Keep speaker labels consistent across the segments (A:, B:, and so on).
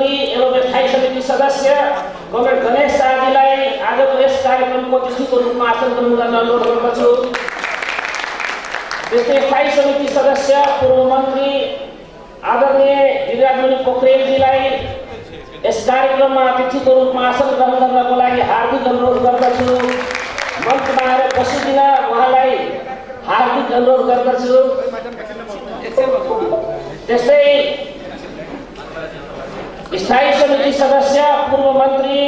A: मन्त्री एवं स्थायी समिति सदस्य कमरेड गणेश शाहजीलाई आजको यस कार्यक्रमको अतिथिको रूपमा आसन ग्रहण गर्न अनुरोध गर्दछु। त्यस्तै स्थायी समिति सदस्य पूर्व मन्त्री आदरणीय गिरिराजमणि पोखरेलजीलाई यस कार्यक्रममा अतिथिको रूपमा आसन ग्रहण गर्नको लागि हार्दिक अनुरोध गर्दछु। मञ्चमा आएर बसिदिन उहाँलाई हार्दिक अनुरोध गर्दछु। त्यस्तै स्थायी समिति सदस्य पूर्व मन्त्री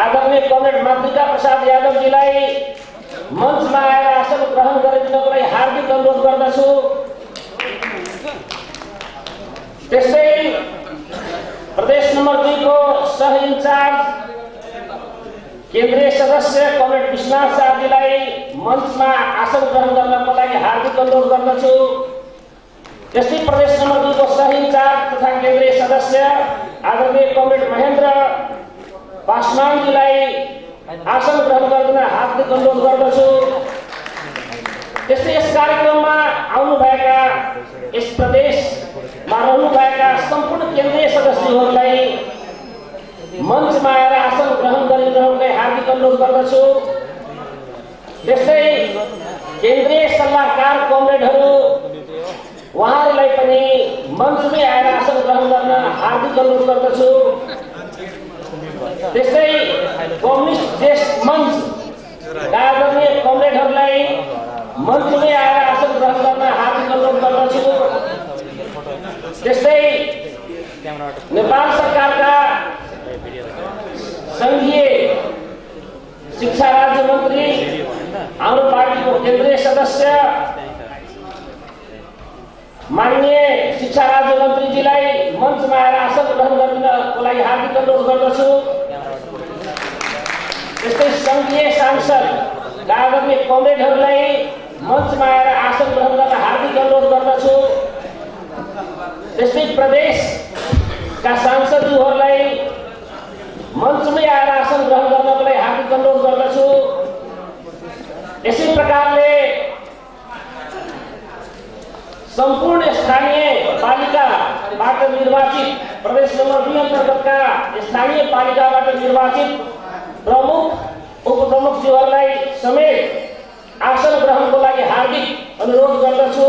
A: आदरणीय कमरेड मातृका प्रसाद यादवजीलाई मञ्चमा आएर आसन ग्रहण गरिदिनको लागि हार्दिक अनुरोध गर्दछु। त्यस्तै प्रदेश नम्बर 2 को सह इन्चार्ज केन्द्रीय सदस्य कमरेड विश्वनाथ शाहजीलाई मञ्चमा आसन ग्रहण गर्नको लागि हार्दिक अनुरोध गर्दछु। त्यस्तै प्रदेश नम्बर 2 को सह इन्चार्ज तथा केन्द्रीय सदस्य आदरणीय कमरेड महेन्द्र पासवानजीलाई आसन ग्रहण गर्न हार्दिक अनुरोध गर्दछु। त्यस्तै यस कार्यक्रममा आउनुभएका यस प्रदेशमा रहनुभएका सम्पूर्ण केन्द्रीय सदस्यहरूलाई मञ्चमा आएर आसन ग्रहण गरिदिनलाई हार्दिक अनुरोध गर्दछु। त्यस्तै केन्द्रीय सल्लाहकार कमरेडहरू उहाँहरूलाई पनि मञ्चमै आएर आसन ग्रहण गर्न हार्दिक अनुरोध गर्दछु। त्यस्तै कम्युनिस्ट ज्येष्ठ मञ्च आदरणीय कमरेडहरूलाई मञ्चमै आएर आसन ग्रहण गर्न हार्दिक अनुरोध गर्दछु। त्यस्तै नेपाल सरकारका संघीय शिक्षा राज्य मन्त्री हाम्रो पार्टीको केन्द्रीय सदस्य माननीय शिक्षा राज्य मन्त्रीजीलाई मञ्चमा आएर आसन ग्रहण गर्नको लागि हार्दिक अनुरोध गर्दछु। त्यस्तै संघीय सांसद आदरणीय कमरेडहरूलाई मञ्चमा आएर आसन ग्रहण गर्न हार्दिक अनुरोध गर्दछु। त्यस्तै प्रदेशका सांसदहरूलाई मञ्चमै आएर आसन ग्रहण गर्नको लागि हार्दिक अनुरोध गर्दछु। यसै प्रकारले सम्पूर्ण स्थानीय पालिकाबाट निर्वाचित प्रदेश नम्बर 2 अन्तर्गतका स्थानीय पालिकाबाट निर्वाचित प्रमुख उपप्रमुखज्यूहरूलाई समेत आसन ग्रहणको लागि हार्दिक अनुरोध गर्दछु।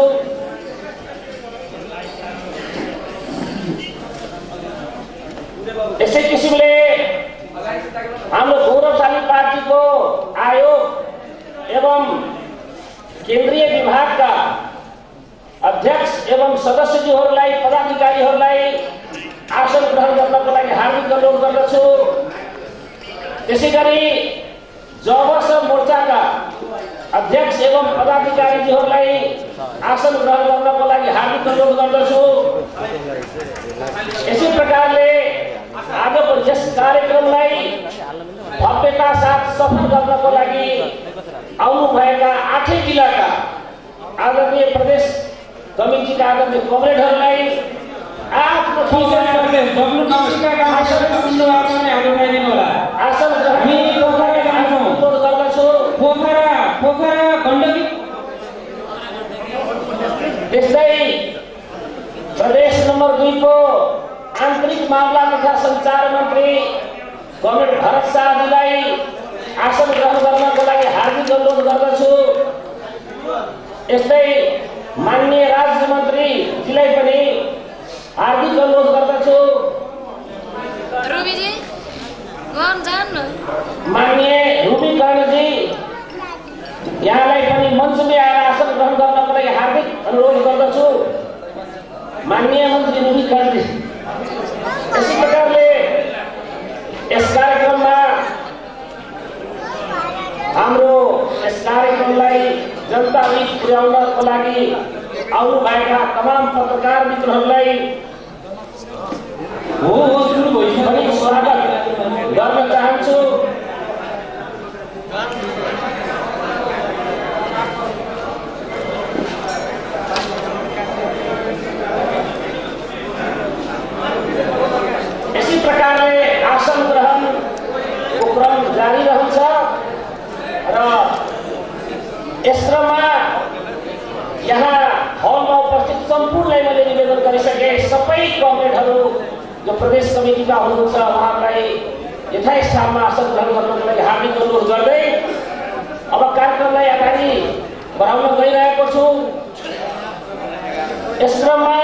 A: यसै किसिमले हाम्रो गौरवशाली पार्टीको आयोग एवं केन्द्रीय विभागका अध्यक्ष एवं सदस्यज्यूहरूलाई पदाधिकारीहरूलाई आसन ग्रहण गर्नको लागि हार्दिक अनुरोध गर्दछु। त्यसैगरी जवस मोर्चाका अध्यक्ष एवं पदाधिकारीज्यूहरूलाई आसन ग्रहण गर्नको लागि हार्दिक अनुरोध गर्दछु। यसै प्रकारले आजको यस कार्यक्रमलाई भव्यता साथ सफल गर्नको लागि आउनुभएका 8 जिल्लाका आदरणीय प्रदेश कमिटीका आदरणीय कमरेडहरूलाई आफ्नो त्यस्तै प्रदेश नम्बर 2 को आन्तरिक मामला तथा सञ्चार मन्त्री कमरेड भरत शाहजीलाई आसन ग्रहण गर्नको लागि हार्दिक अनुरोध गर्दछु। यस्तै माननीय राज्य मन्त्रीजीलाई पनि हार्दिक अनुरोध गर्दछु। माननीय रूबी कर्णजी यहाँलाई पनि मञ्चमै आएर आसन ग्रहण गर्नको लागि हार्दिक अनुरोध गर्दछु। माननीय मन्त्री रूबी कर्णजी यसै प्रकारले यस कार्यक्रममा हाम्रो यस कार्यक्रमलाई जनताबीच पुर्याउनको लागि आउनुभएका तमाम पत्रकार मित्रहरूलाई सुरु भइसक्यो स्वागत गर्न चाहन्छु। यसै प्रकारले आसन ग्रहणको क्रम जारी रहन्छ र यस क्रममा यहाँ हलमा उपस्थित सम्पूर्णलाई मैले निवेदन गरिसके सबै कमरेडहरू जो प्रदेश कमिटीका हुनुहुन्छ उहाँलाई यथास्थानमा आसन ग्रहण गर्नको लागि हार्दिक अनुरोध गर्दै अब कार्यक्रमलाई अगाडि बढाउन गइरहेको छु। यस क्रममा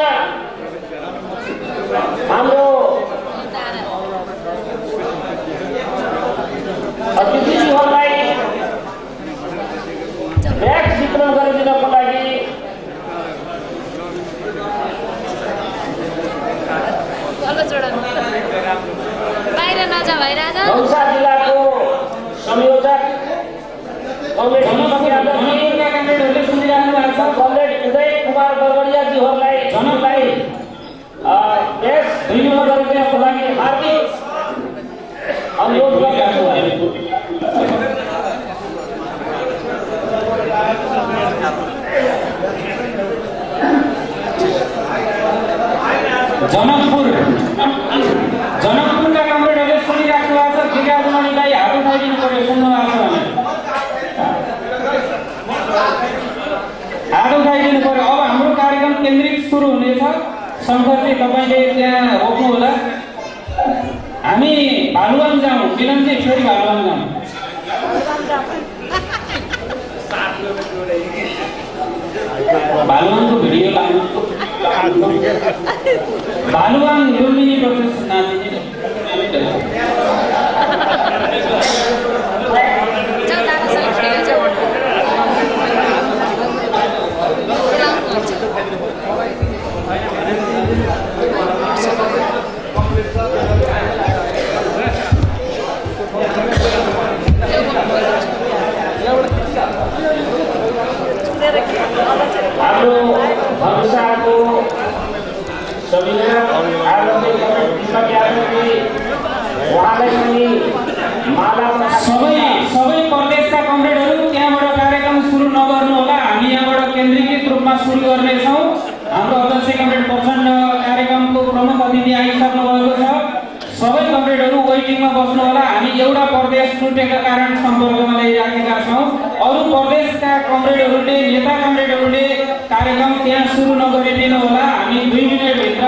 A: हाम्रो अतिथिहरूलाई ब्याग वितरण गरिदिनको लागि धनुषा जिल्लाको संयोजक कमरेड उदय कुमार गगडियाजीहरूलाई जनलाई ब्याग वितरण गरिदिनको लागि हार्दिक अनुरोध गरिरहेको
B: जनकपुरका कमरेडहरूले सुनिराख्नु भएको छ। विकासमणिलाई हात उठाइदिनु पर्यो, सुन्नु भएको छ भने हात उठाइदिनु पर्यो। अब हाम्रो कार्यक्रम केन्द्रित सुरु हुनेछ। शङ्करजी तपाईँले त्यहाँ रोक्नु होला। हामी भालुवाङ जाउँ, विलम्बी फेरि भालुवाङ जाउँ। भालुवाङको भिडियो लाग्नु भालुवाङ लुम्बिनी प्रोसेस नाचिने
A: हाम्रो धनुषाको संयोजक आदरणीय उहाँलाई पनि माला
B: सबै प्रदेशका कमरेडहरू त्यहाँबाट कार्यक्रम सुरु नगर्नु होला। हामी यहाँबाट केन्द्रीकृत रूपमा सुरु गर्नेछौँ। हाम्रो अध्यक्ष कमरेड प्रचण्ड कार्यक्रमको प्रमुख अतिथि आइसक्नु भएको छ। सबै कमरेडहरू वेटिङमा बस्नु होला। हामी एउटा प्रदेश छुटेका कारण सम्पर्कमा ल्याइराखेका छौँ। अरू प्रदेशका कमरेडहरूले नेता कमरेडहरूले कार्यक्रम त्यहाँ सुरु नगरिदिनु होला। हामी 2 मिनेटभित्र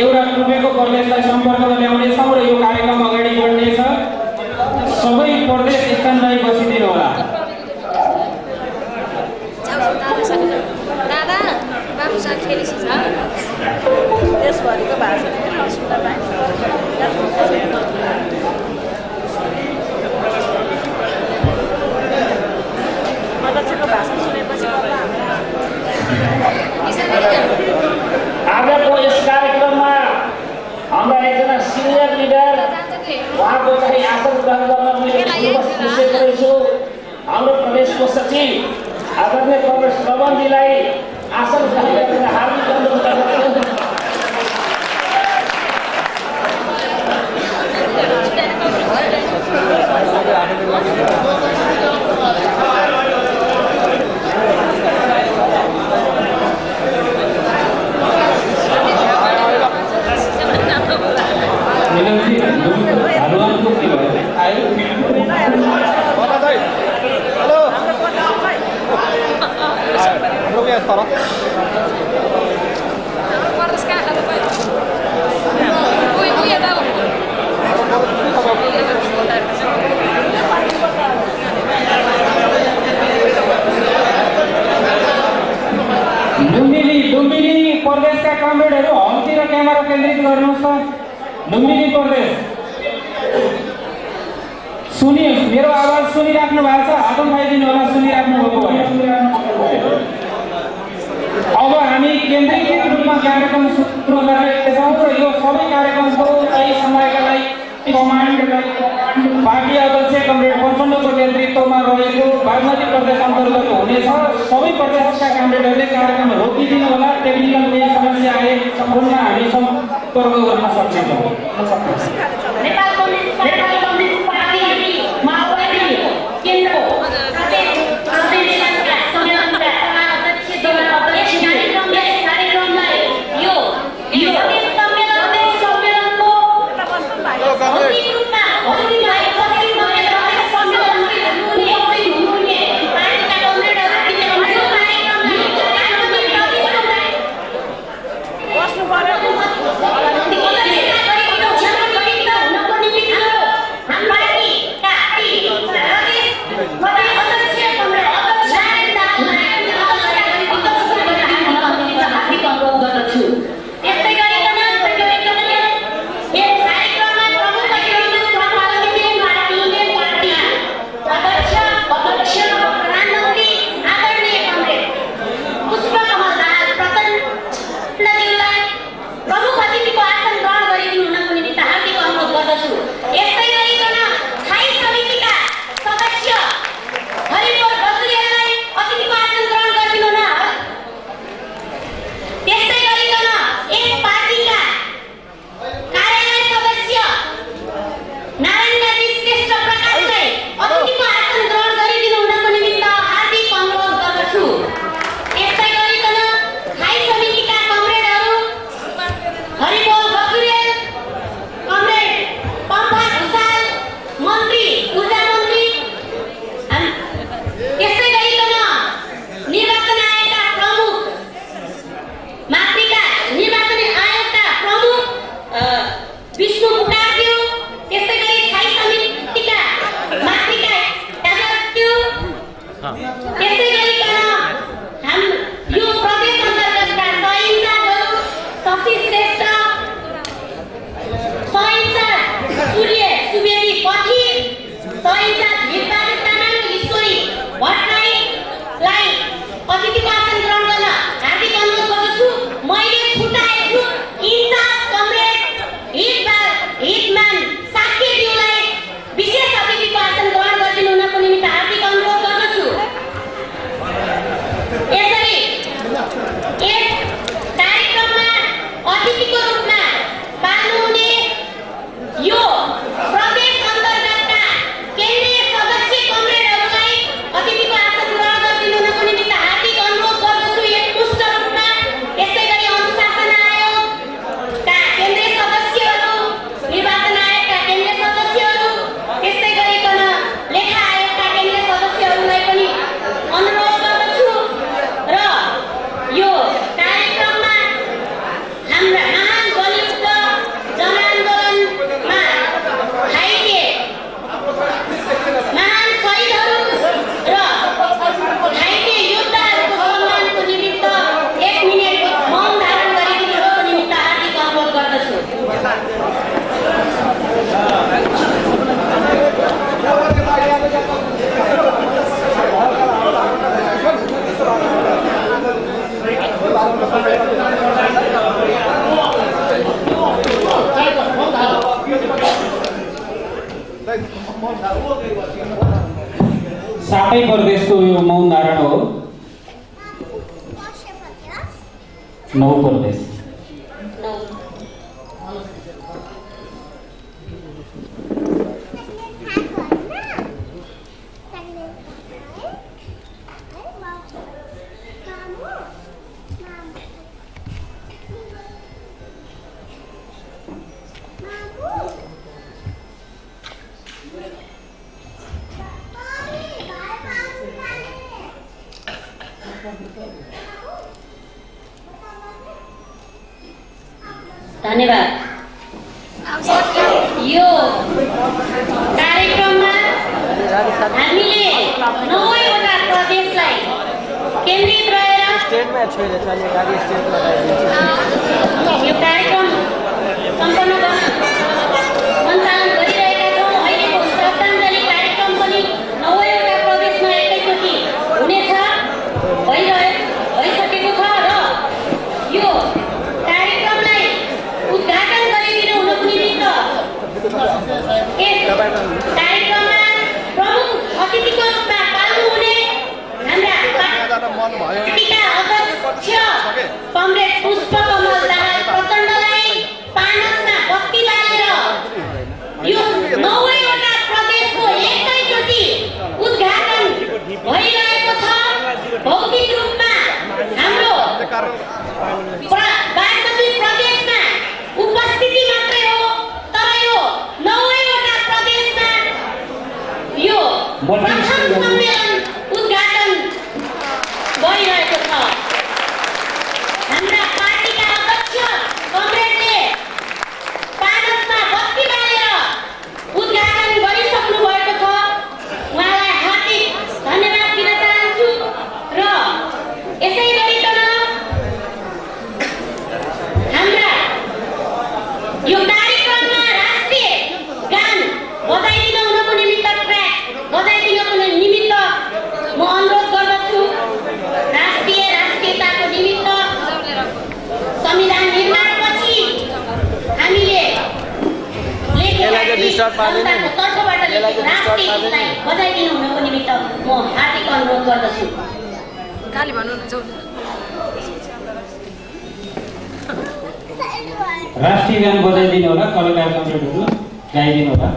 B: एउटा टुटेको प्रदेशलाई सम्पर्कमा ल्याउनेछौँ र यो कार्यक्रम अगाडि बढ्नेछ। सबै प्रदेश स्थानलाई बसिदिनु होला।
C: देशभरिको भाषा अध्यक्षको भाषण सुनेपछि
A: आजको यस कार्यक्रममा हाम्रा एकजना सिनियर लिडर उहाँको चाहिँ आसन ग्रहण गर्न मैले निश्चय गरेछु। हाम्रो प्रदेशको सचिव आदरणीय कमरेड श्रवणजीलाई आसन ग्रहण गरेर हार्दिक अनुरोध गर्दछु।
B: लुम्बिनी प्रदेशका कमरेडहरू हलतिर क्यामेरा केन्द्रित गर्नुहोस् त। लुम्बिनी प्रदेश मेरो आवाज सुनिराख्नु भएको छ? हात उठाइदिनु होला सुनिराख्नु भएको भए। अब हामी केन्द्रीकृत रूपमा कार्यक्रम सुरु गर्नेछौँ र यो सबै कार्यक्रमको केही समयका लागि कमान्ड पार्टी अध्यक्ष कमरेड प्रचण्डको नेतृत्वमा रहेको बागमती प्रदेश अन्तर्गत हुनेछ। सबै प्रदेशका कमरेडहरूले कार्यक्रम रोकिदिनु होला। टेक्निकल केही समस्या आए फोनमा हामी सम्पर्क गर्न सक्छौँ।
D: नेपाल कम्युनिस्ट पार्टी माओवादी केन्द्र प्रदेश अधिवेशनका सम्मेलनका अध्यक्ष कार्यक्रमलाई यो प्रदेश सम्मेलनको भौतिक रूपमा भौतिक भएपछि प्रदेश सम्मेलनले हुने पार्टीका कमरेडहरू यो कार्यक्रमलाई बस्नु पर्यो। सहइन्चार्ज हितबहादुर तामाङ ईश्वरी भट्टराईलाई अतिथिको आसन ग्रहण गर्न हार्दिक अनुरोध गर्दछु। मैले छुट्याएको छु इन्चार्ज कमरेड हितमान साक्यज्यूलाई विशेष अतिथिको आसन ग्रहण गरिदिनु हुनको निमित्त हार्दिक अनुरोध गर्दछु। यसरी यस कार्यक्रममा अतिथिको रूपमा पाल्नुहुने यो प्रदेश अन्तर्गतका केन्द्रीय सदस्य कमरेडहरूलाई अतिथिको आसन ग्रहण गरिदिनु हुनको निमित्त हार्दिक अनुरोध गर्दछु एकमुष्ट रूपमा। यसै गरी अनुशासन आयोगका केन्द्रीय सदस्यहरू, निर्वाचन आयोगका केन्द्रीय सदस्यहरू, त्यसै गरिकन लेखा आयोगका केन्द्रीय सदस्यहरूलाई पनि अनुरोध गर्दछु र यो कार्यक्रममा हाम्रा महान बलिउड जनआन्दोलनमा घाइते महान शहीदहरू र घाइते योद्धाहरूको सम्मानको निमित्त 1 मिनेट मौन धारण गरिदिनुको निमित्त हार्दिक अनुरोध गर्दछु।
B: सातै प्रदेशको यो मौन धारण हो। 9 प्रदेश।
D: धन्यवाद। यो कार्यक्रममा हामीले 9वटा प्रदेशलाई केन्द्रित रहेर यो कार्यक्रम सम्पन्न गर्न सञ्चालन गरिरहेका छौँ। अहिलेको श्रद्धाञ्जली कार्यक्रम पनि 9वटा प्रदेशमा एकैचोटि हुनेछ, भइसकेको छ र यो कार्यक्रमलाई उद्घाटन गरिदिनु हुनुको निमित्त यस कार्यक्रममा प्रमुख अतिथिको रूपमा पाल्नुहुने हाम्रा पार्टीका अध्यक्ष कमरेड पुष्पकमल दाहाल प्रचण्डलाई पानसमा बत्ती बालेर यो 9वटा प्रदेशको एकैचोटि उद्घाटन भइरहेको छ। भौतिक रूपमा हाम्रो 62 प्रदेशमा उपस्थिति मात्रै हो, तर यो 9वटा प्रदेशमा यो प्रथम सम्मेलन उद्घाटन भइरहेको छ। हाम्रा पार्टीका अध्यक्ष कमरेडले पानसमा बत्ती बालेर उद्घाटन गरिसक्नु भएको छ। उहाँलाई हार्दिक धन्यवाद दिन चाहन्छु र यसै गरिकन हाम्रा यो कार्यक्रममा राष्ट्रिय गान बजाइदिनु हुनको निमित्त ट्र्याक बजाइदिनुको निमित्त म अनुरोध गर्दछु। राष्ट्रियताको निमित्त संविधान निर्माणपछि हामीले लेखेका संस्थाको तर्फबाट लेखेको राष्ट्रिय गीतलाई बजाइदिनु हुनको निमित्त म हार्दिक अनुरोध गर्दछु।
B: राष्ट्रिय गान बजाइदिनु होला, कलाकार कमरेडहरू गाइदिनु होला।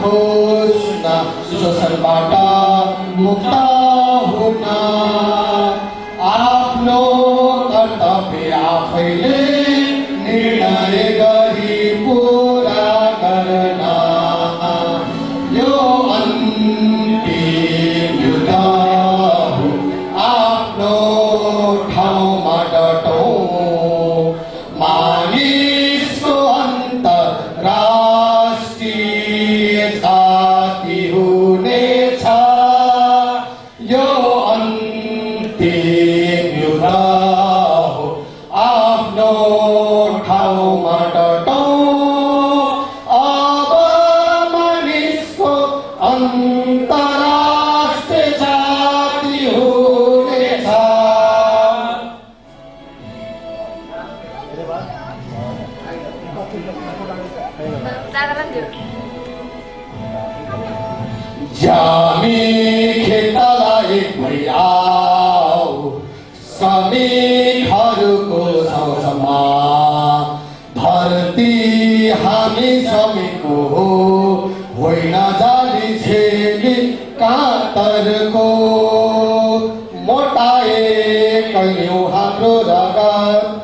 E: खोज्न शोषणबाट मुक्त हुन आफ्नो कर्तव्य आफैले निर्णय गरी पुरा गर्न यो अन्तिम युद्ध हो आफ्नो ठाउँमा डटौँ मानिसको अन्तर्राष्ट्रिय जाति हुनेछ यो अन्तिम युद्ध हो आफ्नो ठाउँमा डटौँ अब मानिसको अन्तर्राष्ट्रिय जाति हुनेछ जामी खेतलाई भइआऊ श्रमिकहरूको सँगसँगमा धरती हामी श्रमिकको हो होइन जाली छेली कातरको मोटाए कैयौँ हाम्रो रगत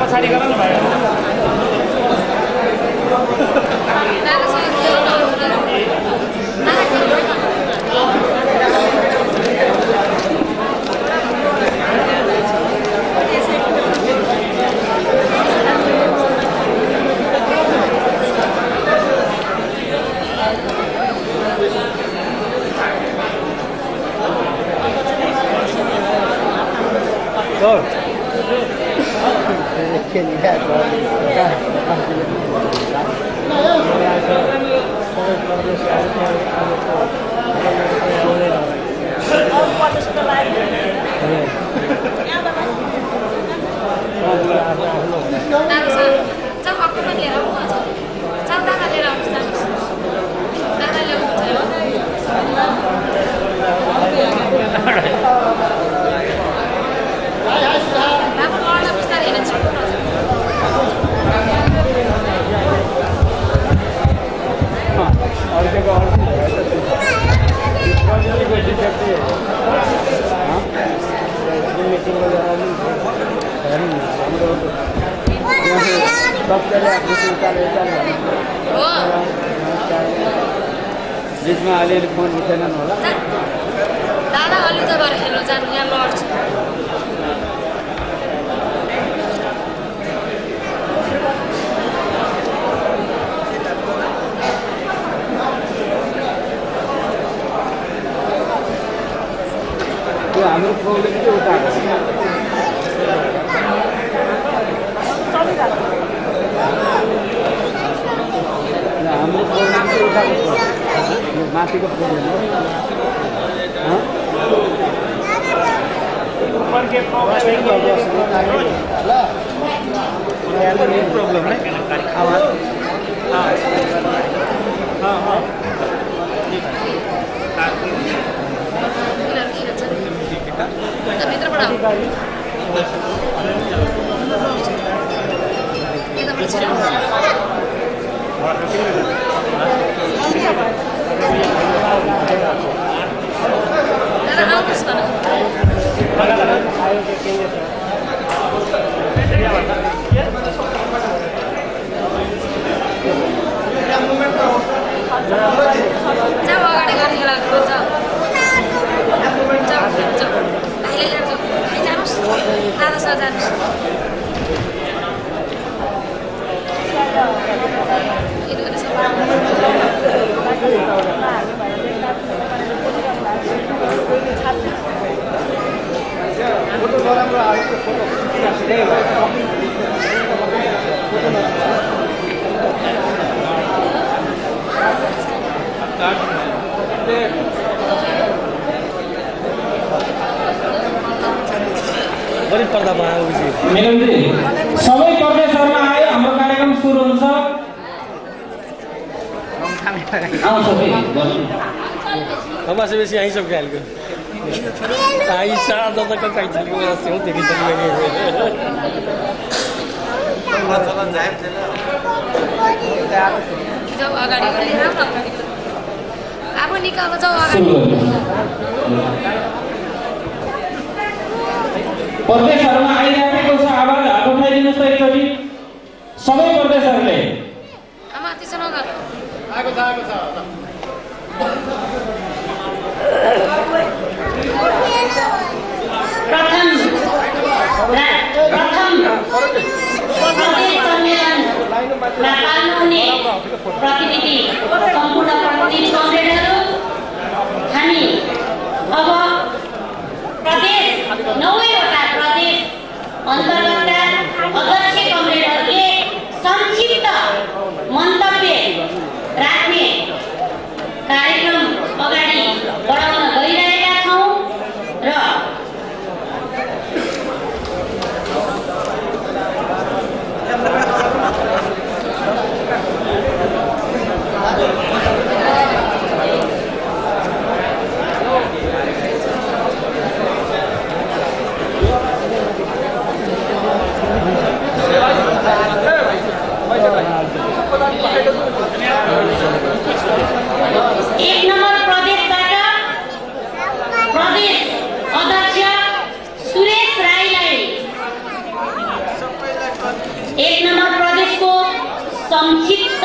A: पछाडि गर न भाइ
F: बीचमा अलिअलि फोन उठेनन् होला
D: दादा अलि त गएर हेर्नु जानु यहाँ लड्छ
F: त्यो हाम्रो प्रब्लम चाहिँ उता हाम्रो प्रब्लम चाहिँ उताको माथिको प्रब्लम हो प्रब्लम है आवाज
D: अगाडि गर्ने लाग्छ दादासँग
F: बढी पर्दा भयो
B: मिलनजी सबै प्रदेशहरुमा आयो हाम्रो कार्यक्रम सुरु हुन्छ आउँछ भाइ
F: हमारे बेसी यहीं सब ख्याल को आई साहब तो तक कहीं चली गई रास्ते होते कि चली गई
G: जब अगाडि गरे राम्रो अब निकाल्नु जाऊ अगाडि
B: प्रदेशहरुमा आइराखेको छ आवाज हात उठाइदिनुस् त एकचोटी सबै प्रदेशहरुले
G: आमा त्यसो नगर
E: आएको छ
D: प्रथम प्रदेश सम्मेलनमा पाल्नुहुने प्रतिनिधि सम्पूर्ण प्रतिनिधि कमरेडहरू हामी अब प्रदेश 9वटा प्रदेश अन्तर्गतका अध्यक्ष कमरेडहरूले संक्षिप्त मन्तव्य राख्ने कार्यक्रम अगाडि बढाउन गइरहेका छौं र एक नम्बर प्रदेशबाट प्रदेश अध्यक्ष सुरेश राईलाई एक नम्बर प्रदेशको संक्षिप्त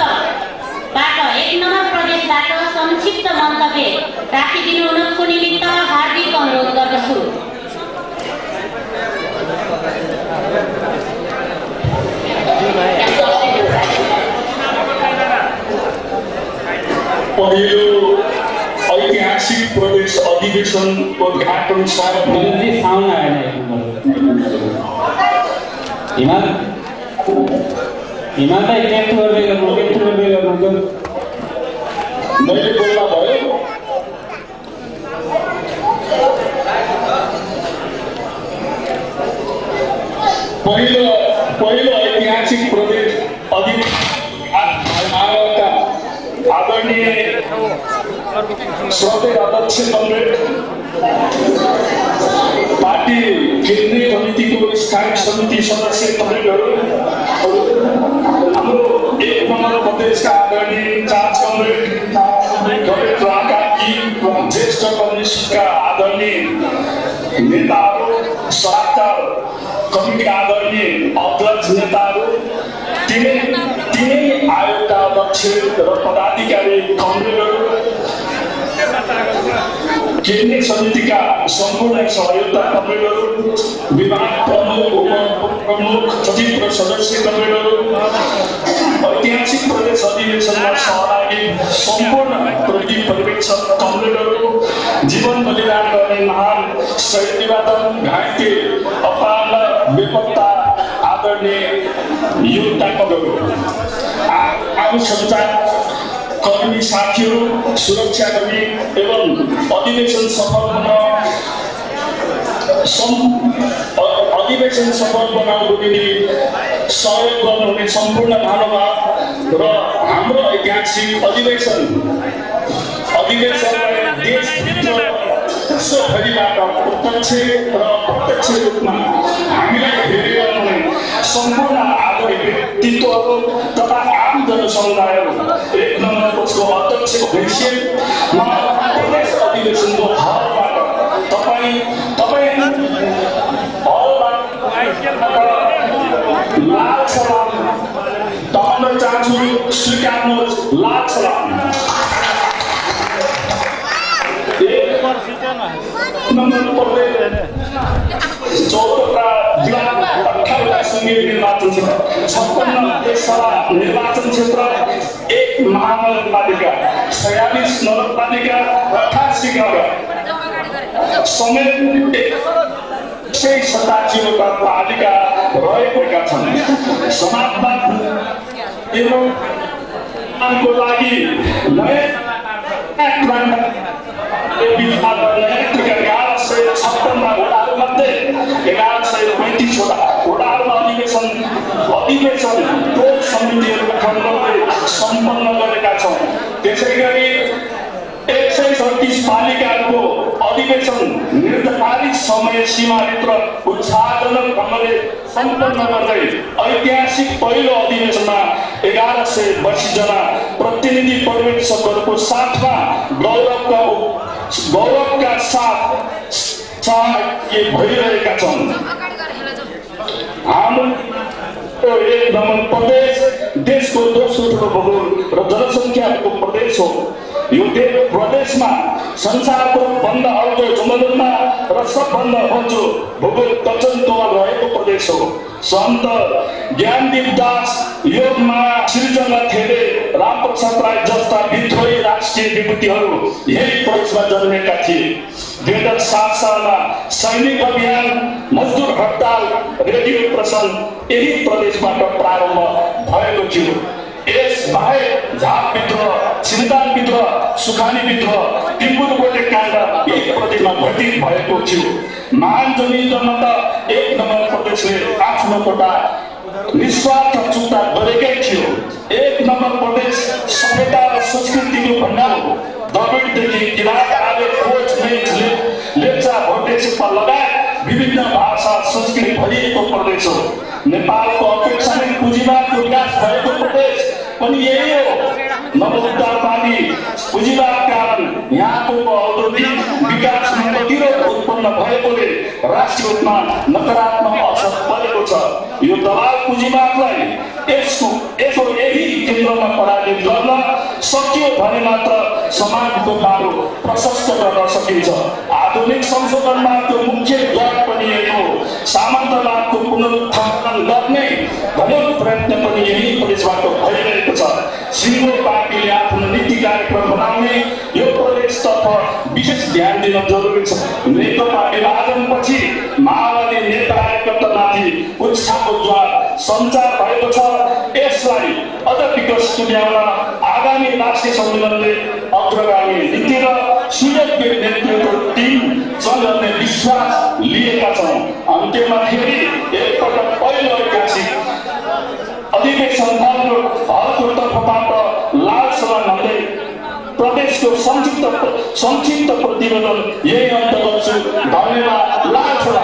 D: मन्तव्य राखिदिनु हुनको निमित्त हार्दिक अनुरोध गर्दछु।
H: पहिलो ऐतिहासिक प्रदेश अधिवेशन उद्घाटन
B: मिलनजी साउन्ड आएन एक नम्बर हिमाललाई क्याप्चर गर्दै गर्नु
H: मैले बोल्दा भयो पहिलो ऐतिहासिक प्रदेश आदरणीय श्रोते अध्यक्ष कमरेड पार्टी केन्द्रीय कमिटीको स्थायी समिति सदस्य कमरेडहरू हाम्रो एक नम्बर प्रदेशका आदरणीय चार्ज कमरेड ज्येष्ठ कम्युनिस्टका आदरणीय नेताहरू सराक्तर कमिटीका आदरणीय अध्यक्ष नेताहरू तीनै आयोगका अध्यक्ष र पदाधिकारी कमरेडहरू केन्द्रीय समितिका सम्पूर्ण सहयोगका कमरेडहरू विभाग प्रमुख उपप्रमुख सचिव र सदस्य कमरेडहरू ऐतिहासिक प्रदेश अधिवेशनमा सहभागी सम्पूर्ण प्रगति पर्यवेक्षक कमरेडहरू जीवन बलिदान गर्ने महान शहीद निवादन घाइते अपार बेपत्ता आदरणीय योद्धाहरू आम संचार कर्मी साथीहरू सुरक्षाकर्मी एवं अधिवेशन सफल बनाउनको निम्ति सहयोग गर्नुहुने सम्पूर्ण महानुभाव र हाम्रो ऐतिहासिक अधिवेशनलाई देशभित्र विश्वभरिबाट प्रत्यक्ष र अप्रत्यक्ष रूपमा हामीलाई हेरिरहने सम्पूर्ण आदरणीय व्यक्तित्वहरू तथा आम जनसमुदायहरू एक नम्बरको अध्यक्षको हैसियतमा प्रदेश अधिवेशनको हलबाट तपाईँ लाल सलाम तहन चाहन्छु स्वीकार्नुहोस् लाल सलाम। नम्बर प्रदेश 14 जिल्ला 18 संघीय निर्वाचन क्षेत्र 56 देशसभा निर्वाचन क्षेत्र 1 महानगरपालिका 46 नगरपालिका 88 नगर समेत 187 पालिका रहेका छन्। समाजवाद एवं को लागि नयाँ 1156 वडाहरूमध्ये 1100 पालिकाहरूको अधिवेशन निर्धारित समय सीमाभित्र उत्साहजनक ढङ्गले सम्पन्न गर्दै ऐतिहासिक पहिलो अधिवेशनमा 1182 जना प्रतिनिधि पर्यवेक्षकहरूको साथमा गौरवका साथ भइरहेका छन्। हाम्रो एक नम्बर प्रदेश देशको दोस्रो ठुलो भूगोल र जनसङ्ख्याको प्रदेश हो। यो प्रदेशमा संसारको भन्दा अग्लो जङ्गलमा र सबभन्दा होचो भूगोल दक्षिणतर्फ रहेको प्रदेश हो। सन्त ज्ञानदीप दास, योगमा सृजना थेरे, रामप्रसाद राय जस्ता विद्रोही राष्ट्रिय विभूतिहरू यही प्रदेशमा जन्मेका थिए। 2007 सालमा सैनिक अभियान, मजदुर हडताल, रेडियो प्रसारण यही प्रदेशबाट प्रारम्भ भएको थियो। यस बाहेक झाप विद्रोह, सिन्तान विद्रोह, सुखानी विद्रोह, टिम्बुरकोटे काण्ड यही प्रदेशमा घटित भएको थियो। महान जनयुद्धमा त एक नम्बर प्रदेशले आफ्नो कोटा निस्वार्थ चुक्ता गरेकै थियो। एक नम्बर प्रदेश सभ्यता र संस्कृतिको भण्डार हो। द्रविडदेखि किराँत, आर्य, कोच, लेप्चा, भोटे, शेर्पा लगायत विभिन्न भाषा संस्कृति भरिएको प्रदेश हो। नेपालको अपेक्षाकृत पुँजीवादको विकास भएको प्रदेश पनि यही हो। नवोद्धारवादी पुँजीवाद कारण यहाँको औद्योगिक विकासमा प्रतिरोध उत्पन्न भएकोले राष्ट्रिय रूपमा नकारात्मक असर परेको छ। यो दलाल पुँजीवादलाई यसको यही केन्द्रमा पराजित गर्न सकियो भने मात्र समाजको बाटो प्रशस्त गर्न सकिन्छ। आधुनिक संशोधनवादको मुख्य द्वार पनि यही हो। सामन्तवादको पुनरुत्थान गर्ने घरेलु प्रयत्न पनि यही प्रदेशबाट भइरहेको छ। सिङ्गो पार्टीले आफ्नो नीति कार्यक्रम बनाउने यो प्रदेशतर्फ विशेष ध्यान दिन जरुरी छ। नेकपा विभाजनपछि माओवादी नेता कार्यकर्तामाथि उत्साहको ज्वार सञ्चार भएको छ। यसलाई अझ विकसित तुल्याउन आगामी राष्ट्रिय सम्मेलनले अग्रगामी नीति र सुयोग्य नेतृत्व टिम चलाउने विश्वास लिएका छौँ। अन्त्यमा फेरि एकपटक पहिलो ऐतिहासिक अधिवेशन हलको तर्फबाट लाल सभा नहुँदै प्रदेशको संक्षिप्त प्रतिवेदन यही अन्त गर्छु। धन्यवाद। लाल सभा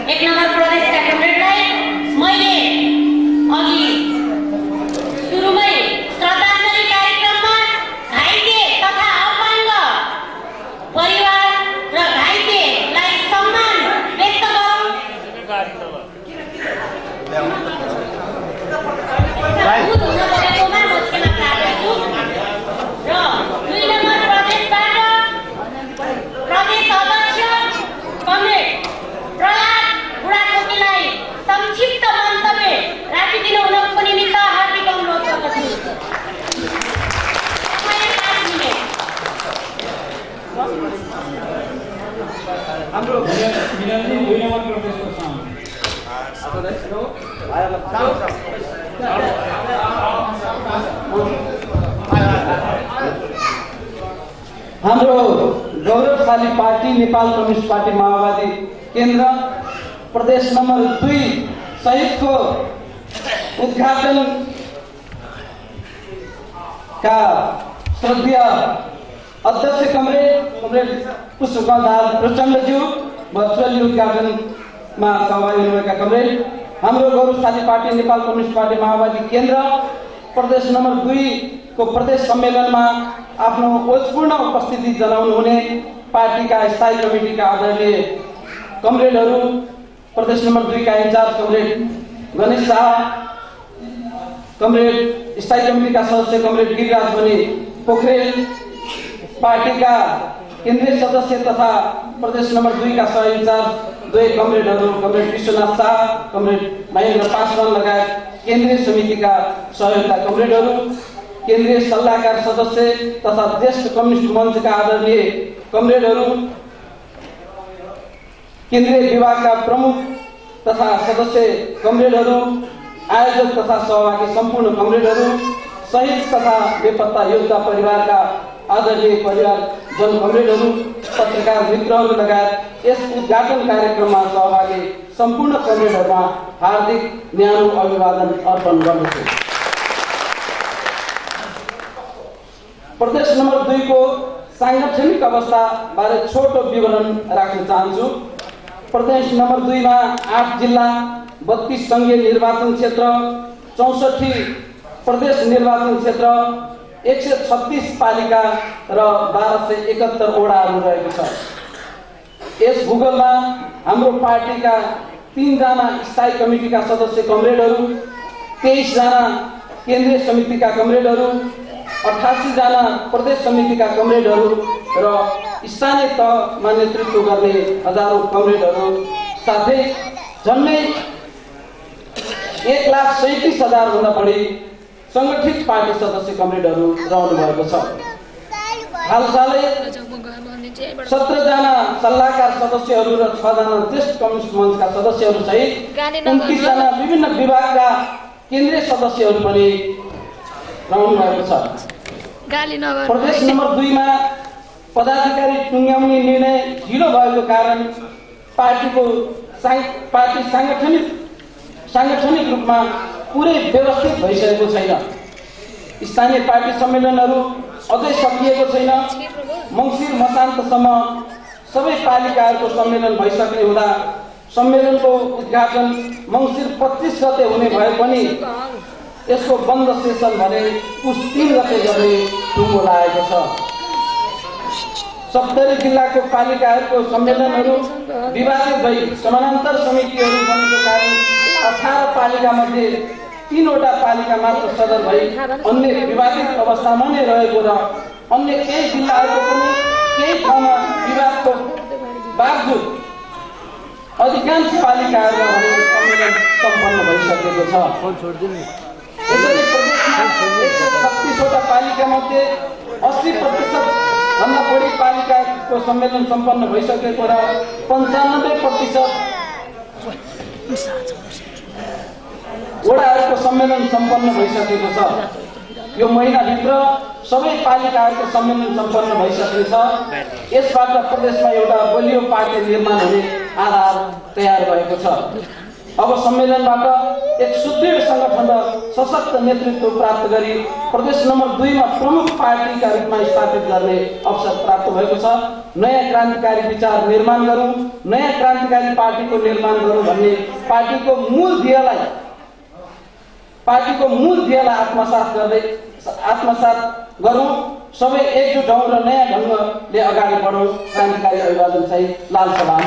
D: एक नम्बर प्रदेशका कमरेडलाई मैले अघि सुरुमै श्रद्धाञ्जली कार्यक्रममा घाइते तथा अपाङ्ग परिवार र घाइतेलाई सम्मान व्यक्त गरौँ। प्रदेश अध्यक्ष कमरेड प्रहलाद बुढाथोकीलाई संक्षिप्त मन्तव्य राखिदिनु हुनको निमित्त हार्दिक अनुरोध गर्दछु।
B: हाम्रो मिलनजी 2 नम्बर प्रदेशको साउन्ड
I: हाम्रो गौरवशाली पार्टी नेपाल कम्युनिस्ट पार्टी माओवादी केन्द्र प्रदेश नम्बर 2 सहितको उद्घाटन का श्रद्धेय अध्यक्ष कमरेड पुष्पकमल प्रचण्डज्यू भर्चुअली उद्घाटनमा सहभागी हुनुभएका कमरेड, हाम्रो गौरवशाली पार्टी नेपाल कम्युनिस्ट पार्टी माओवादी केन्द्र प्रदेश नम्बर 2 को प्रदेश सम्मेलनमा आफ्नो ओजपूर्ण उपस्थिति जनाउनुहुने पार्टीका स्थायी कमिटीका आदरणीय कमरेडहरू, प्रदेश नम्बर 2 का incharge comrade Ganesh Shah, comrade स्थायी कमिटीका सदस्य कमरेड गिरिराज बनी पोखरेल, पार्टीका केन्द्रीय सदस्य तथा प्रदेश नम्बर 2 का सह इन्चार्ज 2 कमरेडहरू कमरेड विश्वनाथ शाह, कमरेड महेन्द्र पासवान लगायत केन्द्रीय समितिका सहयोगका कमरेडहरू, केन्द्रीय सल्लाहकार सदस्य तथा ज्येष्ठ कम्युनिस्ट मञ्चका आदरणीय कमरेडहरू, केन्द्रीय विभागका प्रमुख तथा सदस्य कमरेडहरू, आयोजक तथा सहभागी सम्पूर्ण कमरेडहरू सहित तथा बेपत्ता योद्धा परिवारका आदरणीय परिवारजन कमरेडहरू, पत्रकार मित्रहरू लगायत यस उद्घाटन कार्यक्रममा सहभागी सम्पूर्ण कमरेडहरूमा हार्दिक न्यानो अभिवादन अर्पण गर्दछु। प्रदेश नम्बर 2 को सांगठनिक अवस्था बारे छोटो विवरण राख्न चाहन्छु। प्रदेश नम्बर 2 मा 8 जिल्ला, 32 संघीय निर्वाचन क्षेत्र, 64 प्रदेश निर्वाचन क्षेत्र, 136 पालिका र 1271 वडाहरू रहेको छ। यस भूगोलमा हाम्रो पार्टीका 3 जना स्थायी कमिटीका सदस्य कमरेडहरू, 23 जना केन्द्रीय समितिका कमरेडहरू, 88 जना प्रदेश समितिका कमरेडहरू र स्थानीय तहमा नेतृत्व गर्ने हजारौं कमरेडहरू साथै झन्डै 1,37,000 भन्दा बढी संगठित पार्टी सदस्य कमरेडहरू रहनु भएको छ। हालसालै 17 जना सल्लाहकार सदस्यहरू र 6 जना ज्येष्ठ कम्युनिस्ट मञ्चका सदस्यहरू सहित 29 जना विभिन्न विभागका केन्द्रीय सदस्यहरू पनि रहनु भएको छ। प्रदेश नम्बर 2 मा पदाधिकारी टुङ्ग्याउने निर्णय ढिलो भएको कारण पार्टी सांगठनिक रूपमा पुरै व्यवस्थित भइसकेको छैन। स्थानीय पार्टी सम्मेलनहरू अझै सकिएको छैन। मङ्सिर मसान्तसम्म सबै पालिकाहरूको सम्मेलन भइसक्ने हुँदा सम्मेलनको उद्घाटन मङ्सिर 25 गते हुने भए पनि यसको बन्द सेसन भने पुस 3 गते गर्ने टुङ्गो लागेको छ। 70 जिल्लाको पालिकाहरूको सम्मेलनहरू विवादित भई समानान्तर समितिहरू बनेको कारण 18 पालिका मध्ये 3 वटा पालिका मात्र सदर भई अन्य विवादित अवस्थामा नै रहेको र अन्य केही जिल्लाहरूको पनि केही ठाउँमा विवादको बावजुद अधिकांश पालिकाहरूमा भने सम्मेलन सम्पन्न भइसकेको छ। यसरी प्रदेशमा 136 वटा पालिका मध्ये 80% भन्दा बढी पालिकाको सम्मेलन सम्पन्न भइसकेको र 95% वडाहरूको सम्मेलन सम्पन्न भइसकेको छ। यो महिनाभित्र सबै पालिकाहरूको सम्मेलन सम्पन्न भइसकेछ। यसबाट प्रदेशमा एउटा बलियो पार्टी निर्माण हुने आधार तयार भएको छ। अब सम्मेलनबाट एक सुदृढ संगठन र सशक्त नेतृत्व प्राप्त गरी प्रदेश नम्बर 2 मा प्रमुख पार्टीका रूपमा स्थापित गर्ने अवसर प्राप्त भएको छ। नयाँ क्रान्तिकारी विचार निर्माण गरौँ, नयाँ क्रान्तिकारी पार्टीको निर्माण गरौँ भन्ने पार्टीको मूल ध्येयलाई आत्मसात गरौँ। सबै एकजुट हौँ र नयाँ ढङ्गले अगाडि बढौँ। क्रान्तिकारी अभिवादन सहित लाल सलाम।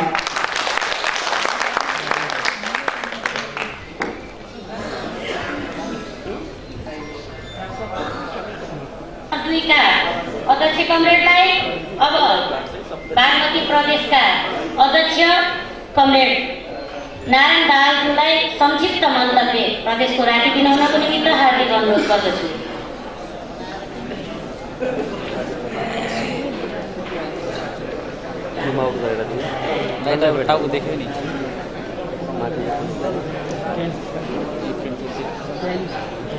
D: का अध्यक्ष कमरेडलाई अब बागमती प्रदेशका अध्यक्ष कमरेड नारायण दाहालज्यूलाई संक्षिप्त मन्तव्य प्रदेशको राखिदिन हुनको निमित्त हार्दिक अनुरोध गर्दछु।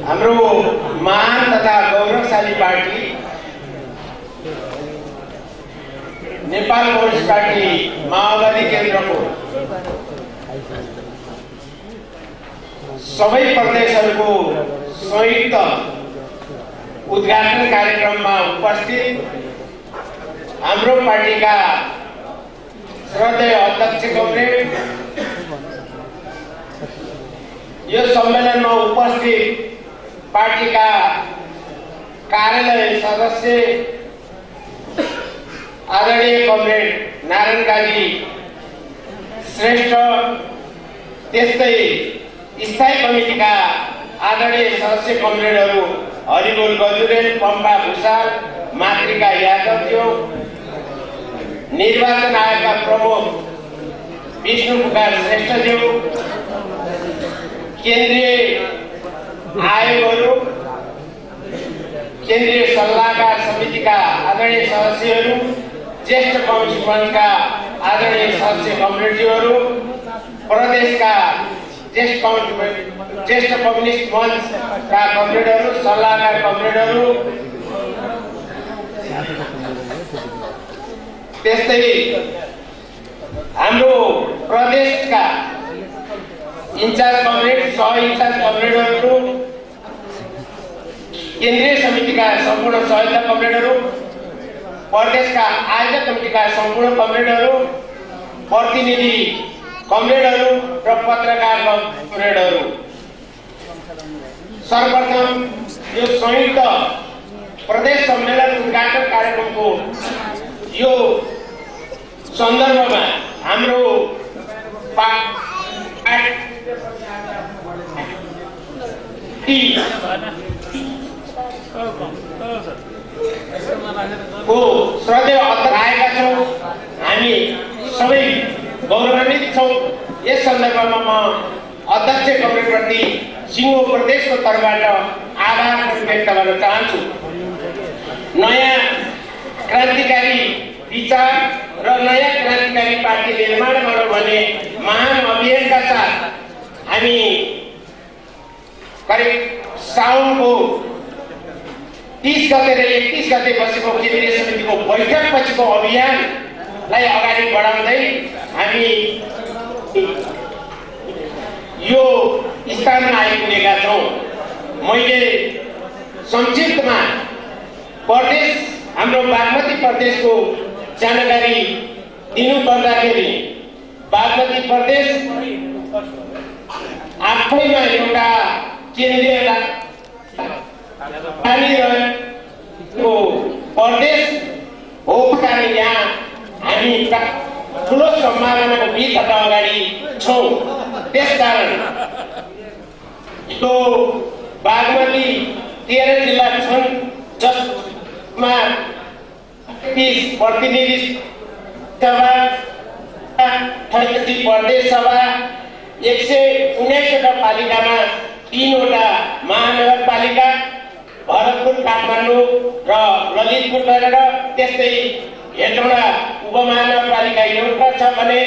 J: हाम्रो महान तथा गौरवशाली पार्टी नेपाल कम्युनिस्ट पार्टी माओवादी केन्द्रको सबै प्रदेशहरूको संयुक्त उद्घाटन कार्यक्रममा उपस्थित हाम्रो पार्टीका श्रद्धेय अध्यक्ष कमरेड, यो सम्मेलनमा उपस्थित पार्टीका कार्यालय सदस्य आदरणीय कमरेड नारायण काजी श्रेष्ठ, त्यस्तै स्थायी कमिटीका आदरणीय सदस्य कमरेडहरू हरिबोल गजुरेल, पम्पा भूषाल, मातृका यादवज्यू, निर्वाचन आयोगका प्रमुख विष्णु पुकार श्रेष्ठज्यू, केन्द्रीय आयोगहरू, केन्द्रीय सल्लाहकार समितिका आदरणीय सदस्यहरू, ज्येष्ठ कम्युनिस्ट मञ्चका आदरणीय सदस्य कमरेडज्यूहरू, प्रदेशका ज्येष्ठ कम्युनिस्ट मञ्चका कमरेडहरू, सल्लाहकार कमरेडहरू, त्यस्तै हाम्रो प्रदेशका इन्चार्ज कमरेड, सह इन्चार्ज कमरेडहरू, केन्द्रीय समितिका सम्पूर्ण सहयोगका कमरेडहरू, प्रदेशका आयोजक कमिटीका सम्पूर्ण कमरेडहरू, प्रतिनिधि कमरेडहरू र पत्रकार कमरेडहरू, सर्वप्रथम यो संयुक्त प्रदेश सम्मेलन उद्घाटन कार्यक्रमको यो सन्दर्भमा हाम्रो को श्रद्धेय आएका छौँ। हामी सबै गौरवान्वित छौँ। यस सन्दर्भमा म अध्यक्ष कमरेडप्रति सिङ्गो प्रदेशको तर्फबाट आभार व्यक्त गर्न चाहन्छु। नयाँ क्रान्तिकारी विचार र नयाँ क्रान्तिकारी पार्टी निर्माण गरौँ भन्ने महान अभियानका साथ हामी करिब साउनको 30 गते र 31 गते बसेको केन्द्रीय समितिको बैठक पछिको अभियानलाई अगाडि बढाउँदै हामी यो स्थानमा आइपुगेका छौँ। मैले संक्षिप्तमा प्रदेश हाम्रो बागमती प्रदेशको जानकारी दिनुपर्दाखेरि बागमती प्रदेश आफैमा एउटा केन्द्रीय राजधानी रहेको प्रदेश हो। कारण यहाँ हामी ठुलो सम्भावनाको बिचबाट अगाडि छौँ। त्यसकारण यो बागमती 13 जिल्ला छन्, जसमा 30 प्रतिनिधि सभा, 38 प्रदेश सभा, 119वटा पालिकामा 3वटा महानगरपालिका, भरतपुर, काठमाडौँ र ललितपुर गरेर त्यस्तै हेटौँडा उपमहानगरपालिका एउटा छ भने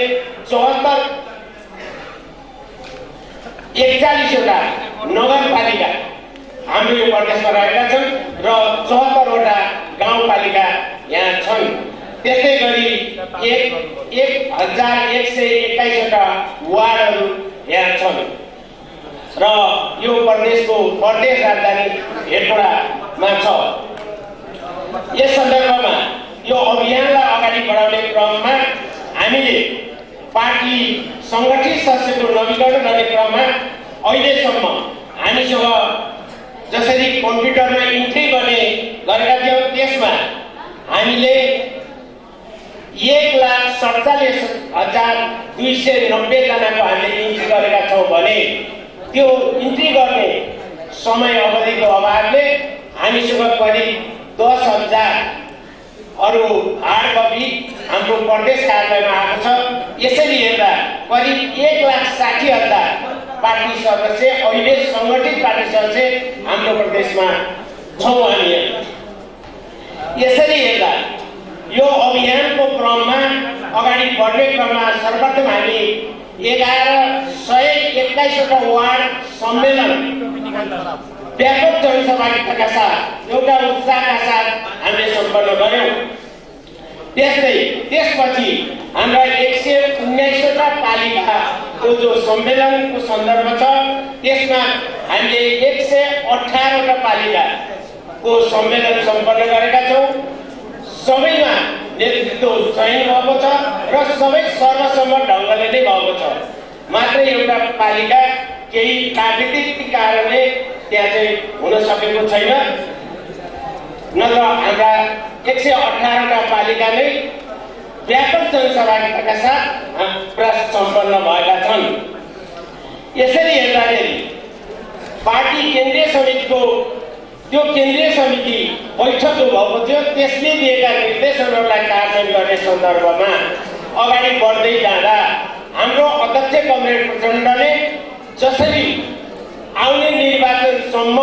J: 41वटा नगरपालिका हाम्रो यो प्रदेशमा रहेका छन् र 74वटा गाउँपालिका यहाँ छन्। त्यस्तै गरी 1121वटा वार्डहरू यहाँ छन् र यो प्रदेशको प्रदेश राजधानी हेटौँडामा छ। यस सन्दर्भमा यो अभियानलाई अगाडि बढाउने क्रममा हामीले पार्टी सङ्गठित सदस्यको नवीकरण गर्ने क्रममा अहिलेसम्म हामीसँग जसरी कम्प्युटरमा इन्ट्री गर्ने गरेका थियौँ, त्यसमा हामीले 1,47,290 जनाको हामीले इन्ट्री गरेका छौँ भने त्यो इन्ट्री गर्ने समय अवधिको अभावले हामीसँग करिब 10,000 अरू हार्ड कपी हाम्रो प्रदेश कार्यालयमा आएको छ। यसरी हेर्दा करिब 1,60,000 पार्टी सदस्य अहिले सङ्गठित पार्टी सदस्य हाम्रो प्रदेशमा छौँ हामी। यसरी हेर्दा यो अभियानको क्रममा अगाडि बढ्ने क्रममा सर्वप्रथम हामी 1121वटा वार्ड सम्मेलन व्यापक जनसहभागिताका साथ एउटा उत्साहका साथ हामीले सम्पन्न गर्यौँ। त्यसपछि हाम्रा 119वटा पालिकाको जो सम्मेलनको सन्दर्भ छ, त्यसमा हामीले 118वटा पालिकाको सम्मेलन सम्पन्न गरेका छौँ। सबैमा नेतृत्व चयन भएको छ र सबै सर्वसम्मत ढङ्गले नै भएको छ। मात्र एउटा पालिका केही प्राकृतिक कारणले त्यहाँ चाहिँ हुन सकेको छैन, नत्र हाम्रा 118वटा पालिका नै व्यापक जनसहभागिताका साथ सम्पन्न भएका छन्। यसरी हेर्दाखेरि पार्टी केन्द्रीय समितिको त्यो केन्द्रीय समिति बैठक जो भएको थियो त्यसले दिएका निर्देशनहरूलाई कार्यान्वयन गर्ने सन्दर्भमा अगाडि बढ्दै जाँदा हाम्रो अध्यक्ष कमरेड प्रचण्डले जसरी आउने निर्वाचनसम्म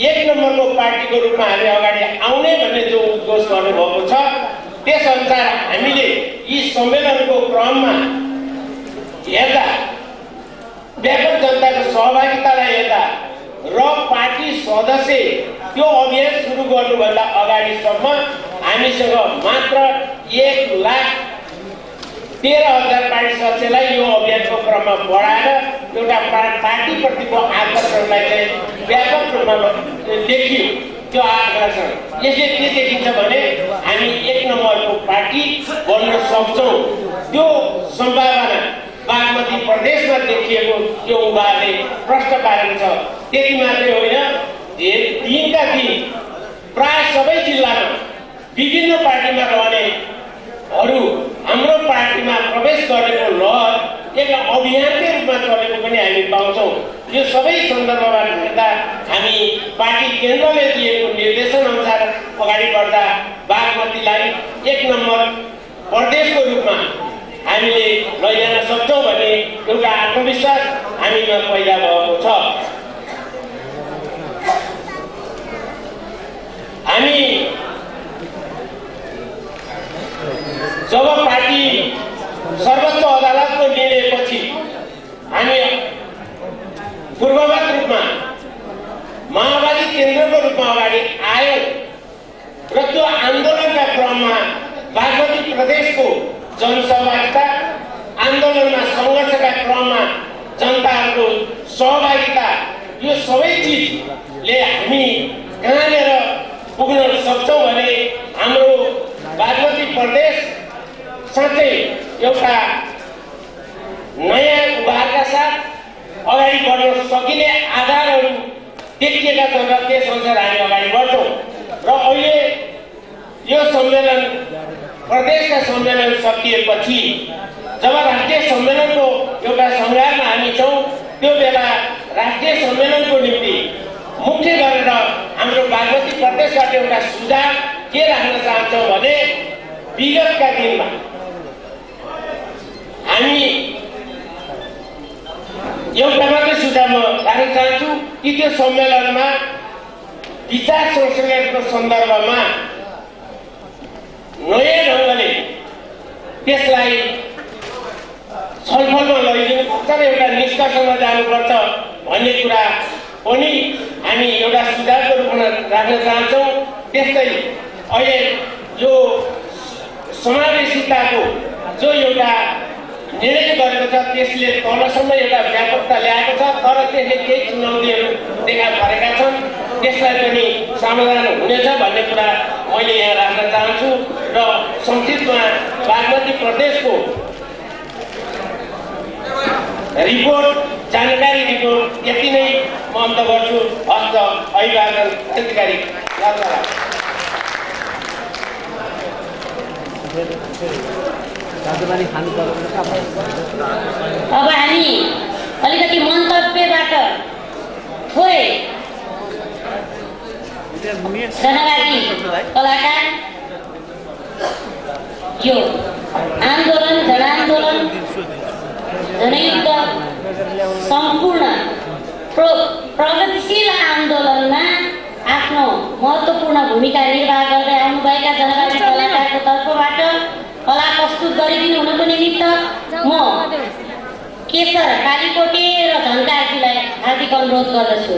J: 1 नम्बरको पार्टीको रूपमा हामी अगाडि आउने भन्ने जो उद्घोष गर्नुभएको छ, त्यसअनुसार हामीले यी सम्मेलनको क्रममा हेर्दा व्यापक जनताको सहभागितालाई हेर्दा र पार्टी सदस्य त्यो अभियान सुरु गर्नुभन्दा अगाडिसम्म हामीसँग मात्र 1,13,000 पार्टी सदस्यलाई यो अभियानको क्रममा बढाएर एउटा पार्टीप्रतिको आकर्षणलाई चाहिँ व्यापक रूपमा देखियो। त्यो आकर्षण यसले के देखिन्छ भने हामी 1 नम्बरको पार्टी बन्न सक्छौँ। त्यो सम्भावना बागमती प्रदेशमा देखिएको त्यो उहाँले प्रश्न पारेको छ। त्यति मात्रै होइन, दिनका दिन प्राय सबै जिल्लामा विभिन्न पार्टीमा रहनेहरू हाम्रो पार्टीमा प्रवेश गरेको लहर एक अभियानकै रूपमा चलेको पनि हामी पाउँछौँ। यो सबै सन्दर्भबाट हेर्दा हामी पार्टी केन्द्रले दिएको निर्देशन अनुसार अगाडि बढ्दा बागमतीलाई 1 नम्बर प्रदेशको रूपमा हामीले लैजान सक्छौँ भन्ने एउटा आत्मविश्वास हामीमा पैदा भएको छ। हामी जब पार्टी सर्वोच्च अदालतको निर्णयपछि हामी पूर्ववत रूपमा माओवादी केन्द्रको रूपमा अगाडि आयौँ र त्यो आन्दोलनका क्रममा बागमती प्रदेशको जनसहभागिता, आन्दोलनमा सङ्घर्षका क्रममा जनताहरूको सहभागिता, यो सबै चिजले हामी कहाँनिर पुग्न सक्छौँ भने हाम्रो बागमती प्रदेश साँच्चै एउटा नयाँ उभारका साथ अगाडि बढ्न सकिने आधारहरू देखिएका छन् र त्यस अनुसार हामी अगाडि बढ्छौँ। र अहिले यो सम्मेलन प्रदेशका सम्मेलन सकिएपछि जब राष्ट्रिय सम्मेलनको एउटा सङ्ग्राममा हामी छौँ, त्यो बेला राष्ट्रिय सम्मेलनको निम्ति मुख्य गरेर हाम्रो बागमती प्रदेशबाट एउटा सुझाव के राख्न चाहन्छौँ भने विगतका दिनमा हामी एउटा मात्रै सुझाव म राख्न चाहन्छु कि त्यो सम्मेलनमा विचार संश्लेषणको सन्दर्भमा नयाँ ढङ्गले त्यसलाई छलफलमा लैजानुपर्छ र एउटा निष्कर्षमा जानुपर्छ भन्ने कुरा पनि हामी एउटा सुझावको रूपमा राख्न चाहन्छौँ। त्यस्तै अहिले जो समावेशिताको जो एउटा निर्णय गरेको छ त्यसले तलसम्म एउटा व्यापकता ल्याएको छ, तर त्यसले केही चुनौतीहरू देखा परेका छन्। त्यसलाई पनि समाधान हुनेछ भन्ने कुरा मैले यहाँ राख्न चाहन्छु र संक्षिप्तमा बागमती प्रदेशको रिपोर्ट, जानकारी रिपोर्ट यति नै म अन्त गर्छु। हस्त अभिवादन क्रान्तिकारी।
D: अब हामी अलिकति मन्तव्यबाट थोरै जनवादी कलाकार यो आन्दोलन, जनआन्दोलन, जनयुद्ध सम्पूर्ण प्रगतिशील आन्दोलनमा आफ्नो महत्त्वपूर्ण भूमिका निर्वाह गर्दै आउनुभएका जनवादी कलाकारको तर्फबाट कला प्रस्तुत गरिदिनु हुनको निमित्त म केशर कालीकोटे र झन्कारजीलाई हार्दिक अनुरोध गर्दछु।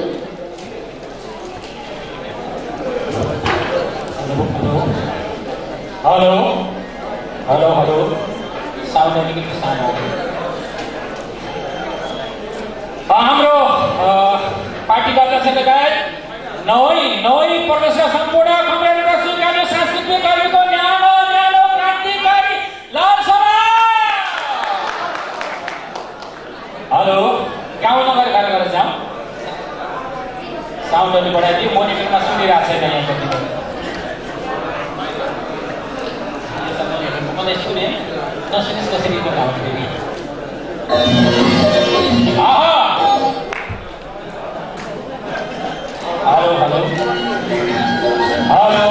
B: हेलो हेलो हेलो, साउन्ड अलिकति सानो। हाम्रो पार्टीका अध्यक्ष लगायत नवै प्रदेशका सम्पूर्ण कमरेडहरू स्वीकार्य सांस्कृतिक कार्यको न्यानो क्रान्तिकारी लाल सभा। हेलो, गाउँ नगरी कार्य गरेर जाउँ। साउन्ड अलि बढाइदियो, मोनिटरमा सुनिरहेको छैन यहाँ कति। मलाई सुने नसुनिस् कसरी गाउँछ फेरि। हेलो हेलो हेलो,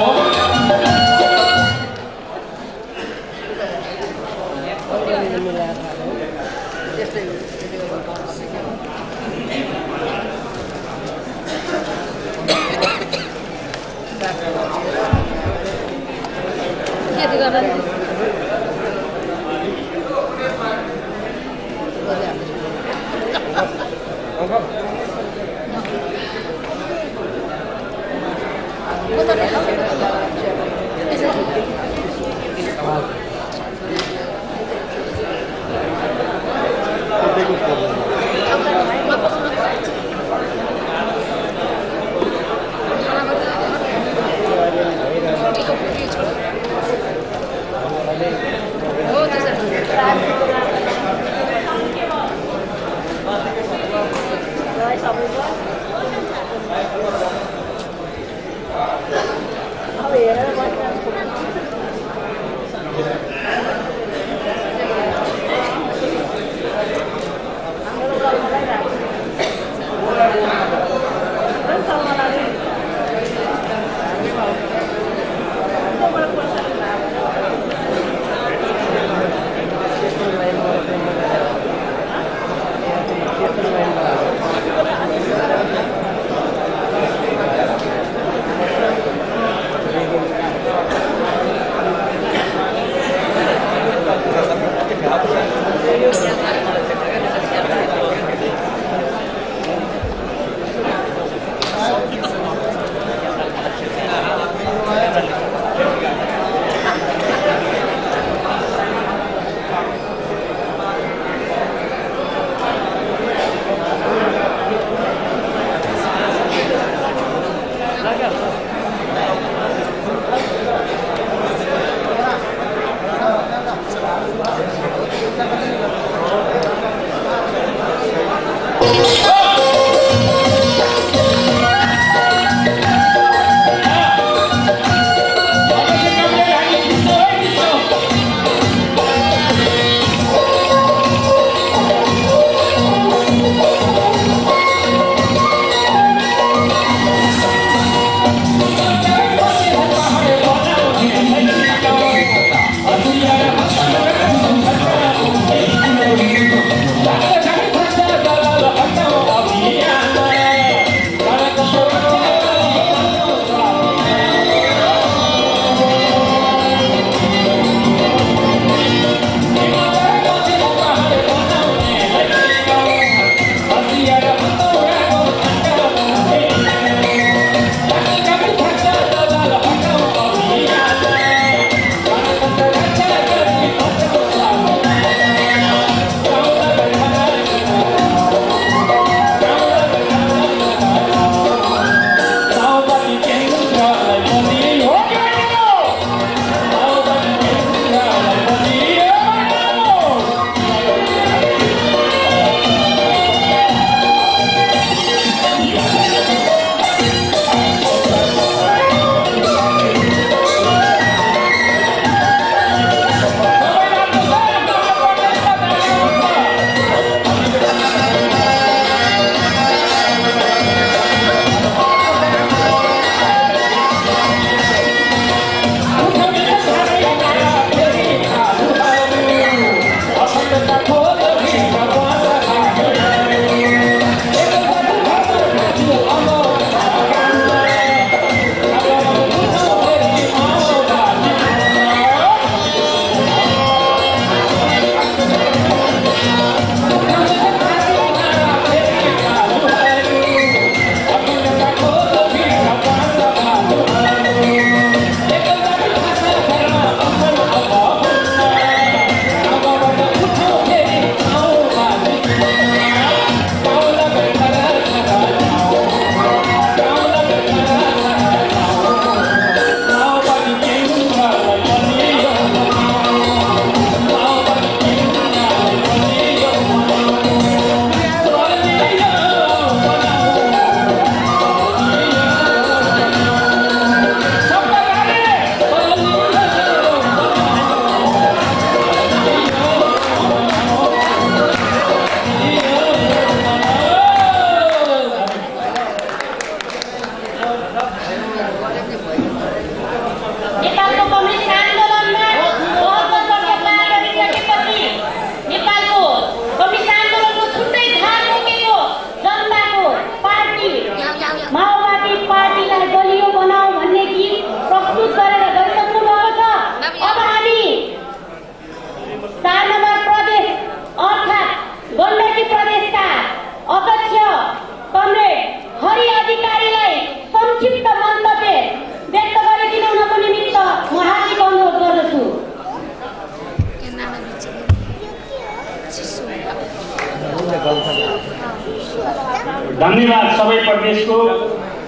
K: धन्यवाद सबै प्रदेशको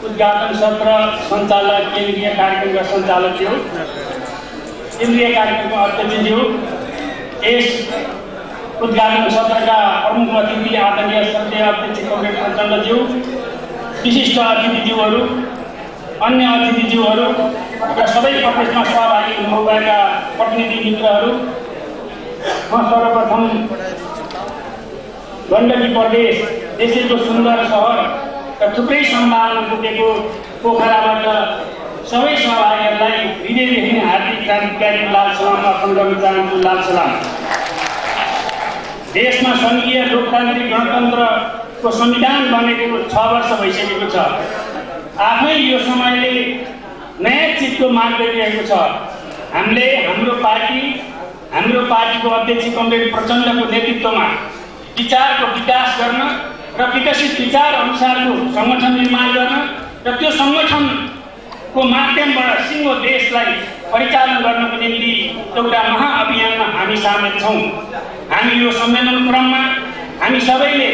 K: उद्घाटन सत्र सञ्चालक केन्द्रीय कार्यक्रमका सञ्चालकज्यू, केन्द्रीय कार्यक्रमको अध्यक्षज्यू, यस उद्घाटन सत्रका प्रमुख अतिथि आदरणीय सत्य अध्यक्ष कमरेड प्रचण्डज्यू, विशिष्ट अतिथिज्यूहरू, अन्य अतिथिज्यूहरू र सबै प्रदेशमा सहभागी हुनुभएका प्रतिनिधि मित्रहरू, म सर्वप्रथम गण्डकी प्रदेश देशको सुन्दर सहर र थुप्रै सम्भावना पुगेको पोखराबाट सबै सहभागीहरूलाई हृदयदेखि हार्दिक क्रान्तिकारी लाल सलाम अर्पण गर्न चाहन्छु। लाल सलाम। देशमा सङ्घीय लोकतान्त्रिक गणतन्त्रको संविधान बनेको 6 वर्ष भइसकेको छ। आफै यो समयले नयाँ चिजको माग गरिरहेको छ। हामीले हाम्रो पार्टीको अध्यक्ष कमरेड प्रचण्डको नेतृत्वमा विचारको विकास गर्न र विकसित विचार अनुसारको सङ्गठन निर्माण गर्न र त्यो सङ्गठनको माध्यमबाट सिङ्गो देशलाई परिचालन गर्नको निम्ति एउटा महाअभियानमा हामी सामेल छौँ। हामी यो सम्मेलन क्रममा हामी सबैले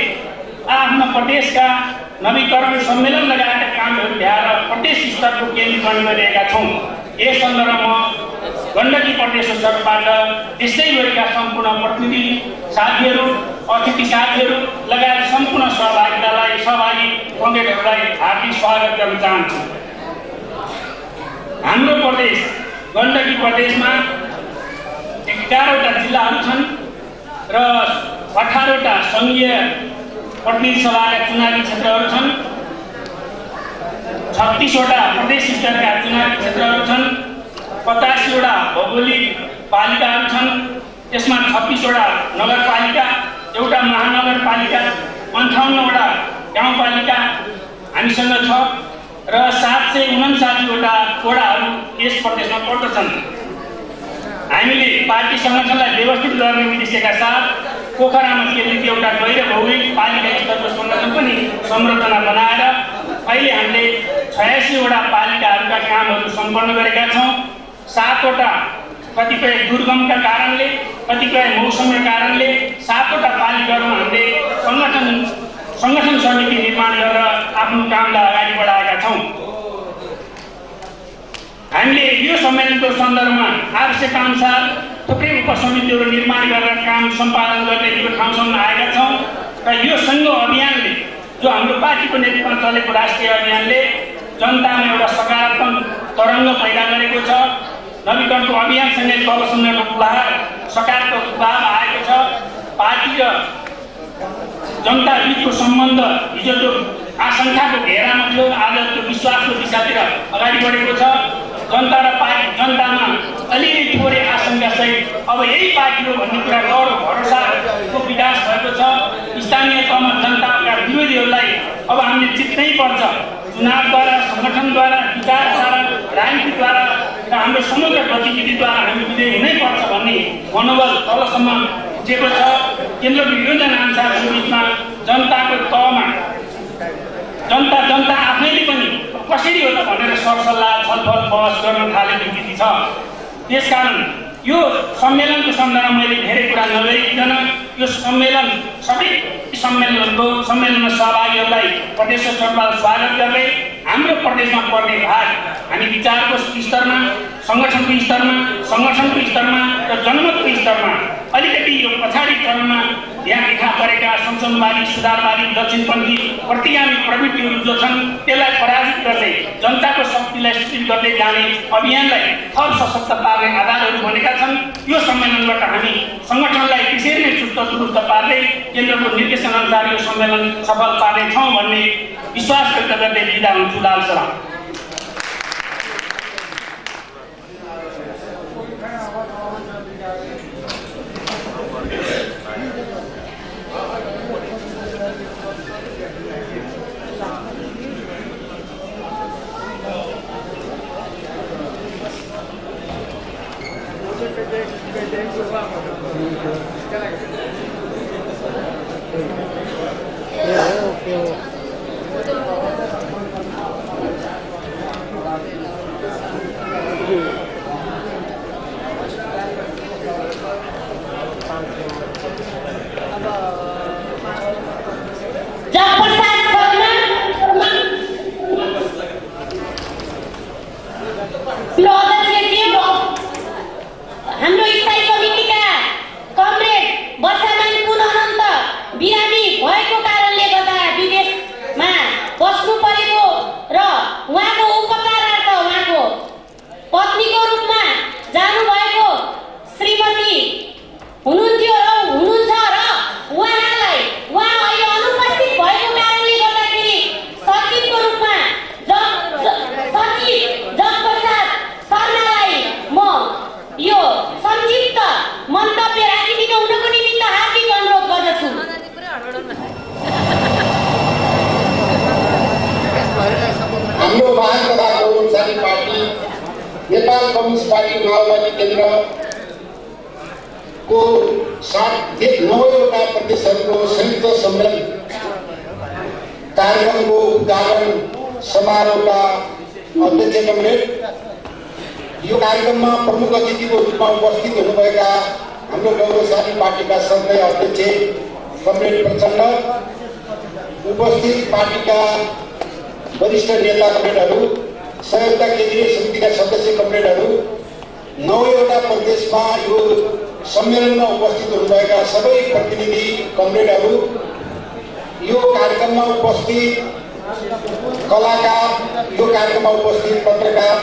K: आफ्नो प्रदेशका नवीकरण सम्मेलन लगायतका कामहरू ल्याएर प्रदेश स्तरको केन्द्रीकरण गरिरहेका छौँ। यस सन्दर्भमा गण्डकी प्रदेश स्तरबाट त्यस्तै गरेका सम्पूर्ण प्रतिनिधि साथीहरू, अतिथि साथीहरू लगायत सम्पूर्ण सहभागी कमरेडहरूलाई हार्दिक स्वागत गर्न चाहन्छु। हाम्रो प्रदेश गण्डकी प्रदेशमा 11वटा जिल्लाहरू छन् र 18वटा सङ्घीय प्रतिनिधि सभाका चुनावी क्षेत्रहरू छन्, 36वटा प्रदेश स्तरका चुनावी क्षेत्रहरू छन्, 85वटा भौगोलिक पालिकाहरू छन्, त्यसमा 36वटा नगरपालिका, एउटा महानगरपालिका, 58वटा गाउँपालिका हामीसँग छ र 759वटा वडाहरू यस प्रदेशमा पर्दछन्। हामीले पार्टी सङ्गठनलाई व्यवस्थित गर्ने उद्देश्यका साथ पोखरामा केन्द्रित एउटा गैर भौगोलिक पालिका स्तरको सङ्गठन पनि संरचना बनाएर अहिले हामीले 86वटा पालिकाहरूका कामहरू सम्पन्न गरेका छौँ। 7वटा कतिपय दुर्गमका कारणले, कतिपय मौसमका कारणले 7वटा पालिकाहरूमा हामीले सङ्गठन समिति निर्माण गरेर आफ्नो कामलाई अगाडि बढाएका छौँ। हामीले यो सम्मेलनको सन्दर्भमा आवश्यकताअनुसार थुप्रै उपसमितिहरू निर्माण गरेर काम सम्पादन गर्ने यो ठाउँसम्म आएका छौँ र यो सङ्घो अभियानले, जो हाम्रो पार्टीको नेतृत्वमा चलेको राष्ट्रिय अभियानले जनतामा एउटा सकारात्मक तरङ्ग पैदा गरेको छ। नवीकरणको अभियानसँगै तल सन्दर्भमा सकारात्मक प्रभाव आएको छ। पार्टी र जनता बीचको सम्बन्ध हिजो जो आशंकाको घेरामा थियो, आज त्यो विश्वासको दिशातिर अगाडि बढेको छ। जनतामा अलिअलि थोरै आशंकासहित अब यही पार्टी हो भन्ने कुरा डर भरोसाको विकास भएको छ। स्थानीय तहमा जनताका विरोधीहरूलाई अब हामीले जित्नै पर्छ। चुनावद्वारा, सङ्गठनद्वारा, विचारद्वारा, राजनीतिद्वारा र हाम्रो समग्र गतिविधिद्वारा हामी विजयी हुनैपर्छ भन्ने मनोबल तलसम्म उठेको छ। केन्द्रको योजना अनुसार बिचमा जनताको तहमा जनता आफैले पनि कसरी हो त भनेर सरसल्लाह, छलफल, बहस गर्न थालेको स्थिति छ। त्यसकारण यो सम्मेलनको सन्दर्भमा मैले धेरै कुरा नगरिकन यो सम्मेलन सबै सम्मेलनमा सहभागीहरूलाई प्रदेश स्तरबाट स्वागत गर्दै हाम्रो प्रदेशमा पर्ने भाग हामी विचारको स्तरमा, सङ्गठनको स्तरमा र जनमतको स्तरमा अलिकति यो पछाडि चरणमा यहाँ देखा परेका संशोधनवादी, सुधारवादी, दक्षिणपन्थी प्रतिगामी प्रवृत्तिहरू जो छन् त्यसलाई पराजित गर्दै जनताको शक्तिलाई सुदृढ गर्दै जाने अभियानलाई थप सशक्त पार्ने आधारहरू बनेका छन्। यो सम्मेलनबाट हामी सङ्गठनलाई त्यसरी नै चुस्त दुरुस्त पार्दै केन्द्रको निर्देशन अनुसार यो सम्मेलन सफल पार्नेछौँ भन्ने विश्वास व्यक्त गर्दै बिदा हुन्छु। लाल सलाम।
E: कम्युनिस्ट पार्टी माओवादी केन्द्रको 9वटा प्रदेशहरूको संयुक्त सम्मेलन कार्यक्रमको उद्घाटन समारोहका अध्यक्ष कमरेड, यो कार्यक्रममा प्रमुख अतिथिको रूपमा उपस्थित हुनुभएका हाम्रो गौरवशाली पार्टीका श्रद्धेय अध्यक्ष कमरेड प्रचण्ड, उपस्थित पार्टीका वरिष्ठ नेता कमरेडहरू, संयुक्त केन्द्रीय समितिका सदस्य कमरेडहरू, 9वटा प्रदेशमा यो सम्मेलनमा उपस्थित हुनुभएका सबै प्रतिनिधि कमरेडहरू, यो कार्यक्रममा उपस्थित कलाकार, यो कार्यक्रममा उपस्थित पत्रकार,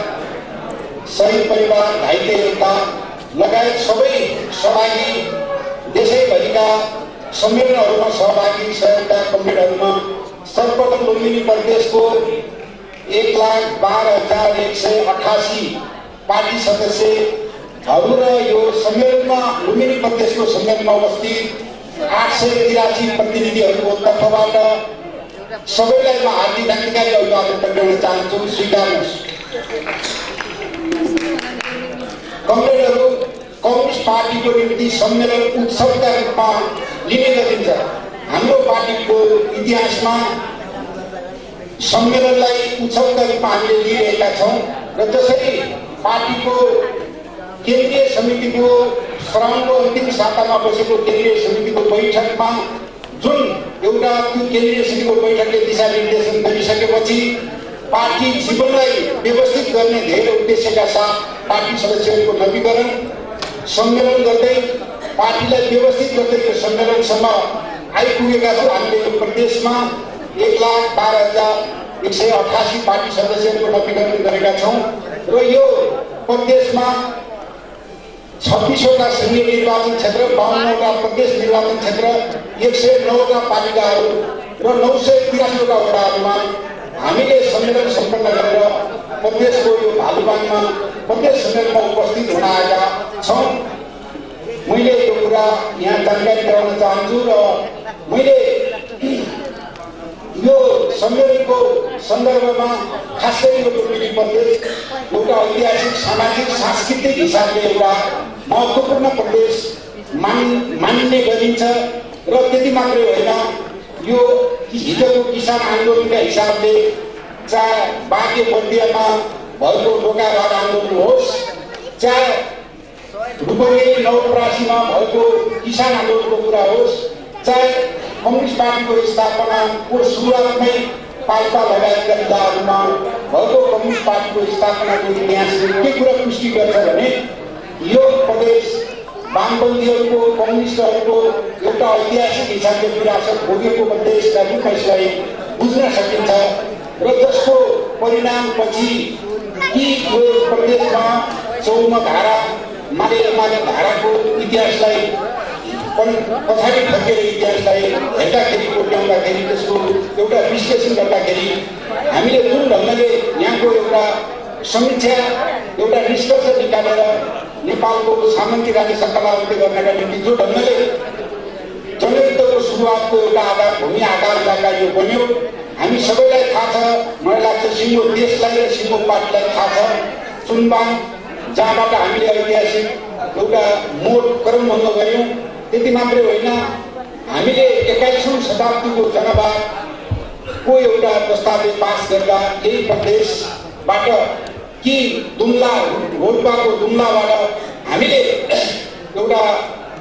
E: शहीद परिवार, घाइते योद्धा लगायत सबै सहभागी, देशैभरिका सम्मेलनहरूमा सहभागी सहयोगका कमरेडहरूमा सर्वप्रथम लुम्बिनी प्रदेशको 1,12,188 पार्टी सदस्यहरू र यो सम्मेलनमा लुम्बिनी प्रदेशको सम्मेलनमा उपस्थित 883 प्रतिनिधिहरूको तर्फबाट सबैलाई म हार्दिक धन्यवाद अभिवादन गर्न चाहन्छु। स्वीकार्नुहोस्। कमरेडहरू, कम्युनिस्ट पार्टीको निम्ति सम्मेलन उत्सवका रूपमा लिने गरिन्छ। हाम्रो पार्टीको इतिहासमा सम्मेलनलाई उत्सवका रूपमा हामीले लिइरहेका छौँ र जसरी पार्टीको केन्द्रीय समितिको श्रावणको अन्तिम सातामा बसेको केन्द्रीय समितिको बैठकमा जुन एउटा त्यो केन्द्रीय समितिको बैठकले दिशानिर्देशन गरिसकेपछि पार्टी जीवनलाई व्यवस्थित गर्ने धेरै उद्देश्यका साथ पार्टी सदस्यहरूको नवीकरण सम्मेलन गर्दै पार्टीलाई व्यवस्थित गर्दै यो सम्मेलनसम्म आइपुगेका छौँ। हामीले यो प्रदेशमा 1,12,188 पार्टी सदस्यहरूको नवीकरण गरेका छौँ र यो प्रदेशमा 26वटा संघीय निर्वाचन क्षेत्र, 52वटा प्रदेश निर्वाचन क्षेत्र, 109वटा पालिकाहरू र 983वटा वडाहरूमा हामीले सम्मेलन सम्पन्न गरेर प्रदेशको यो भालुपाङमा प्रदेश सम्मेलनमा उपस्थित हुन आएका छौँ। मैले यो कुरा यहाँ जानकारी गराउन चाहन्छु र मैले यो सम्मेलनको सन्दर्भमा खास गरी यो लुम्बिनी प्रदेश एउटा ऐतिहासिक, सामाजिक, सांस्कृतिक हिसाबले एउटा महत्त्वपूर्ण प्रदेश मानिने गरिन्छ र त्यति मात्रै होइन, यो हिजोको किसान आन्दोलनका हिसाबले चाहे बाँके बर्दियामा भएको ढोकाघाट आन्दोलन होस्, चाहे रूपन्देही नवलपरासीमा भएको किसान आन्दोलनको कुरा होस्, चाहे कम्युनिस्ट पार्टीको स्थापनाको सुरुवातमै पाल्पा लगायतका विधाहरूमा भएको कम्युनिस्ट पार्टीको स्थापनाको इतिहासले के कुरा पुष्टि गर्छ भने यो प्रदेश वामपन्थीहरूको, कम्युनिस्टहरूको एउटा ऐतिहासिक हिसाबले विरासत भोगेको प्रदेशका रूपमा यसलाई बुझ्न सकिन्छ र जसको परिणामपछि कि यो प्रदेशमा 54 धारा, माले धाराको इतिहासलाई पछाडि फर्केर इतिहासलाई हेर्दाखेरि, कोट्याउँदाखेरि, त्यसको एउटा विश्लेषण गर्दाखेरि हामीले जुन ढङ्गले यहाँको एउटा समीक्षा, एउटा निष्कर्ष निकालेर नेपालको सामन्ती राज्य सङ्कलन गर्नका निम्ति जो ढङ्गले जनयुद्धको सुरुवातको एउटा आधार भूमि आधार यो बन्यो, हामी सबैलाई थाहा छ। मलाई लाग्छ सिङ्गो देशलाई र सिङ्गो पार्टीलाई थाहा छ चुनबाङ, जहाँबाट हामीले ऐतिहासिक एउटा मोड क्रमबन्ध गऱ्यौँ। त्यति मात्रै होइन, हामीले 21औं शताब्दीको जनवादको एउटा प्रस्तावले पास गर्दा यही प्रदेशबाट कि दुम्ला, रोल्पाको दुम्लाबाट हामीले एउटा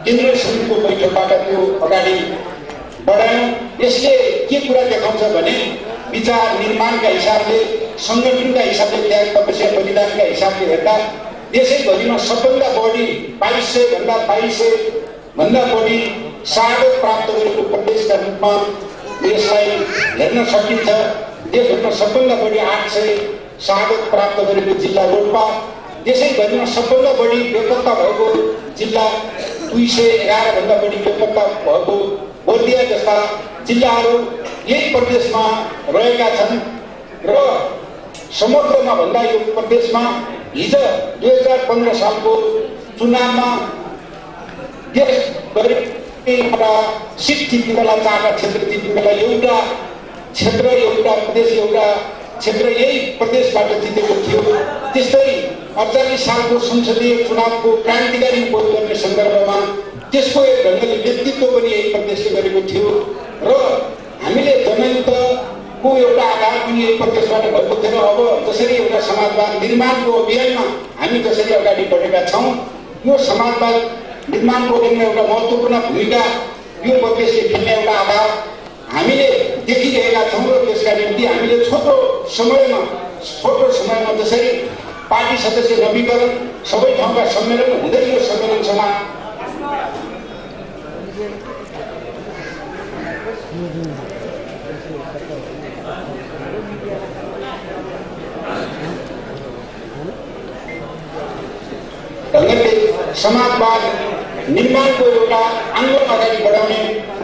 E: केन्द्रीय समितिको बैठकबाट त्यो अगाडि बढायौँ। यसले के कुरा देखाउँछ भने विचार निर्माणका हिसाबले, सङ्गठनका हिसाबले, त्याग तपस्या बलिदानका हिसाबले हेर्दा देशैभरिमा सबभन्दा बढी 2200 बढी शहादत प्राप्त गरेको प्रदेशका रूपमा यसलाई हेर्न सकिन्छ। देशभरिमा सबभन्दा बढी 800 शहादत प्राप्त गरेको जिल्ला रोल्पा, देशैभरिमा सबभन्दा बढी बेपत्ता भएको जिल्ला 211 भन्दा बढी बेपत्ता भएको बर्दिया जस्ता जिल्लाहरू यही प्रदेशमा रहेका छन् र समग्रमा भन्दा यो प्रदेशमा हिजो 2015 सालको चुनावमा देशभरि एउटा सिट जित्नु बेला, 4वटा क्षेत्र जित्नु बेला एउटा क्षेत्र, एउटा प्रदेश, एउटा क्षेत्र यही प्रदेशबाट जितेको थियो। त्यस्तै 48 सालको संसदीय चुनावको क्रान्तिकारी उपयोग गर्ने सन्दर्भमा त्यसको एक ढङ्गले नेतृत्व पनि यही प्रदेशले गरेको थियो र हामीले जनयुद्धको एउटा आधार पनि यही प्रदेशबाट भएको थिएन। अब जसरी एउटा समाजवाद निर्माणको अभियानमा हामी जसरी अगाडि बढेका छौँ, यो समाजवाद निर्माणको अभियानमा एउटा महत्त्वपूर्ण भूमिका यो प्रदेशले खेल्ने एउटा आधार हामीले देखिरहेका छौँ र त्यसका निम्ति हामीले छोटो समयमा जसरी पार्टी सदस्य नवीकरण सबै ठाउँका सम्मेलन हुँदै यो सम्मेलनसँग ढङ्गले समाजवाद निर्माणको एउटा आन्दोलन अगाडि बढाउने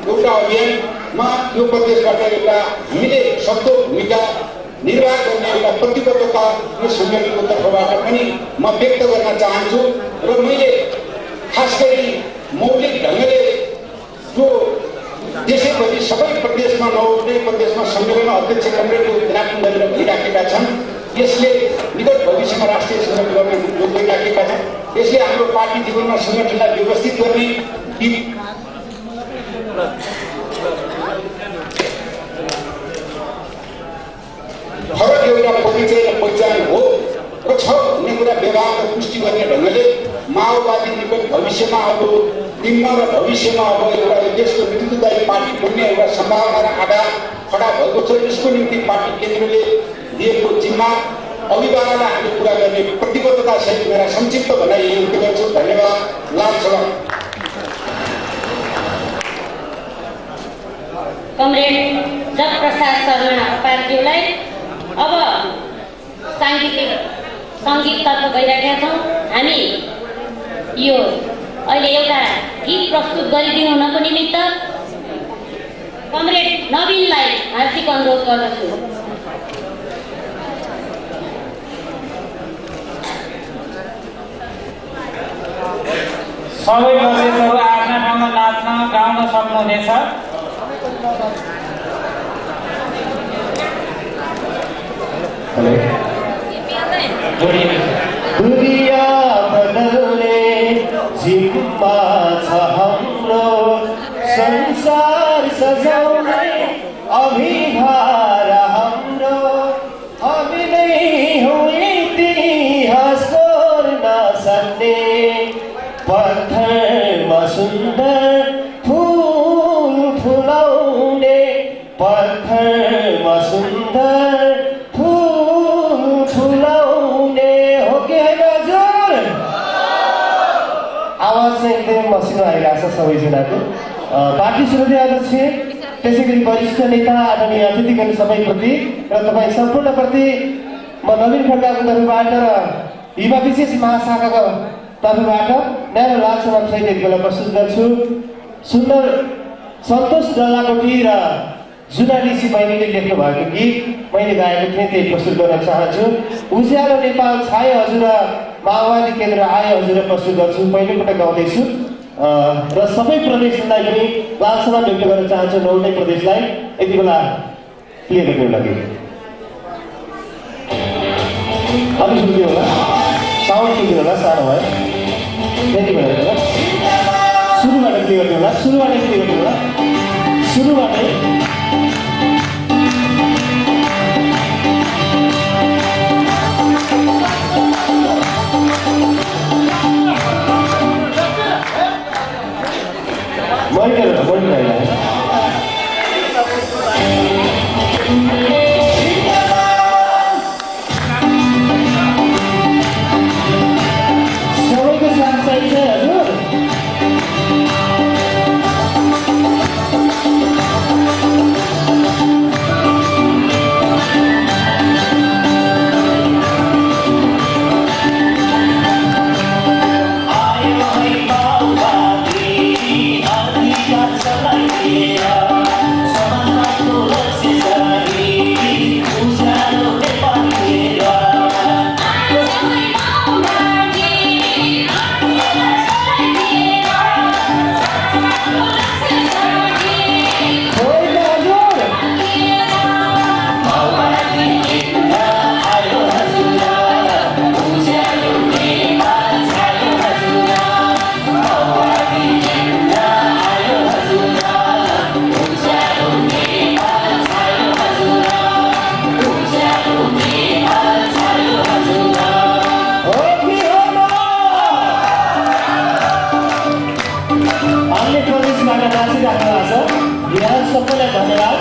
E: एउटा अभियानमा यो प्रदेशबाट एउटा हामीले सक्दो भूमिका निर्वाह गर्ने एउटा प्रतिबद्धता यो सम्मेलनको तर्फबाट पनि म व्यक्त गर्न चाहन्छु र मैले खास गरी मौलिक ढङ्गले जो देशैभरि सबै प्रदेशमा नहुने प्रदेशमा सम्मेलन अध्यक्ष कमरेडको निर्वाचन गरेर भइराखेका छन्। यसले निकट भविष्यमा राष्ट्रिय सङ्गठन गर्ने जोड्दै राखेका छन्। यसले हाम्रो पार्टी जीवनमा सङ्गठनलाई व्यवस्थित गर्ने फरक एउटा परिचय र पहिचान हो र छ भन्ने कुरा व्यवहारको पुष्टि गर्ने ढङ्गले माओवादी निकट भविष्यमा अब दिनमा र भविष्यमा अब एउटा देशको नेतृत्वदायी पार्टी बन्ने एउटा सम्भावना र आधार खडा भएको छ। यसको निम्ति पार्टी केन्द्रले दिएको जिम्मा अभिभावकलाई हामी पुरा गर्ने प्रतिबद्धता सहित मेरा संक्षिप्त भनाइ यही व्यक्त गर्छु। धन्यवाद। लाल सलाम।
D: कमरेड जग प्रसाद शर्मा अपारज्यूलाई अब सङ्गीततर्फ गइरहेका छौँ। हामी यो अहिले एउटा गीत प्रस्तुत गरिदिनु हुनको निमित्त कमरेड नवीनलाई हार्दिक अनुरोध गर्दछु।
B: सबै प्रदेशहरू आफ्ना ठाउँमा नाच्न गाउन सक्नुहुनेछ।
L: दुनिया बदलने जिम्मा छ हाम्रो, संसार सजाउने अभिभार हाम्रो। हामी नै हौँ इतिहास कोर्न सक्ने, पत्थरमा सुन्दर फुल फुलाउने, पत्थरमा सुन्दर फुल फुलाउने। हो कि होइन हजुर? आवाज चाहिँ एकदमै मसिनो आइरहेको छ सबैजनाको। पार्टी सुरुवाती अध्यक्ष, त्यसै गरी वरिष्ठ नेता आदरणीय अतिथिगण सबैप्रति र तपाईँ सम्पूर्णप्रति म नवीन खड्काको तर्फबाट र युवा विशेष महाशाखाको तर्फबाट न्यानो लाल सलाम सहित यति बेला प्रस्तुत गर्छु। सुन्दर सन्तोष डल्लाकोटी र जुना ऋषि बहिनीले लेख्नु भएको गीत मैले गाएको थिएँ, त्यही प्रस्तुत गर्न चाहन्छु। उज्यालो नेपाल छाए हजुर, माओवादी केन्द्र आए हजुर प्रस्तुत गर्छु। पहिलोपटक गाउँदैछु र सबै प्रदेशलाई पनि लाल सलाम व्यक्त गर्न चाहन्छु। 9वटै प्रदेशलाई यति बेला प्ले गर्नु लागि अलिक सुन्दियो होला, साउन्ड सुन्दियो होला, सानो भयो त्यति बेला सुरुबाट प्ले गर्नु होला, सुरुबाटै प्ले गर्नु होला, सुरुबाटै। सबैको साथ चाहिन्छ हजुर। दृश्यबाट नाचिराख्नु भएको छ। यहाँ सबैलाई धन्यवाद।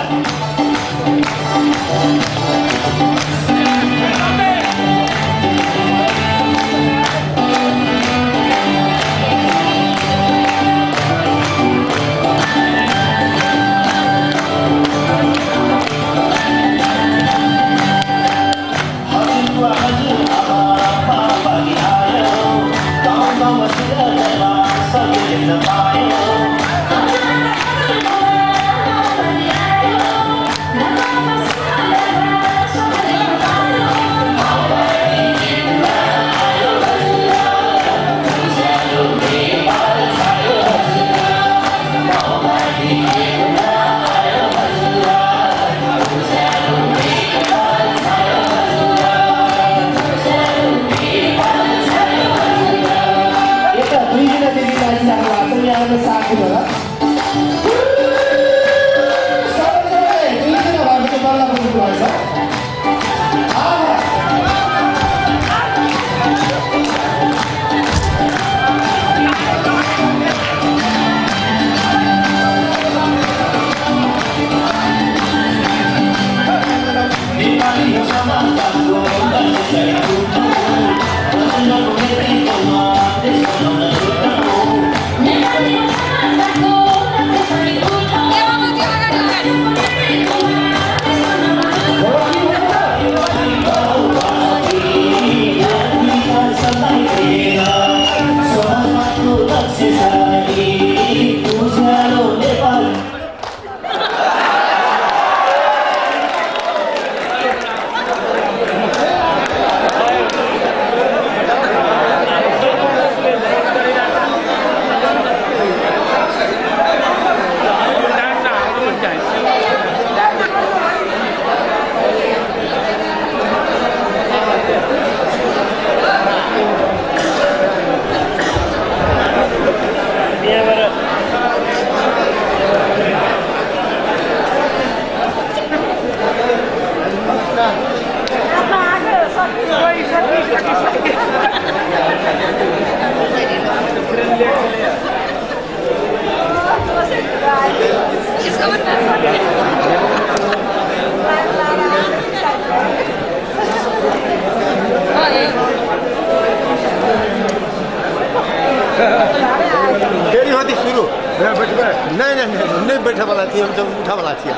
M: नहीं बैठा वाला थी, हम जब उठा वाला थी।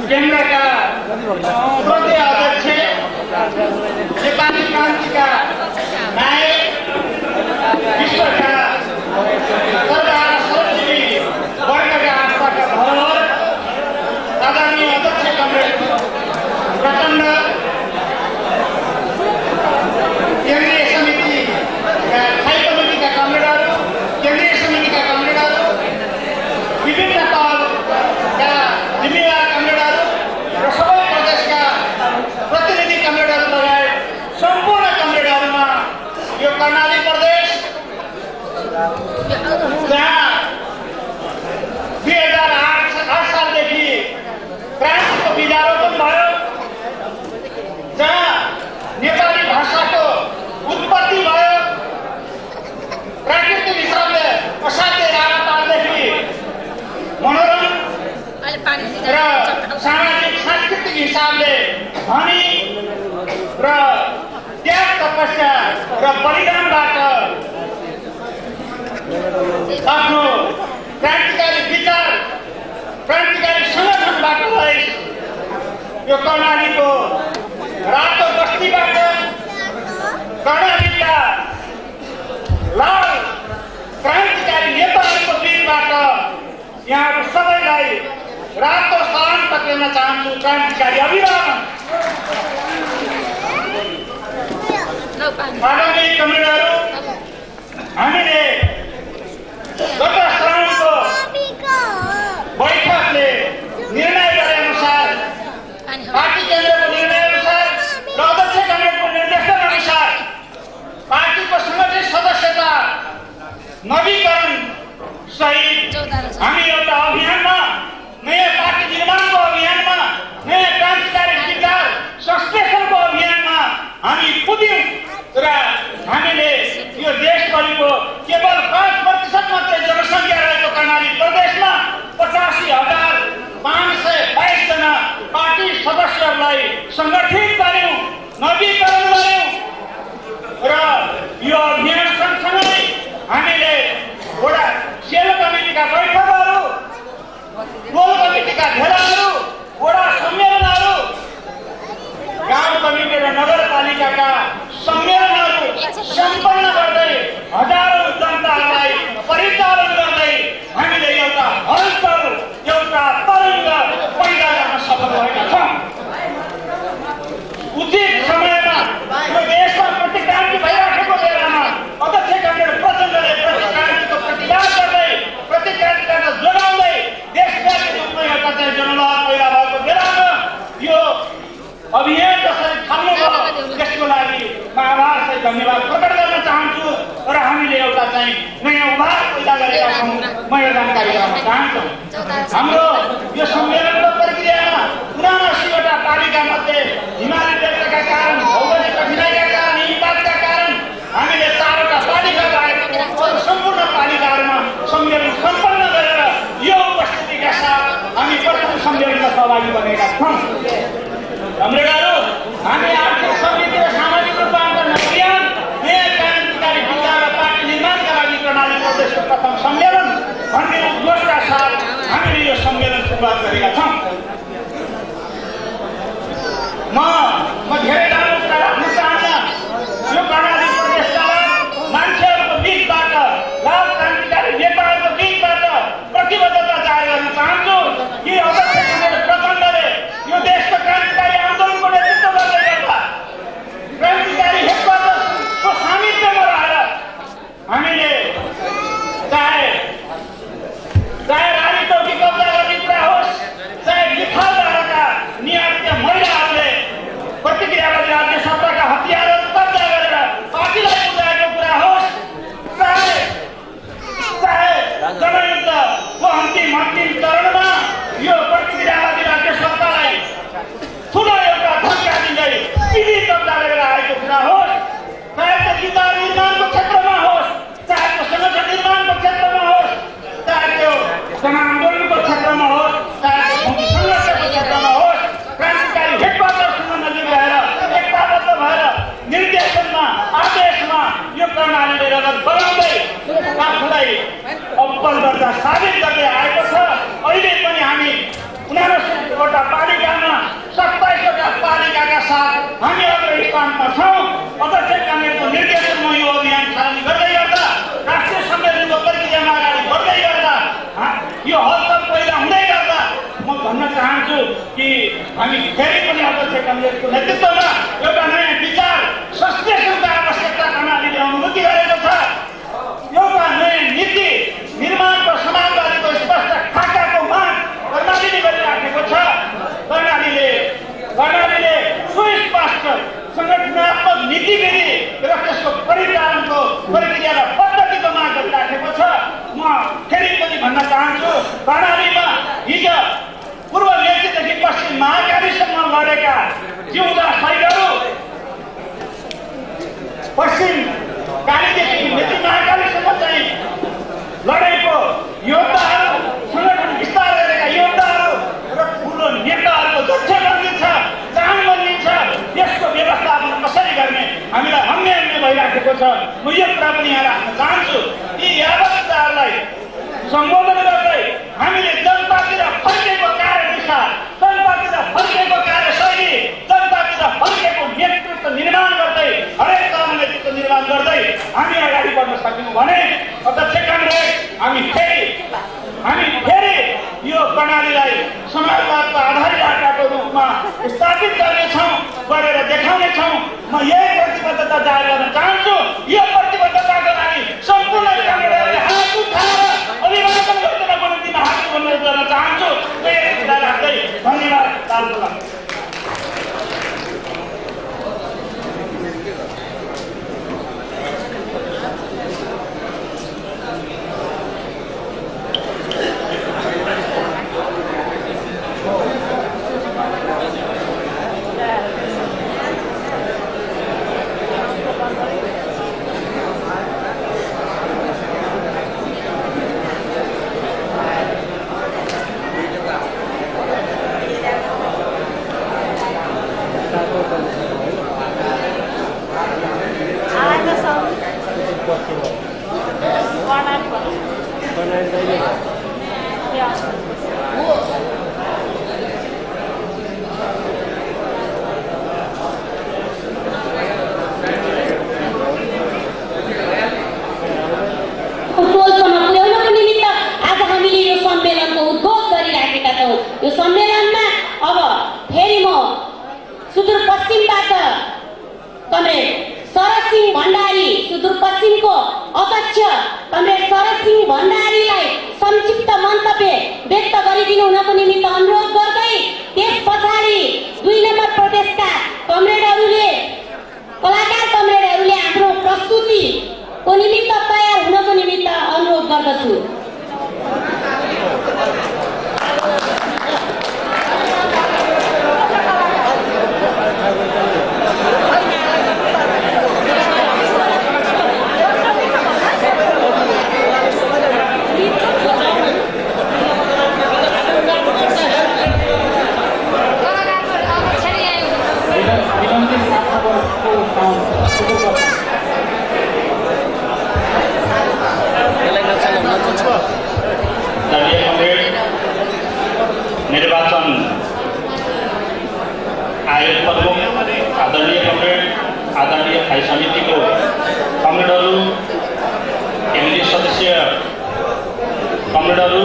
K: केन्द्रका श्रद्धेय अध्यक्ष नेपाली क्रान्तिका नायक विश्वका सरदार सरोजिनी वर्गका आस्थाका धरोहर आदरणीय अध्यक्ष कमरेड प्रचण्ड, केन्द्रीय समितिका स्थायी कमिटीका कमरेडहरू, केन्द्रीय समितिका कमरेडहरू, विभिन्न तहका जिम्मेवार कमरेडहरू र सबै प्रदेशका प्रतिनिधि कमरेडहरू लगायत सम्पूर्ण कमरेडहरूमा यो कर्णाली प्रदेश जहाँ 2008 सालदेखि क्रान्तिको बिजारोपण भयो, जहाँ नेपाली भाषाको उत्पत्ति भयो, प्राकृतिक हिसाबले असाध्य राजपालदेखि मनोरम र सामाजिक सांस्कृतिक हिसाबले धनी र त्याग तपस्या र बलिदानबाट आफ्नो क्रान्तिकारी विचार, क्रान्तिकारी सङ्गठनबाट यो कर्णालीको रातो बस्तीबाट, कर्णालीका लाल क्रान्तिकारी नेताहरूको दिनबाट यहाँहरू सबैलाई रातो सलाम टक्राउन चाहन्छु। क्रान्तिकारी अभिवादन। आदरणीय कमरेडहरू, हामीले गत श्रावणको बैठकले निर्णय गरे अनुसार, पार्टी केन्द्रको निर्णय अनुसार र अध्यक्ष कमरेडको निर्देशन अनुसार पार्टीको सङ्गठित सदस्यता नवीकरण सहित हामी एउटा अभियानमा, नयाँ पार्टी निर्माणको अभियानमा, नयाँ क्रान्तिकारी विचार संश्लेषणको अभियानमा हामी कुद्यौँ र हामीले यो देशभरिको केवल 5% मात्रै जनसङ्ख्या रहेको कर्णाली प्रदेशमा 85,522 जना पार्टी सदस्यहरूलाई सङ्गठित गर्यौँ, नवीकरण गर्यौँ र यो अभियान सँगसँगै हामीले वडा सेल कमिटीका बैठकहरू, टोल कमिटीका भेलाहरू, वडा सम्मेलनहरू, गाउँ कमिटी र नगरपालिकाका सम्मेलनहरू सम्पन्न गर्दै हजारौँ जनतालाई परिचालन गर्दै हामीले एउटा हलचल, एउटा तरङ्ग पैदा गर्न सफल भएका छौँ। उचित समयमा यो देशमा प्रतिक्रान्ति भइराखेको बेलामा अध्यक्ष कमरेड प्रचण्डले प्रतिक्रान्तिको प्रतिवाद गर्दै, प्रतिक्रान्तिबाट जोगाउँदै देशव्यापी रूपमा एउटा चाहिँ जनमत पैदा भएको बेलामा यो अभियान जसरी थाल्नुभयो त्यसको लागि म आभारसाथ धन्यवाद प्रकट गर्न चाहन्छु र हामीले एउटा चाहिँ नयाँ उभार पैदा गरेका छौँ, म यो जानकारी गराउन चाहन्छु। हाम्रो यो सम्मेलनको प्रक्रियामा पुराना 80वटा पालिका मध्ये हिमाली बेल्टका कारण, भौगोलिक कठिनाइका कारण, हिमपातका कारण हामीले 4वटा पालिका बाहेक सम्पूर्ण पालिकाहरूमा सम्मेलन सम्पन्न गरेर यो उपस्थितिका साथ हामी प्रथम सम्मेलनमा सहभागी बनेका छौँ। कमरेडहरू, हामी आर्थिक समृद्धि र सामाजिक रूपान्तरण अभियान, नयाँ क्रान्तिकारी विचार र पार्टी निर्माणका लागि कर्णाली प्रदेशको प्रथम सम्मेलन भन्ने उद्घोषका साथ हामीले यो सम्मेलन सुरुवात गरेका छौँ। म धेरै लामो हामी फेरि पनि अध्यक्ष कमरेडको नेतृत्वमा एउटा नयाँ विचार संश्लेषणको आवश्यकता कर्णालीले अनुभूति गरेको छ। एउटा नयाँ नीति निर्माणको समाजवादीको स्पष्ट खाकाको माग कर्णालीले गरिराखेको छ। कर्णालीले सुस्पष्ट संगठनात्मक नीतिविधि र त्यसको परिचालनको प्रक्रिया र पद्धतिको माग गरिराखेको छ। म फेरि पनि भन्न चाहन्छु, कर्णालीमा हिजो पूर्व मेचीदेखि पश्चिम महाकालीसम्म लडेका जिउँदा शहीदहरू, पश्चिम कालीदेखि मेची महाकालीसम्म चाहिँ लडेको योद्धाहरू, संगठन विस्तार गरेका योद्धाहरू र ठुलो नेताहरूको दक्ष बनिन्छ, चाहन बनिन्छ। यसको व्यवस्थापन कसरी गर्ने हामीलाई अन्य भइराखेको छ। म यो कुरा पनि यहाँ राख्न चाहन्छु। यी यावतहरूलाई सम्बोधन गर्दै हामीले जनतातिर फर्केको कार्यदिशा, जनतातिर फर्केको कार्यशैली, जनतातिर फर्केको नेतृत्व निर्माण गर्दै, हरेक तहमा नेतृत्व निर्माण गर्दै हामी अगाडि बढ्न सक्यौँ भने अध्यक्ष कमरेड हामी फेरि यो कर्णालीलाई समाजवादको आधारित आँटाको रूपमा स्थापित गर्नेछौँ, गरेर देखाउनेछौँ। म यही प्रतिबद्धता जाहेर गर्न चाहन्छु। यो प्रतिबद्धताको लागि सम्पूर्ण कमरेडहरूले हात उठाएर अभिवादन गर्नको निम्ति हात अनुरोध गर्न चाहन्छु। यही कुरा राख्दै धन्यवाद।
D: यो सम्मेलनमा अब फेरि म सुदूरपश्चिमबाट कमरेड शरद सिंह भण्डारी, सुदूरपश्चिमको अध्यक्ष कमरेड शरद सिंह भण्डारीलाई संक्षिप्त मन्तव्य व्यक्त गरिदिनु हुनको निमित्त अनुरोध गर्दै त्यस पछाडि 2 नम्बर प्रदेशका कमरेडहरूले, कलाकार कमरेडहरूले आफ्नो प्रस्तुतिको निमित्त तयार हुनको निमित्त अनुरोध गर्दछु।
K: निर्वाचन आयोग प्रमुख आदरणीय कमरेड, आदरणीय स्थायी समितिको कमरेडहरू, केन्द्रीय सदस्य कमरेडहरू,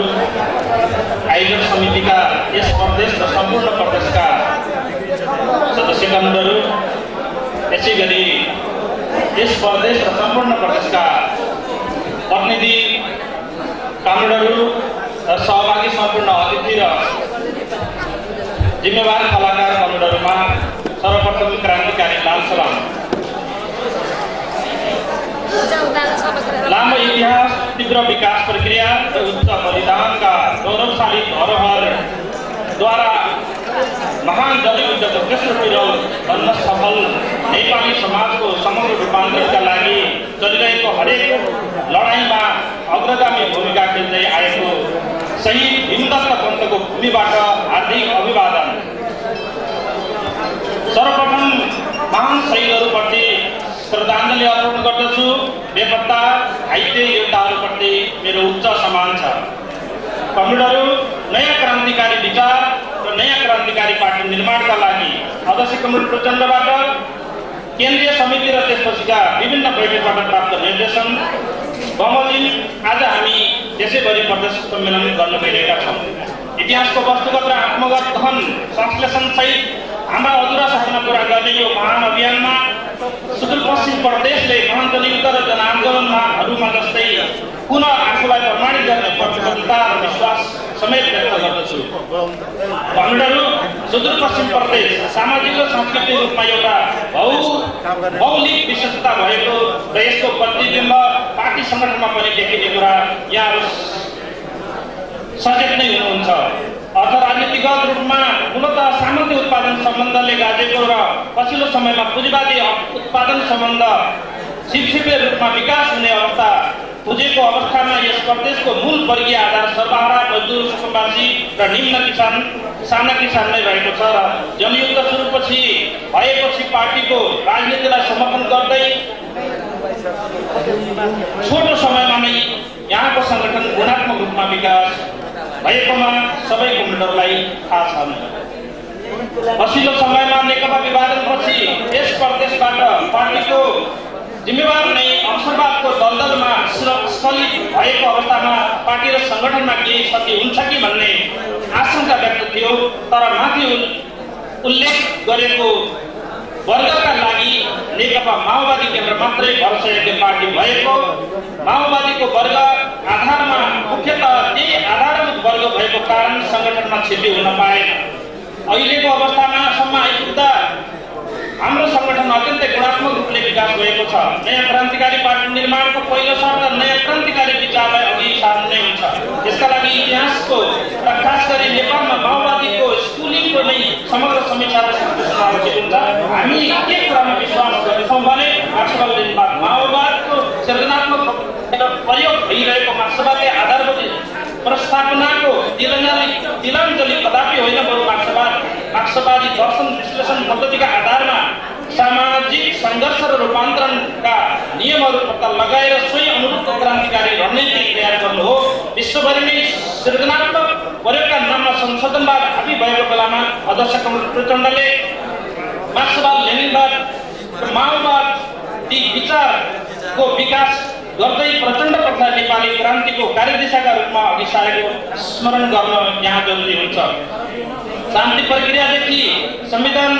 K: आयोजक समितिका यस प्रदेश र सम्पूर्ण प्रदेशका सदस्य कमरेडहरू, यसै गरी यस प्रदेश र सम्पूर्ण प्रदेशका प्रतिनिधि कमरेडहरू र सहभागी सम्पूर्ण अतिथि र जिम्मेवार कलाकार कमरेडहरूमा सर्वप्रथम क्रान्तिकारी लाल सलाम। लामो इतिहास, तीव्र विकास प्रक्रिया र उच्च बलिदानका गौरवशाली धरोहरद्वारा महान जनयुद्धको तेस्रो पिरौल बन्न सफल नेपाली समाजको समग्र रूपान्तरणका लागि चलिरहेको हरेक लडाइँमा अग्रगामी भूमिका खेल्दै आएको शहीद हिमदत्त पन्तको भूमिबाट हार्दिक अभिवादन। सर्वप्रथम महान शहीदहरूप्रति श्रद्धाञ्जली अर्पण गर्दछु। बेपत्ता घाइते योद्धाहरूप्रति मेरो उच्च सम्मान छ। कमरेडहरू, नयाँ क्रान्तिकारी विचार र नयाँ क्रान्तिकारी पार्टी निर्माणका लागि अध्यक्ष कमरेड प्रचण्डबाट केन्द्रीय समिति र त्यसपछिका विभिन्न बैठकबाट प्राप्त निर्देशन बमोजिम आज हामी त्यसैगरी प्रदेश सम्मेलन गर्न गइरहेका छौँ। इतिहासको वस्तुगत र आत्मगत गहन संश्लेषण सहित हाम्रा अधुरा सपना पूरा गर्ने यो महान अभियानमा सुदूरपश्चिम प्रदेशले गहन जनयुद्ध र जनआन्दोलनहरूमा जस्तै पुनः आफूलाई प्रमाणित गर्ने प्रतिबद्धता र विश्वास समेत व्यक्त गर्दछु। कमरेडहरू, सुदूरपश्चिम प्रदेश सामाजिक र सांस्कृतिक रूपमा एउटा भौगोलिक विशेषता भएको र यसको प्रतिबिम्ब पार्टी सङ्गठनमा पनि देखिने कुरा यहाँहरू सचेत नै हुनुहुन्छ। अर्थ राजनीतिगत रूपमा मूलतः सामग्री उत्पादन सम्बन्धले गाजेको र पछिल्लो समयमा पुँजीवादी उत्पादन सम्बन्ध सिपसिपे रूपमा विकास हुने अवस्था पुगेको अवस्थामा यस प्रदेशको मूल वर्गीय आधार सर्वहारा मजदुर कुटुम्बवासी र निम्न किसान साना किसान नै रहेको छ र जनयुद्ध सुरुपछि भएपछि पार्टीको राजनीतिलाई समर्थन गर्दै छोटो समयमा नै यहाँको सङ्गठन गुणात्मक रूपमा विकास भएकोमा सबै कमरेडहरूलाई थाहा छ। पछिल्लो समयमा नेकपा विभाजनपछि यस प्रदेशबाट पार्टीको जिम्मेवार नै अवसरवादको दलदलमा स्खलित भएको अवस्थामा पार्टी र सङ्गठनमा केही क्षति हुन्छ कि भन्ने आशंका व्यक्त थियो। तर माथि उल्लेख गरेको वर्गका लागि नेकपा माओवादी केन्द्र मात्रै भरोसायोग्य पार्टी भएको, माओवादीको वर्ग आधारमा मुख्यतः त्यही आधारभूत वर्ग भएको कारण सङ्गठनमा क्षति हुन पाएन। अहिलेको अवस्थामा सम्म आइपुग्दा हाम्रो सङ्गठन अत्यन्तै गुणात्मक रूपले विकास भएको छ। नयाँ क्रान्तिकारी पार्टी निर्माणको पहिलो शर्त नयाँ क्रान्तिकारी विचारलाई अघि सार्ने हुन्छ। यसका लागि इतिहासको र खास गरी नेपालमा माओवादीको स्कुलिङको नै समग्र समीक्षा र संश्लेषण आवश्यक हुन्छ। हामी के कुरामा विश्वास गर्छौँ भने माओवादको सृजनात्मक प्रयोग भइरहेको मार्क्सवादी आधारभूत प्रस्थापनाको तिलाञ्जली कदापि होइन, बरु मार्क्सवादी दर्शन विश्लेषण पद्धतिका आधारमा सामाजिक सङ्घर्ष र रूपान्तरणका नियमहरू पत्ता लगाएर सोही अनुरूप क्रान्तिकारी रणनीति तयार गर्नु हो। विश्वभरि नै सृजनात्मक प्रयोगका नाममा संशोधनवाद हाबी भएको बेलामा अध्यक्ष प्रचण्डले मार्क्सवाद लेनिनवाद माओवादी विचारको विकास गर्दै प्रचण्ड तथा नेपाली क्रान्तिको कार्यदिशाका रूपमा अघि सारेको स्मरण गर्न यहाँ जरुरी हुन्छ। शान्ति प्रक्रियादेखि संविधान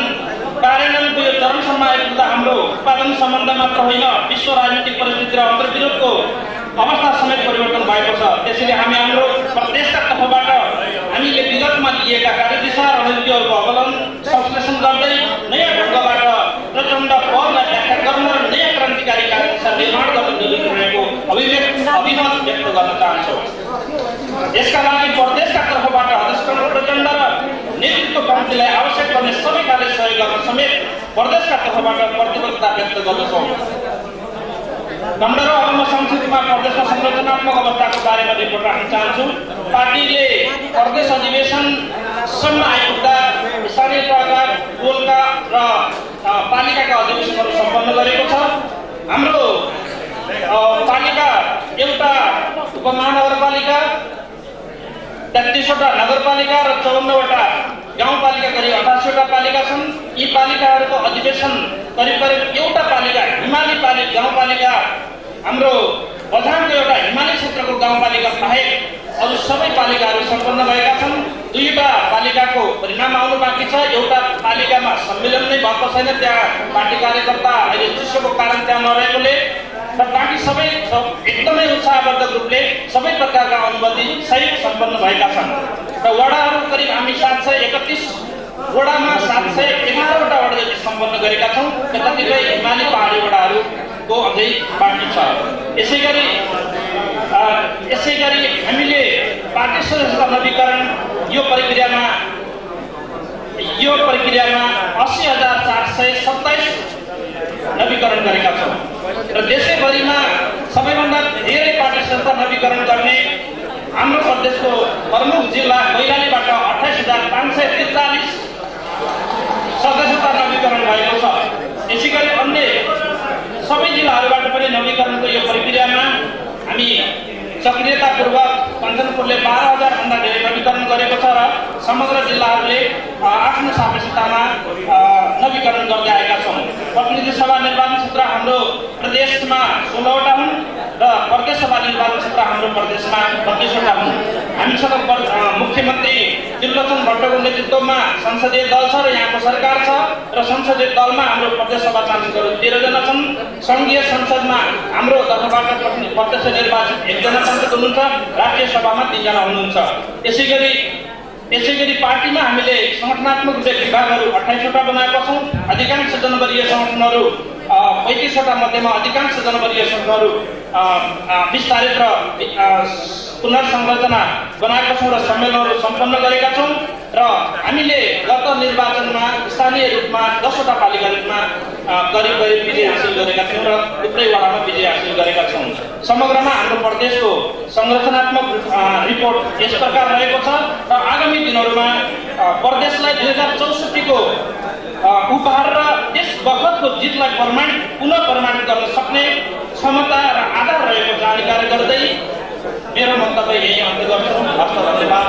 K: कार्यान्वयनको यो चरणसम्म आइपुग्दा हाम्रो उत्पादन सम्बन्ध मात्र होइन, विश्व राजनीतिक परिस्थिति र अन्तर्विरोधको अवस्था समेत परिवर्तन भएको छ। त्यसैले हामी हाम्रो प्रदेशका तर्फबाट हामीले विगतमा लिएका कार्यदिशा रणनीतिहरूको अवलम्बन संश्लेषण गर्दै नयाँ ढङ्गबाट प्रचण्ड पहललाई व्याख्या गर्न र नयाँ क्रान्तिकारी कार्यदिशा निर्माण गर्न जरुरी रहेको अभिमत व्यक्त गर्न चाहन्छौँ। यसका लागि प्रदेशका तर्फबाट अध्यक्ष प्रचण्ड र नेतृत्व कमिटीलाई आवश्यक पर्ने सबै कार्य सहयोग गर्न समेत प्रदेशका तर्फबाट प्रतिबद्धता व्यक्त गर्दछौँ। कमरेडहरू, अब म संक्षिप्तमा प्रदेशको संरचनात्मक अवस्थाको बारेमा रिपोर्ट राख्न चाहन्छु। पार्टीले प्रदेश अधिवेशनसम्म आइपुग्दा स्थानीय तहका टोलका र पालिकाका अधिवेशनहरू सम्पन्न गरेको छ। हाम्रो पालिका एउटा उपमहानगरपालिका, 33वटा नगरपालिका र 54वटा गाउँपालिका गरी 88वटा पालिका छन्। यी पालिकाहरूको अधिवेशन करिब एउटा पालिका हिमाली गाउँपालिका हाम्रो बझाङको एउटा हिमाली क्षेत्रको गाउँपालिका बाहेक अरू सबै पालिकाहरू सम्पन्न भएका छन्। 2वटा पालिकाको परिणाम आउनु बाँकी छ। एउटा पालिकामा सम्मेलन नै भएको छैन, त्यहाँ पार्टी कार्यकर्ता अहिले चिसोको कारण त्यहाँ नरहेकोले र बाँकी सबै एकदमै उत्साहवर्धक रूपले सबै प्रकारका अनुमति सहित सम्पन्न भएका छन्। र वडाहरू करिब हामी 731 वडामा 711वटा वडा जति सम्पन्न गरेका छौँ। र कतिपय हिमाली पहाडी वडाहरूको अझै बाँकी छ। यसै गरी हामीले पार्टी सदस्यता नवीकरण यो प्रक्रियामा 80,427 नवीकरण गरेका छौँ र देशैभरिमा सबैभन्दा धेरै पार्टी सदस्यता नवीकरण गर्ने हाम्रो प्रदेशको प्रमुख जिल्ला मैलालीबाट 28,543 सदस्यता नवीकरण भएको छ। यसै गरी अन्य सबै जिल्लाहरूबाट पनि नवीकरणको यो प्रक्रियामा हामी सक्रियतापूर्वक कञ्चनपुरले 12,000 भन्दा धेरै नवीकरण गरेको छ र समग्र जिल्लाहरूले आफ्नो सापेक्षतामा नवीकरण गर्दै आएका छौँ। प्रतिनिधि सभा निर्वाचन क्षेत्र हाम्रो प्रदेशमा 16वटा हुन् र प्रदेश सभा निर्वाचन क्षेत्र हाम्रो प्रदेशमा 32वटा हुन्। हामीसँग मुख्यमन्त्री त्रिलोचन भट्टको नेतृत्वमा संसदीय दल छ र यहाँको सरकार छ र संसदीय दलमा हाम्रो प्रदेश सभा सांसदहरू 13 जना छन्। संघीय संसदमा हाम्रो तर्फबाट प्रत्यक्ष निर्वाचित 1 जना सांसद हुनुहुन्छ, राष्ट्रिय सभामा 3 जना हुनुहुन्छ। यसैगरी पार्टीमा हामीले संगठनात्मक विभागहरू 28 वटा बनाएका छौँ। अधिकांश जनवरीय संगठनहरू 35 वटा मध्येमा अधिकांश जनवरीय संगठनहरू विस्तारित र पुनर्संरचना बनाएका छौँ र सम्मेलनहरू सम्पन्न गरेका छौँ र हामीले गत निर्वाचनमा स्थानीय रूपमा 10 वटा पालिका रूपमा करिब विजय हासिल गरेका छौँ र थुप्रै वडामा विजय हासिल गरेका छौँ। समग्रमा हाम्रो प्रदेशको संरचनात्मक रिपोर्ट यस प्रकार रहेको छ र आगामी दिनहरूमा प्रदेशलाई 2064 को उपहार र त्यस बखतको जितलाई पुनः प्रमाणित गर्न सक्ने क्षमता र आधार रहेको जानकारी गर्दै मेरो मन्तव्य यही अन्त गर्छु। हस्त धन्यवाद।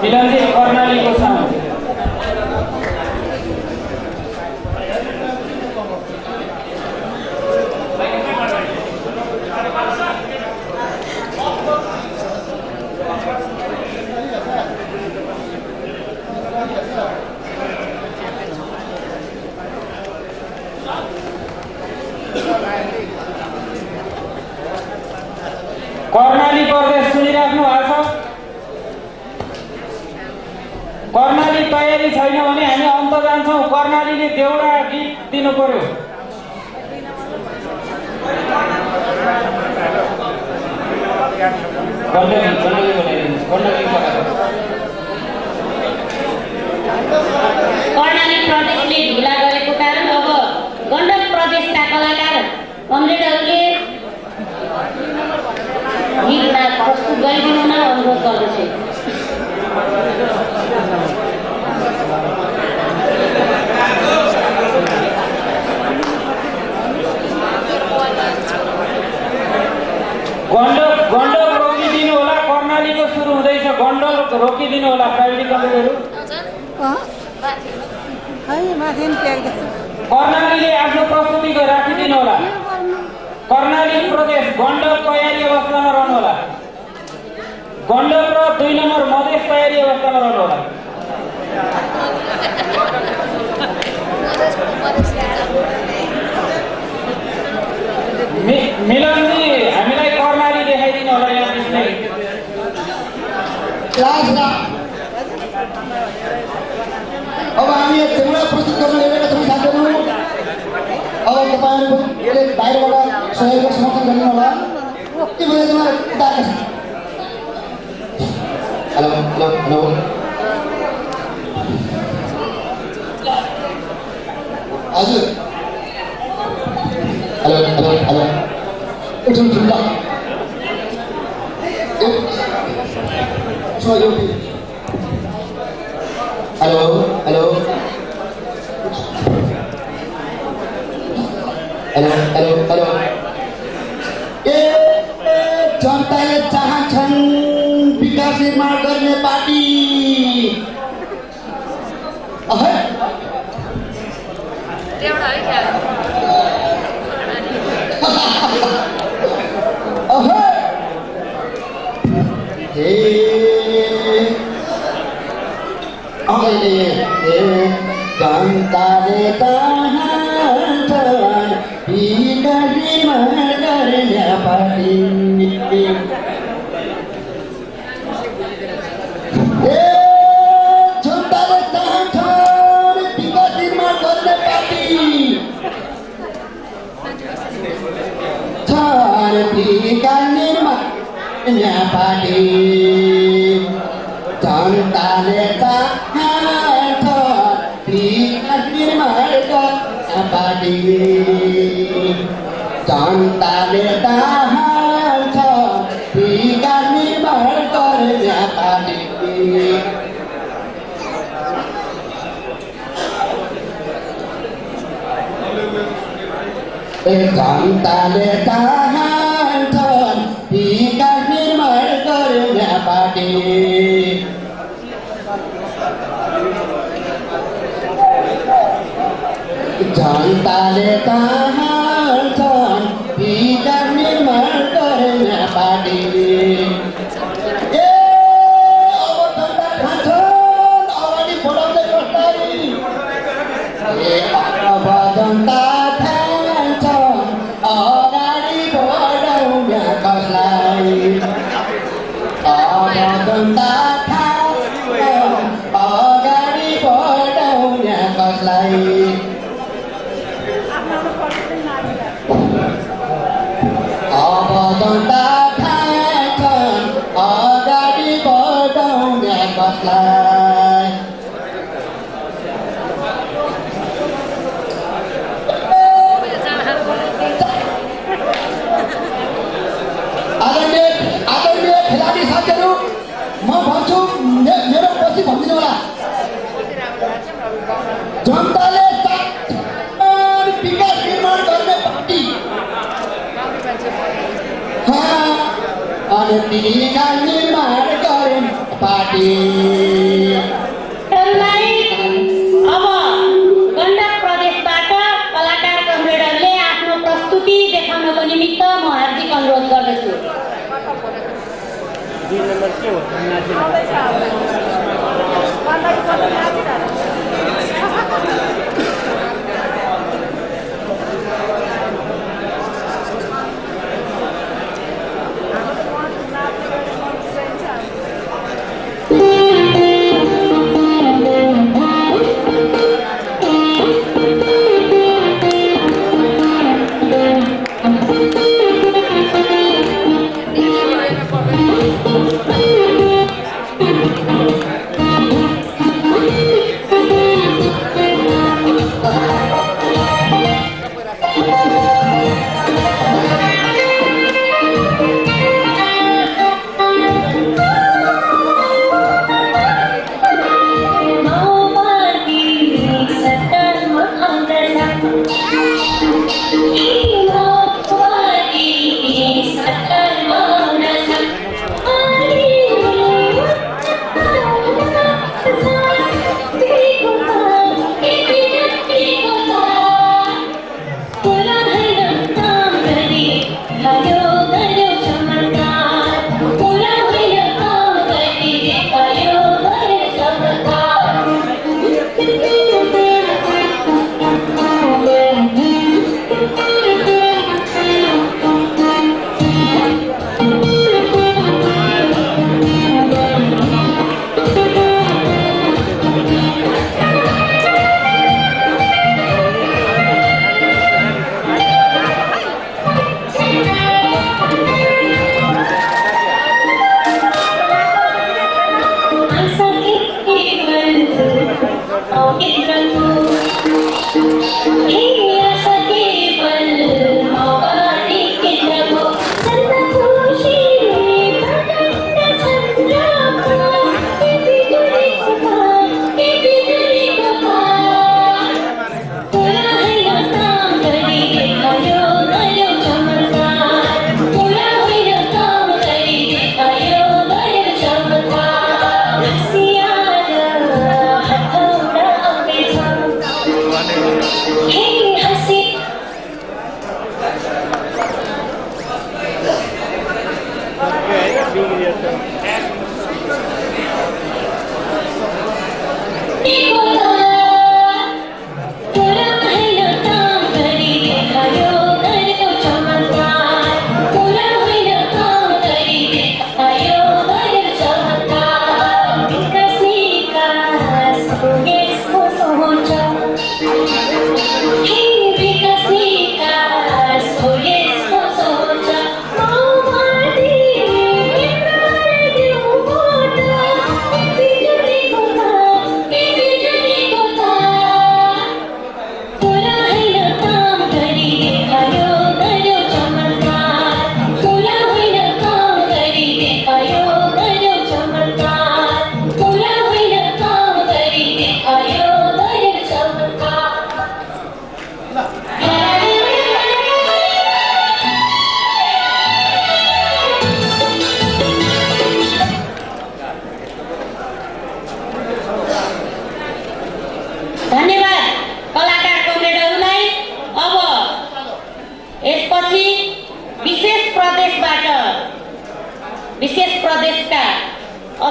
B: मिलनजी कर्णालीको सामु कर्णाली प्रदेश सुनिराख्नु भएको छ। कर्णाली तयारी छैन भने हामी अन्त जान्छौँ। कर्णालीले देउडा गीत दिनु पर्यो।
D: कर्णाली प्रदेशले ढिला गरेको कारण अब गण्डक प्रदेशका कलाकार कमरेडहरूले गीत प्रस्तुत गरिदिनुमा अनुरोध गर्दछु।
B: गण्डक रोकिदिनु होला। कर्णालीको सुरु हुँदैछ, गण्डक रोकिदिनु होला। प्राविधिक कमिटीहरू कर्णालीले आफ्नो प्रस्तुति राखिदिनु होला। कर्णाली प्रदेश गण्डक तयारी अवस्थामा रहनु होला। गण्डक र 2 नम्बर मधेस तयारी अवस्थामा रहनु होला। मिलनजी हामीलाई कर्णाली देखाइदिनु होला। यहाँ पिछले
N: अब हामी देउडा प्रस्तुत गर्न गएका छौँ साथीहरू। अब तपाईँहरूले बाहिरबाट सहयोग समर्थन गर्नु होला। के भन्छ हेलो हेलो हेलो हजुर हेलो हेलो हेलो एकछिन ठुल्ला hello hello hello hello hello जनताले चाहन्छन् विकास निर्माण गर्ने पार्टी। जनताले चाहन्छन् विकास निर्माण गर्ने पार्टी। जनताले चाहन्छन् विकास निर्माण गर्ने पार्टी। विकास निर्माण पार्टी। जनताले चाहन्छन् विकास निर्माण गर्ने पार्टी। जनताले चाहन्छन् विकास निर्माण गर्ने पार्टी। जनताले चाहन्छन् विकास निर्माण गर्ने पार्टी जनताले चाहन्छन् विकास निर्माण गर्ने पार्टी जनता ठान्छन् अगाडि बढाउने कसलाई जनता ठान्छन् अगाडि बढाउने कसलाई अब जनता ठान्छन् अगाडि बढाउने कसलाई आदरणीय खेलाडी साथीहरू म भन्छु मेरो पछि भनिदिनु होला जनताले विकास निर्माण गर्ने पार्टी अनि विकास निर्माण गर्ने पार्टी
D: अब गण्डक प्रदेशबाट कलाकार कमरेडरले आफ्नो प्रस्तुति देखाउनको निमित्त म हार्दिक अनुरोध गर्दछु।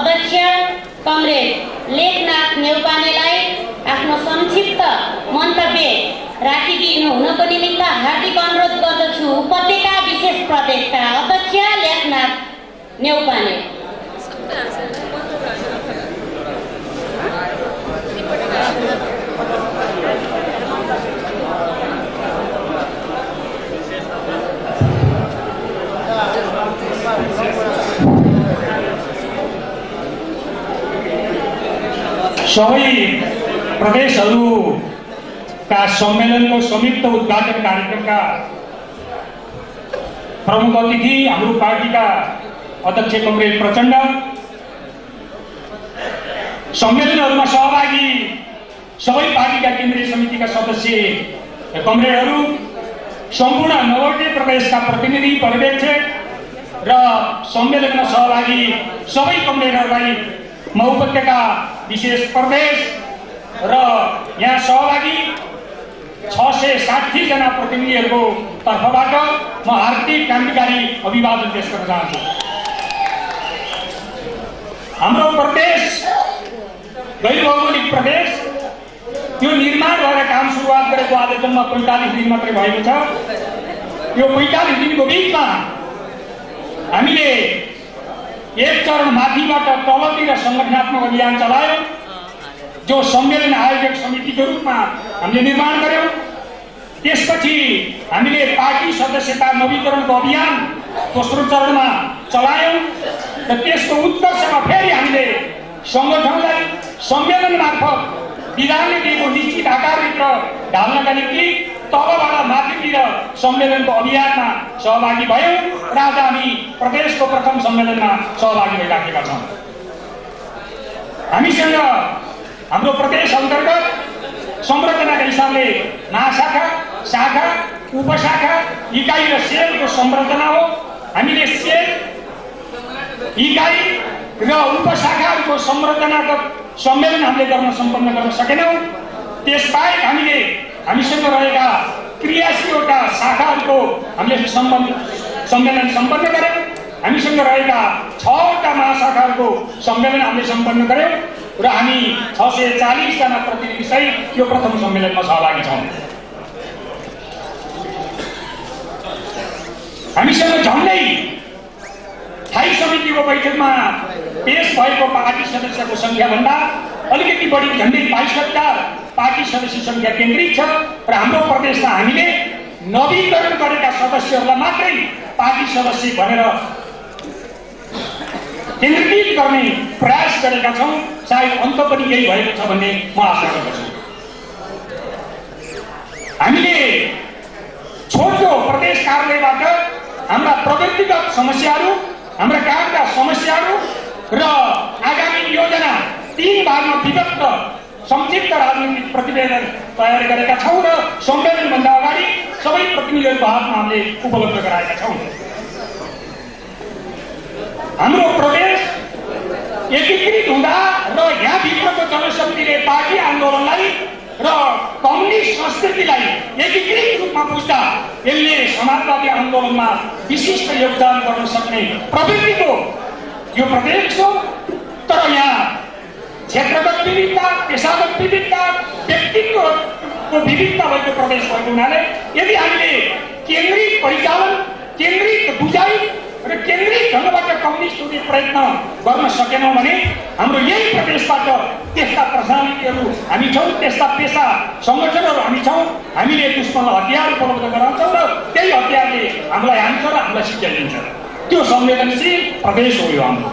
D: अध्यक्ष कमरेड लेखनाथ नेउपानेलाई आफ्नो संक्षिप्त मन्तव्य राखिदिनु हुनको निमित्त हार्दिक अनुरोध गर्दछु। उपत्यका विशेष प्रदेशका अध्यक्ष लेखनाथ नेउपाने।
K: सबै प्रदेशहरूका सम्मेलनको संयुक्त उद्घाटन कार्यक्रमका प्रमुख अतिथि हाम्रो पार्टीका अध्यक्ष कमरेड प्रचण्ड, सम्मेलनहरूमा सहभागी सबै पार्टीका केन्द्रीय समितिका सदस्य कमरेडहरू, सम्पूर्ण 90 प्रदेशका प्रतिनिधि पर्यवेक्षक र सम्मेलनमा सहभागी सबै कमरेडहरूलाई म उपत्यका विशेष प्रदेश र यहाँ सहभागी 660 जना प्रतिनिधिहरूको तर्फबाट म हार्दिक क्रान्तिकारी अभिवादन पेश गर्न चाहन्छु। हाम्रो प्रदेश गैर भौगोलिक प्रदेश, त्यो निर्माण भएर काम सुरुवात गरेको आज जम्मा 45 दिन मात्रै भएको छ। यो 45 दिनको बिचमा हामीले एक चरण माथिबाट तलतिर संगठनात्मक अभियान चलायौं, जो सम्मेलन आयोजक समितिको रूपमा हामीले निर्माण गर्यौं। त्यसपछि हामीले पार्टी सदस्यता नवीकरणको अभियान दोस्रो चरणमा चलायौं र त्यसको उत्कर्षमा फेरि हामीले संगठनलाई सम्मेलन मार्फत विधानले दिएको निश्चित आकारभित्र ढाल्नका निम्ति तलबाट माथितिर सम्मेलनको अभियानमा सहभागी भयौं र आज हामी प्रदेशको प्रथम सम्मेलनमा सहभागी भइराखेका छौं। हामीसँग हाम्रो प्रदेश अन्तर्गत संरचनाका हिसाबले महाशाखा, शाखा, उपशाखा, इकाइ र सेलको संरचना हो। हामीले सेल, इकाइ र उपशाखाहरूको संरचनाको सम्मेलन हामीले सम्पन्न गर्न सकेनौं। त्यसबाहेक हामीले हामीसँग रहेका 83 वटा शाखाहरूको हामीले सम्मेलन सम्पन्न गर्यौं। हामीसँग रहेका 6 वटा महाशाखाहरूको सम्मेलन हामीले सम्पन्न गर्यौं र हामी 640 जना प्रतिनिधि सहित यो प्रथम सम्मेलनमा सहभागी छौं। हामीसँग झन्डै स्थायी समितिको बैठकमा पेश भएको पार्टी सदस्यको संख्या भन्दा अलिकति बढी, झन्डै 22,000 पार्टी सदस्य संख्या केन्द्रित छ र हाम्रो प्रदेशमा हामीले नवीकरण गरेका सदस्यहरूलाई मात्रै पार्टी सदस्य भनेर केन्द्रीकृत गर्ने प्रयास गरेका छौं। सायद अन्त पनि यही भएको छ भन्ने म आशा गर्दछु। हामीले छोटो प्रदेश कार्यालयबाट हाम्रा प्रगतिगत समस्याहरू, हाम्रा कामका समस्याहरू र आगामी योजना 3 भागमा विभक्त संक्षिप्त राजनीतिक प्रतिवेदन तयार गरेका छौं र सम्मेलनभन्दा अगाडि सबै प्रतिनिधिहरूको हातमा हामीले उपलब्ध गराएका छौं। हाम्रो प्रदेश एकीकृत हुँदा र यहाँ भित्रको जनशक्तिले पार्टी आन्दोलनलाई र कम्युनिस्ट संस्कृतिलाई एकीकृत रूपमा बुझ्दा यसले समाजवादी आन्दोलनमा विशिष्ट योगदान गर्न सक्ने प्रवृत्तिको यो प्रदेश हो। तर यहाँ क्षेत्रगत विविधता, पेशागत विविधता, व्यक्तित्वको विविधता भएको प्रदेश भएको हुनाले यदि हामीले केन्द्रित परिचालन, केन्द्रित बुझाइ र केन्द्रित ढङ्गबाट कम्युनिस्ट हुने प्रयत्न गर्न सकेनौँ भने हाम्रो यही प्रदेशबाट त्यस्ता पर्सनालिटीहरू हामी छौँ, त्यस्ता पेसा सङ्गठनहरू हामी छौँ, हामीले दुश्मनलाई हतियार उपलब्ध गराउँछौँ र त्यही हतियारले हामीलाई हान्छ र हामीलाई शिक्षा दिन्छ। त्यो संवेदनशील प्रदेश हो यो हाम्रो।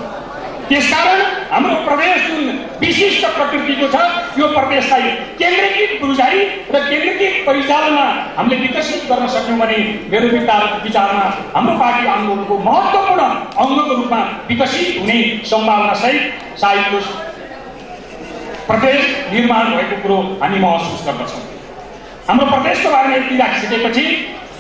K: त्यसकारण हाम्रो प्रदेश जुन विशिष्ट प्रकृतिको छ, यो प्रदेशलाई केन्द्रीकृत बुझाइ र केन्द्रीकृत परिचालनमा हामीले विकसित गर्न सक्यौँ भने मेरो विचारमा हाम्रो पार्टी आन्दोलनको महत्त्वपूर्ण अङ्गको रूपमा विकसित हुने सम्भावना सहित सायद प्रदेश निर्माण भएको कुरो हामी महसुस गर्दछौँ। हाम्रो प्रदेशको बारेमा यति राखिसकेपछि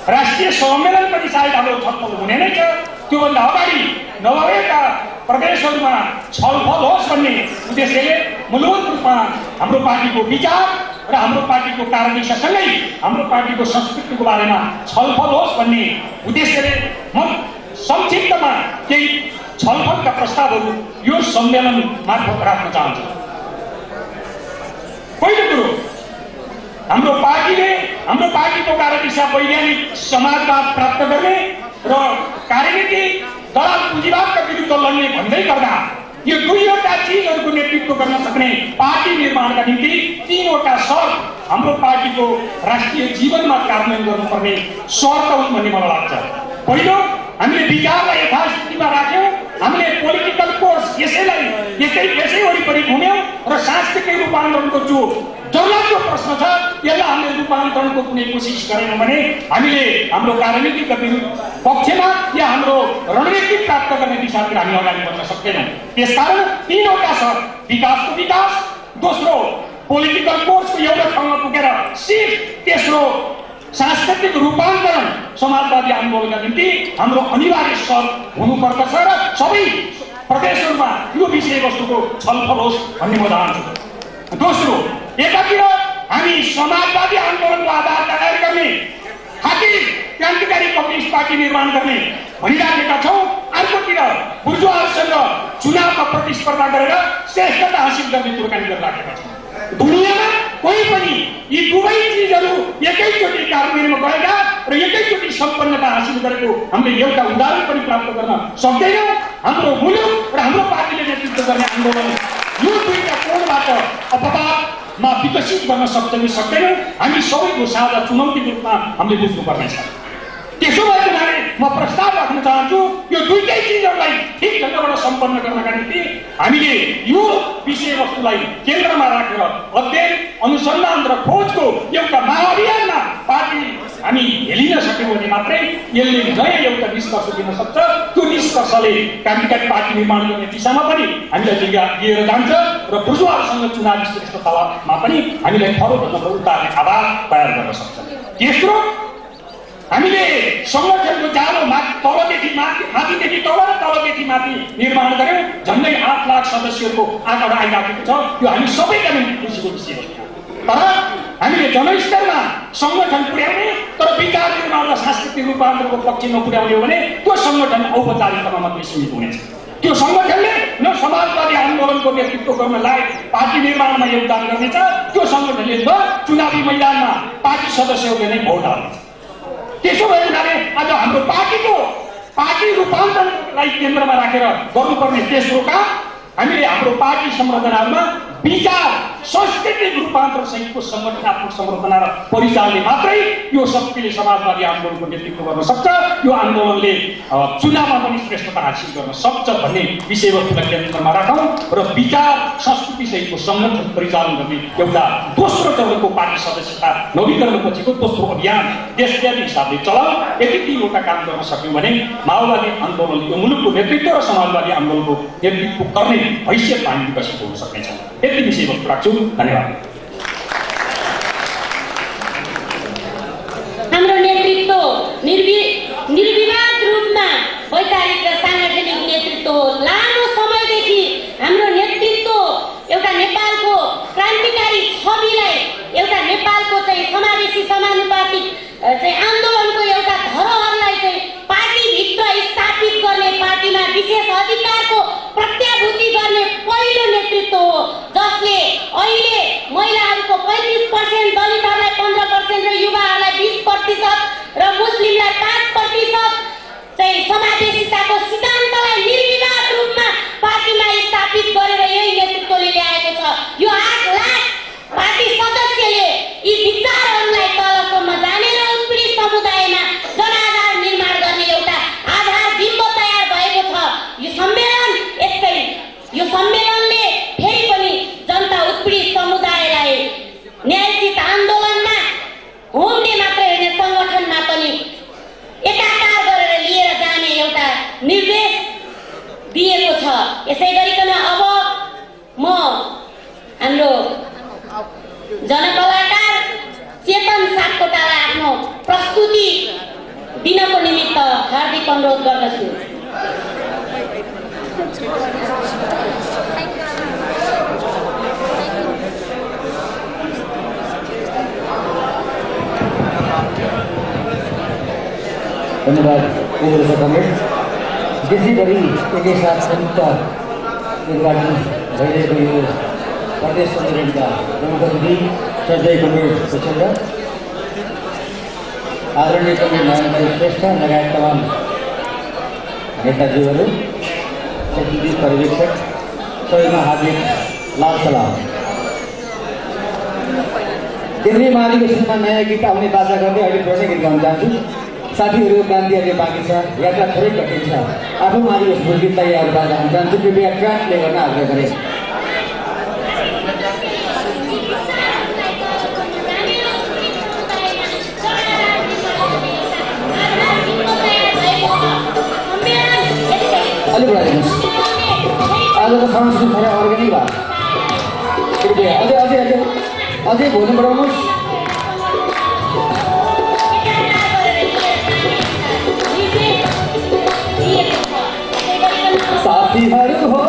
K: राष्ट्रिय सम्मेलन पनि सायद हाम्रो छलफल हुने नै छ। त्योभन्दा अगाडि नभएका प्रदेशहरूमा छलफल होस् भन्ने उद्देश्यले मूलभूत रूपमा हाम्रो पार्टीको विचार र हाम्रो पार्टीको कार्यदिशासँगै हाम्रो पार्टीको संस्कृतिको बारेमा छलफल होस् भन्ने उद्देश्यले म संक्षिप्तमा केही छलफलका प्रस्तावहरू यो सम्मेलन मार्फत राख्न चाहन्छु। पहिलो कुरो, हाम्रो पार्टीको कार्यदिशा वैज्ञानिक समाजवाद प्राप्त गर्ने र कार्यनीति दलाल पुँजीवादका विरुद्ध लड्ने भन्दै गर्दा यो दुईवटा चिजहरूको नेतृत्व गर्न सक्ने पार्टी निर्माणका निम्ति तीनवटा शर्त हाम्रो पार्टीको राष्ट्रिय जीवनमा कार्यान्वयन गर्नुपर्ने शर्त हुन् भन्ने मलाई लाग्छ। पहिलो, हामीले विचारलाई यथास्थितिमा राख्यौँ, हामीले पोलिटिकल कोर्स यसै वरिपरि घुम्यौँ र सांस्कृतिक रूपान्तरणको जो जरुरतको प्रश्न छ यसलाई हामीले रूपान्तरणको कुनै कोसिस गरेनौँ भने हामीले हाम्रो कार्यनीतिका विरुद्ध पक्षमा या हाम्रो रणनीति प्राप्त गर्ने दिशातिर हामी अगाडि बढ्न सक्दैनौँ। त्यसकारण तीनवटा छ, विकासको विकास, दोस्रो पोलिटिकल कोर्सको एउटा ठाउँमा पुगेर सिट, तेस्रो सांस्कृतिक रूपान्तरण समाजवादी आन्दोलनका निम्ति हाम्रो अनिवार्य शर्त हुनुपर्दछ र सबै प्रदेशहरूमा यो विषयवस्तुको छलफल होस् भन्ने म चाहन्छु। दोस्रो, एकातिर हामी समाजवादी आन्दोलनको आधार तयार गर्ने खातिर क्रान्तिकारी कम्युनिस्ट पार्टी निर्माण गर्ने भनिराखेका छौँ, अर्कोतिर बुर्जुवाहरूसँग चुनावमा प्रतिस्पर्धा गरेर श्रेष्ठता हासिल गर्ने कुराकानी गरिराखेका छौँ। दुनियाँमा कोही पनि यी दुवै चिजहरू एकैचोटि कार्यान्वयनमा गएका र एकैचोटि सम्पन्नता हासिल गरेको हामीले एउटा उदाहरण पनि प्राप्त गर्न सक्दैनौँ। हाम्रो मुलुक र हाम्रो पार्टीले नेतृत्व गर्ने आन्दोलन यो दुईटा कोणबाट अपवादमा विकसित गर्न सक्छ कि सक्दैनौँ, हामी सबैको साझा चुनौतीको रूपमा हामीले बुझ्नुपर्नेछ। त्यसो भएको हुनाले म प्रस्ताव राख्न चाहन्छु, यो दुईटै चिजहरूलाई ठिक ढङ्गबाट सम्पन्न गर्नका निम्ति हामीले यो विषयवस्तुलाई केन्द्रमा राखेर अध्ययन, अनुसन्धान र खोजको एउटा महाअभियानमा पार्टी हामी हेलिन सक्यौँ भने मात्रै यसले नयाँ एउटा निष्कर्ष दिन सक्छ। त्यो निष्कर्षले क्रान्तिकारी पार्टी निर्माण गर्ने दिशामा पनि हामीलाई लिएर जान्छ र बुर्जुवाहरूसँग चुनावी श्रेष्ठतामा पनि हामीलाई खरो ढङ्गबाट उतार्ने आधार तयार गर्न सक्छ। तेस्रो, हामीले संगठनको जालो तलदेखि माथिदेखि तल र तलदेखि माथि निर्माण गर्यौँ। झन्डै 8 लाख सदस्यहरूको आँकडा आइराखेको छ। यो हामी सबैका निम्ति खुसीको विषय हो। तर हामीले जनस्तरमा संगठन पुर्याउने तर विचार निर्माण र सांस्कृतिक रूपान्तरणको पक्ष नपुर्याउने हो भने त्यो संगठन औपचारिकतामा मात्रै सीमित हुनेछ। त्यो संगठनले न समाजवादी आन्दोलनको नेतृत्व गर्न लायक पार्टी निर्माणमा योगदान गर्नेछ, त्यो संगठनले न चुनावी मैदानमा पार्टी सदस्यहरूले नै भोट हाल्नेछ। त्यसो भए हुनाले आज हाम्रो पार्टी रूपान्तरणलाई केन्द्रमा राखेर गर्नुपर्ने तेस्रो काम, हामीले हाम्रो पार्टी संरचनामा विचार सांस्कृतिक रूपान्तरण सहितको संगठनात्मक संरचना र परिचालनले मात्रै यो शक्तिले समाजवादी आन्दोलनको नेतृत्व गर्न सक्छ, यो आन्दोलनले चुनावमा पनि श्रेष्ठता हासिल गर्न सक्छ भन्ने विषयवस्तुलाई केन्द्रमा राखौँ र विचार संस्कृति सहितको संगठन परिचालन गर्ने एउटा दोस्रो चरणको पार्टी सदस्यता नवीकरणपछिको दोस्रो अभियान देशव्यापी हिसाबले चलाउँ। यदि तीनवटा काम गर्न सक्यौँ भने माओवादी आन्दोलन यो मुलुकको नेतृत्व र समाजवादी आन्दोलनको नेतृत्व गर्ने हैसियतमा हामी विकसित हुन सक्नेछ। यति विषयवस्तु राख्छु। धन्यवाद।
D: हाम्रो नेतृत्व निर्विवाद रूपमा वैचारिक र साङ्गठनिक नेतृत्व हो। लामो समयदेखि हाम्रो नेतृत्व एउटा नेपालको क्रान्तिकारी छविलाई, एउटा नेपालको चाहिँ समावेशी समानुपातिक चाहिँ आन्दोलनको एउटा धरोहरलाई चाहिँ पार्टीभित्र स्थापित गर्ने, पार्टीमा विशेष अधिकारको प्रत्याभूति गर्ने पहिलो नेतृत्व हो, जसले अहिले महिलाहरूको 35%, दलितहरूलाई 15% र युवाहरूलाई 20% र मुस्लिमलाई 5% चाहिँ समावेशिताको सिद्धान्तलाई निर्विवाद रूपमा पार्टीमा स्थापित गरेर यही नेतृत्वले ल्याएको छ। यो 8 लाख पार्टी सदस्यले यी विचारहरूलाई तलसम्म जानेर उत्पीडित समुदायमा जनाधार निर्माण गर्ने एउटा आधार बिम्ब तयार भएको छ। यो सम्मेलनले फेरि पनि जनता उत्पीडित समुदायलाई न्यायचित आन्दोलनमा होम्ने मात्रै होइन, सङ्गठनमा पनि एकाकार गरेर लिएर जाने एउटा निर्देश दिएको छ। यसै गरिकन अब म हाम्रो जनकलाकार चेतन सापकोटालाई आफ्नो प्रस्तुति दिनको निमित्त हार्दिक अनुरोध गर्दछु।
O: धन्यवाद। त्यसै गरी एकैसाथ संयुक्त उद्घाटन भइरहेको यो प्रदेश सञ्चालनका प्रमुख अतिथि श्रद्धेय कमरेड प्रचण्ड, आदरणीय कमरेड नारायण श्रेष्ठ लगायत तमाम नेताजीहरू, प्रतिनिधि पर्यवेक्षक सबैमा हार्दिक लाल सलाम। केन्द्रीय महाधिवेशनमा नयाँ गीत आउने बाजा गर्दै अहिले पुरानै गीत गाउन चाहन्छु। साथीहरू क्रान्ति अहिले बाँकी छ, यात्रा थोरै कठिन छ। आफू महाधिवेशनको गीतलाई अरू बाजा गाउन चाहन्छु। कृपया ट्र्याक प्ले गर्न आग्रह गरे। अलि बढाइदिनुहोस्। आजको साउन्ड थोरै अर्ग्यानिक भयो। कृपया अझै भोल्युम बढाउनुहोस्। साथीहरू हो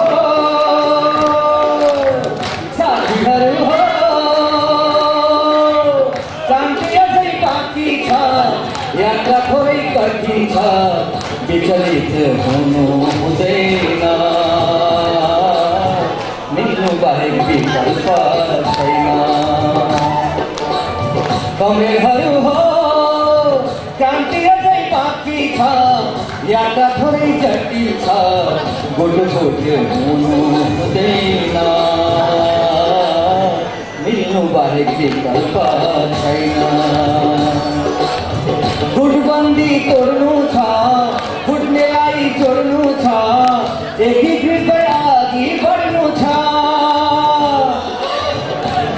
O: शान्ति अझै बाँकी छ, यात्रा थोरै कठिन छ, विचलित हुनु हुँदैन, मिल्नु बाहेक विकल्प छैन। कमरेडहरू हो क्रान्ति अझै बाँकी छ, यात्रा थोरै जटिल छ, गुटफुट हुनु हुँदैन, मिल्नु बाहेक विकल्प छैन। गुटबन्दी तोड्नु छ, फुट्नेलाई जोड्नु छ, एकीकृत भई अघि बढ्नु छ।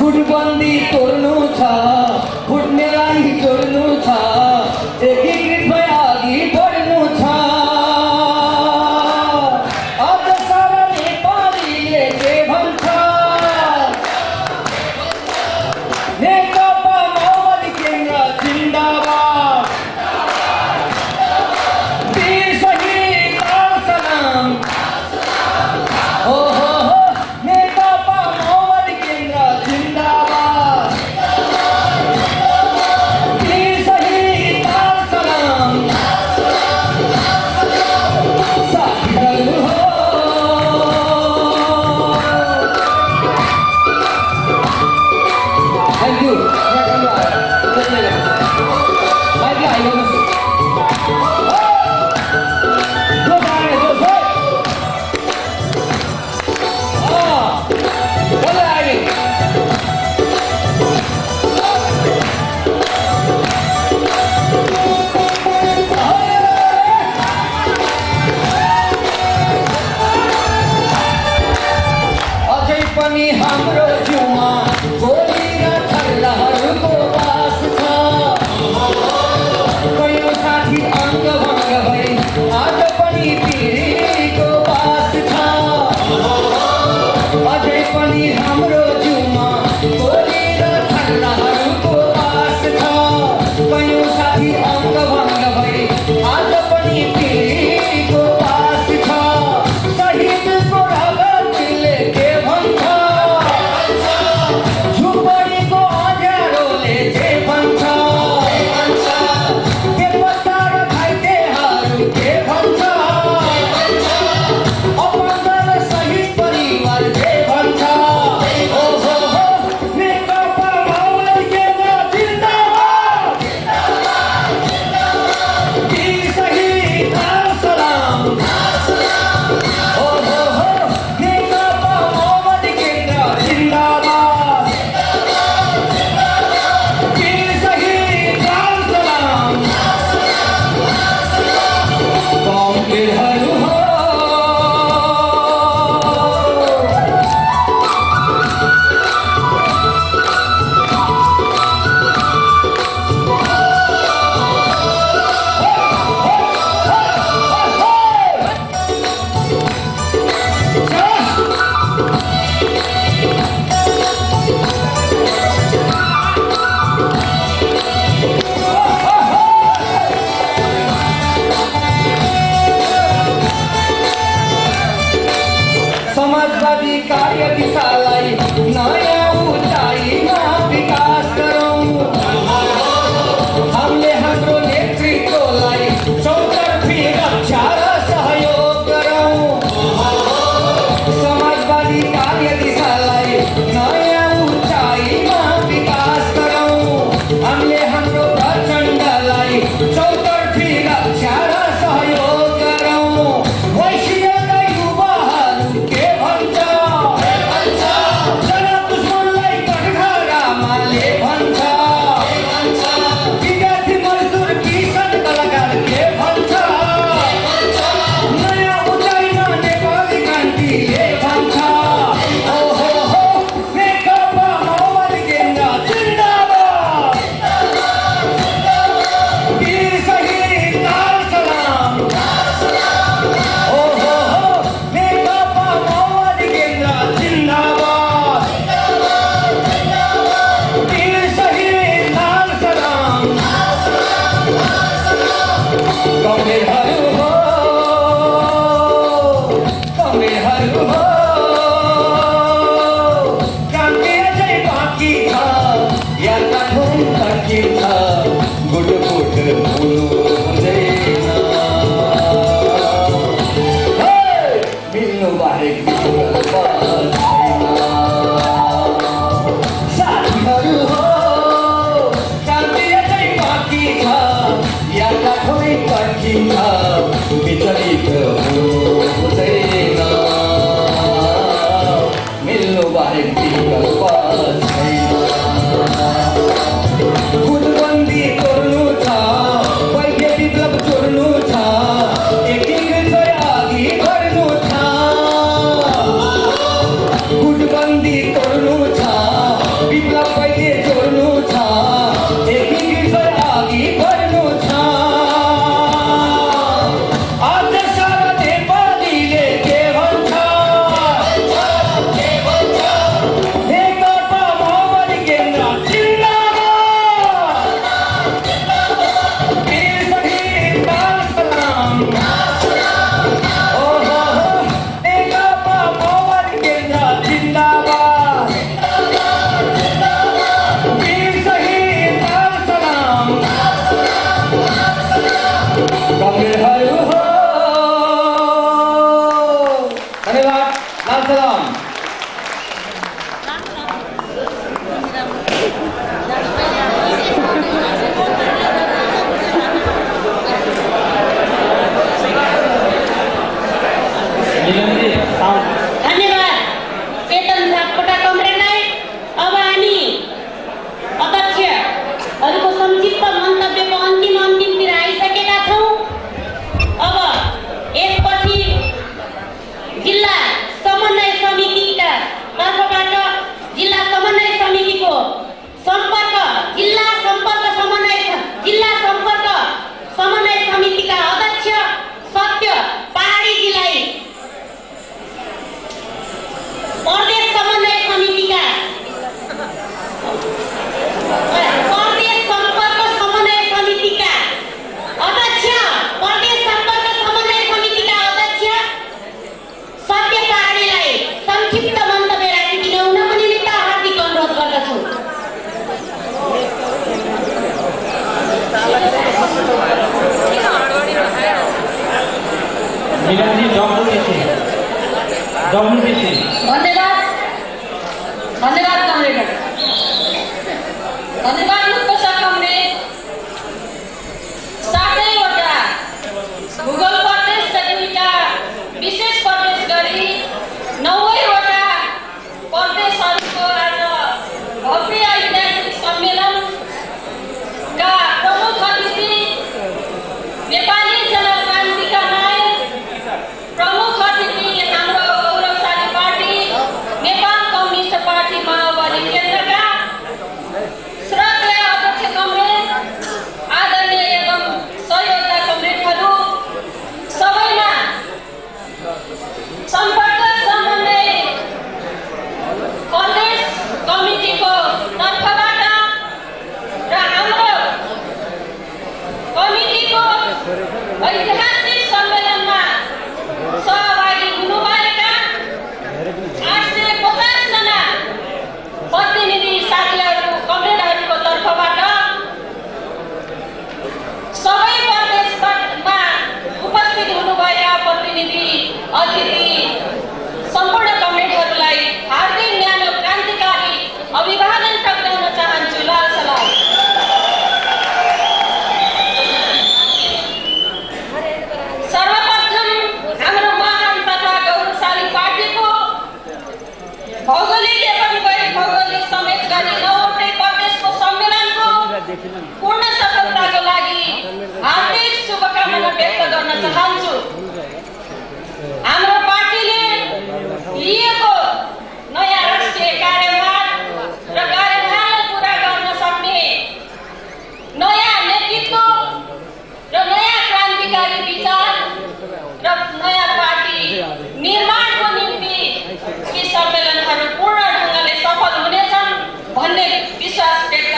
O: गुटबन्दी तोड्नु छ, फुट्नेलाई जोड्नु छ, एकीकृत भई अघि बढ्नु छ। अझ सारा नेपालीले के भन्छ? नेकपा माओवादी केन्द्र जिन्दाबाद। वीर शहीद लाल सलाम। हो नेकपा माओवादी केन्द्र जिन्दाबाद। वीर शहीद लाल सलाम। साथीहरू हो थ्याङ्क यू। अझै पनि हाम्रो जिउमा गोली र छल्लाहरूको बास छ। कयौँ साथी अङ्गभङ्ग भई आज पनि पीडितको बास छ। अझै पनि हाम्रो जिउमा गोली र छल्लाहरूको बास छ। कयौँ साथी अङ्गभङ्ग भई आज पनि पीडितको बास छ। शहीदको रगतले के भन्छ? झुपडीको अँध्यारोले जे भन्छ? के पत्ता र घाइतेहरू के भन्छ? अपङ्ग र शहीद परिवार के भन्छ? नेकपा माओवादी केन्द्र जिन्दाबाद। वीर शहीद लाल सलाम। नेकपा माओवादी केन्द्र जिन्दाबाद। वीर शहीद लाल सलाम। कमरेडहरू हो समाजवादी कार्य दिशालाई नयाँ उचाइमा विकास गरौँ। हामीले हाम्रो नेतृत्वलाई चौतर्फी रक्षा र सहयोग गरौँ। समाज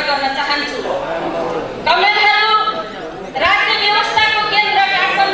D: गर्न चाहन्छु। कमरेडहरू, राज्य व्यवस्थाको केन्द्र काठमाडौँ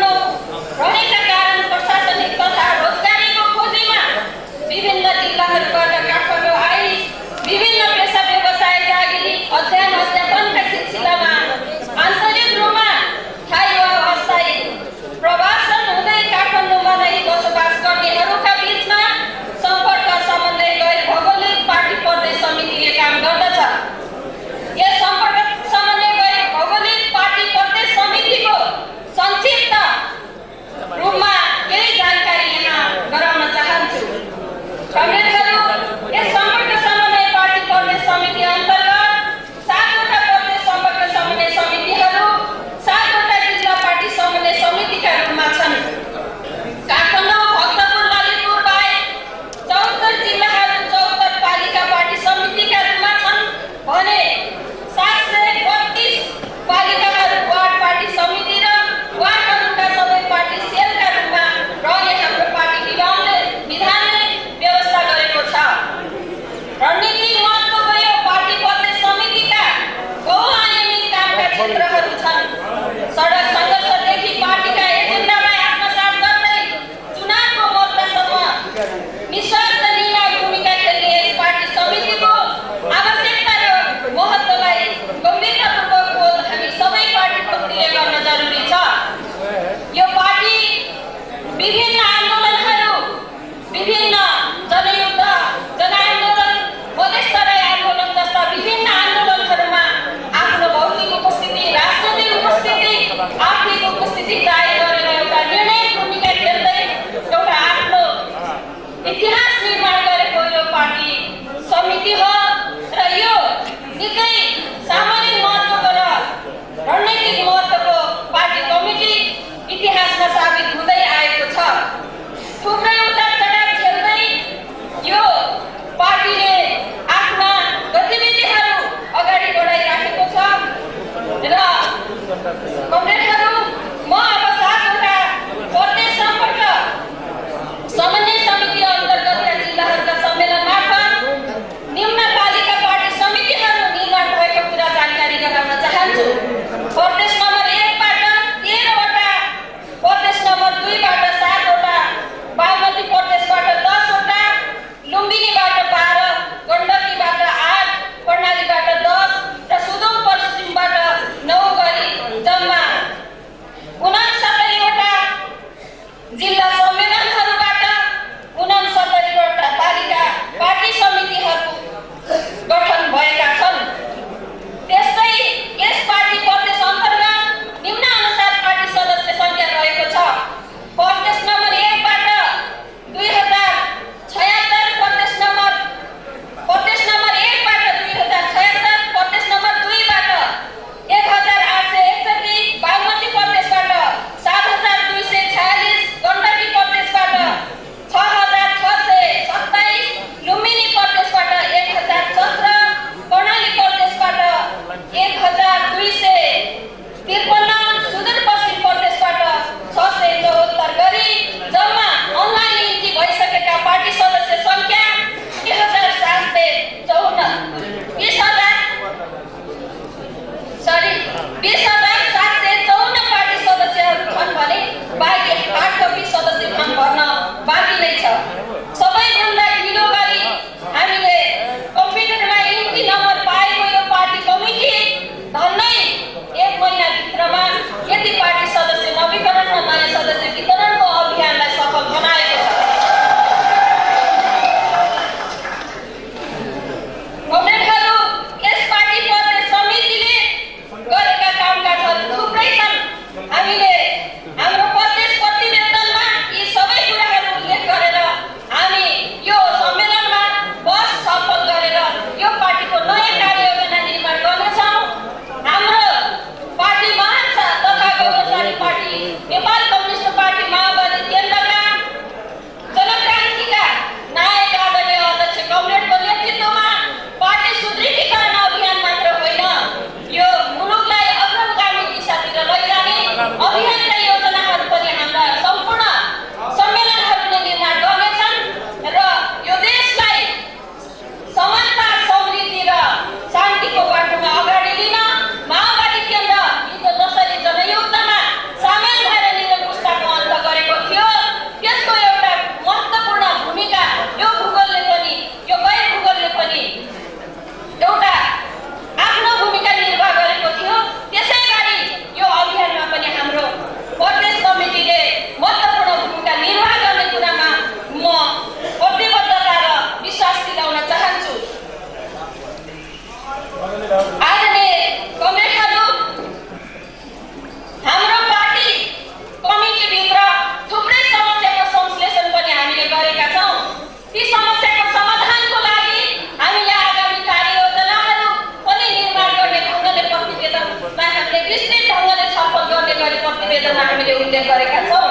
D: वेदना हामीले उल्लेख गरेका छौँ।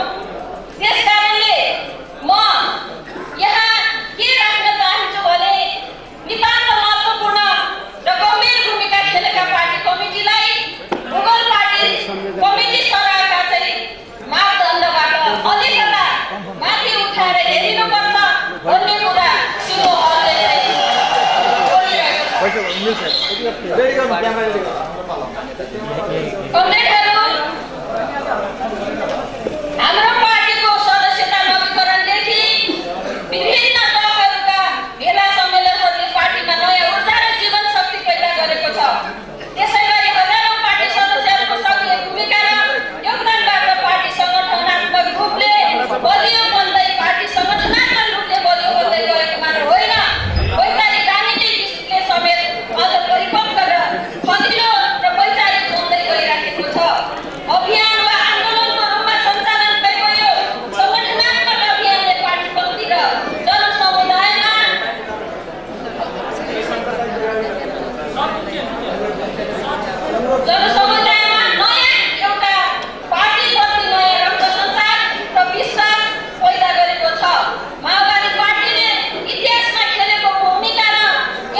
D: त्यसकारणले म यहाँ के राख्न चाहन्छु भने नितान्त महत्त्वपूर्ण र गम्भीर भूमिका खेलेका पार्टी कमिटीलाई भूगोल पार्टी कमिटी सरकारका चाहिँ मापदण्डबाट अलिकता माथि उठाएर हेरिनुपर्छ भन्ने कुरा शिरोहरूले चाहिँ बोलिरहेको छ। कमरेडहरू, हाम्रो पार्टीको सदस्यता नवीकरणदेखि विभिन्न दलहरूका भेला सम्मेलनहरूले पार्टीमा नयाँ ऊर्जा र जीवन शक्ति पैदा गरेको छ। त्यसै गरी हजारौँ पार्टी सदस्यहरूको सक्रिय भूमिका र योगदानबाट पार्टी सङ्गठनात्मक रूपले बलियो बन्दै पार्टी सङ्गठनात्मक रूपले बलियो बन्दै गएको मात्र होइन, वैचारिक राजनीतिक दृष्टिले समेत अझ परिपक्व र खजिलो र वैचारिक बन्दै गइराखेको छ। अभियान वा आन्दोलनको रूपमा सञ्चालन भएको यो सङ्गठनात्मक अभियानले पार्टीपन्थी र जनसमुदायमा नयाँ एउटा पार्टीप्रति नयाँ रक्त सञ्चार र विश्वास पैदा गरेको छ। माओवादी पार्टीले इतिहासमा खेलेको भूमिका र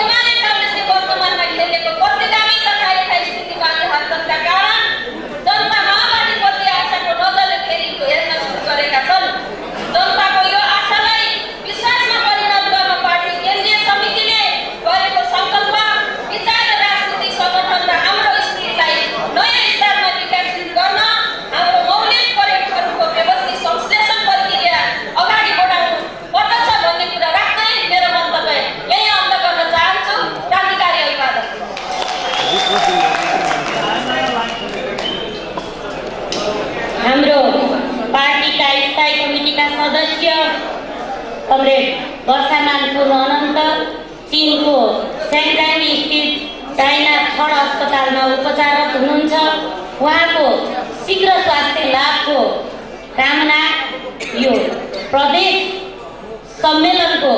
D: एमाले काङ्ग्रेसले वर्तमानमा खेलेको पत्रिकामै तथा यथास्थितिवादी हरकतका कारण जनता माओवादीप्रति आशाको नजरले फेरि हेर्न सुरु गरेका छन्। जनताको यो आशालाई विश्वासमा परिणत गर्न पार्टी केन्द्रीय समितिले गरेको सङ्कल्प विचार र राजनीतिक सङ्गठन र हाम्रो स्थितिलाई नयाँ स्तरमा विकसित गर्न हाम्रो मौलिक प्रयोगहरूको व्यवस्थित संश्लेषण प्रक्रिया अगाडि बढाउनु पर्दछ भन्ने कुरा राख्दै मेरो मन्तव्य यही अन्त गर्न चाहन्छु। क्रान्तिकारी अभिवादन। हाम्रो पार्टीका स्थायी कमिटीका सदस्य कमरेड वर्षामान पूर्व अनन्त चीनको स्याङ्घाई स्थित चाइना थर्ड अस्पतालमा उपचाररत हुनुहुन्छ। उहाँको शीघ्र स्वास्थ्य लाभको कामना यो प्रदेश सम्मेलनको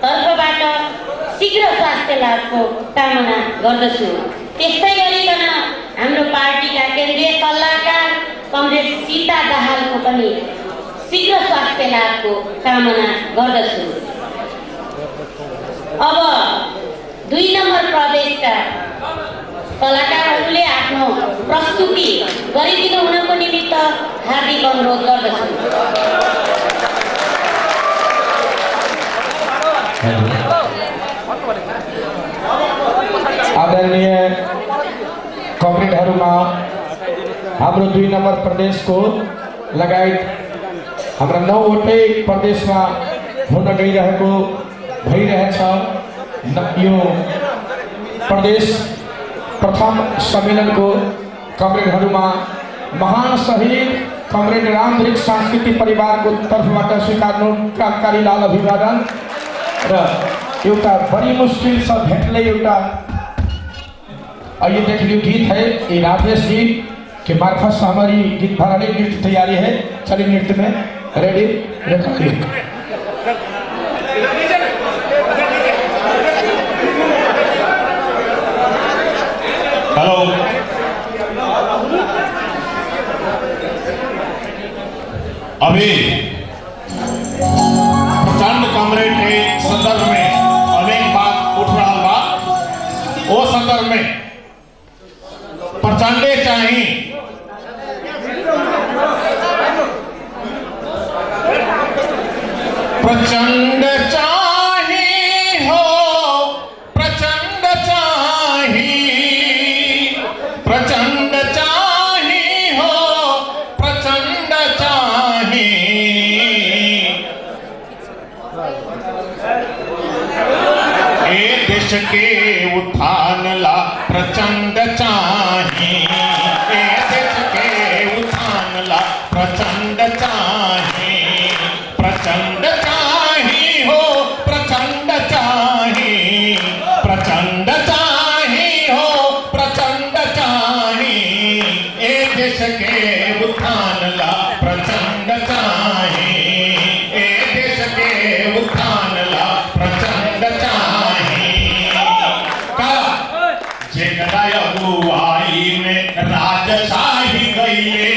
D: तर्फबाट शीघ्र स्वास्थ्य लाभको कामना गर्दछु। त्यस्तै गरिकन हाम्रो पार्टीका केन्द्रीय सल्लाहकार कमरेड सीता दाहालको पनि शीघ्र स्वास्थ्य लाभको कामना गर्दछु। अब 2 नम्बर प्रदेशका कलाकारहरूले आफ्नो प्रस्तुति गरिदिनु हुनको निमित्त हार्दिक अनुरोध गर्दछु।
P: आदरणीय कमरेडहरूमा हाम्रो 2 नम्बर प्रदेशको लगायत हाम्रा 9वटै प्रदेशमा हुन गइरहेको भइरहेछ यो प्रदेश प्रथम सम्मेलनको कमरेडहरूमा महान शहीद कमरेड रामवृक्ष सांस्कृतिक परिवारको तर्फबाट स्वीकार्नु क्रान्तिकारी लाल अभिवादन र एउटा बड़ी मुश्किल से भेटले एउटा ये देख लियो गीत है ये राजेश जी के मार्फत से हमारी गीत भराने नृत्य तैयारी है। चलिए नृत्य में रेडी रखिए।
H: हेलो अभी प्रचंड कमरेड के संदर्भ में अनेक बात उठ रहा बा। वो संदर्भ में प्रचंडे चाहिए प्रचंड चाहिए हो प्रचंड चाहिए प्रचंड चाहिए हो प्रचंड चाहिए ए देश के उत्थान ला प्रचंड चाहिए ए देश के उत्थान ला प्रचंड चाहिए प्रचंड चाहिए हो प्रचंड चाहिए प्रचंड चाहिए हो प्रचंड चाहिए ए देश के उत्थान ला प्रचंड चाहिए ए देश के उत्थान ला प्रचंड चाहिए का जेकरा अगुवाई में राजशाही गईले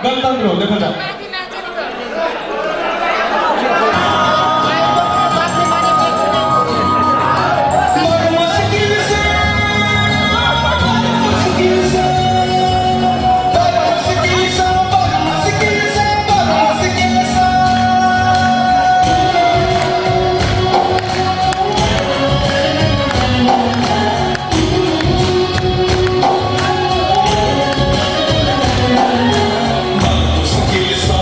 Q: गणतन्त्र हो देखो त
R: Kill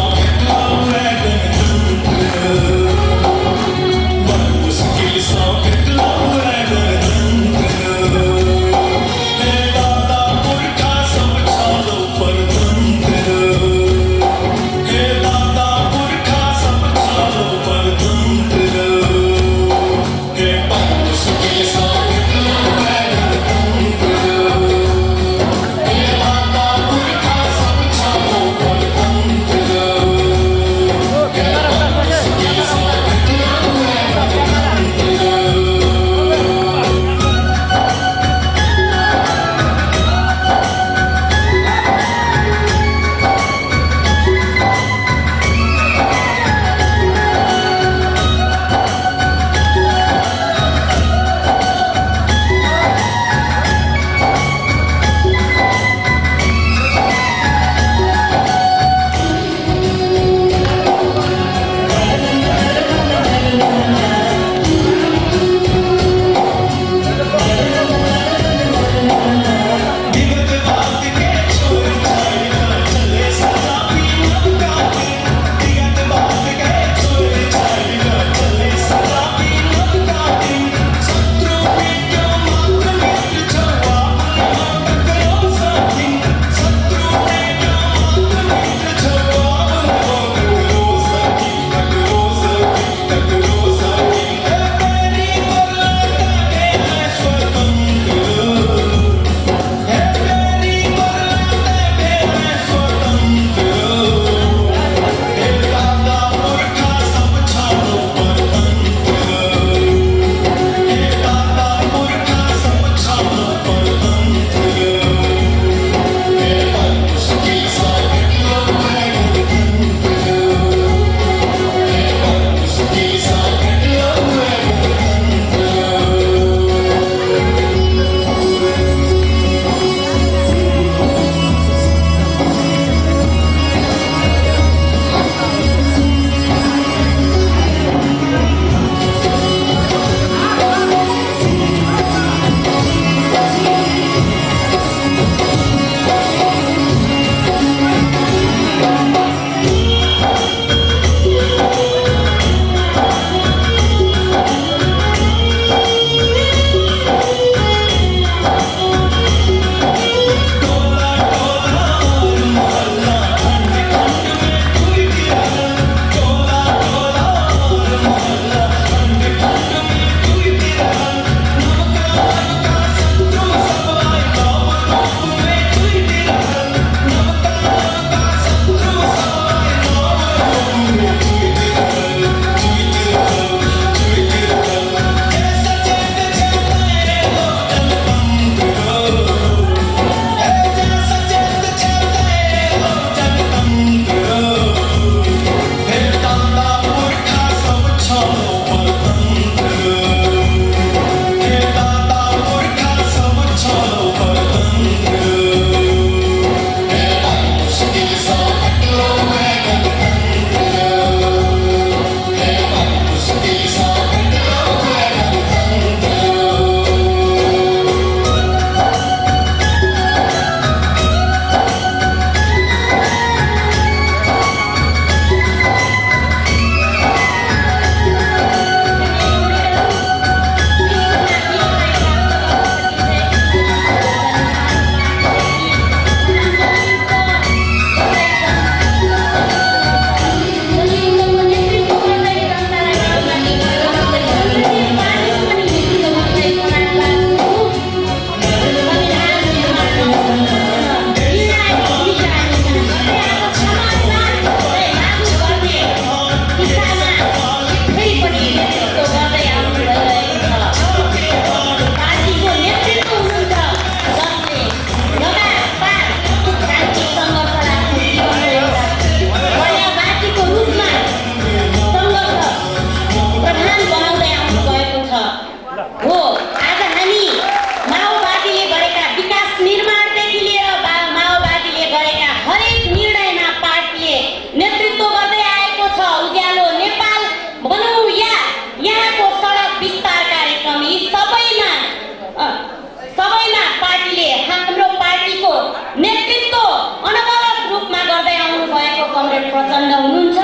D: प्रचण्ड हुनुहुन्छ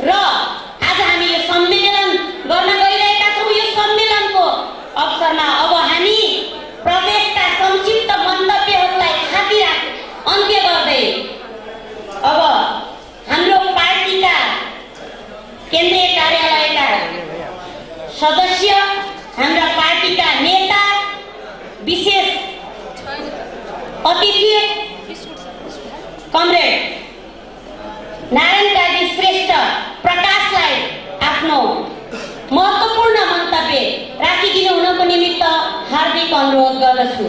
D: र आज हामी यो सम्मेलन गर्न गइरहेका छौँ। यो सम्मेलनको अवसरमा अब हामी प्रदेशका संक्षिप्त मन्तव्यहरूलाई खातिर अन्त्य गर्दै अब हाम्रो पार्टीका केन्द्रीय कार्यालयका सदस्य, हाम्रा पार्टीका नेता, विशेष अतिथि कमरेड नारायण काजी श्रेष्ठ प्रकाशलाई आफ्नो महत्त्वपूर्ण मन्तव्य राखिदिनु हुनको निमित्त हार्दिक अनुरोध गर्दछु।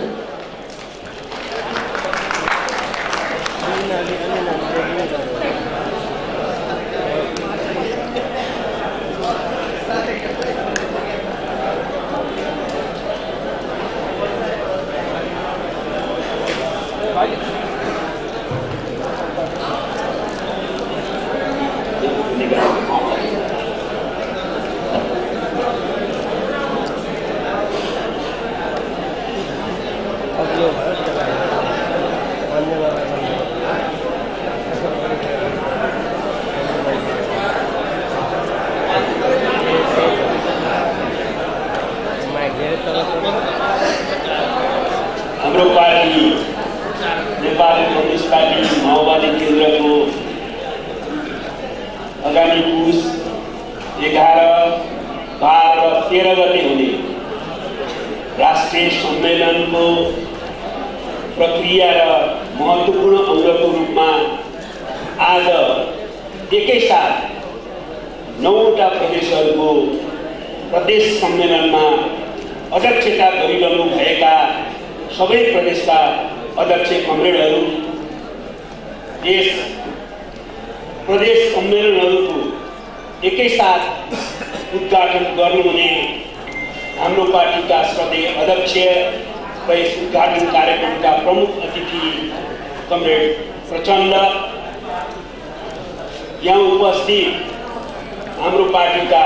J: हाम्रो पार्टी नेपाली कम्युनिस्ट पार्टी माओवादी केन्द्रको आगामी पुस 11, 12 र 13 गते हुने राष्ट्रिय सम्मेलनको प्रक्रिया र महत्त्वपूर्ण अङ्गको रूपमा आज एकैसाथ 9वटा प्रदेशहरूको प्रदेश सम्मेलनमा अध्यक्षता गरिरहनु भएका सबै प्रदेशका अध्यक्ष कमरेडहरू, यस प्रदेश सम्मेलनहरूको एकैसाथ उद्घाटन गर्नुहुने हाम्रो पार्टीका श्रद्धेय अध्यक्ष र यस उद्घाटन कार्यक्रमका प्रमुख अतिथि कमरेड प्रचण्ड, यहाँ उपस्थित हाम्रो पार्टीका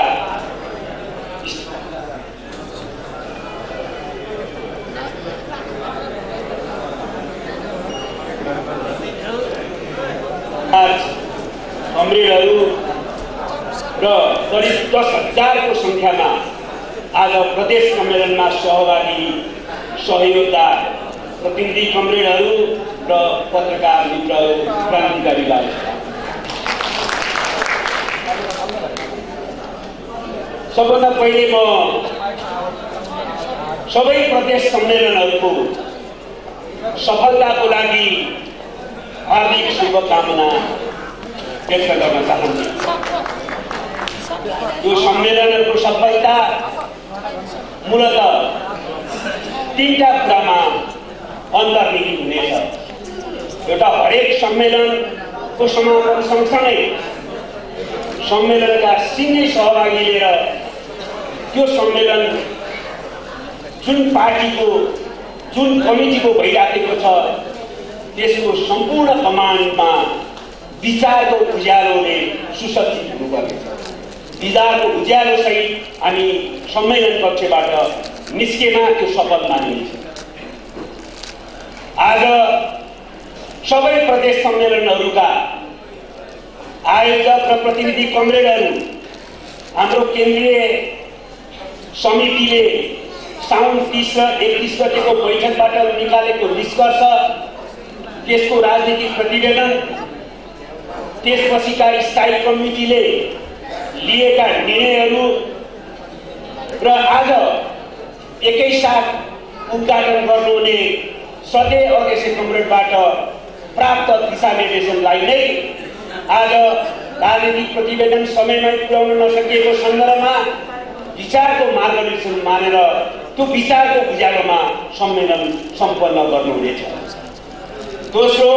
J: कमरेडहरू र करिब 10,000 को संख्यामा आज प्रदेश सम्मेलनमा सहभागी सहयोगदार प्रतिनिधि कमरेडहरू र पत्रकार मित्रहरू, क्रान्तिकारीलाई सबभन्दा पहिले म सबै प्रदेश सम्मेलनहरूको सफलताको लागि हार्दिक शुभकामना व्यक्त गर्न चाहन्छु। यो सम्मेलनको सफलता मूलतः 3टा कुरामा अन्तर्निहित हुनेछ। एउटा, हरेक सम्मेलनको समापन सँगसँगै सम्मेलनका सिङ्गै सहभागी लिएर त्यो सम्मेलन जुन पार्टीको जुन कमिटीको भइराखेको छ त्यसको सम्पूर्ण कमान्डमा विचारको उज्यालोले सुसज्जित हुनुपर्नेछ। विचारको उज्यालोसहित हामी सम्मेलन कक्षबाट निस्केमा त्यो सफल मानिन्छ। आज सबै प्रदेश सम्मेलनहरूका आयोजक र प्रतिनिधि कमरेडहरू हाम्रो केन्द्रीय समितिले साउन 30 र 31 गतेको बैठकबाट निकालेको निष्कर्ष, त्यसको राजनीतिक प्रतिवेदन, त्यसपछिका स्थायी कमिटीले लिएका निर्णयहरू र आज एकैसाथ उद्घाटन गर्नुहुने श्रद्धेय अध्यक्ष कमरेडबाट प्राप्त दिशानिर्देशनलाई नै आज राजनीतिक प्रतिवेदन समयमै पुर्याउन नसकिएको सन्दर्भमा विचारको मार्गदर्शन मानेर त्यो विचारको उज्यालोमा सम्मेलन सम्पन्न गर्नुहुनेछ। दोस्रो,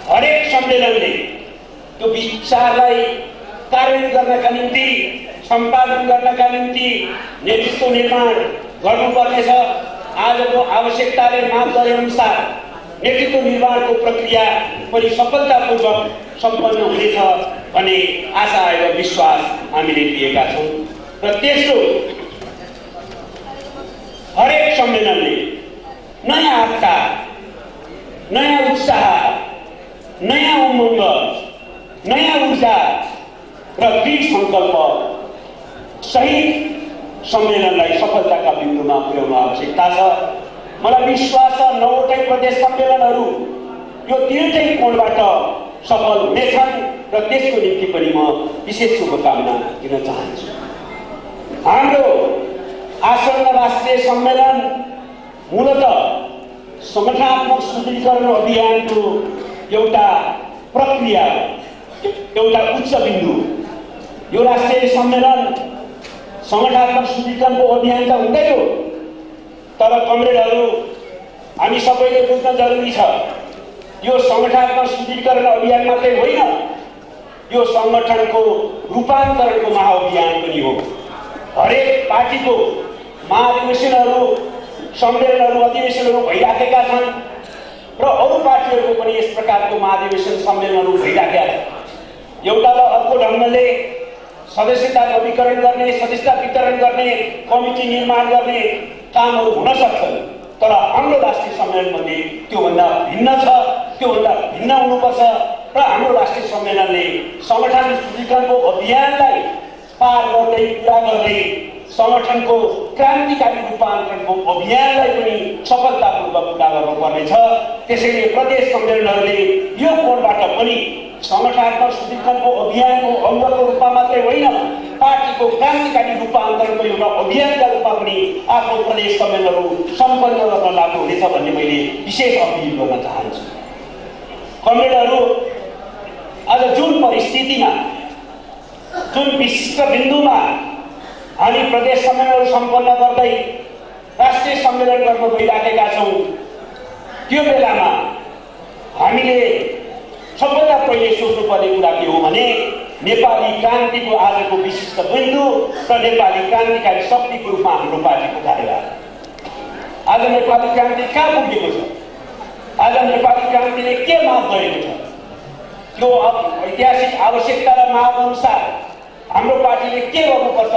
J: हरेक सम्मेलनले त्यो विचारलाई कार्यान्वयन गर्नका निम्ति, सम्पादन गर्नका निम्ति नेतृत्व निर्माण गर्नुपर्नेछ। आजको आवश्यकताले माग गरे अनुसार नेतृत्व निर्माणको प्रक्रिया पनि सफलतापूर्वक सम्पन्न हुनेछ भन्ने आशा एवं विश्वास हामीले लिएका छौँ। र तेस्रो, हरेक सम्मेलनले नयाँ आत्मा, नयाँ उत्साह, नयाँ उमङ्ग,
Q: नयाँ ऊर्जा र दृढ सङ्कल्प सहित सम्मेलनलाई सफलताका बिन्दुमा पुर्याउन आवश्यकता छ। मलाई विश्वास छ 9वटै प्रदेश सम्मेलनहरू यो 3टै कोणबाट सफल हुनेछन् र त्यसको निम्ति पनि म विशेष शुभकामना दिन चाहन्छु। हाम्रो आसन्न राष्ट्रिय सम्मेलन मूलतः संगठनात्मक सुदृढीकरण अभियानको एउटा प्रक्रिया, एउटा उच्च बिन्दु। यो राष्ट्रिय सम्मेलन संगठनात्मक सुदृढीकरणको अभियान त हुँदै हो, तर कमरेडहरू हामी सबैले बुझ्न जरुरी छ, यो संगठनात्मक सुदृढीकरण अभियान मात्रै होइन, यो संगठनको रूपान्तरणको महाअभियान पनि हो। हरेक पार्टीको महाधिवेशनहरू, सम्मेलनहरू, अधिवेशनहरू भइराखेका छन् र अरू पार्टीहरूको पनि यस प्रकारको महाधिवेशन सम्मेलनहरू भइराखेका छन्। एउटा र अर्को ढङ्गले सदस्यता नवीकरण गर्ने, सदस्यता वितरण गर्ने, कमिटी निर्माण गर्ने कामहरू हुन सक्छन्, तर हाम्रो राष्ट्रिय सम्मेलन भने त्योभन्दा भिन्न छ, त्योभन्दा भिन्न हुनुपर्छ र हाम्रो राष्ट्रिय सम्मेलनले संगठन सुदृढीकरणको अभियानलाई पार गर्दै पुरा गर्दै संगठनको क्रान्तिकारी रूपान्तरणको अभियानलाई पनि सफलतापूर्वक पुरा गर्नुपर्नेछ। त्यसैले प्रदेश सम्मेलनहरूले यो कोणबाट पनि संगठनात्मक सुदृढीकरणको अभियानको अङ्गको रूपमा मात्रै होइन, पार्टीको क्रान्तिकारी रूपान्तरणको एउटा अभियानका रूपमा पनि आफ्नो प्रदेश सम्मेलनहरू सम्पन्न गर्न लाग्नु हुनेछ भन्ने मैले विशेष अपिल गर्न चाहन्छु। कमरेडहरू, आज जुन परिस्थितिमा, जुन विशिष्ट बिन्दुमा हामी प्रदेश सम्मेलनहरू सम्पन्न गर्दै राष्ट्रिय सम्मेलन गर्न गइराखेका छौँ, त्यो बेलामा हामीले सबैभन्दा पहिले सोच्नुपर्ने कुरा के हो भने नेपाली क्रान्तिको आजको विशिष्ट बिन्दु र नेपाली क्रान्तिकारी शक्तिको रूपमा हाम्रो पार्टीको कार्यभार। आज नेपाली क्रान्ति कहाँ पुगेको छ? आज नेपाली क्रान्तिले के माग गरेको छ? त्यो ऐतिहासिक आवश्यकता र माग अनुसार हाम्रो पार्टीले के गर्नुपर्छ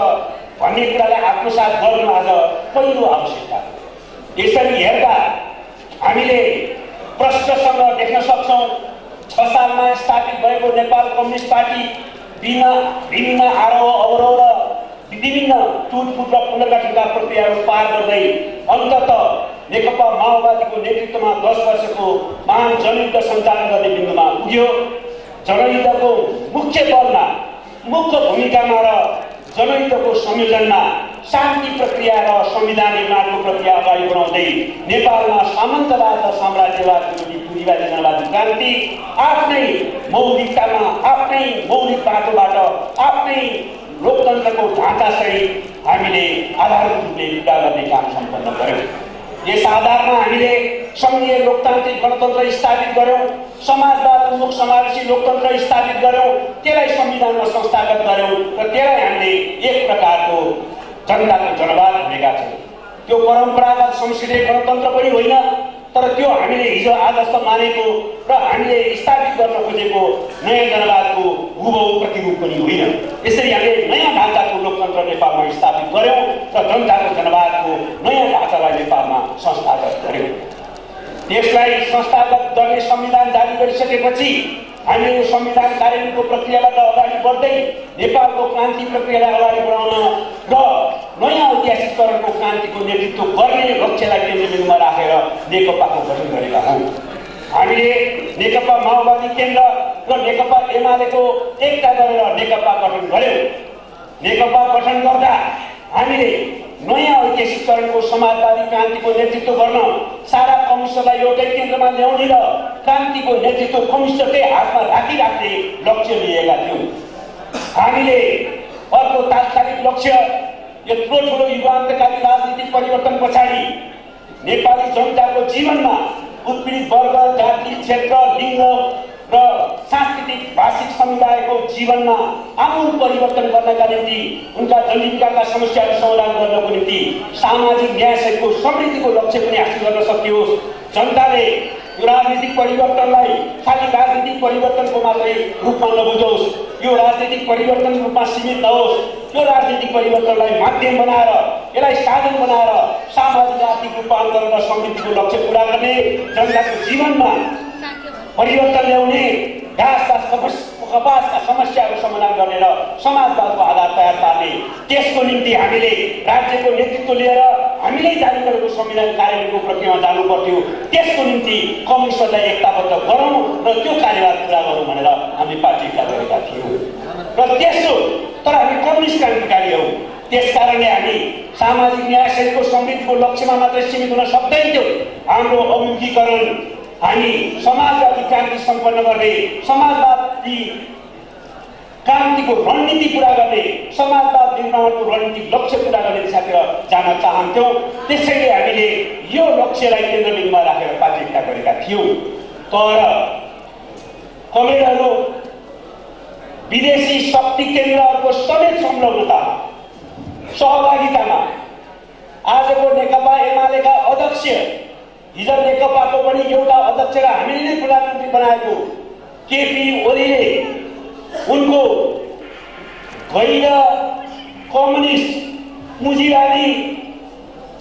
Q: भन्ने कुरालाई आत्मसात गर्नु आज पहिलो आवश्यकता हो। यसरी हेर्दा हामीले प्रश्नसँग देख्न सक्छौँ 6 सालमा स्थापित भएको नेपाल कम्युनिस्ट पार्टी विभिन्न आरोह अवरोह र विभिन्न टुटफुट र पुनर्गठनका प्रक्रियाहरू पार गर्दै अन्ततः नेकपा माओवादीको नेतृत्वमा 10 वर्षको महान जनयुद्ध सञ्चालन गर्ने बिन्दुमा पुग्यो। जनयुद्धको मुख्य बलमा, मुख्य भूमिकामा र जनयुद्धको संयोजनमा शान्ति प्रक्रिया र संविधान निर्माणको प्रक्रिया अगाडि बढाउँदै नेपालमा सामन्तवाद र साम्राज्यवादको पुँजीवादी जनवादी क्रान्ति आफ्नै मौलिकतामा, आफ्नै मौलिक बाटोबाट, आफ्नै लोकतन्त्रको ढाँचासहित हामीले आधारभूत रूपले पुरा गर्ने काम सम्पन्न गर्यौँ। यस आधारमा हामीले सङ्घीय लोकतान्त्रिक गणतन्त्र स्थापित गर्यौँ, समाजवाद उन्मुख समावेशी लोकतन्त्र स्थापित गर्यौँ, त्यसलाई संविधानमा संस्थागत गर्यौँ र त्यसलाई हामीले एक प्रकारको जनताको जनवाद भनेका छौँ। त्यो परम्परागत संसदीय गणतन्त्र पनि होइन, तर त्यो हामीले हिजो आजसम्म मानेको र हामीले स्थापित गर्न खोजेको नयाँ जनवादको हुबहु प्रतिरूप पनि होइन। यसरी हामीले नयाँ ढाँचाको लोकतन्त्र नेपालमा स्थापित गर्यौँ र जनताको जनवादको नयाँ ढाँचालाई नेपालमा संस्थागत गर्यौँ। त्यसलाई संस्थागत गर्ने संविधान जारी गरिसकेपछि हामीले यो संविधान कार्यान्वयनको प्रक्रियाबाट अगाडि बढ्दै नेपालको क्रान्ति प्रक्रियालाई अगाडि बढाउन र नयाँ ऐतिहासिकरणको क्रान्तिको नेतृत्व गर्ने लक्ष्यलाई केन्द्रबिन्दुमा राखेर नेकपाको गठन गरेका हौँ। हामीले नेकपा माओवादी केन्द्र र नेकपा एमालेको एकता गरेर नेकपा गठन गर्यौँ। नेकपा गठन गर्दा हामीले नयाँ ऐतिहासिकरणको समाजवादी क्रान्तिको नेतृत्व गर्न सारा कम्युनिस्टलाई एउटै केन्द्रमा ल्याउने र क्रान्तिको नेतृत्व कम्युनिस्टकै हातमा राखिराख्ने लक्ष्य लिएका थियौँ। हामीले अर्को तात्कालिक लक्ष्य यत्रो ठुलो युगान्तकारी राजनीतिक परिवर्तन पछाडि नेपाली जनताको जीवनमा उत्पीडित वर्ग, जाति, क्षेत्र, लिङ्ग र सांस्कृतिक भाषिक समुदायको जीवनमा आमूल परिवर्तन गर्नका निम्ति, उनका जनजीविकाका समस्याहरू समाधान गर्नको निम्ति सामाजिक न्याय सहितको समृद्धिको लक्ष्य पनि हासिल गर्न सकियोस्। जनताले यो राजनीतिक परिवर्तनलाई खालि राजनीतिक परिवर्तनको मात्रै रूपमा नबुझोस्, यो राजनीतिक परिवर्तन रूपमा सीमित नहोस्। यो राजनीतिक परिवर्तनलाई माध्यम बनाएर, यसलाई साधन बनाएर सामाजिक आर्थिक रूपान्तरण र समृद्धिको लक्ष्य पूरा गर्ने, जनताको जीवनमा परिवर्तन ल्याउने, घाँस समाजका समस्याहरू समाधान गर्ने र समाजवादको आधार तयार पार्ने, त्यसको निम्ति हामीले राज्यको नेतृत्व लिएर हामीले जारी गरेको संविधान कार्यान्वयनको प्रक्रियामा जानु पर्थ्यो। त्यसको निम्ति कम्युनिस्टलाई एकताबद्ध गरौँ र त्यो कार्यभार पुरा गरौँ भनेर हामीले पार्टीका गरेका थियौँ र त्यसो तर हामी कम्युनिस्ट क्रान्तिकारी हौँ। त्यसकारणले हामी सामाजिक न्याय शैलीको समृद्धिको लक्ष्यमा मात्रै सीमित हुन सक्दैनथ्यौँ। हाम्रो अभिमुखीकरण हामी समाजवादी क्रान्ति सम्पन्न गर्ने, समाजवादी क्रान्तिको रणनीति पुरा गर्ने, समाजवाद निर्माणको रणनीतिक लक्ष्य पुरा गर्ने दिशातिर जान चाहन्थ्यौँ। त्यसैले हामीले यो लक्ष्यलाई केन्द्रबिन्दुमा राखेर पार्टीका गरेका थियौँ। तर कमरेडहरू विदेशी शक्ति केन्द्रहरूको समेत संलग्नतामा सहभागितामा आजको नेकपा एमालेका अध्यक्ष, हिजो नेकपाको पनि एउटा अध्यक्ष र हामीले नै प्रधानमन्त्री बनाएको केपी ओलीले उनको गैर कम्युनिस्ट पुँजीवादी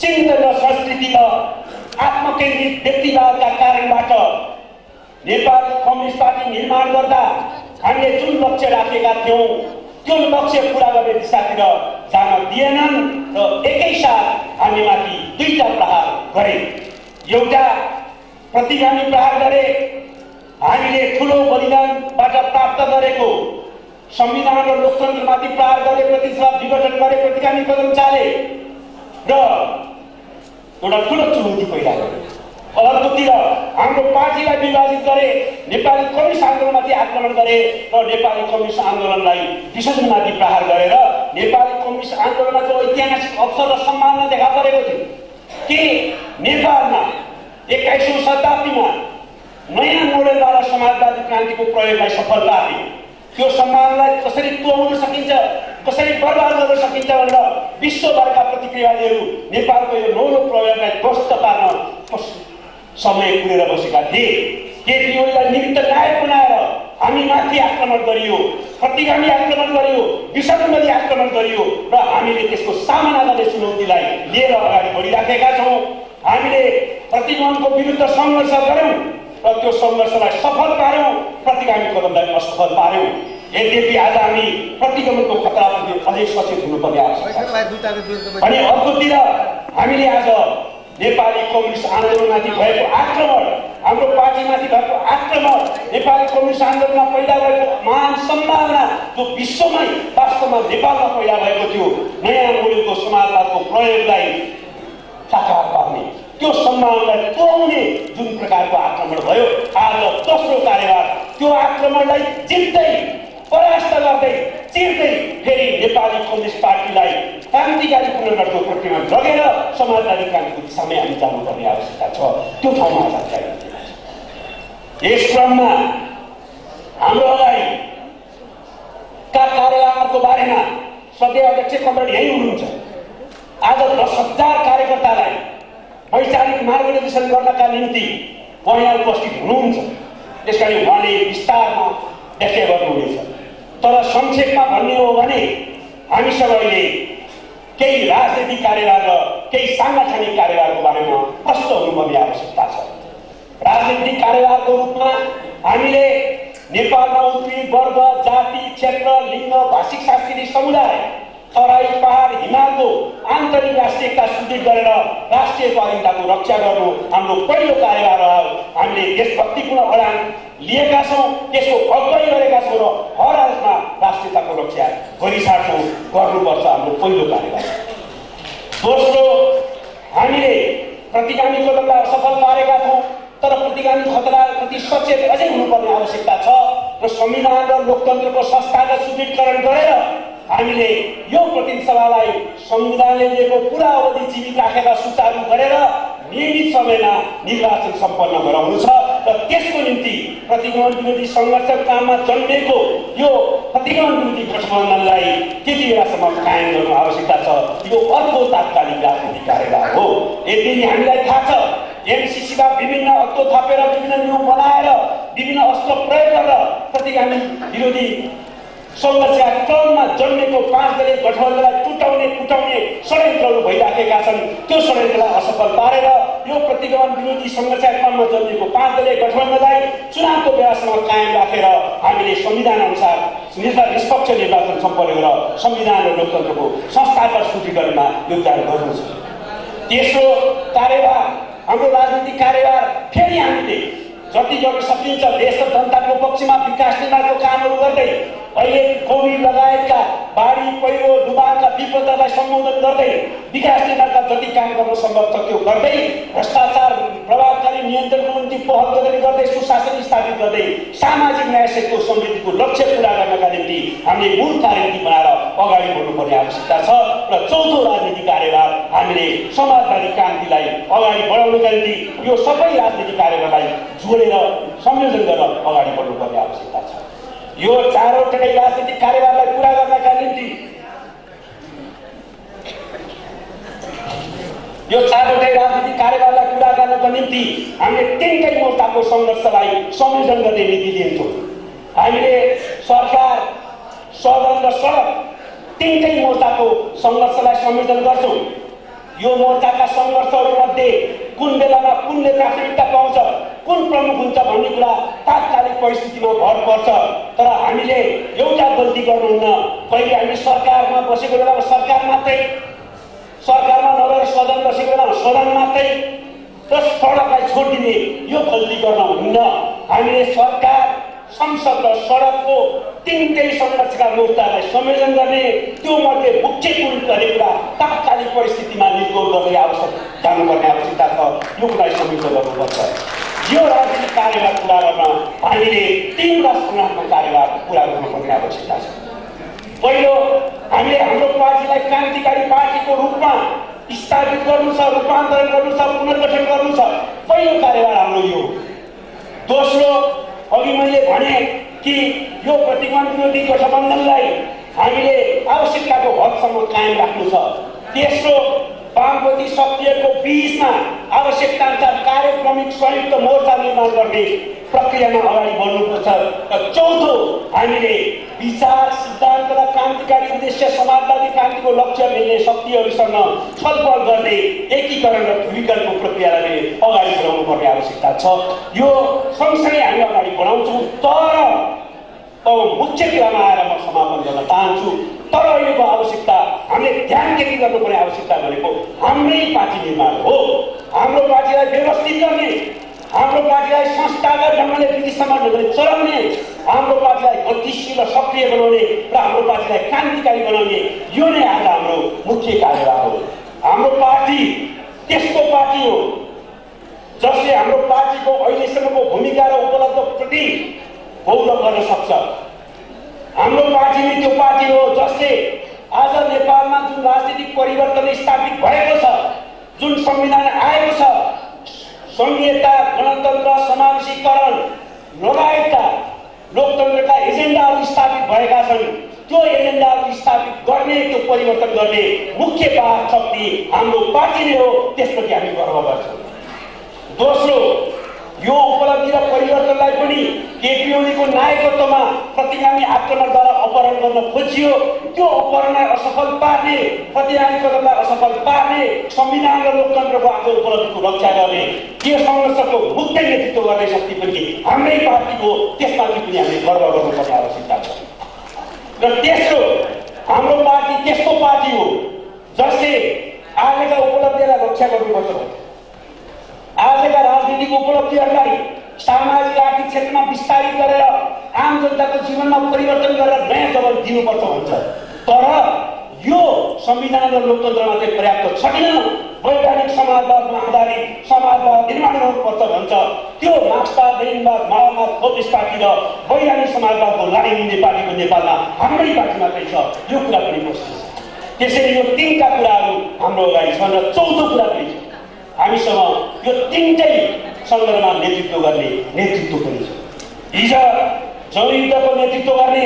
Q: चिन्तन र संस्कृति र आत्मकेन्द्रित व्यक्तिवादका कारणबाट नेपाल कम्युनिस्ट पार्टी निर्माण गर्दा हामीले जुन लक्ष्य राखेका थियौँ त्यो लक्ष्य पुरा गर्ने दिशातिर जान दिएनन् र एकैसाथ हामीमाथि दुईटा प्रहार गरे। एउटा प्रतिगामी प्रहार गरे, हामीले ठुलो बलिदानबाट प्राप्त गरेको संविधान र लोकतन्त्रमाथि प्रहार गरे, प्रतिस्पर्धा विघटन गरे, प्रतिगामी कदम चाले र एउटा ठुलो चुनौती पैदा गरे। अर्कोतिर हाम्रो पार्टीलाई विभाजित गरे, नेपाली कम्युनिस्ट आन्दोलनमाथि आक्रमण गरे र नेपाली कम्युनिस्ट आन्दोलनलाई विसर्जनमाथि प्रहार गरेर नेपाली कम्युनिस्ट आन्दोलनमा जो ऐतिहासिक अवसर र सम्मान देखा परेको थियो कि नेपालमा 21औं शताब्दीमा नयाँ मोडेलद्वारा समाजवादी क्रान्तिको प्रयोगलाई सफल पार्ने, त्यो सम्मानलाई कसरी तोड्न सकिन्छ, कसरी बर्बाद गर्न सकिन्छ भनेर विश्वभरका प्रतिक्रियावादीहरू नेपालको यो नौलो प्रयोगलाई ध्वस्त पार्न समय पुगेर बसेका थिए। केपी ओलीलाई निमित्त नायक बनाएर हामीमाथि आक्रमण गरियो, प्रतिगामी आक्रमण गरियो, विसर्जनवादी आक्रमण गरियो र हामीले त्यसको सामना गर्ने चुनौतीलाई लिएर अगाडि बढिराखेका छौँ। हामीले प्रतिगमनको विरुद्ध सङ्घर्ष गऱ्यौँ र त्यो सङ्घर्षलाई सफल पार्यौँ, प्रतिगामी कदमलाई असफल पार्यौँ। यद्यपि आज हामी प्रतिगमनको खतराप्रति अझै सचेत हुनुपर्ने आवश्यकता छ। अनि अर्कोतिर हामीले आज नेपाली कम्युनिस्ट आन्दोलनमाथि भएको आक्रमण, हाम्रो पार्टीमाथि भएको आक्रमण, नेपाली कम्युनिस्ट आन्दोलनमा पैदा भएको महान सम्भावना जो विश्वमै वास्तवमा नेपालमा पैदा भएको थियो, नयाँ मोडेलको समाजवादको प्रयोगलाई साकार पार्ने, त्यो सम्भावनालाई तोड्ने जुन प्रकारको आक्रमण भयो, आज दोस्रो कार्यभार त्यो आक्रमणलाई जित्दै, परास्त गर्दै, चिर्दै फेरि नेपाली कम्युनिस्ट पार्टीलाई क्रान्तिकारी पुनर्गठनको प्रक्रियामा लगेर समाजवादी क्रान्तिको दिशामै हामी जानुपर्ने आवश्यकता छ। त्यो ठाउँमा आज चाहिएको छ। यस क्रममा हाम्रो अगाडि का कार्यभारको बारेमा सधैँ अध्यक्ष कमरेड यही हुनुहुन्छ। आज 10,000 कार्यकर्तालाई वैचारिक मार्गदर्शन गर्नका निम्ति उहाँ उपस्थित हुनुहुन्छ। त्यसकारण उहाँले विस्तारमा व्याख्या गर्नुहुनेछ। तर संक्षेपमा भन्ने हो भने हामीसँग अहिले केही राजनीतिक कार्यभार र केही साङ्गठनिक कार्यभारको बारेमा प्रश्न हुनुपर्ने आवश्यकता छ। राजनीतिक कार्यभारको रूपमा हामीले नेपालमा उत्पीडित वर्ग, जाति, क्षेत्र, लिङ्ग, भाषिक सांस्कृतिक समुदाय, तराई, पहाड, हिमालको आन्तरिक राष्ट्रियता सुदृढ गरेर राष्ट्रिय स्वाधीनताको रक्षा गर्नु हाम्रो पहिलो कार्यभार हो। हामीले देशभक्तिपूर्ण अडान लिएका छौँ, त्यसको अगुवाई गरेका छौँ र हर हालतमा राष्ट्रियताको रक्षा गरिसार्छौँ, गर्नुपर्छ हाम्रो पहिलो कार्यभार। दोस्रो, हामीले प्रतिगामी कदमलाई असफल पारेका छौँ, तर प्रतिगामी खतराप्रति सचेत अझै हुनुपर्ने आवश्यकता छ र संविधान र लोकतन्त्रको संस्थागत सुदृढीकरण गरेर हामीले यो प्रतिनिधि सभालाई संविधानले दिएको पुरा अवधि जीवित राखेर सुचारू गरेर नियमित समयमा निर्वाचन सम्पन्न गराउनु छ र त्यसको निम्ति प्रतिगमन विरोधी सङ्घर्ष काममा जन्मेको यो प्रतिगमन विरोधी गठबन्धनलाई त्यति बेलासम्म कायम गर्नु आवश्यकता छ। यो अर्को तात्कालिक राजनीतिक कार्यभार हो। यदि हामीलाई थाहा छ एमसीसीका विभिन्न अत्तो थपेर, विभिन्न नियम बनाएर, विभिन्न अस्त्र प्रयोग गरेर प्रतिगामी विरोधी सङ्घर्षका क्रममा जन्मेको 5 दलीय गठबन्धनलाई टुटाउने षड्यन्त्रहरू भइराखेका छन्। त्यो षड्यन्त्रलाई असफल पारेर यो प्रतिगमन विरोधी सङ्घर्षका क्रममा जन्मेको 5 दलीय गठबन्धनलाई चुनावको व्यवस्थामा कायम राखेर हामीले संविधान अनुसार निष्पक्ष निर्वाचन सम्पन्न गरेर संविधान र लोकतन्त्रको संस्थागत सुदृढीकरणमा योगदान गर्नु छ। तेस्रो कार्यभार, हाम्रो राजनीतिक कार्यभार फेरि हामीले जति गर्न सकिन्छ देश र जनताको पक्षमा विकास निर्माणको कामहरू गर्दै अहिले कोभिड लगायतका बाढी पहिरो डुबानका विपदहरूलाई सम्बोधन गर्दै विकास निर्माणका जति काम गर्न सम्भव छ त्यो गर्दै भ्रष्टाचार प्रभावकारी नियन्त्रणको निम्ति पहल गर्दै सुशासन स्थापित गर्दै सामाजिक न्याय सेतु समृद्धिको लक्ष्य पूरा गर्नका निम्ति हामीले मूल कार्यनीति बनाएर अगाडि बढ्नुपर्ने आवश्यकता छ। र चौथो राजनीतिक कार्यभार हामीले समाजवादी क्रान्तिलाई अगाडि बढाउनका निम्ति यो सबै राजनीतिक कार्यभारलाई जोडेर संयोजन गरेर अगाडि बढ्नुपर्ने आवश्यकता छ। यो चारवटै राजनीतिक कार्यभारलाई पूरा गर्नका निम्ति हामीले 3टै मोर्चाको सङ्घर्षलाई संयोजन गर्ने नीति लिन्छौँ। हामीले सरकार, सदन र सडक 3टै मोर्चाको सङ्घर्षलाई संयोजन गर्छौँ। यो मोर्चाका सङ्घर्षहरूमध्ये कुन बेलामा कुनले प्राथमिकता पाउँछ, कुन प्रमुख हुन्छ भन्ने कुरा तात्कालिक परिस्थितिमा भर पर्छ। तर हामीले एउटा गल्ती गर्नुहुन्न, कहिले हामी सरकारमा बसेको बेलामा सरकार मात्रै, सरकारमा नभएर सदन बसेको बेलामा सदन मात्रै र सडकलाई छोडिदिने यो गल्ती गर्न हुन्न। हामीले सरकार, संसद र सडकको 3टै संरक्षणका मोर्चालाई संयोजन गर्ने, त्यो मध्ये मुख्य गर्ने कुरा तात्कालिक परिस्थितिमा निर्गोल गर्ने आवश्यक जानुपर्ने आवश्यकता छ। यो कुरालाई संयोजन गर्नुपर्छ। यो राजनीतिक कार्यभार पूरा गर्न हामीले 3वटा संगठनको कार्यभार पूरा गर्नुपर्ने आवश्यकता छ। पहिलो, हामीले हाम्रो पार्टीलाई क्रान्तिकारी पार्टीको रूपमा स्थापित गर्नु छ, रूपान्तरण गर्नु छ, पुनर्गठन गर्नु छ। पहिलो कार्यभार हाम्रो यो। दोस्रो, अघि मैले भने कि यो प्रतिगमन विरोधी गठबन्धनलाई हामीले आवश्यकताको हदसम्म कायम राख्नु छ। तेस्रो, वामपन्थी शक्तिहरूको बीचमा आवश्यकताअनुसार कार्यक्रमिक संयुक्त मोर्चा निर्माण गर्ने प्रक्रियामा अगाडि बढ्नुपर्छ। र चौथो, हामीले विचार, सिद्धान्त र क्रान्तिकारी उद्देश्य समाजवादी क्रान्तिको लक्ष्य मिल्ने शक्तिहरूसँग छलफल गर्दै एकीकरण र ध्रुवीकरणको प्रक्रियालाई अगाडि बढाउनु पर्ने आवश्यकता छ। यो सँगसँगै हामी अगाडि बढाउँछौँ। तर अब मुख्य कुरामा आएर म समापन गर्न चाहन्छु। तर अहिलेको आवश्यकता, हामीले ध्यान केन्द्रित गर्नुपर्ने आवश्यकता भनेको हाम्रै पार्टी निर्माण हो। हाम्रो पार्टीलाई व्यवस्थित गर्ने, हाम्रो पार्टीलाई संस्थागत ढङ्गले विधिसम्म ढङ्गले चलाउने, हाम्रो पार्टीलाई गतिशील र सक्रिय बनाउने र हाम्रो पार्टीलाई क्रान्तिकारी बनाउने, यो नै आज हाम्रो मुख्य कार्यभार हो। हाम्रो पार्टी त्यस्तो पार्टी हो जसले हाम्रो पार्टीको अहिलेसम्मको भूमिका र उपलब्धिप्रति गौरव गर्न सक्छ। हाम्रो पार्टी नै त्यो पार्टी हो जसले आज नेपालमा जुन राजनीतिक परिवर्तन स्थापित भएको छ, जुन संविधान आएको छ, संघीयता, गणतन्त्र, समावेशीकरण लगायतका लोकतन्त्रका एजेन्डाहरू स्थापित भएका छन्। त्यो एजेन्डाहरू स्थापित गर्ने, त्यो परिवर्तन गर्ने मुख्य वाहक शक्ति हाम्रो पार्टी नै हो। त्यसप्रति हामी गर्व गर्छौँ। दोस्रो, यो उपलब्धि र परिवर्तनलाई पनि केपी ओलीको नायकत्वमा प्रतिगामी आक्रमणद्वारा अपहरण गर्न खोजियो। त्यो अपहरणलाई असफल पार्ने, प्रतिगामी कदमलाई असफल पार्ने, संविधान र लोकतन्त्रको आफ्नो उपलब्धिको रक्षा गर्ने, यो सङ्घर्षको मुख्य नेतृत्व गर्ने शक्ति पनि हाम्रै पार्टीको, त्यसमाथि पनि हामीले गर्व गर्नुपर्ने आवश्यकता छ। र तेस्रो, हाम्रो पार्टी त्यस्तो पार्टी हो जसले आजका उपलब्धिलाई रक्षा गर्नुपर्छ। आजका राजनीतिक उपलब्धिहरूलाई सामाजिक आर्थिक क्षेत्रमा विस्तारित गरेर आम जनताको जीवनमा परिवर्तन गरेर नयाँ जगत दिनुपर्छ भन्छ। तर यो संविधान र लोकतन्त्रमा चाहिँ पर्याप्त छैन। वैधानिक समाजवादमा आधारित समाजवाद निर्माण गर्नुपर्छ भन्छ। त्यो मार्क्सवाद, लेनिनवाद, माओवाद, कम्युनिस्ट पार्टी र वैधानिक समाजवादको लडाइँ नेपालीको नेपालमा हाम्रै पार्टी मात्रै छ। यो कुरा पनि प्रश्न छ। त्यसैले यो 3टा कुराहरू हाम्रो अगाडि छन्। र चौथो कुरा पनि छ, हामीसँग यो 3टै सन्दर्भमा नेतृत्व गर्ने नेतृत्व पनि छ। हिजो जनयुद्धको नेतृत्व गर्ने,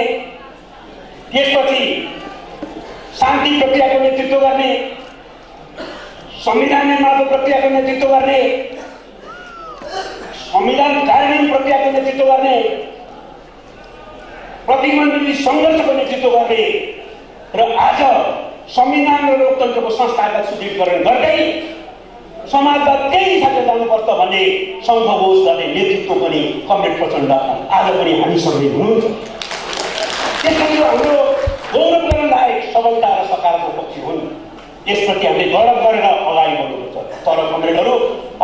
Q: त्यसपछि शान्ति प्रक्रियाको नेतृत्व गर्ने, संविधान निर्माणको प्रक्रियाको नेतृत्व गर्ने, संविधान कार्यान्वयन प्रक्रियाको नेतृत्व गर्ने, प्रतिगमन विरोधी सङ्घर्षको नेतृत्व गर्ने र आज संविधान र लोकतन्त्रको संस्थागत सुदृढीकरण गर्दै समाजवाद त्यही हिसाबले जानुपर्छ भन्ने सङ्घोष गर्ने नेतृत्व पनि कमरेड प्रचण्ड आज पनि हामीसँगै हुनुहुन्छ। त्यसैले हाम्रो गौरव गर्न लायक सबलता र सकारात्मक पक्ष हुन्, यसप्रति हामीले गौरव गरेर अगाडि बढ्नुपर्छ। तर कमरेडहरू,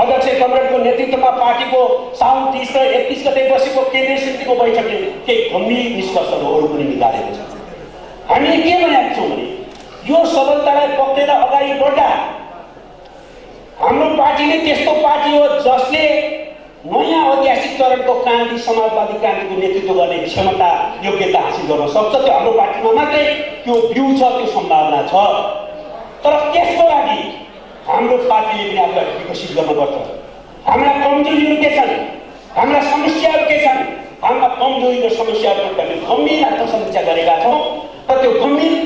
Q: अध्यक्ष कमरेडको नेतृत्वमा पार्टीको साउन 30 र 31 गते बसेको केन्द्रीय समितिको बैठकले केही गम्भीर निष्कर्षहरू पनि निकालेको छ। हामीले के भनेका छौँ भने यो सबलतालाई पक्रेर अगाडि बढ्दा हाम्रो पार्टीले त्यस्तो पार्टी हो जसले नयाँ ऐतिहासिक चरणको क्रान्ति समाजवादी क्रान्तिको नेतृत्व गर्ने क्षमता योग्यता हासिल गर्न सक्छ। त्यो हाम्रो पार्टीमा मात्रै त्यो बिउ छ, त्यो सम्भावना छ। तर त्यसको लागि हाम्रो पार्टीले पनि आफूलाई विकसित गर्नुपर्छ। हाम्रा कमजोरीहरू के छन्, हाम्रा समस्याहरू के छन्, हाम्रा कमजोरी र समस्याहरूको हामी गम्भीर आत्मसमीक्षा गरेका छौँ र त्यो गम्भीर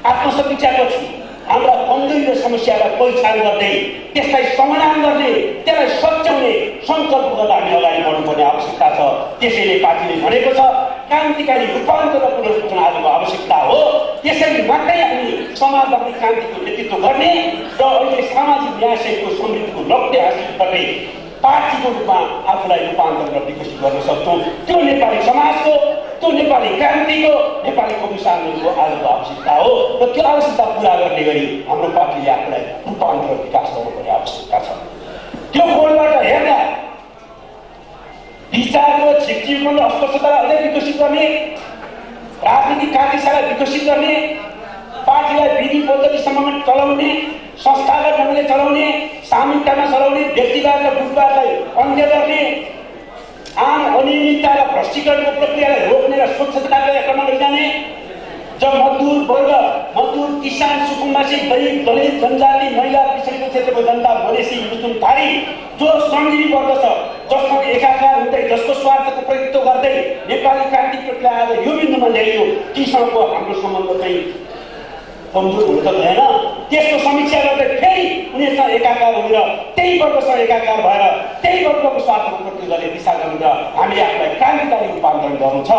Q: आत्मसमीक्षापछि हाम्रा कमजोरी र समस्यालाई पहिचान गर्दै त्यसलाई समाधान गर्ने, त्यसलाई सच्याउने सङ्कल्प गर्दा हामी अगाडि बढ्नुपर्ने आवश्यकता छ। त्यसैले पार्टीले भनेको छ क्रान्तिकारी रूपान्तर र पुनर्गठन आदिको आवश्यकता हो। त्यसैले मात्रै हामी समाजवादी क्रान्तिको नेतृत्व गर्ने र अहिले सामाजिक न्यायको समृद्धिको लक्ष्य हासिल गर्ने पार्टीको रूपमा आफूलाई रूपान्तरण र विकसित गर्न सक्छौँ। त्यो नेपाली समाजको, त्यो नेपाली क्रान्तिको, नेपाली कम्युनिस्टहरूको आजको आवश्यकता हो र त्यो आवश्यकता पुरा गर्ने गरी हाम्रो पार्टीले आफूलाई रूपान्तरण विकास गर्नुपर्ने आवश्यकता छ। त्यो कोणबाट हेर्दा विचारको छिपचिपन र अस्पष्टतालाई अझै विकसित गर्ने, राजनीतिक कार्यशाला विकसित गर्ने, पार्टीलाई विधि पद्धतिसम्म चलाउने, संस्थागत ढङ्गले चलाउने, सामूहिकतामा चलाउने, व्यक्तिवाद र गुटवादलाई अन्त्य गर्ने, आम अनियमितता र भ्रष्टीकरणको प्रक्रियालाई रोक्ने र स्वच्छताको क्रम लैजाने, जब मजदुर वर्ग, मजदुर, किसान, सुकुम्बासी, गरीब, दलित, जनजाति, महिला, पिछडिएको क्षेत्रको जनता, मधेसी, मुस्लिम, थारी जो श्रमजीवी वर्ग छ, जससँग एकाकार हुँदै, जसको स्वार्थको प्रतिनिधित्व गर्दै नेपाली क्रान्ति प्रक्रिया आज यो बिन्दुमा ल्याइयो, तीसँगको हाम्रो सम्बन्ध चाहिँ कमजोर हुन त भएन। त्यसको समीक्षा गर्दै फेरि उनीहरूसँग एकाकार हुनेर त्यही वर्गसँग एकाकार भएर त्यही वर्गको स्वार्थको प्रतिनिधित्व गर्ने दिशा गर्नु र हामीले आफूलाई क्रान्तिकारी रूपान्तरण गर्नु छ।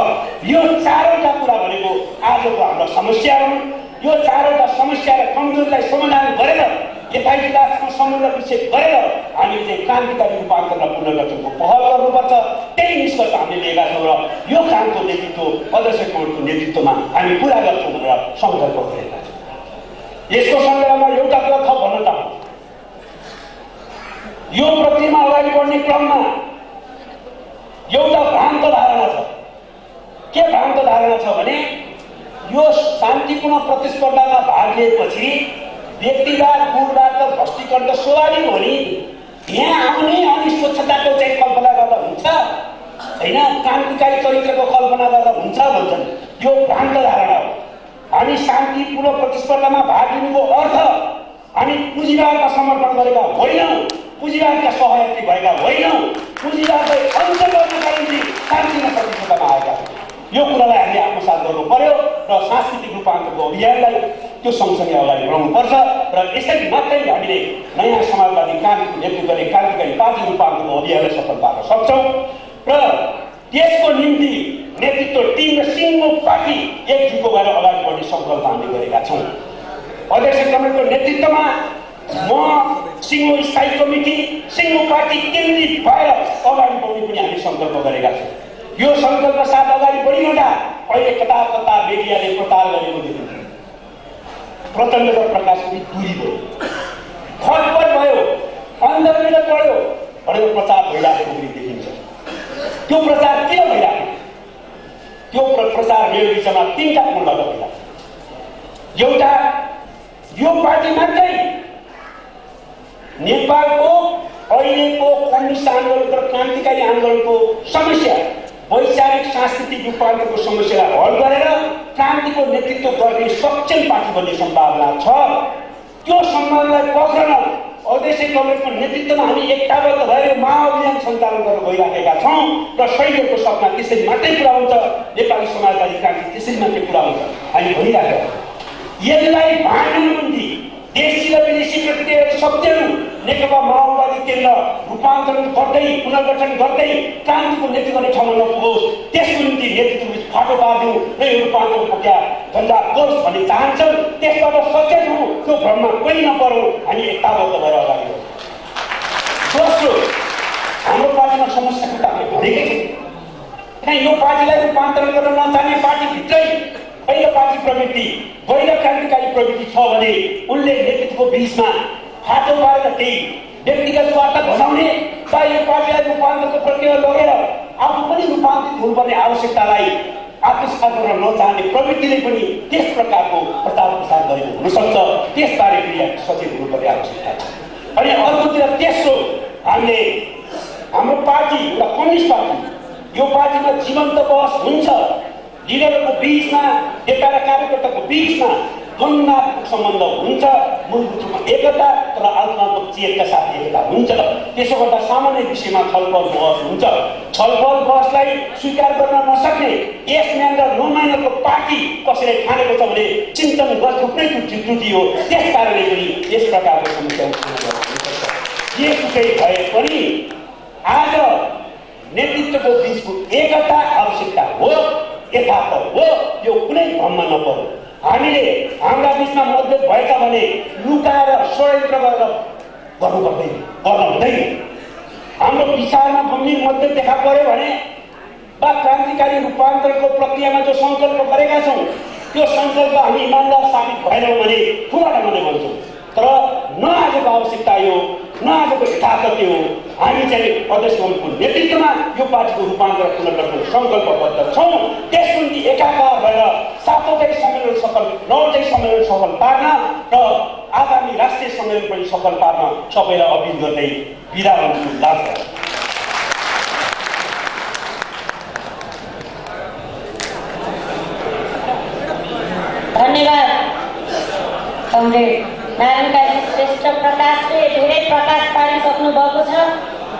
Q: यो चारवटा कुरा भनेको आजको हाम्रो समस्या हुन्। यो चारवटा समस्या र कमजोरीलाई समाधान गरेर यथार्थतासँग समन्वय विच्छेद गरेर हामीले चाहिँ क्रान्तिकारी रूपान्तरण र पुनर्गठनको पहल गर्नुपर्छ। त्यही निष्कर्ष हामीले लिएका छौँ र यो कामको नेतृत्व अध्यक्ष कमरेडको नेतृत्वमा हामी पुरा गर्छौँ भनेर सङ्कल्प गरेका छौँ। यसको सन्दर्भमा एउटा कुरा थप भन्न चाहन्छु। यो प्रक्रियामा अगाडि बढ्ने क्रममा एउटा भ्रान्त धारणा छ। के भ्रान्त धारणा छ भने यो शान्तिपूर्ण प्रतिस्पर्धामा भाग लिएपछि व्यक्तिवाद, गुटवाद र भ्रष्टीकरण त स्वाभाविक हो नि, यहाँ आउने अनि स्वच्छताको चाहिँ कल्पना गर्दा हुन्छ होइन, क्रान्तिकारी चरित्रको कल्पना गर्दा हुन्छ भन्छन्। यो भ्रान्त धारणा हो। हामी शान्तिपूर्ण प्रतिस्पर्धामा भाग लिनुको अर्थ हामी पुँजीवादमा समर्पण गरेका होइनौँ, पुँजीवादका सहयात्री भएका होइनौँ, पुँजीवादलाई अन्त्य गर्नका निम्ति शान्तिपूर्ण प्रतिस्पर्धामा आएका छौँ। यो कुरालाई हामीले आत्मसात गर्नु पर्यो र सांस्कृतिक रूपान्तरणको अभियानलाई त्यो सँगसँगै अगाडि बढाउनुपर्छ र यसरी मात्रै हामीले नयाँ समाजवादी क्रान्तिको नेतृत्व गर्ने क्रान्तिकारी पार्टी रूपान्तरणको अभियानलाई सफल पार्न सक्छौँ र त्यसको निम्ति नेतृत्व टिम र सिङ्गो पार्टी एकजुटको भएर अगाडि बढ्ने सङ्कल्प हामीले गरेका छौँ। अध्यक्ष कमरेडको नेतृत्वमा म सिङ्गो स्थायी कमिटी, सिङ्गो पार्टी केन्द्रित भएर अगाडि बढ्ने पनि हामीले सङ्कल्प गरेका छौँ। यो सङ्कल्प साथ अगाडि बढिरहँदा अहिले कता कता मिडियाले प्रचार गरेको देखिन्छ। प्रचण्ड र प्रकाश पनि दूरी भयो, खटपट भयो, अन्धविर पढ्यो भनेर प्रचार भइरहेको पनि देखिन्छ। त्यो प्रचार किन भइरहेको? त्यो प्रचार मेरो विषयमा तीनटा पूर्णबाट भइरहेको। एउटा, यो पार्टी मात्रै नेपालको अहिलेको कम्युनिस्ट आन्दोलन र क्रान्तिकारी आन्दोलनको समस्या, वैचारिक सांस्कृतिक रूपान्तरणको समस्यालाई हल गरेर क्रान्तिको नेतृत्व गर्ने सक्षम पार्टी बन्ने सम्भावना छ। त्यो सम्भावनालाई पक्रन अध्यक्ष कमरेडको नेतृत्वमा हामी एकताबद्ध भएर महाअभियान सञ्चालन गर्न गइराखेका छौँ र शहीदहरूको सपना त्यसरी मात्रै पुरा हुन्छ, नेपाली समाजवादी क्रान्ति त्यसरी मात्रै पुरा हुन्छ हामी भनिरहेका छौँ। यसलाई भाँड्नको निम्ति देशी र विदेशी प्रक्रियाहरू शब्दहरू नेकपा माओवादी केन्द्र रूपान्तरण गर्दै पुनर्गठन गर्दै क्रान्तिको नेतृत्व गर्ने ठाउँमा नपुगोस्, त्यसको निम्ति नेतृत्वबिच फाटो पारिदिउँ र यो रूपान्तरण प्रक्रिया झन्झाटोस् भन्ने चाहन्छन्। त्यसबाट सचेत हौँ, त्यो भ्रममा कोही नपरौँ, हामी एकताबद्ध भएर अगाडि बढौँ। दोस्रो, हाम्रो पार्टीमा समस्या त हामीले भनेकै थियौँ। किन यो पार्टीलाई रूपान्तरण गर्न नचाहने पार्टीभित्रै पहिलो पार्टी प्रवृत्ति, गैर क्रान्तिकारी प्रवृत्ति छ भने उनले नेतृत्वको बिचमा फाटो पारेर केही व्यक्तिगत स्वार्थ भजाउने वा यो पार्टीलाई रूपान्तरणको प्रक्रिया लगेर आफू पनि रूपान्तरित हुनुपर्ने आवश्यकतालाई आत्मसात गर्न नचाहने प्रवृत्तिले पनि त्यस प्रकारको प्रचार प्रसार गरेको हुनसक्छ। त्यसबारे पनि सचेत हुनुपर्ने आवश्यकता छ। अनि अर्कोतिर तेस्रो, हामीले हाम्रो पार्टी एउटा कम्युनिस्ट पार्टी, यो पार्टीमा जीवन्त बहस हुन्छ, लिडरहरूको बिचमा नेता र कार्यकर्ताको बिचमा गणनात्मक सम्बन्ध हुन्छ, मूलभूत रूपमा एकता तर आलोचनात्मक चेतका साथ एकता हुन्छ। त्यसो गर्दा सामान्य विषयमा छलफल बहस हुन्छ। छलफल बहसलाई स्वीकार गर्न नसक्ने यस म्यान र नो म्यानरको पार्टी कसैले ठानेको छ भने चिन्तनगत रूपमै त्रुटि हो। त्यस कारणले पनि यस प्रकारको समस्या उत्पन्न गर्नुहुन्छ। जेसुकै भए पनि आज नेतृत्वको बिचको एकता आवश्यकता हो, यथार्थ हो, यो कुनै भ्रममा नपरोस्। हामीले हाम्रा बिचमा मतभेद भएछ भने लुकाएर षड्यन्त्र गरेर गर्नु हुँदैन। हाम्रो विचारमा गम्भीर मतभेद देखा पर्यो भने वा क्रान्तिकारी रूपान्तरणको प्रक्रियामा जो सङ्कल्प गरेका छौँ त्यो सङ्कल्प हामी इमान्दार साबित भएनौँ भने ठुला ढङ्गले भन्छौँ। तर न आजको आवश्यकता यो, न आजको यथार्थ त्यो हो। हामी चाहिँ अध्यक्ष कमलको नेतृत्वमा यो पार्टीको रूपान्तरण पूर्ण गर्न सङ्कल्पबद्ध छौँ। त्यसको निम्ति एकाकार भएर 7औं सम्मेलन सफल, 9औं सम्मेलन सफल पार्न र आगामी राष्ट्रिय सम्मेलन पनि सफल पार्न सबैलाई अपिल गर्दै बिदा हुन्छु।
D: धन्यवाद कमरेड नारायण श्रेष्ठ। प्रकाशले धेरै प्रकाश पारिसक्नु भएको छ।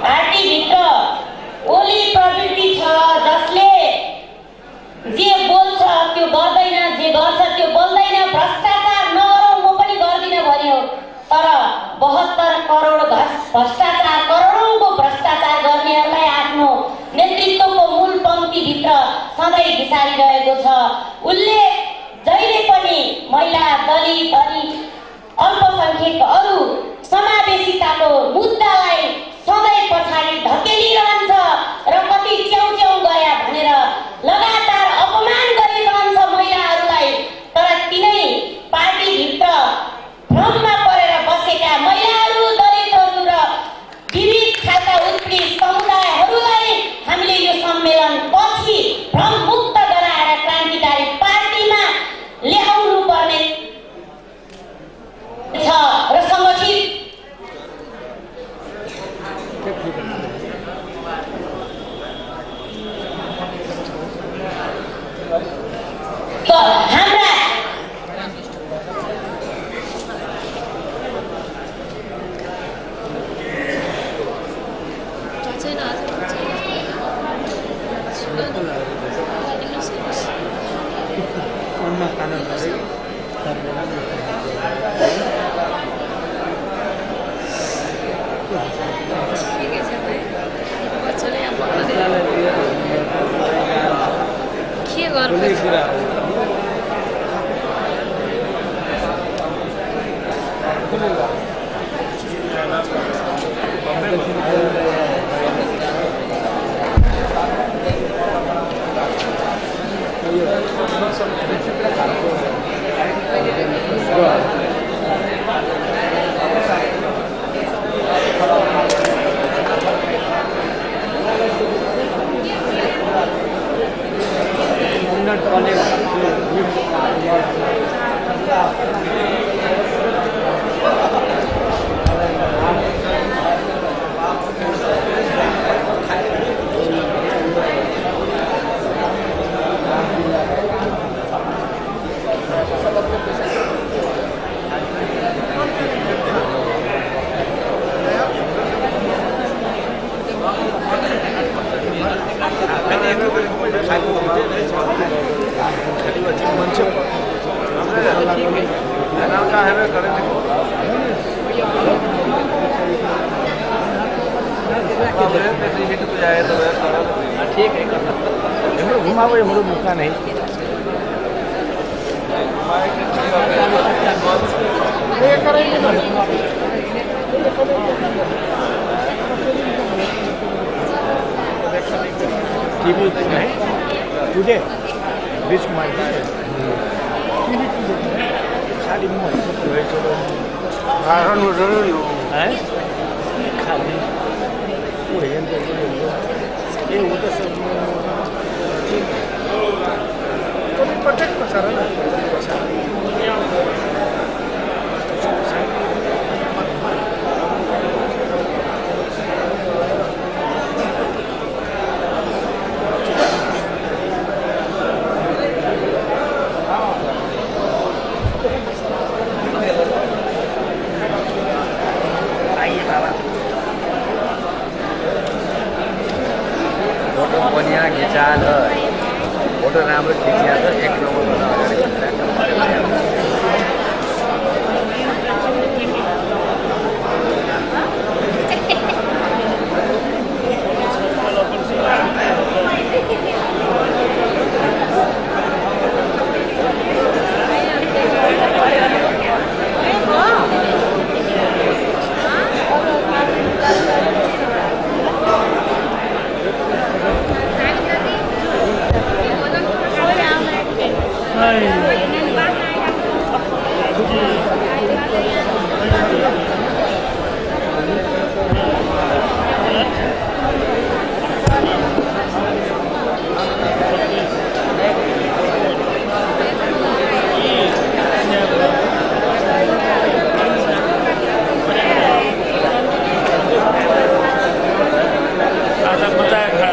D: पार्टीभित्र ओली प्रवृत्ति छ जसले जे बोल्छ त्यो गर्दैन, जे गर्छ त्यो बोल्दैन, भ्रष्टाचार नगरौँ म पनि गर्दिनँ भन्यो। तर 72 करोड भ्रष्टाचार, करोडौँको भ्रष्टाचार गर्नेहरूलाई आफ्नो नेतृत्वको मूल पङ्क्तिभित्र सधैँ घिसारिरहेको छ। उसले जहिले पनि महिला, दलित अनि अल्पसङ्ख्यक अरू समावेशिताको मुद्दालाई सधैँ पछाडि धकेलिरहन्छ र कति च्याउ गया भनेर लगातार अपमान गरिरहन्छ महिलाहरूलाई। तर तिनै पार्टीभित्र भ्रममा परेर बसेका महिलाहरू, दलितहरू र विविध खालका उत्कृष्ट समुदायहरूलाई हामीले यो सम्मेलन पछि भ्रममुक्त गराएर क्रान्तिकारी पार्टीमा ल्याउनु पर्ने छ र सङ्गठित हाम्रा
M: ठीक है घुमाओ मुझे मौका नहीं Sudah, bis kemana? Saling mau itu coba. Bahan udah dulu. Kali. Yang ini udah semua. Tapi pakai pasaran lah.
R: Photo पनि यहाँ खिचाएर फोटो राम्रो खिचिएर एक नम्बरमा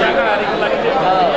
R: अगाडि खिचाएर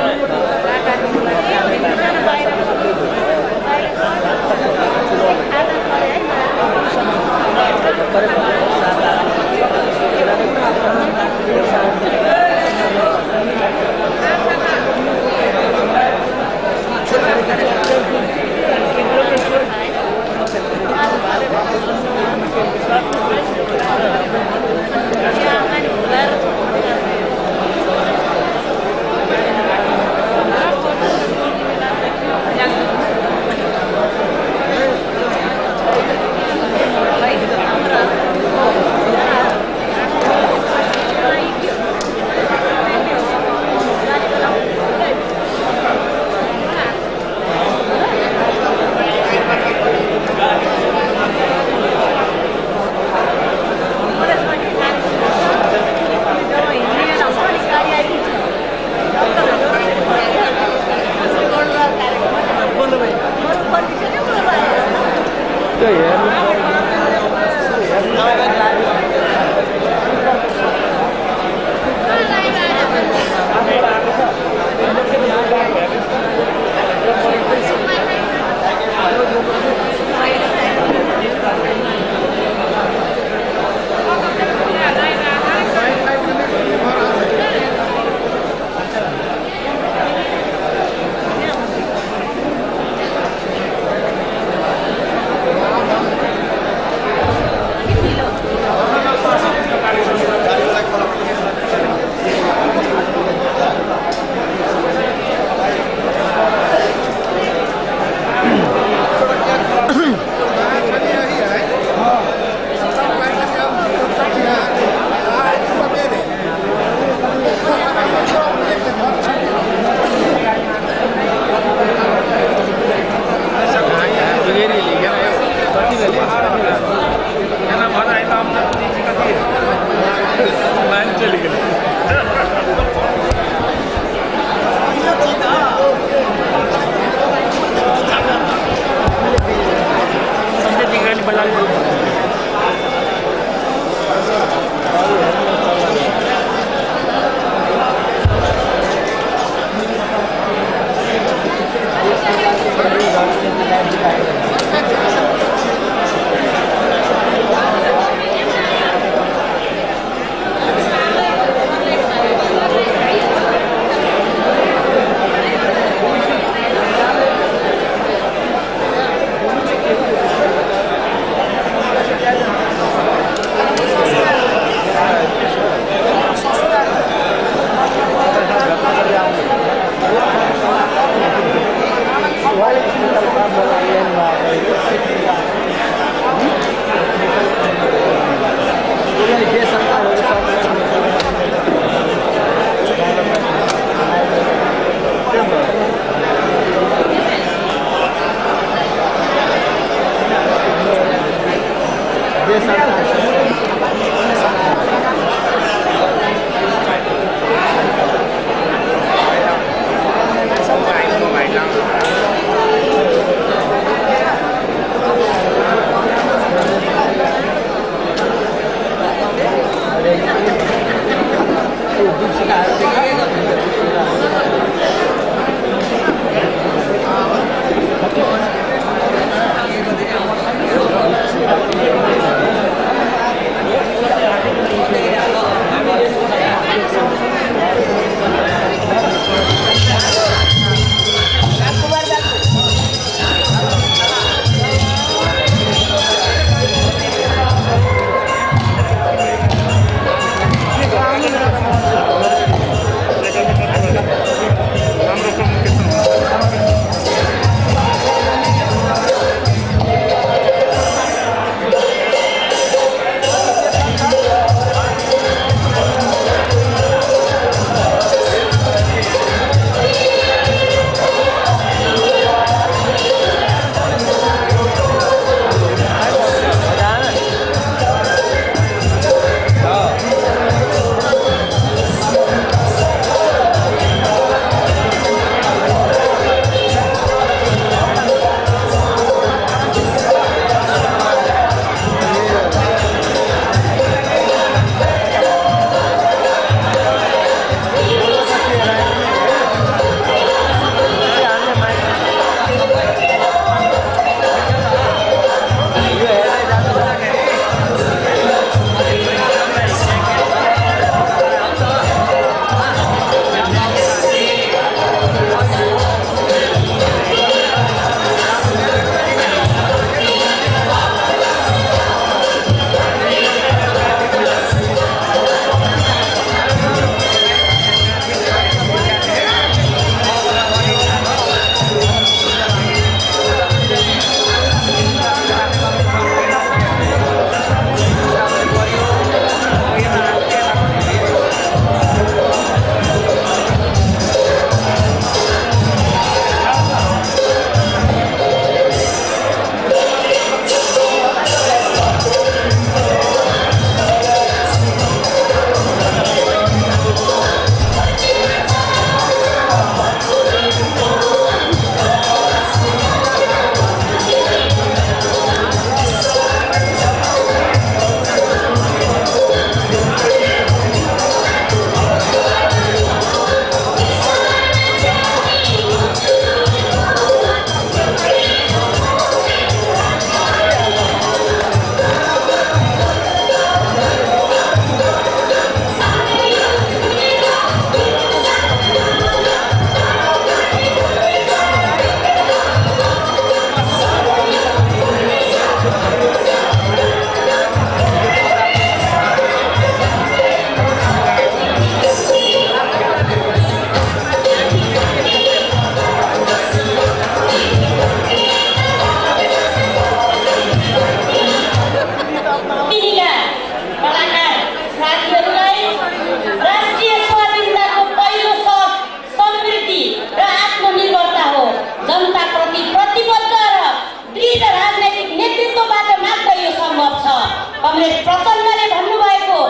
D: कमरेड प्रचण्डले भन्नुभएको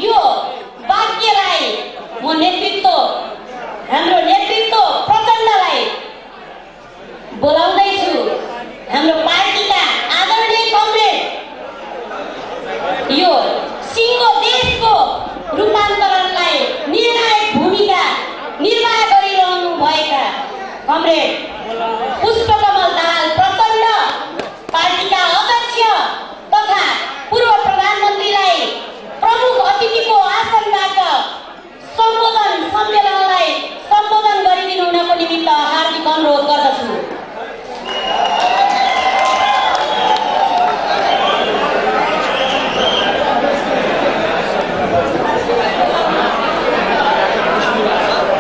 D: यो वाक्यलाई म हाम्रो नेतृत्व प्रचण्डलाई बोलाउँदैछु। हाम्रो पार्टीका आदरणीय कमरेड यो सिङ्गो देशको रूपान्तरणलाई निर्णायक भूमिका निर्वाह गरिरहनु भएका कमरेड पुष्पकमल दाहाल प्रचण्ड पार्टीका अध्यक्ष तथा पूर्व प्रधानमन्त्रीलाई प्रमुख अतिथिको आसनबाट सम्मेलनलाई सम्बोधन गरिदिनु हुनको निमित्त हार्दिक अनुरोध गर्दछु।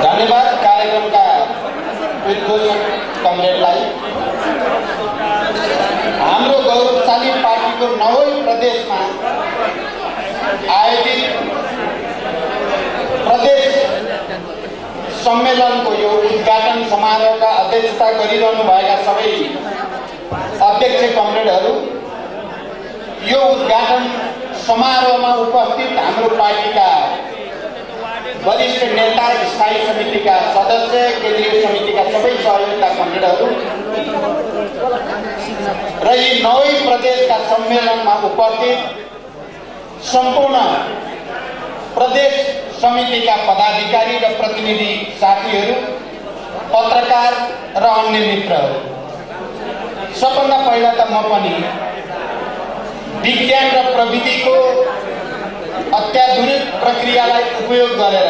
E: धन्यवाद कार्यक्रमका उद्घोषक कमरेडलाई। हाम्रो गौरवशाली पार्टीको 9 प्रदेशमा आयोजित प्रदेश सम्मेलनको यो उद्घाटन समारोहका अध्यक्षता गरिरहनु भएका सबै अध्यक्ष कमरेडहरू, यो उद्घाटन समारोहमा उपस्थित हाम्रो पार्टीका वरिष्ठ नेता, स्थायी समितिका सदस्य, केन्द्रीय समितिका सबै सहयोगका कमरेडहरू र यी 9 प्रदेशका सम्मेलनमा उपस्थित सम्पूर्ण प्रदेश समितिका पदाधिकारी र प्रतिनिधि साथीहरू, पत्रकार र अन्य मित्रहरू, सबभन्दा पहिला त म पनि विज्ञान र प्रविधिको अत्याधुनिक प्रक्रियालाई उपयोग गरेर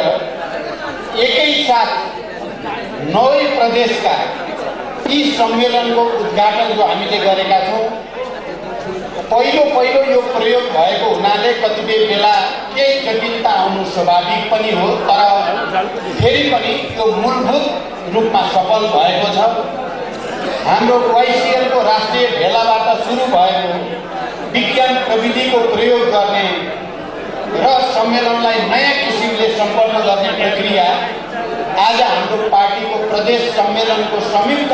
E: एकैसाथ 9 प्रदेशका यी सम्मेलनको उद्घाटन जो हामीले गरेका छौँ, पहिलो यो प्रयोग भएको हुनाले कतिपय बेला केही जटिलता आउनु स्वाभाविक पनि हो, तर फेरि पनि यो मूलभूत रूपमा सफल भएको छ। हाम्रो वाइसिएलको राष्ट्रिय भेलाबाट सुरु भएको विज्ञान प्रविधिको प्रयोग गर्ने र सम्मेलनलाई नयाँ किसिमले सम्पन्न गर्ने प्रक्रिया आज हाम्रो पार्टीको प्रदेश सम्मेलनको संयुक्त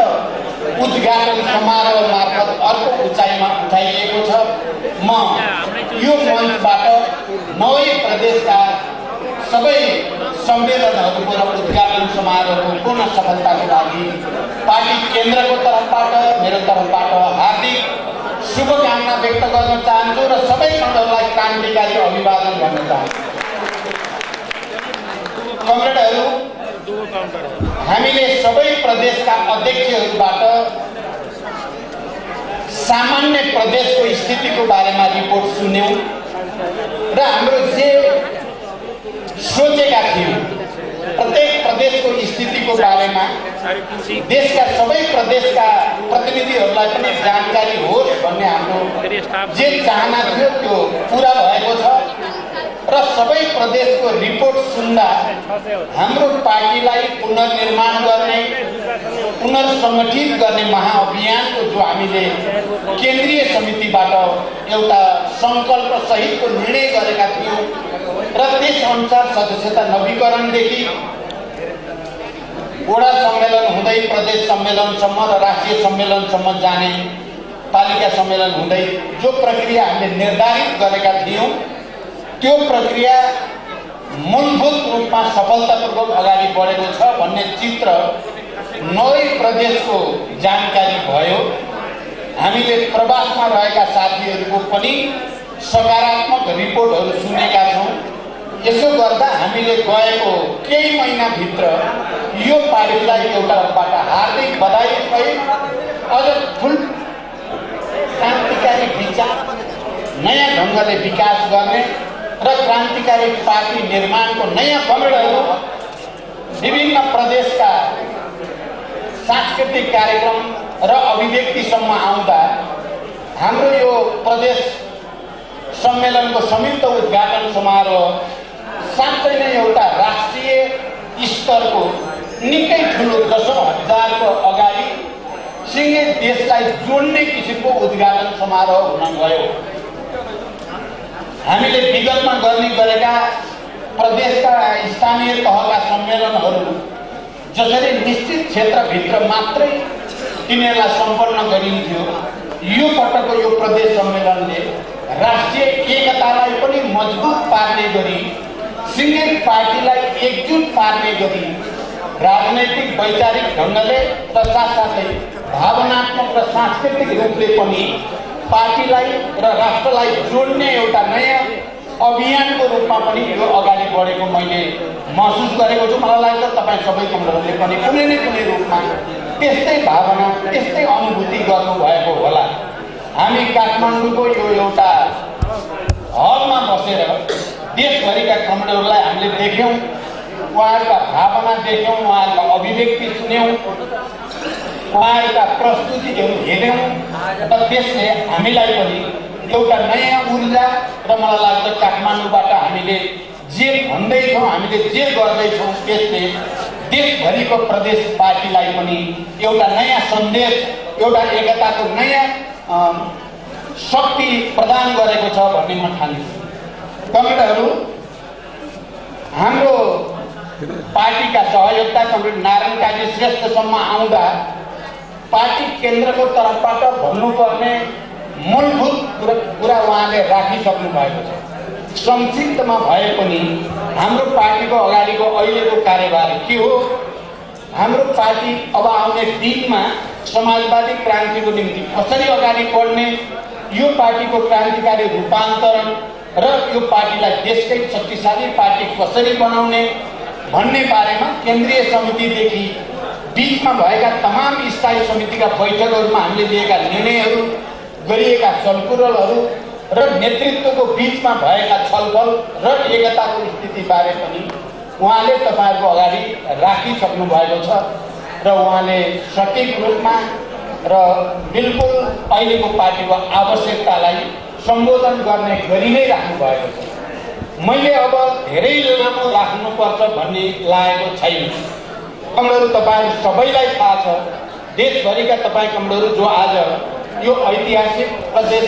E: उद्घाटन समारोह मार्फत अर्को उचाइमा उठाइएको छ। म यो मञ्चबाट 9 प्रदेशका सबै सम्मेलनहरूको र उद्घाटन समारोहको पूर्ण सफलताको लागि पार्टी केन्द्रको तर्फबाट, मेरो तर्फबाट हार्दिक शुभकामना व्यक्त गर्न चाहन्छु र सबै खण्डहरूलाई क्रान्तिकारी अभिवादन भन्न चाहन्छु। कमरेडहरू, हामीले सबै प्रदेशका अध्यक्षहरूबाट सामान्य प्रदेशको स्थितिको बारेमा रिपोर्ट सुन्यौं र हाम्रो जे सोचेका थियौं प्रत्येक प्रदेशको स्थितिको बारेमा देशका सबै प्रदेशका प्रतिनिधिहरूलाई पनि जानकारी होस् भन्ने हाम्रो जे चाहना थियो त्यो पूरा भएको छ र सबै प्रदेशको रिपोर्ट सुन्दा हाम्रो पार्टीलाई पुनर्निर्माण गर्ने, पुनर्संगठित गर्ने महाअभियानको जो हामीले केन्द्रीय समितिबाट एउटा सङ्कल्प सहितको निर्णय गरेका थियौँ र त्यसअनुसार सदस्यता नवीकरणदेखि वडा सम्मेलन हुँदै प्रदेश सम्मेलनसम्म र राष्ट्रिय सम्मेलनसम्म जाने पालिका सम्मेलन हुँदै जो प्रक्रिया हामीले निर्धारित गरेका थियौँ त्यो प्रक्रिया मूलभूत रूपमा सफलतापूर्वक अगाडि बढेको छ भन्ने चित्र 9 प्रदेशको जानकारी भयो। हामीले प्रवासमा रहेका साथीहरूको पनि सकारात्मक रिपोर्टहरू सुनेका छौँ। यसो गर्दा हामीले गएको केही महिनाभित्र यो पार्टीलाई एउटाबाट हार्दिक बधाई सहित अझ ठुल क्रान्तिकारी विचार, नयाँ ढङ्गले विकास गर्ने र क्रान्तिकारी पार्टी निर्माणको नयाँ कमरेडहरू विभिन्न प्रदेशका सांस्कृतिक कार्यक्रम र अभिव्यक्तिसम्म आउँदा हाम्रो यो प्रदेश सम्मेलनको संयुक्त उद्घाटन समारोह साँच्चै नै एउटा राष्ट्रिय स्तरको निकै ठुलो 10,000को अगाडि सिङ्गे देशलाई जोड्ने किसिमको उद्घाटन समारोह हुन गयो। हामीले विगतमा गर्ने गरेका प्रदेशका स्थानीय तहका सम्मेलनहरू जसरी निश्चित क्षेत्रभित्र मात्रै तिनीहरूलाई सम्पन्न गरिन्थ्यो, यो पटकको यो प्रदेश सम्मेलनले राष्ट्रिय एकतालाई पनि मजबुत पार्ने गरी सिङ्गै पार्टीलाई एकजुट पार्ने गरी राजनैतिक वैचारिक ढङ्गले र साथसाथै भावनात्मक र सांस्कृतिक रूपले पनि पार्टीलाई र राष्ट्रलाई जोड्ने एउटा नयाँ अभियानको रूपमा पनि यो अगाडि बढेको मैले महसुस गरेको छु। मलाई लाग्छ तपाईँ सबै कमरेडहरूले पनि कुनै न कुनै रूपमा त्यस्तै भावना त्यस्तै अनुभूति गर्नुभएको होला। हामी काठमाडौँको यो एउटा हलमा बसेर देशभरिका कमरेडहरूलाई हामीले देख्यौँ, उहाँहरूका भावना देख्यौँ, उहाँहरूका अभिव्यक्ति सुन्यौँ, उहाँहरूका प्रस्तुतिहरू हेऱ्यौँ र त्यसले हामीलाई पनि एउटा नयाँ ऊर्जा र मलाई लाग्छ काठमाडौँबाट हामीले जे भन्दैछौँ, हामीले जे गर्दैछौँ त्यसले देशभरिको प्रदेश पार्टीलाई पनि एउटा नयाँ सन्देश, एउटा एकताको नयाँ शक्ति प्रदान गरेको छ भन्ने म ठान्छु। कमरेडहरू, हाम्रो पार्टीका सहयोगता कमरेड नारायण काजी श्रेष्ठसम्म आउँदा पार्टी केन्द्रको तर्फबाट भन्नुपर्ने मूलभूत कुरा उहाँले राखिसक्नु भएको छ। संक्षिप्तमा भए पनि हाम्रो पार्टीको अगाडिको अहिलेको कार्यभार के हो, हाम्रो पार्टी अब आउने दिनमा समाजवादी क्रान्तिको निम्ति कसरी अगाडि बढ्ने, यो पार्टीको क्रान्तिकारी रूपान्तरण र यो पार्टीलाई देशकै शक्तिशाली पार्टी कसरी बनाउने भन्ने बारेमा केन्द्रीय समितिदेखि बीचमा भएका तमाम स्थायी समितिका बैठकहरूमा हामीले लिएका निर्णयहरू, गरिएका छलफलहरू र नेतृत्वको बीचमा भएका छलफल र एकताको स्थितिबारे पनि उहाँले तपाईँहरूको अगाडि राखिसक्नु भएको छ र उहाँले सठिक रूपमा र बिल्कुल अहिलेको पार्टीको आवश्यकतालाई सम्बोधन गर्ने गरी नै राख्नु भएको छ। मैले अब धेरै लामो राख्नुपर्छ भन्ने लागेको छैन। कमरेडहरू, तपाईँहरू सबैलाई थाहा छ, देशभरिका तपाईँ कमरेडहरू जो आज यो ऐतिहासिक प्रदेश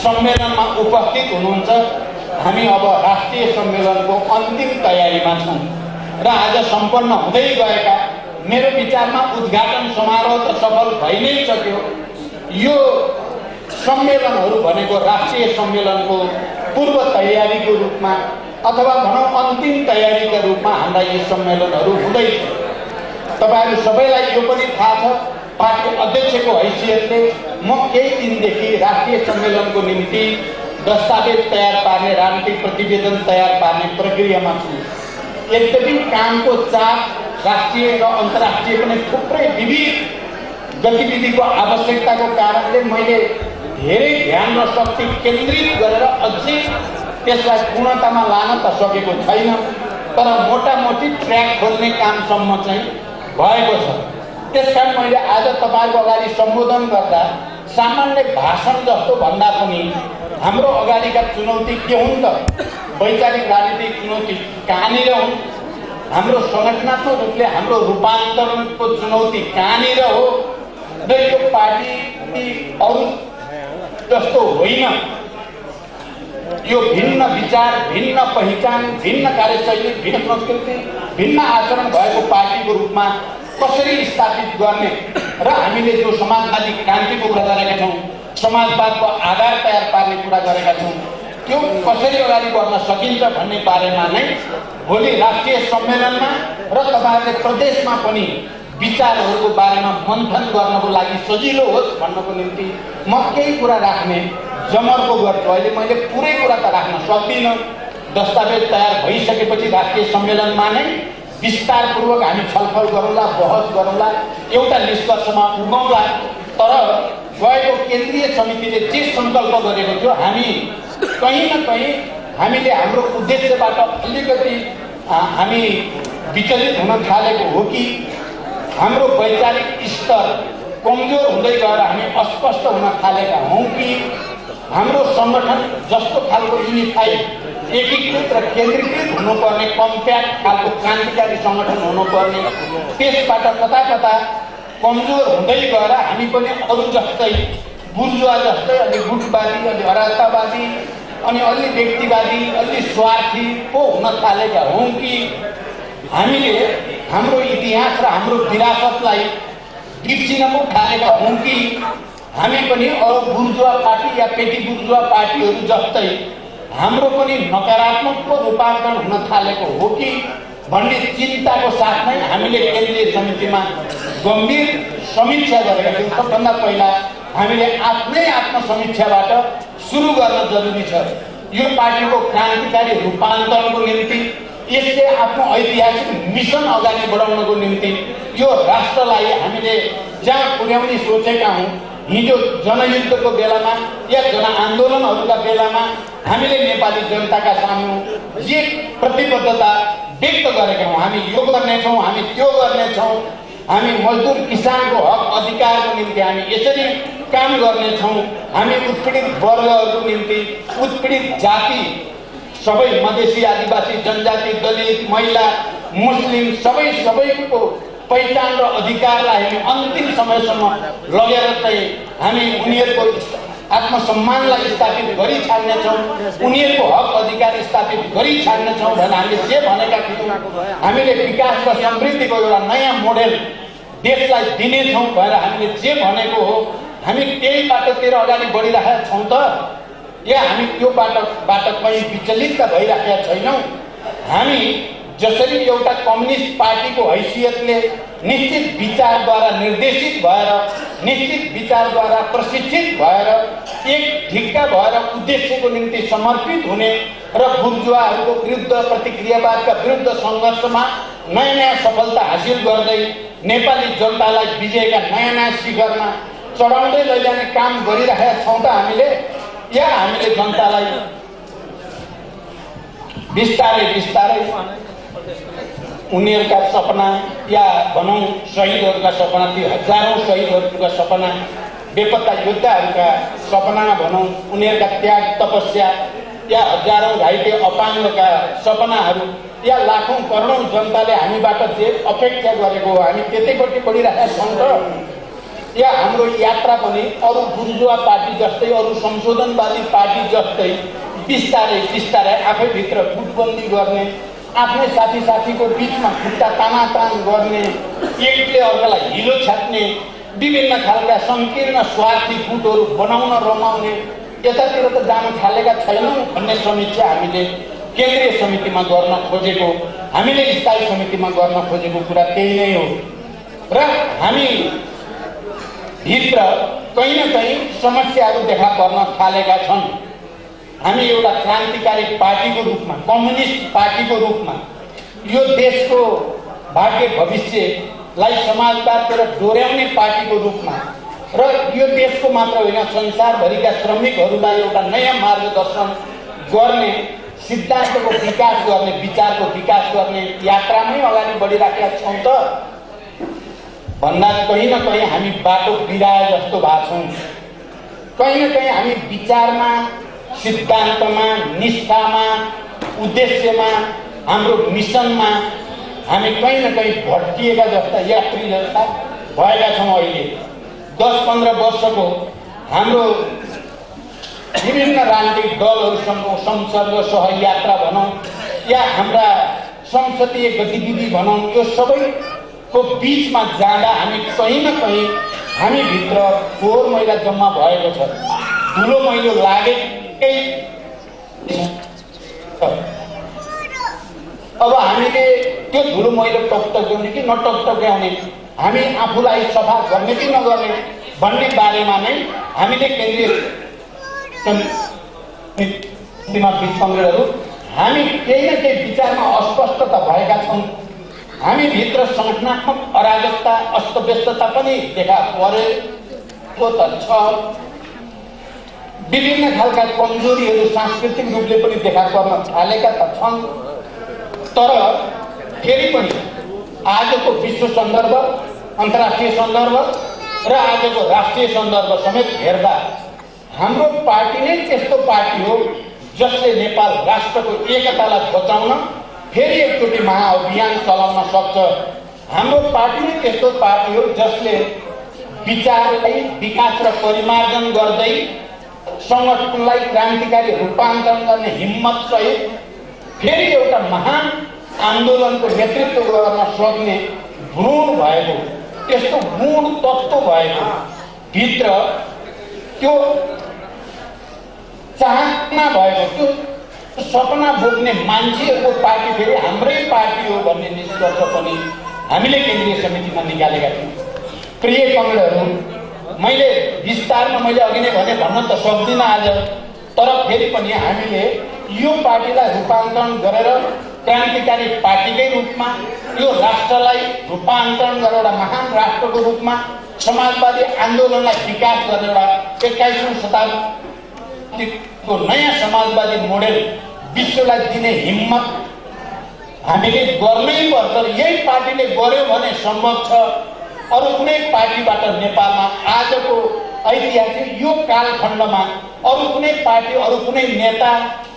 E: सम्मेलनमा उपस्थित हुनुहुन्छ, हामी अब राष्ट्रिय सम्मेलनको अन्तिम तयारीमा छौँ र आज सम्पन्न हुँदै गएका मेरो विचारमा उद्घाटन समारोह त सफल भइ नै सक्यो। यो सम्मेलनहरू भनेको राष्ट्रिय सम्मेलनको पूर्व तयारीको रूपमा अथवा भनौँ अन्तिम तयारीका रूपमा हाम्रा यी सम्मेलनहरू हुँदैछ। तपाईँहरू सबैलाई यो पनि थाहा छ, पार्टी अध्यक्षको हैसियतले म केही दिनदेखि राष्ट्रिय सम्मेलनको निम्ति दस्तावेज तयार पार्ने, राजनीतिक प्रतिवेदन तयार पार्ने प्रक्रियामा छु। यद्यपि कामको चाप राष्ट्रिय र अन्तर्राष्ट्रिय पनि थुप्रै विविध गतिविधिको आवश्यकताको कारणले मैले धेरै ध्यान र शक्ति केन्द्रित गरेर अझै त्यसलाई पूर्णतामा लान त सकेको छैन, तर मोटामोटी ट्र्याक खोल्ने कामसम्म चाहिँ भएको छ। त्यसकारण मैले आज तपाईँहरूको अगाडि सम्बोधन गर्दा सामान्य भाषण जस्तो भन्दा पनि हाम्रो अगाडिका चुनौती के हुन् त, वैचारिक राजनीतिक चुनौती कहाँनिर हुन्, हाम्रो संगठनात्मक रूपले हाम्रो रूपान्तरणको चुनौती कहाँनिर हो र यो पार्टी अरू जस्तो होइन, यो भिन्न विचार, भिन्न पहिचान, भिन्न कार्यशैली, भिन्न संस्कृति, भिन्न आचरण भएको पार्टीको रूपमा कसरी स्थापित गर्ने र हामीले जो समाजवादी क्रान्तिको कुरा गरेका छौँ, समाजवादको आधार तयार पार्ने कुरा गरेका छौँ, त्यो कसरी अगाडि बढ्न सकिन्छ भन्ने बारेमा नै भोलि राष्ट्रिय सम्मेलनमा र तपाईँहरूले प्रदेशमा पनि विचारहरूको बारेमा मन्थन गर्नको लागि सजिलो होस् भन्नको निम्ति म केही कुरा राख्ने जमर्को गर्छु। अहिले मैले पुरै कुरा त राख्न सक्दिनँ, दस्तावेज तयार भइसकेपछि राष्ट्रिय सम्मेलनमा नै विस्तारपूर्वक हामी छलफल गरौँला, बहस गरौँला, एउटा निष्कर्षमा पुगौँला। तर गएको केन्द्रीय समितिले जे सङ्कल्प गरेको थियो, हामी कहीँ न कहीँ हामीले हाम्रो उद्देश्यबाट अलिकति हामी विचलित हुन थालेको हो कि हाम्रो वैचारिक स्तर कमजोर हुँदै गएर हामी अस्पष्ट हुन थालेका हौँ कि हाम्रो सङ्गठन जस्तो खालको युनिफाइड, एकीकृत र केन्द्रीकृत हुनुपर्ने कम्प्याक्ट खालको क्रान्तिकारी सङ्गठन हुनुपर्ने, त्यसबाट कता कता कमजोर हुँदै गएर हामी पनि अरू जस्तै बुर्जुवा जस्तै अलि गुटबाजी, अलि अराजकतावादी अनि अलि व्यक्तिवादी, अलि स्वार्थी पो हुन थालेका हौँ कि हामीले हाम्रो इतिहास र हाम्रो विरासतलाई बिर्सिन पो थालेका हौँ कि
S: हामी पनि अरू बुर्जुवा पार्टी या पेटी बुर्जुवा पार्टीहरू जस्तै हाम्रो पनि नकारात्मक रूपान्तरण हुन थालेको हो कि भन्ने चिन्ताको साथ नै हामीले केन्द्रीय समितिमा गम्भीर समीक्षा गरेका थियौँ। सबभन्दा पहिला हामीले आफ्नै आत्मसमीक्षाबाट सुरु गर्न जरुरी छ। यो पार्टीको क्रान्तिकारी रूपान्तरणको निम्ति, यसले आफ्नो ऐतिहासिक मिसन अगाडि बढाउनको निम्ति यो राष्ट्रलाई हामीले जहाँ पुर्याउने सोचेका हौँ, हिजो जनयुद्धको बेलामा या जनआन्दोलनहरूका बेलामा हामीले नेपाली जनताका सामु जे प्रतिबद्धता व्यक्त गरेका हौँ, हामी यो गर्नेछौँ, हामी त्यो गर्नेछौँ, हामी मजदुर किसानको हक अधिकारको निम्ति हामी यसरी काम गर्नेछौँ, हामी उत्पीडित वर्गहरूको निम्ति, उत्पीडित जाति सबै मधेसी आदिवासी जनजाति दलित महिला मुस्लिम सबैको पहिचान र अधिकारलाई हामी अन्तिम समयसम्म लगेर चाहिँ हामी उनीहरूको आत्मसम्मानलाई स्थापित गरी छाड्नेछौँ, उनीहरूको हक अधिकार स्थापित गरी छाड्नेछौँ भनेर हामीले जे भनेका थियौँ। हामीले विकास र समृद्धिको एउटा नयाँ मोडेल देशलाई दिनेछौँ भनेर हामीले जे भनेको हो, हामी त्यही बाटोतिर अगाडि बढिरहेका छौँ त या हामी त्यो बाटोबाट कहीँ विचलित त भइराखेका छैनौँ। हामी जसरी एउटा कम्युनिस्ट पार्टीको हैसियतले निश्चित विचारद्वारा निर्देशित भएर, निश्चित विचारद्वारा प्रशिक्षित भएर, एक ढिक्का भएर उद्देश्यको निम्ति समर्पित हुने र बुर्जुवाहरूको विरुद्ध प्रतिक्रियावादका विरुद्ध सङ्घर्षमा नयाँ नयाँ सफलता हासिल गर्दै नेपाली जनतालाई विजयका नयाँ नयाँ शिखरमा चढाउँदै लैजाने काम गरिरहेका छौँ त हामीले, या हामीले जनतालाई बिस्तारै बिस्तारै उनीहरूका सपना या भनौँ शहीदहरूका सपना, ती हजारौँ शहीदहरूका सपना, बेपत्ता योद्धाहरूका सपनामा भनौँ उनीहरूका त्याग तपस्या या हजारौँ घाइते अपाङ्गका सपनाहरू या लाखौँ करोडौँ जनताले हामीबाट जे अपेक्षा गरेको हो हामी त्यतैपट्टि बढिरहेका छौँ त, या हाम्रो यात्रा पनि अरू बुर्जुवा पार्टी जस्तै, अरू संशोधनवादी पार्टी जस्तै बिस्तारै बिस्तारै आफैभित्र गुटबन्दी गर्ने, आफ्नै साथीको बिचमा खुट्टा तानातान गर्ने, एकले अर्कालाई हिलो छाट्ने, विभिन्न खालका सङ्कीर्ण स्वार्थी गुटहरू बनाउन रमाउने, यतातिर त जान थालेका छैनौँ भन्ने समीक्षा हामीले केन्द्रीय समितिमा गर्न खोजेको, हामीले स्थायी समितिमा गर्न खोजेको कुरा त्यही नै हो। र हामी भित्र कहीँ न कहीँ समस्याहरू देखा पर्न थालेका छन्। हामी एउटा क्रान्तिकारी पार्टीको रूपमा, कम्युनिस्ट पार्टीको रूपमा यो देशको भाग्य भविष्यलाई समाजवादतिर डोर्याउने पार्टीको रूपमा र यो देशको मात्र होइन संसारभरिका श्रमिकहरूलाई एउटा नयाँ मार्गदर्शन गर्ने, सिद्धान्तको विकास गर्ने, विचारको विकास गर्ने यात्रामै अगाडि बढिराखेका छौँ त भन्दा कहीँ न कहीँ हामी बाटो बिराए जस्तो भएको छौँ। कहीँ न कहीँ हामी विचारमा, सिद्धान्तमा, निष्ठामा, उद्देश्यमा, हाम्रो मिसनमा हामी कहीँ न कहीँ भट्किएका जस्ता, यात्री जस्ता भएका छौँ। अहिले 10-15 वर्षको हाम्रो विभिन्न राजनीतिक दलहरूसँग संसर्ग सहयात्रा भनौँ या हाम्रा संसदीय गतिविधि भनौँ, यो सबैको बिचमा जाँदा हामी कहीँ न कहीँ हामीभित्र फोहोर मैला जम्मा भएको छ, धुलो मैलो लागेकै। अब हामीले त्यो धुलो मैलो टकटक्याउने कि नटकटक्याउने, हामी आफूलाई सफा गर्ने कि नगर्ने भन्ने बारेमा नै हामीले केन्द्रीय कमरेडहरू हामी केही न केही विचारमा अस्पष्टता भएका छौँ। हामीभित्र सङ्गठनात्मक अराजकता, अस्तव्यस्तता पनि देखा परेको त छ। विभिन्न खालका कमजोरीहरू सांस्कृतिक रूपले पनि देखा पर्न थालेका त छन्। तर फेरि पनि आजको विश्व सन्दर्भ, अन्तर्राष्ट्रिय सन्दर्भ र आजको राष्ट्रिय सन्दर्भ समेत हेर्दा हाम्रो पार्टी नै त्यस्तो पार्टी हो जसले नेपाल राष्ट्रको एकतालाई बचाउन फेरि एकचोटि महाअभियान चलाउन सक्छ। हाम्रो पार्टी नै त्यस्तो पार्टी हो जसले विचारलाई विकास र परिमार्जन गर्दै सङ्गठनलाई क्रान्तिकारी रूपान्तरण गर्ने हिम्मत सहित फेरि एउटा महान आन्दोलनको नेतृत्व गर्न सक्ने भ्रूण भएको, त्यस्तो गुण तत्त्व भएको भित्र त्यो चाहना भएको त्यो सपना बोक्ने मान्छेहरूको पार्टी फेरि हाम्रै पार्टी हो भन्ने निष्कर्ष पनि हामीले केन्द्रीय समितिमा निकालेका थियौँ। प्रिय कमरेडहरू, मैले विस्तारमा मैले अघि नै भने भन्न त सक्दिनँ आज, तर फेरि पनि हामीले यो पार्टीलाई रूपान्तरण गरेर क्रान्तिकारी पार्टीकै रूपमा यो राष्ट्रलाई रूपान्तरण गरेर एउटा महान राष्ट्रको रूपमा समाजवादी आन्दोलनलाई विकास गर्ने एउटा 21औं शताब्दीको नयाँ समाजवादी मोडेल विश्वलाई दिने हिम्मत हामीले गर्नै पर्छ। यही पार्टीले गर्यो भने सम्भव छ। अरू कुनै पार्टीबाट नेपालमा आजको ऐतिहासिक यो कालखण्डमा अरू कुनै पार्टी, अरू कुनै नेता,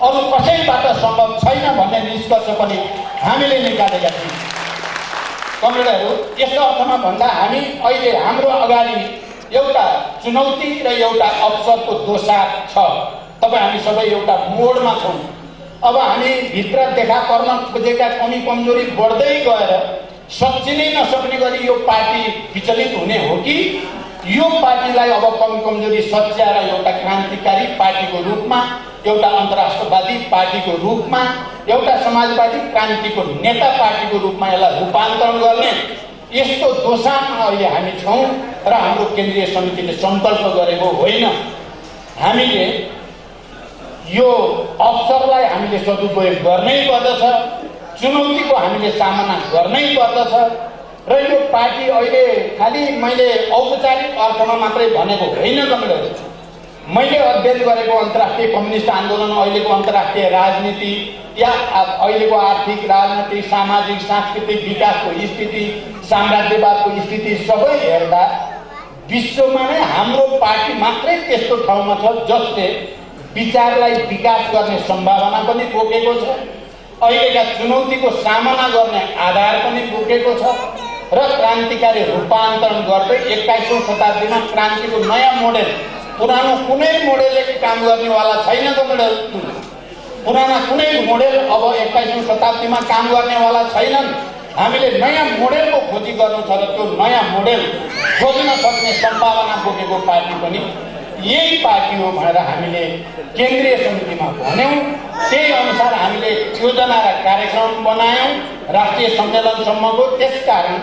S: अरू कसैबाट सम्भव छैन भन्ने निष्कर्ष पनि हामीले निकालेका छौँ। कमरेडहरू, यस अर्थमा भन्दा हामी अहिले हाम्रो अगाडि एउटा चुनौती र एउटा अवसरको दोसा छ। तपाईँ हामी सबै एउटा मोडमा छौँ। अब हामी भित्र देखा पर्न खोजेका कमी कमजोरी बढ्दै गएर सक्नै नसक्ने गरी यो पार्टी विचलित हुने हो कि यो पार्टीलाई अब कमी कमजोरी सच्याएर एउटा क्रान्तिकारी पार्टीको रूपमा, एउटा अन्तर्राष्ट्रवादी पार्टीको रूपमा, एउटा समाजवादी क्रान्तिको नेता पार्टीको रूपमा यसलाई रूपान्तरण गर्ने यस्तो दोसामा अहिले हामी छौँ र हाम्रो केन्द्रीय समितिले सङ्कल्प गरेको होइन। हामीले यो अवसरलाई हामीले सदुपयोग गर्नै पर्दछ, चुनौतीको हामीले सामना गर्नै पर्दछ र यो पार्टी अहिले खालि मैले औपचारिक अर्थमा मात्रै भनेको होइन। कमरेडहरू, मैले अध्ययन गरेको अन्तर्राष्ट्रिय कम्युनिस्ट आन्दोलन, अहिलेको अन्तर्राष्ट्रिय राजनीति या अहिलेको आर्थिक राजनीतिक सामाजिक सांस्कृतिक विकासको स्थिति, साम्राज्यवादको स्थिति सबै हेर्दा विश्वमा नै हाम्रो पार्टी मात्रै त्यस्तो ठाउँमा छ जसले विचारलाई विकास गर्ने सम्भावना पनि बोकेको छ, अहिलेका चुनौतीको सामना गर्ने आधार पनि बोकेको छ र क्रान्तिकारी रूपान्तरण गर्दै 21औं शताब्दीमा क्रान्तिको नयाँ मोडेल, पुरानो कुनै मोडेलले काम गर्नेवाला छैन। पुराना कुनै मोडेल अब 21औं शताब्दीमा काम गर्नेवाला छैनन्। हामीले नयाँ मोडेलको खोजी गर्नु छ र त्यो नयाँ मोडेल खोज्न सक्ने सम्भावना बोकेको पार्टी पनि यही पार्टी हो भनेर हामीले केन्द्रीय समितिमा भन्यौँ। त्यही अनुसार हामीले योजना र कार्यक्रम बनायौँ राष्ट्रिय सम्मेलनसम्मको। त्यसकारण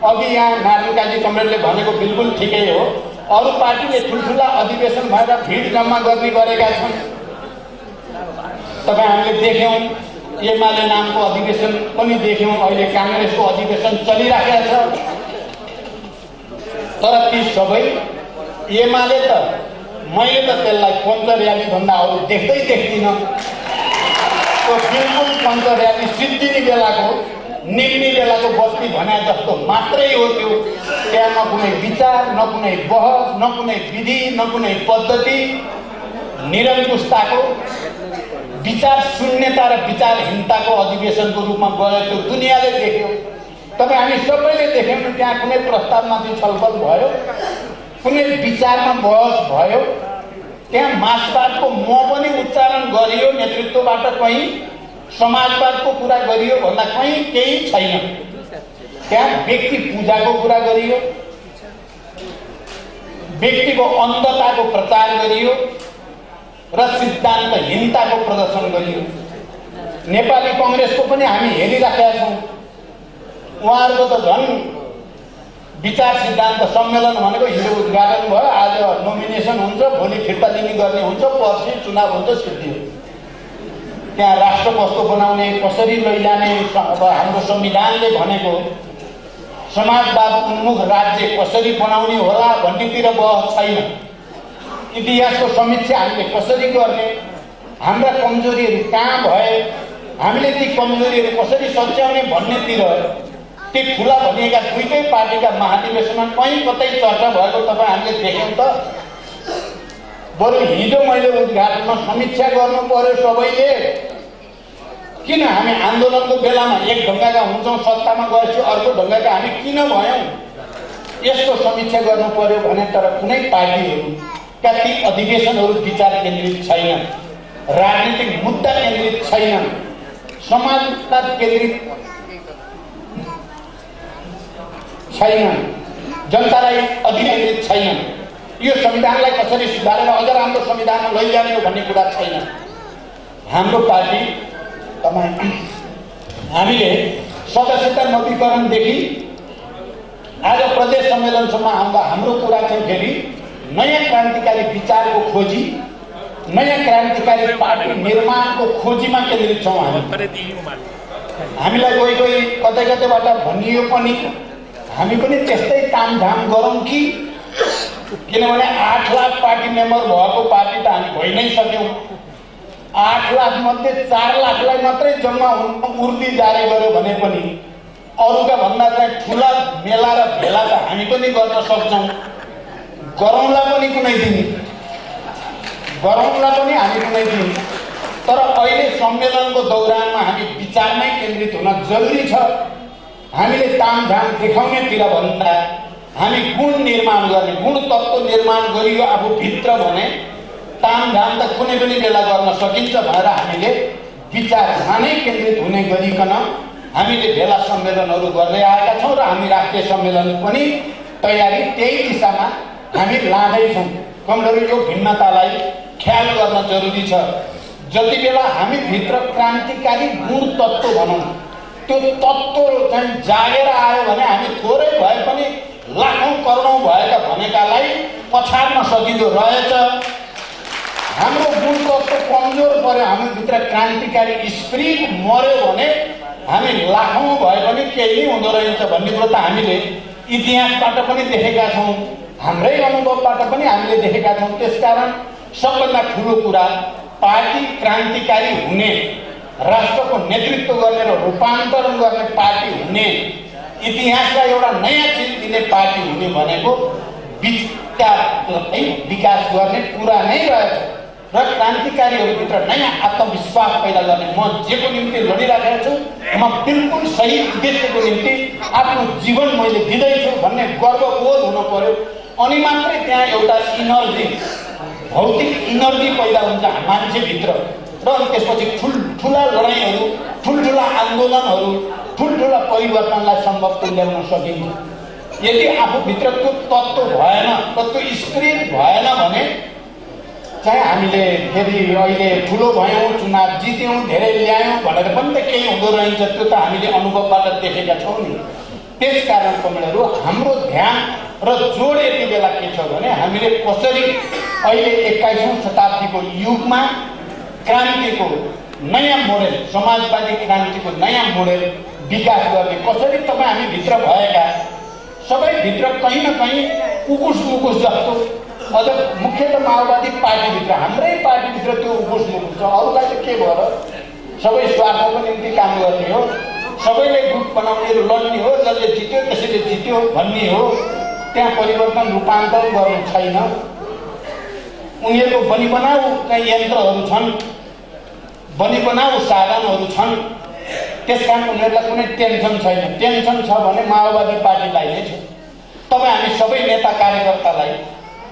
S: अघि यहाँ नारायण कमरेडले भनेको बिल्कुल ठिकै हो। अरू पार्टीले ठुल्ठुला अधिवेशन भएर भिड जम्मा गर्ने गरेका छन्। तपाईँ हामीले देख्यौँ, एमाले नामको अधिवेशन पनि देख्यौँ, अहिले काङ्ग्रेसको अधिवेशन चलिराखेको छ। तर ती सबै एमाले त मैले त त्यसलाई पञ्च र्याली भन्दा अरू देख्दै देख्दिनँ। त्यो बिल्कुल पञ्च र्याली सिद्धिने बेलाको निम्नी बेलाको बस्ती भने जस्तो मात्रै हो। त्यो त्यहाँ न कुनै विचार, न कुनै बहस, न कुनै विधि, न कुनै पद्धति, निरङ्कुशताको विचार शून्यता र विचारहीनताको अधिवेशनको रूपमा गयो। त्यो दुनियाँले देख्यो। तपाईँ हामी सबैले देख्यौँ। त्यहाँ कुनै प्रस्तावमाथि छलफल भयो, कुनै विचारमा बहस भयो, त्यहाँ मार्क्सवादको म पनि उच्चारण गरियो नेतृत्वबाट, कहीँ समाजवादको कुरा गरियो भन्दा कहीँ केही छैन। त्यहाँ व्यक्ति पूजाको कुरा गरियो, व्यक्तिको अन्धताको प्रचार गरियो र सिद्धान्तहीनताको प्रदर्शन गरियो। नेपाली कङ्ग्रेसको पनि हामी हेरिराखेका छौँ। उहाँहरूको त झन् विचार सिद्धान्त सम्मेलन भनेको हिजो उद्घाटन भयो, आज नोमिनेसन हुन्छ, भोलि फिर्ता लिने गर्ने हुन्छ, पर्सि चुनाव हुन्छ, सिद्धि हुन्छ। त्यहाँ राष्ट्र कस्तो बनाउने, कसरी लैजाने, अब हाम्रो संविधानले भनेको समाजवाद उन्मुख राज्य कसरी बनाउने होला भन्नेतिर बहस छैन। इतिहासको समीक्षा हामीले कसरी गर्ने, हाम्रा कमजोरीहरू कहाँ भए, हामीले ती कमजोरीहरू कसरी सच्याउने भन्नेतिर ती ठुला भनिएका दुईटै पार्टीका महाधिवेशनमा कहीँ कतै चर्चा भएको तपाईँ हामीले देख्यौँ त। बरु हिजो मैले उद्घाटनमा समीक्षा गर्नु पर्यो सबैले। किन हामी आन्दोलनको बेलामा एक ढङ्गका हुन्छौँ, सत्तामा गएपछि अर्को ढङ्गका हामी किन भयौँ, यसको समीक्षा गर्नु पर्यो भने। तर कुनै पार्टीहरूका ती अधिवेशनहरू विचार केन्द्रित छैनन्, राजनीतिक मुद्दा केन्द्रित छैनन्, समाजवाद केन्द्रित छैनन्, जनतालाई अधिकेन्द्रित छैनन्। यो संविधानलाई कसरी सुधारेर अझ राम्रो संविधानमा लैजाने हो भन्ने कुरा छैन। हाम्रो पार्टी हामीले सदस्यता नवीकरणदेखि आज प्रदेश सम्मेलनसम्म आउँदा हाम्रो कुरा चाहिँ फेरि नयाँ क्रान्तिकारी विचारको खोजी, नयाँ क्रान्तिकारी पार्टी निर्माणको खोजीमा केन्द्रित छौँ। हामीलाई कोही कोही कतै कतैबाट भनियो पनि हामी पनि त्यस्तै तामझाम गरौँ कि, किनभने 8 लाख पार्टी मेम्बर भएको पार्टी त हामी भइ नै सक्यौँ। 8 लाख मध्ये 4 लाखलाई मात्रै जम्मा उर्दी जारी गर्यो भने पनि अरूका भन्दा चाहिँ ठुला मेला र भेला त हामी पनि गर्न सक्छौँ। गरौँला पनि कुनै दिन, गरौँला पनि हामी कुनै दिन। तर अहिले सम्मेलनको दौरानमा हामी विचारमै केन्द्रित हुन जरुरी छ। हामीले तामझाम देखाउनेतिर भन्दा हामी गुण निर्माण गर्ने, गुण तत्त्व निर्माण गरियो आफूभित्र भने तामझाम त कुनै पनि बेला गर्न सकिन्छ भनेर हामीले विचारमा नै केन्द्रित हुने गरिकन हामीले भेला सम्मेलनहरू गर्दै आएका छौँ र हामी राष्ट्रिय सम्मेलन पनि तयारी त्यही दिशामा हामी लाँदैछौँ। कमरेडहरू, यो भिन्नतालाई ख्याल गर्न जरुरी छ। जति बेला हामी भित्र क्रान्तिकारी गुण तत्त्व भनौँ, त्यो तत्त्व चाहिँ जागेर आयो भने हामी थोरै भए पनि लाखौँ करोडौँ भएका भनेकालाई पछाड्न सकिँदो रहेछ। हाम्रो गुण तत्त्व कमजोर पर्यो, हामीभित्र क्रान्तिकारी स्पिरिट मर्यो भने हामी लाखौँ भए पनि केही नै हुँदो रहेछ भन्ने कुरो त हामीले इतिहासबाट पनि देखेका छौँ, हाम्रै अनुभवबाट पनि हामीले देखेका छौँ। त्यसकारण सबभन्दा ठुलो कुरा पार्टी क्रान्तिकारी हुने, राष्ट्रको नेतृत्व गर्ने र रूपान्तरण गर्ने पार्टी हुने, इतिहासलाई एउटा नयाँ चिज दिने पार्टी हुने भनेको विचारलाई विकास गर्ने कुरा नै रहेछ र क्रान्तिकारीहरूभित्र नयाँ आत्मविश्वास पैदा गर्ने। म जेको निम्ति लडिरहेको छु, म बिल्कुल सही उद्देश्यको निम्ति आफ्नो जीवन मैले दिँदैछु भन्ने गर्वबोध हुनु पर्यो। अनि मात्रै त्यहाँ एउटा इनर्जी, भौतिक इनर्जी पैदा हुन्छ मान्छेभित्र र अनि त्यसपछि ठुल्ठुला लडाइँहरू, ठुल्ठुला आन्दोलनहरू, ठुल्ठुला परिवर्तनलाई सम्भव तुल्याउन सकिन्छ। यदि आफूभित्र त्यो तत्त्व भएन, त्यो स्पिरिट भएन भने चाहिँ हामीले फेरि अहिले ठुलो भयौँ, चुनाव जित्यौँ, धेरै ल्यायौँ भनेर पनि त केही हुँदो रहेछ। त्यो त हामीले अनुभवबाट देखेका छौँ नि। त्यसकारण कमरेडहरू, हाम्रो ध्यान र जोड यति बेला के छ भने हामीले कसरी अहिले 21औं शताब्दीको युगमा क्रान्तिको नयाँ मोडेल, समाजवादी क्रान्तिको नयाँ मोडेल विकास गर्ने, कसरी तपाईँ हामीभित्र भएका सबैभित्र कहीँ न कहीँ उकुस मुकुस जस्तो, अझ मुख्यतः माओवादी पार्टीभित्र, हाम्रै पार्टीभित्र त्यो उकुस मुकुस छ। अरूलाई त के भयो र, सबै स्वार्थको निम्ति काम गर्ने हो, सबैले गुट बनाउने, लड्ने हो, जसले जित्यो त्यसैले जित्यो भन्ने हो। त्यहाँ परिवर्तन रूपान्तरण गर्नु छैन। उनीहरूको बनिबनाऊ चाहिँ यन्त्रहरू छन्, बनिबनाऊ साधनहरू छन्। त्यसकारण उनीहरूलाई कुनै टेन्सन छैन। टेन्सन छ भने माओवादी पार्टीलाई नै छ। तपाईँ हामी सबै नेता कार्यकर्तालाई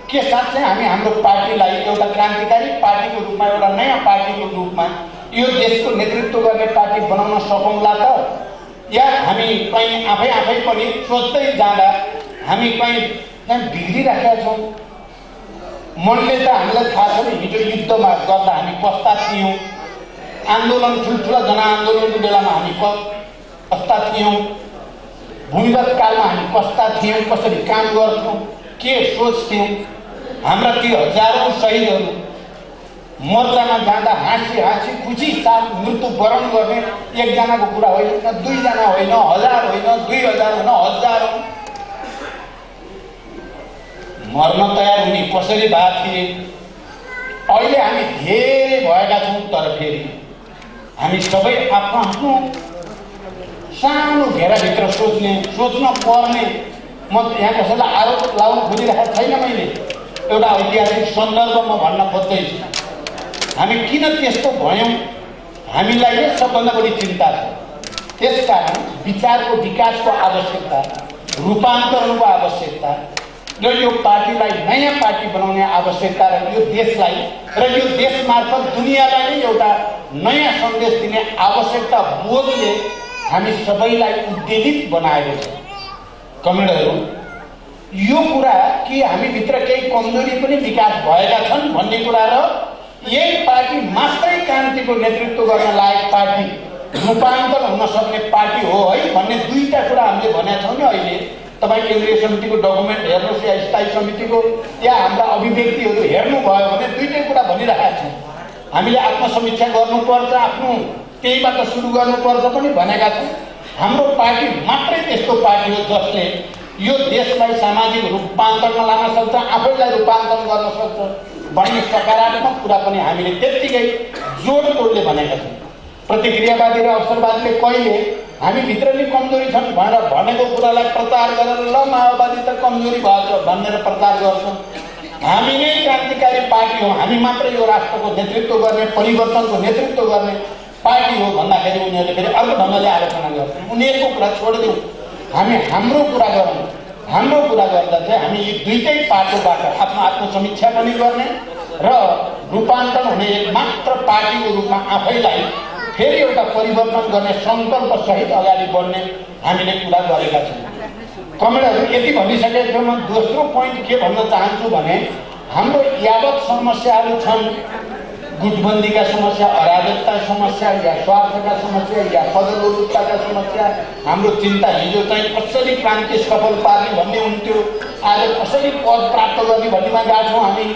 S: के साँच्चै हामी हाम्रो पार्टीलाई एउटा क्रान्तिकारी पार्टीको रूपमा, एउटा नयाँ पार्टीको रूपमा यो देशको नेतृत्व गर्ने पार्टी बनाउन सकौँला त, या हामी कहीँ आफै पनि सोच्दै जाँदा हामी कहीँ बिग्रिराखेका छौँ। मनले त हामीलाई थाहा छ नि, हिजो युद्धमा गर्दा हामी कस्ता थियौँ, आन्दोलन ठुल्ठुला जनआन्दोलनको बेलामा हामी कस्ता थियौँ, भूमिगत कालमा हामी कस्ता थियौँ, कसरी काम गर्थ्यौँ, के सोच्थ्यौँ। हाम्रा ती हजारौँ शहीदहरू मोर्चामा जाँदा हाँसी हाँसी खुसी साथ मृत्युवरण गर्ने एकजनाको कुरा होइन, दुईजना होइन, 1000 होइन, 2000 होइन, हजारौँ मर्न तयार हुने कसरी भए थिए। अहिले हामी धेरै भएका छौँ, तर फेरि हामी सबै आफ्नो आफ्नो सानो घेराभित्र सोच्न पर्ने। म यहाँ कसैलाई आरोप लाउन खोजिरहेको छैन, मैले एउटा ऐतिहासिक सन्दर्भमा भन्न खोज्दैछु। हामी किन त्यस्तो भयौँ, हामीलाई नै सबभन्दा बढी चिन्ता छ। त्यसकारण विचारको विकासको आवश्यकता, रूपान्तरणको आवश्यकता र यो पार्टीलाई नयाँ पार्टी बनाउने आवश्यकता र यो देशलाई र यो देश मार्फत दुनियाँलाई नै एउटा नयाँ सन्देश दिने आवश्यकता बोधले हामी सबैलाई उद्वेलित बनाएको छ। कमरेडहरू, यो कुरा कि हामीभित्र केही कमजोरी पनि विकास भएका छन् भन्ने कुरा र यही पार्टी मात्रै क्रान्तिको नेतृत्व गर्न लायक पार्टी, रूपान्तरण हुन सक्ने पार्टी हो है भन्ने दुईटा कुरा हामीले भनेका छौँ नि। अहिले तपाईँ केन्द्रीय समितिको डकुमेन्ट हेर्नुहोस् या स्थायी समितिको या हाम्रा अभिव्यक्तिहरू हेर्नुभयो भने दुईटै कुरा भनिरहेका छौँ। हामीले आत्मसमीक्षा गर्नुपर्छ, आफ्नो त्यहीबाट सुरु गर्नुपर्छ पनि भनेका छौँ। हाम्रो पार्टी मात्रै त्यस्तो पार्टी हो जसले यो देशलाई सामाजिक रूपान्तरणमा लान सक्छ, आफैलाई रूपान्तरण गर्न सक्छ भन्ने सकारात्मक कुरा पनि हामीले त्यत्तिकै जोडतोडले भनेका छौँ। प्रतिक्रियावादी र अवसरवादीले कहिले हामीभित्र नि कमजोरी छन् भनेर भनेको कुरालाई प्रचार गरेर ल माओवादी त कमजोरी भएको भनेर प्रचार गर्छौँ। हामी नै क्रान्तिकारी पार्टी हो, हामी मात्रै यो राष्ट्रको नेतृत्व गर्ने, परिवर्तनको नेतृत्व गर्ने पार्टी हो भन्दाखेरि उनीहरूले फेरि अर्को ढङ्गले आलोचना गर्छन्। उनीहरूको कुरा छोडिदिउँ, हामी हाम्रो कुरा गरौँ। हाम्रो कुरा गर्दा चाहिँ हामी यी दुईटै पाटोबाट आफ्नो आत्मसमीक्षा पनि गर्ने र रूपान्तरण हुने एक मात्र पार्टीको रूपमा आफैलाई फेरि एउटा परिवर्तन गर्ने सङ्कल्पसहित अगाडि बढ्ने हामीले कुरा गरेका छौँ। कमेडहरू यति भनिसकेको म दोस्रो पोइन्ट के भन्न चाहन्छु भने हाम्रो यावत समस्याहरू छन्, गुटबन्दीका समस्या, अराजकता समस्या या स्वार्थका समस्या या पदलोलुपताका समस्या, हाम्रो चिन्ता हिजो चाहिँ कसरी क्रान्ति सफल पार्ने भन्ने हुन्थ्यो, आज कसरी पद प्राप्त गर्ने भन्नेमा गएको छौँ हामी।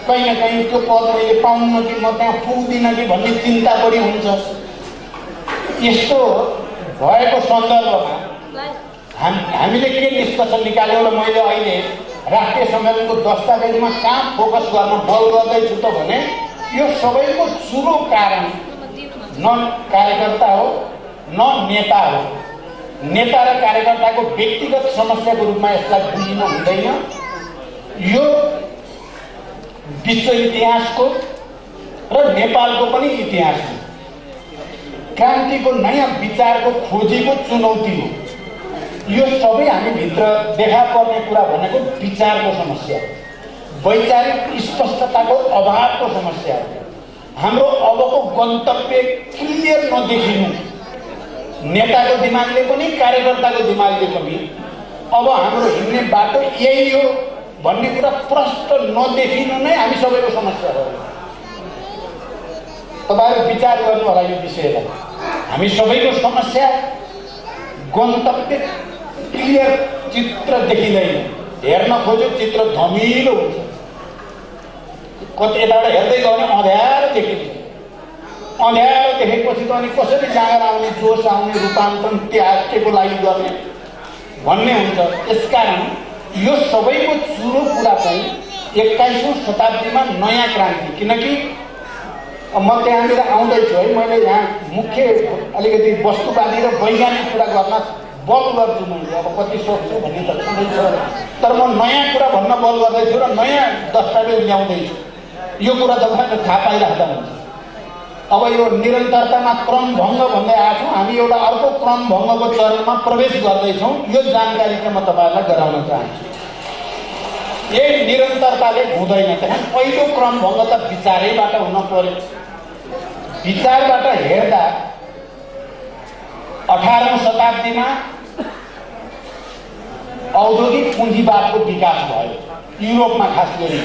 S: कहीँ न कहीँ त्यो पद मैले पाउनु कि म त्यहाँ पुग्दिनँ कि भन्ने चिन्ता बढी हुन्छ। यस्तो भएको सन्दर्भमा हामीले के निष्कर्ष निकाल्यौँ र मैले अहिले राष्ट्रिय सम्मेलनको दस्तावेजमा कहाँ फोकस गर्न बल गर्दैछु त भने यो सबैको सुरु कारण न कार्यकर्ता हो न नेता हो। नेता र कार्यकर्ताको व्यक्तिगत समस्याको रूपमा यसलाई बुझिन हुँदैन। यो विश्व इतिहासको र नेपालको पनि इतिहास हो। क्रान्तिको नयाँ विचारको खोजीको चुनौती हो। यो सबै हामीभित्र देखा पर्ने कुरा भनेको विचारको समस्या, वैचारिक स्पष्टताको अभावको समस्या हो। हाम्रो अबको गन्तव्य क्लियर नदेखिनु, नेताको दिमागले पनि कार्यकर्ताको दिमागले पनि अब हाम्रो हिँड्ने बाटो यही हो भन्ने कुरा प्रष्ट नदेखिनु नै हामी सबैको समस्या हो। तपाईँहरू विचार गर्नु होला यो विषयलाई। हामी सबैको समस्या गन्तव्य क्लियर चित्र देखिँदैन। हेर्न खोज्यो चित्र धमिलो हुन्छ, कति यताबाट हेर्दै गयो भने अँध्यारो देखिन्छ। अँध्यारो देखेपछि त अनि कसरी जाँगर आउने, जोस आउने, रूपान्तरण त्याग केको लागि गर्ने भन्ने हुन्छ। यसकारण यो सबैको सुरु कुरा चाहिँ 21औं शताब्दीमा नयाँ क्रान्ति, किनकि म त्यहाँनिर आउँदैछु है, मैले यहाँ मुख्य अलिकति वस्तुवादी र वैज्ञानिक कुरा गर्न बल गर्छु। मैले अब कति सक्छु भन्ने त छँदैछ, तर म नयाँ कुरा भन्न बल गर्दैछु र नयाँ दस्तावेज ल्याउँदैछु। यो कुरा तपाईँले थाहा पाइराख्दा हुन्छ। अब यो निरन्तरतामा क्रमभङ्ग भन्दै आएको छौँ, हामी एउटा अर्को क्रमभङ्गको चरणमा प्रवेश गर्दैछौँ। यो जानकारी चाहिँ म तपाईँहरूलाई गराउन चाहन्छु। यही निरन्तरताले हुँदैन, त्यहाँ पहिलो क्रमभङ्ग त विचारैबाट हुन पर्यो। विचारबाट हेर्दा 18औं शताब्दीमा औद्योगिक पुँजीवादको विकास भयो युरोपमा, खास गरी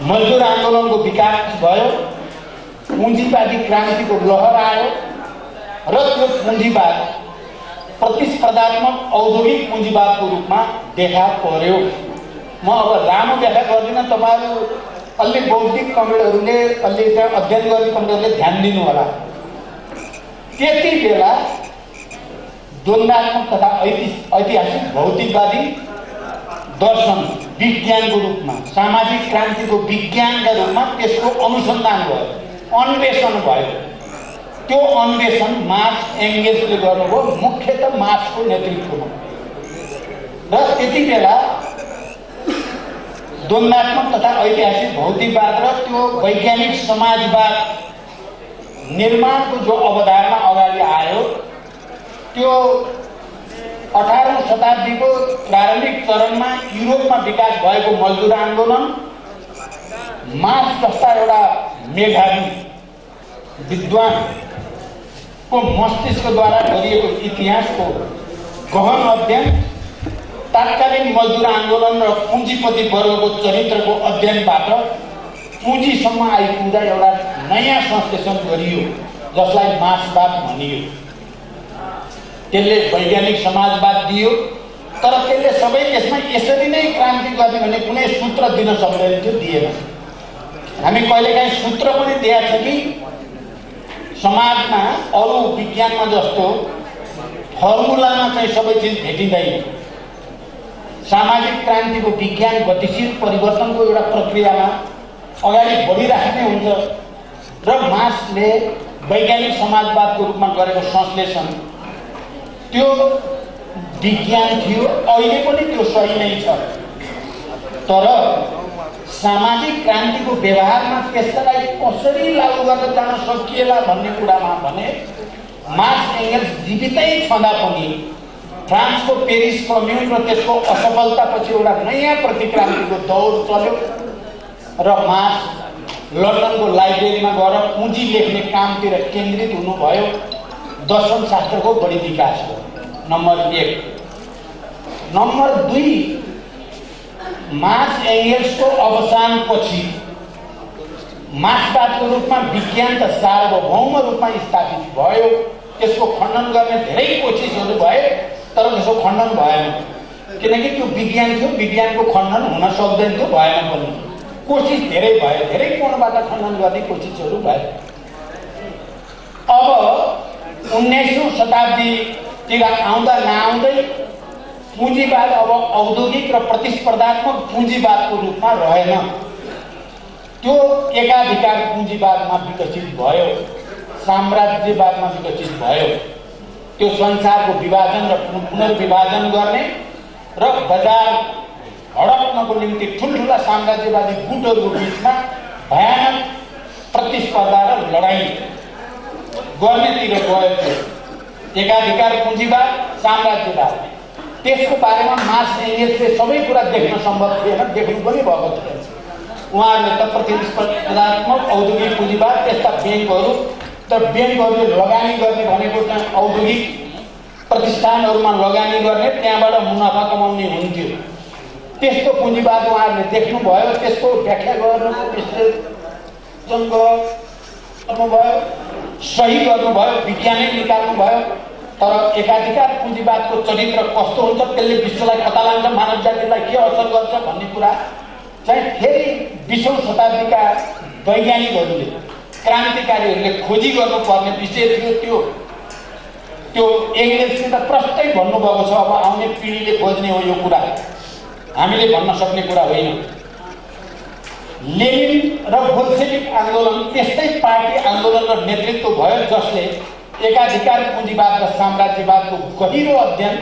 S: मजदुर आन्दोलनको विकास भयो, पुँजीवादी क्रान्तिको लहर आयो र त्यो पुँजीवाद प्रतिस्पर्धात्मक औद्योगिक पुँजीवादको रूपमा देखा पर्यो। म अब लामो व्याख्या गर्दिनँ, तपाईँहरू अलि बौद्धिक कमेडहरूले अलि त्यहाँ अध्ययन गर्ने कमेडहरूले ध्यान दिनु होला। त्यति बेला द्वन्द्वात्मक तथा ऐतिहासिक भौतिकवादी दर्शन विज्ञानको रूपमा, सामाजिक क्रान्तिको विज्ञानका रूपमा त्यसको अनुसन्धान भयो, अन्वेषण भयो। त्यो अन्वेषण मार्क्स एङ्गेल्सले गर्नुभयो, मुख्यतः मार्क्सको नेतृत्वमा। र त्यति बेला द्वन्द्वात्मक तथा ऐतिहासिक भौतिकवाद र त्यो वैज्ञानिक समाजवाद निर्माणको जो अवधारणा अगाडि आयो, त्यो 18औं शताब्दीको प्रारम्भिक चरणमा युरोपमा विकास भएको मजदुर आन्दोलन, मार्क्स जस्ता एउटा मेधावी विद्वानको मस्तिष्कद्वारा गरिएको इतिहासको गहन अध्ययन तात्कालीन मजदुर आन्दोलन र पुँजीपति वर्गको चरित्रको अध्ययनबाट पुँजीसम्म आइपुग्दा एउटा नयाँ संश्लेषण गरियो जसलाई मार्क्सवाद भनियो। त्यसले वैज्ञानिक समाजवाद दियो, तर त्यसले सबै देशमा यसरी नै क्रान्ति गर्ने भन्ने कुनै सूत्र दिन सक्दैन थियो, दिएन। हामी कहिलेकाहीँ सूत्र पनि दिएको छ कि समाजमा अरू विज्ञानमा जस्तो फर्मुलामा चाहिँ सबै चिज भेटिँदैन। सामाजिक क्रान्तिको विज्ञान गतिशील परिवर्तनको एउटा प्रक्रियामा अगाडि बढिराख्ने हुन्छ र मार्क्सले वैज्ञानिक समाजवादको रूपमा गरेको संश्लेषण त्यो विज्ञान थियो। अहिले पनि त्यो सही नै छ, तर सामाजिक क्रान्तिको व्यवहारमा त्यसलाई कसरी लागू गर्न जान सकिएला भन्ने कुरामा भने मार्क्स एङ्गल्स जीवितै छँदा पनि फ्रान्सको पेरिस कम्युन र त्यसको असफलतापछि एउटा नयाँ प्रतिक्रान्तिको दौर चल्यो र मार्क्स लन्डनको लाइब्रेरीमा गएर पुँजी लेख्ने कामतिर केन्द्रित हुनुभयो। दर्शनशास्त्रको बढी विकास हो नम्बर 1। नम्बर 2, मार्क्स एङ्गल्सको अवसानपछि मार्क्सवादको रूपमा विज्ञान त सार्वभौम रूपमा स्थापित भयो। त्यसको खण्डन गर्ने धेरै कोसिसहरू भए, तर त्यसको खण्डन भएन, किनकि त्यो विज्ञान थियो, विज्ञानको खण्डन हुन सक्दैन थियो, भएन पनि। कोसिस धेरै भयो, धेरै कोणबाट खण्डन गर्ने कोसिसहरू भए। अब 19औं शताब्दीतिर आउँदा नआउँदै पुँजीवाद अब औद्योगिक र प्रतिस्पर्धात्मक पुँजीवादको रूपमा रहेन, त्यो एकाधिकार पुँजीवादमा विकसित भयो, साम्राज्यवादमा विकसित भयो। त्यो संसारको विभाजन र पुनर्विभाजन गर्ने र बजार हडप्नको निम्ति ठुल्ठुला साम्राज्यवादी गुटहरूको बिचमा भयानक प्रतिस्पर्धा र लडाईँ गर्नेतिर गयो थियो। एकाधिकार पुँजीवाद, साम्राज्यवाद, त्यसको बारेमा मार्क्स एङ्गल्सले सबै कुरा देख्न सम्भव थिएन, देख्नु पनि भएको थिएन। उहाँहरूले त प्रतिस्पर्धात्मक औद्योगिक पुँजीवाद, त्यस्ता ब्याङ्कहरू, तर ब्याङ्कहरूले लगानी गर्ने भनेको चाहिँ औद्योगिक प्रतिष्ठानहरूमा लगानी गर्ने, त्यहाँबाट मुनाफा कमाउने हुन्थ्यो। त्यस्तो पुँजीवाद उहाँहरूले देख्नुभयो, त्यसको व्याख्या गर्नुको विश्लेषण गर्नुभयो, सही गर्नुभयो, विज्ञानै निकाल्नुभयो। तर एकाधिकार पुँजीवादको चरित्र कस्तो हुन्छ, त्यसले विश्वलाई कता लान्छ, मानव जातिलाई के असर गर्छ भन्ने कुरा चाहिँ फेरि 20औं शताब्दीका वैज्ञानिकहरूले, क्रान्तिकारीहरूले खोजी गर्नुपर्ने विषय थियो। त्यो एङ्गल्सले त प्रष्टै भन्नुभएको छ, अब आउने पिँढीले खोज्ने हो यो कुरा, हामीले भन्न सक्ने कुरा होइन। लेनिन र बोल्सेविक आन्दोलन त्यस्तै पार्टी आन्दोलन र नेतृत्व भयो जसले एकाधिकार पुँजीवाद र साम्राज्यवादको गहिरो अध्ययन,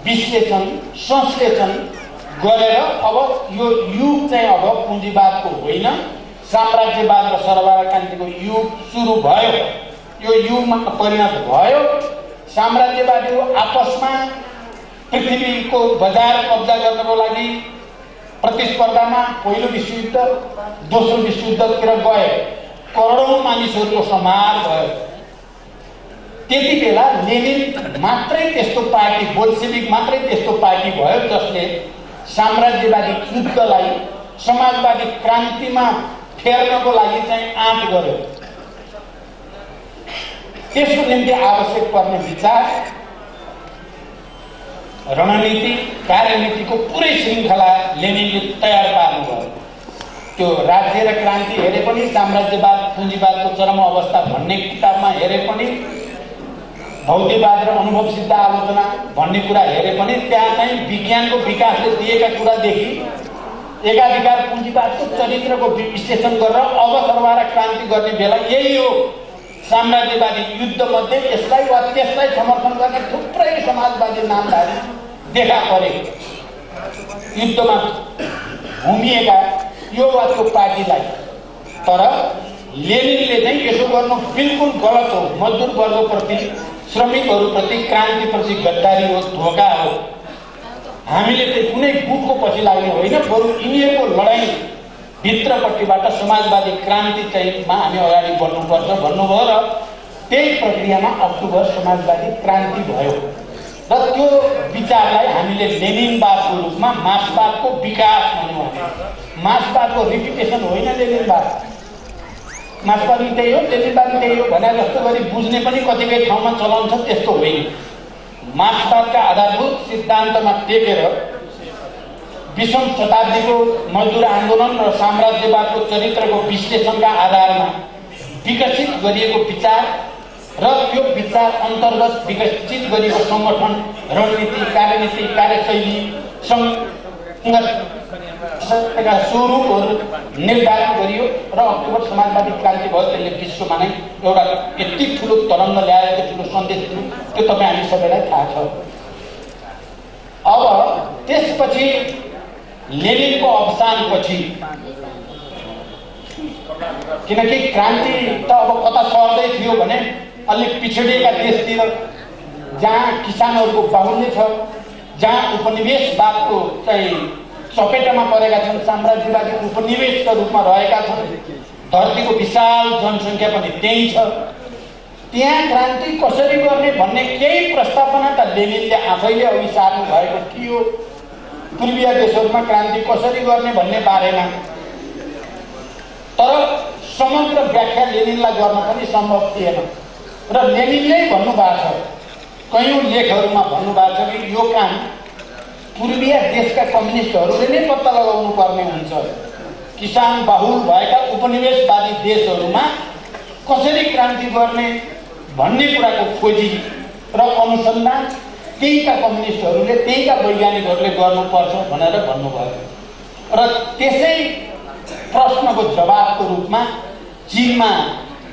S: विश्लेषण, संश्लेषण गरेर अब यो युग चाहिँ अब पुँजीवादको होइन, साम्राज्यवाद र सरबराह क्रान्तिको युग सुरु भयो। यो युगमा परिणत भयो। साम्राज्यवादीहरू आपसमा पृथ्वीको बजार कब्जा गर्नको लागि प्रतिस्पर्धामा पहिलो विश्वयुद्ध, दोस्रो विश्वयुद्धतिर गए, करोडौं मानिसहरूको संहार भयो। त्यति बेला लेनिन मात्रै त्यस्तो पार्टी, बोल्सेविक मात्रै त्यस्तो पार्टी भयो जसले साम्राज्यवादी युद्धलाई समाजवादी क्रान्तिमा फेर्नको लागि चाहिँ आँट गर्यो। त्यसको निम्ति आवश्यक पर्ने विचार, रणनीति, कार्यनीतिको पुरै श्रृङ्खला लेनिनले तयार पार्नुभयो। त्यो राज्य र क्रान्ति हेरे पनि, साम्राज्यवाद पुँजीवादको चरम अवस्था भन्ने किताबमा हेरे पनि, भौतिकवाद र अनुभव सिद्ध आलोचना भन्ने कुरा हेरे पनि, त्यहाँ चाहिँ विज्ञानको विकासले दिएका कुरादेखि एकाधिकार पुँजीवादको चरित्रको विश्लेषण गरेर अब सरबराह क्रान्ति गर्ने बेला यही हो। साम्राज्यवादी युद्धमध्ये यसलाई वा त्यसलाई समर्थन गर्ने थुप्रै समाजवादी नामधारी देखा परे। युद्धमा घुमिएका यो वा त्यो पार्टीलाई, तर लेनिनले चाहिँ यसो गर्नु बिल्कुल गलत हो, मजदुर वर्गप्रति, श्रमिकहरूप्रति, क्रान्तिप्रति गद्दारी हो, धोका हो। हामीले चाहिँ कुनै गुटको पछि लाग्ने होइन, बरु यिनीहरूको लडाईँ भित्रपट्टिबाट समाजवादी क्रान्ति चाहिँमा हामी अगाडि बढ्नुपर्छ भन्नुभयो र त्यही प्रक्रियामा अक्टोबर समाजवादी क्रान्ति भयो। र त्यो विचारलाई हामीले लेनिनवादको रूपमा मार्क्सवादको विकास भन्यौँ। मार्क्सवादको रिपिटेसन होइन लेनिनवाद। मार्क्सवाद त्यही हो, लेनिनवाद त्यही हो भने जस्तो गरी बुझ्ने पनि कतिपय ठाउँमा चलन छ, त्यस्तो होइन। मार्क्सवादका आधारभूत सिद्धान्तमा टेकेर 20औं शताब्दीको मजदुर आन्दोलन र साम्राज्यवादको चरित्रको विश्लेषणका आधारमा विकसित गरिएको विचार र त्यो विचार अन्तर्गत विकसित गरिएको सङ्गठन, रणनीति, कार्यनीति, कार्यशैली, सङ्गठनका स्वरूपहरू निर्धारण गरियो र अक्टोबर समाजवादी क्रान्ति भयो। त्यसले विश्वमा नै एउटा यति ठुलो तरङ्ग ल्याएर ठुलो सन्देश दियो, त्यो तपाईँ हामी सबैलाई थाहा छ। अब त्यसपछि लेनिनको अवसानपछि, किनकि क्रान्ति त अब कता सर्दै थियो भने अलि पिछडिएका देशतिर जहाँ किसानहरूको बाहुल्य छ, जहाँ उपनिवेशवादको चाहिँ चपेटामा परेका छन्, साम्राज्यवादी उपनिवेशका रूपमा रहेका छन्, धरतीको विशाल जनसङ्ख्या पनि त्यही छ, त्यहाँ क्रान्ति कसरी गर्ने भन्ने केही प्रस्तावना त लेनिनले आफैले अघि सार्नु भएको थियो। पूर्वीय देशहरूमा क्रान्ति कसरी गर्ने भन्ने बारेमा, तर समग्र व्याख्या लेनिनलाई गर्न पनि सम्भव थिएन। र लेनिनले भन्नुभएको छ, कयौँ लेखहरूमा भन्नुभएको छ कि यो काम पूर्वीय देशका कम्युनिस्टहरूले नै पत्ता लगाउनु पर्ने हुन्छ। किसान बाहुल भएका उपनिवेशवादी देशहरूमा कसरी क्रान्ति गर्ने भन्ने कुराको खोजी र अनुसन्धान त्यहीका कम्युनिस्टहरूले, त्यहीका वैज्ञानिकहरूले गर्नुपर्छ भनेर भन्नुभयो। र त्यसै प्रश्नको जवाबको रूपमा चीनमा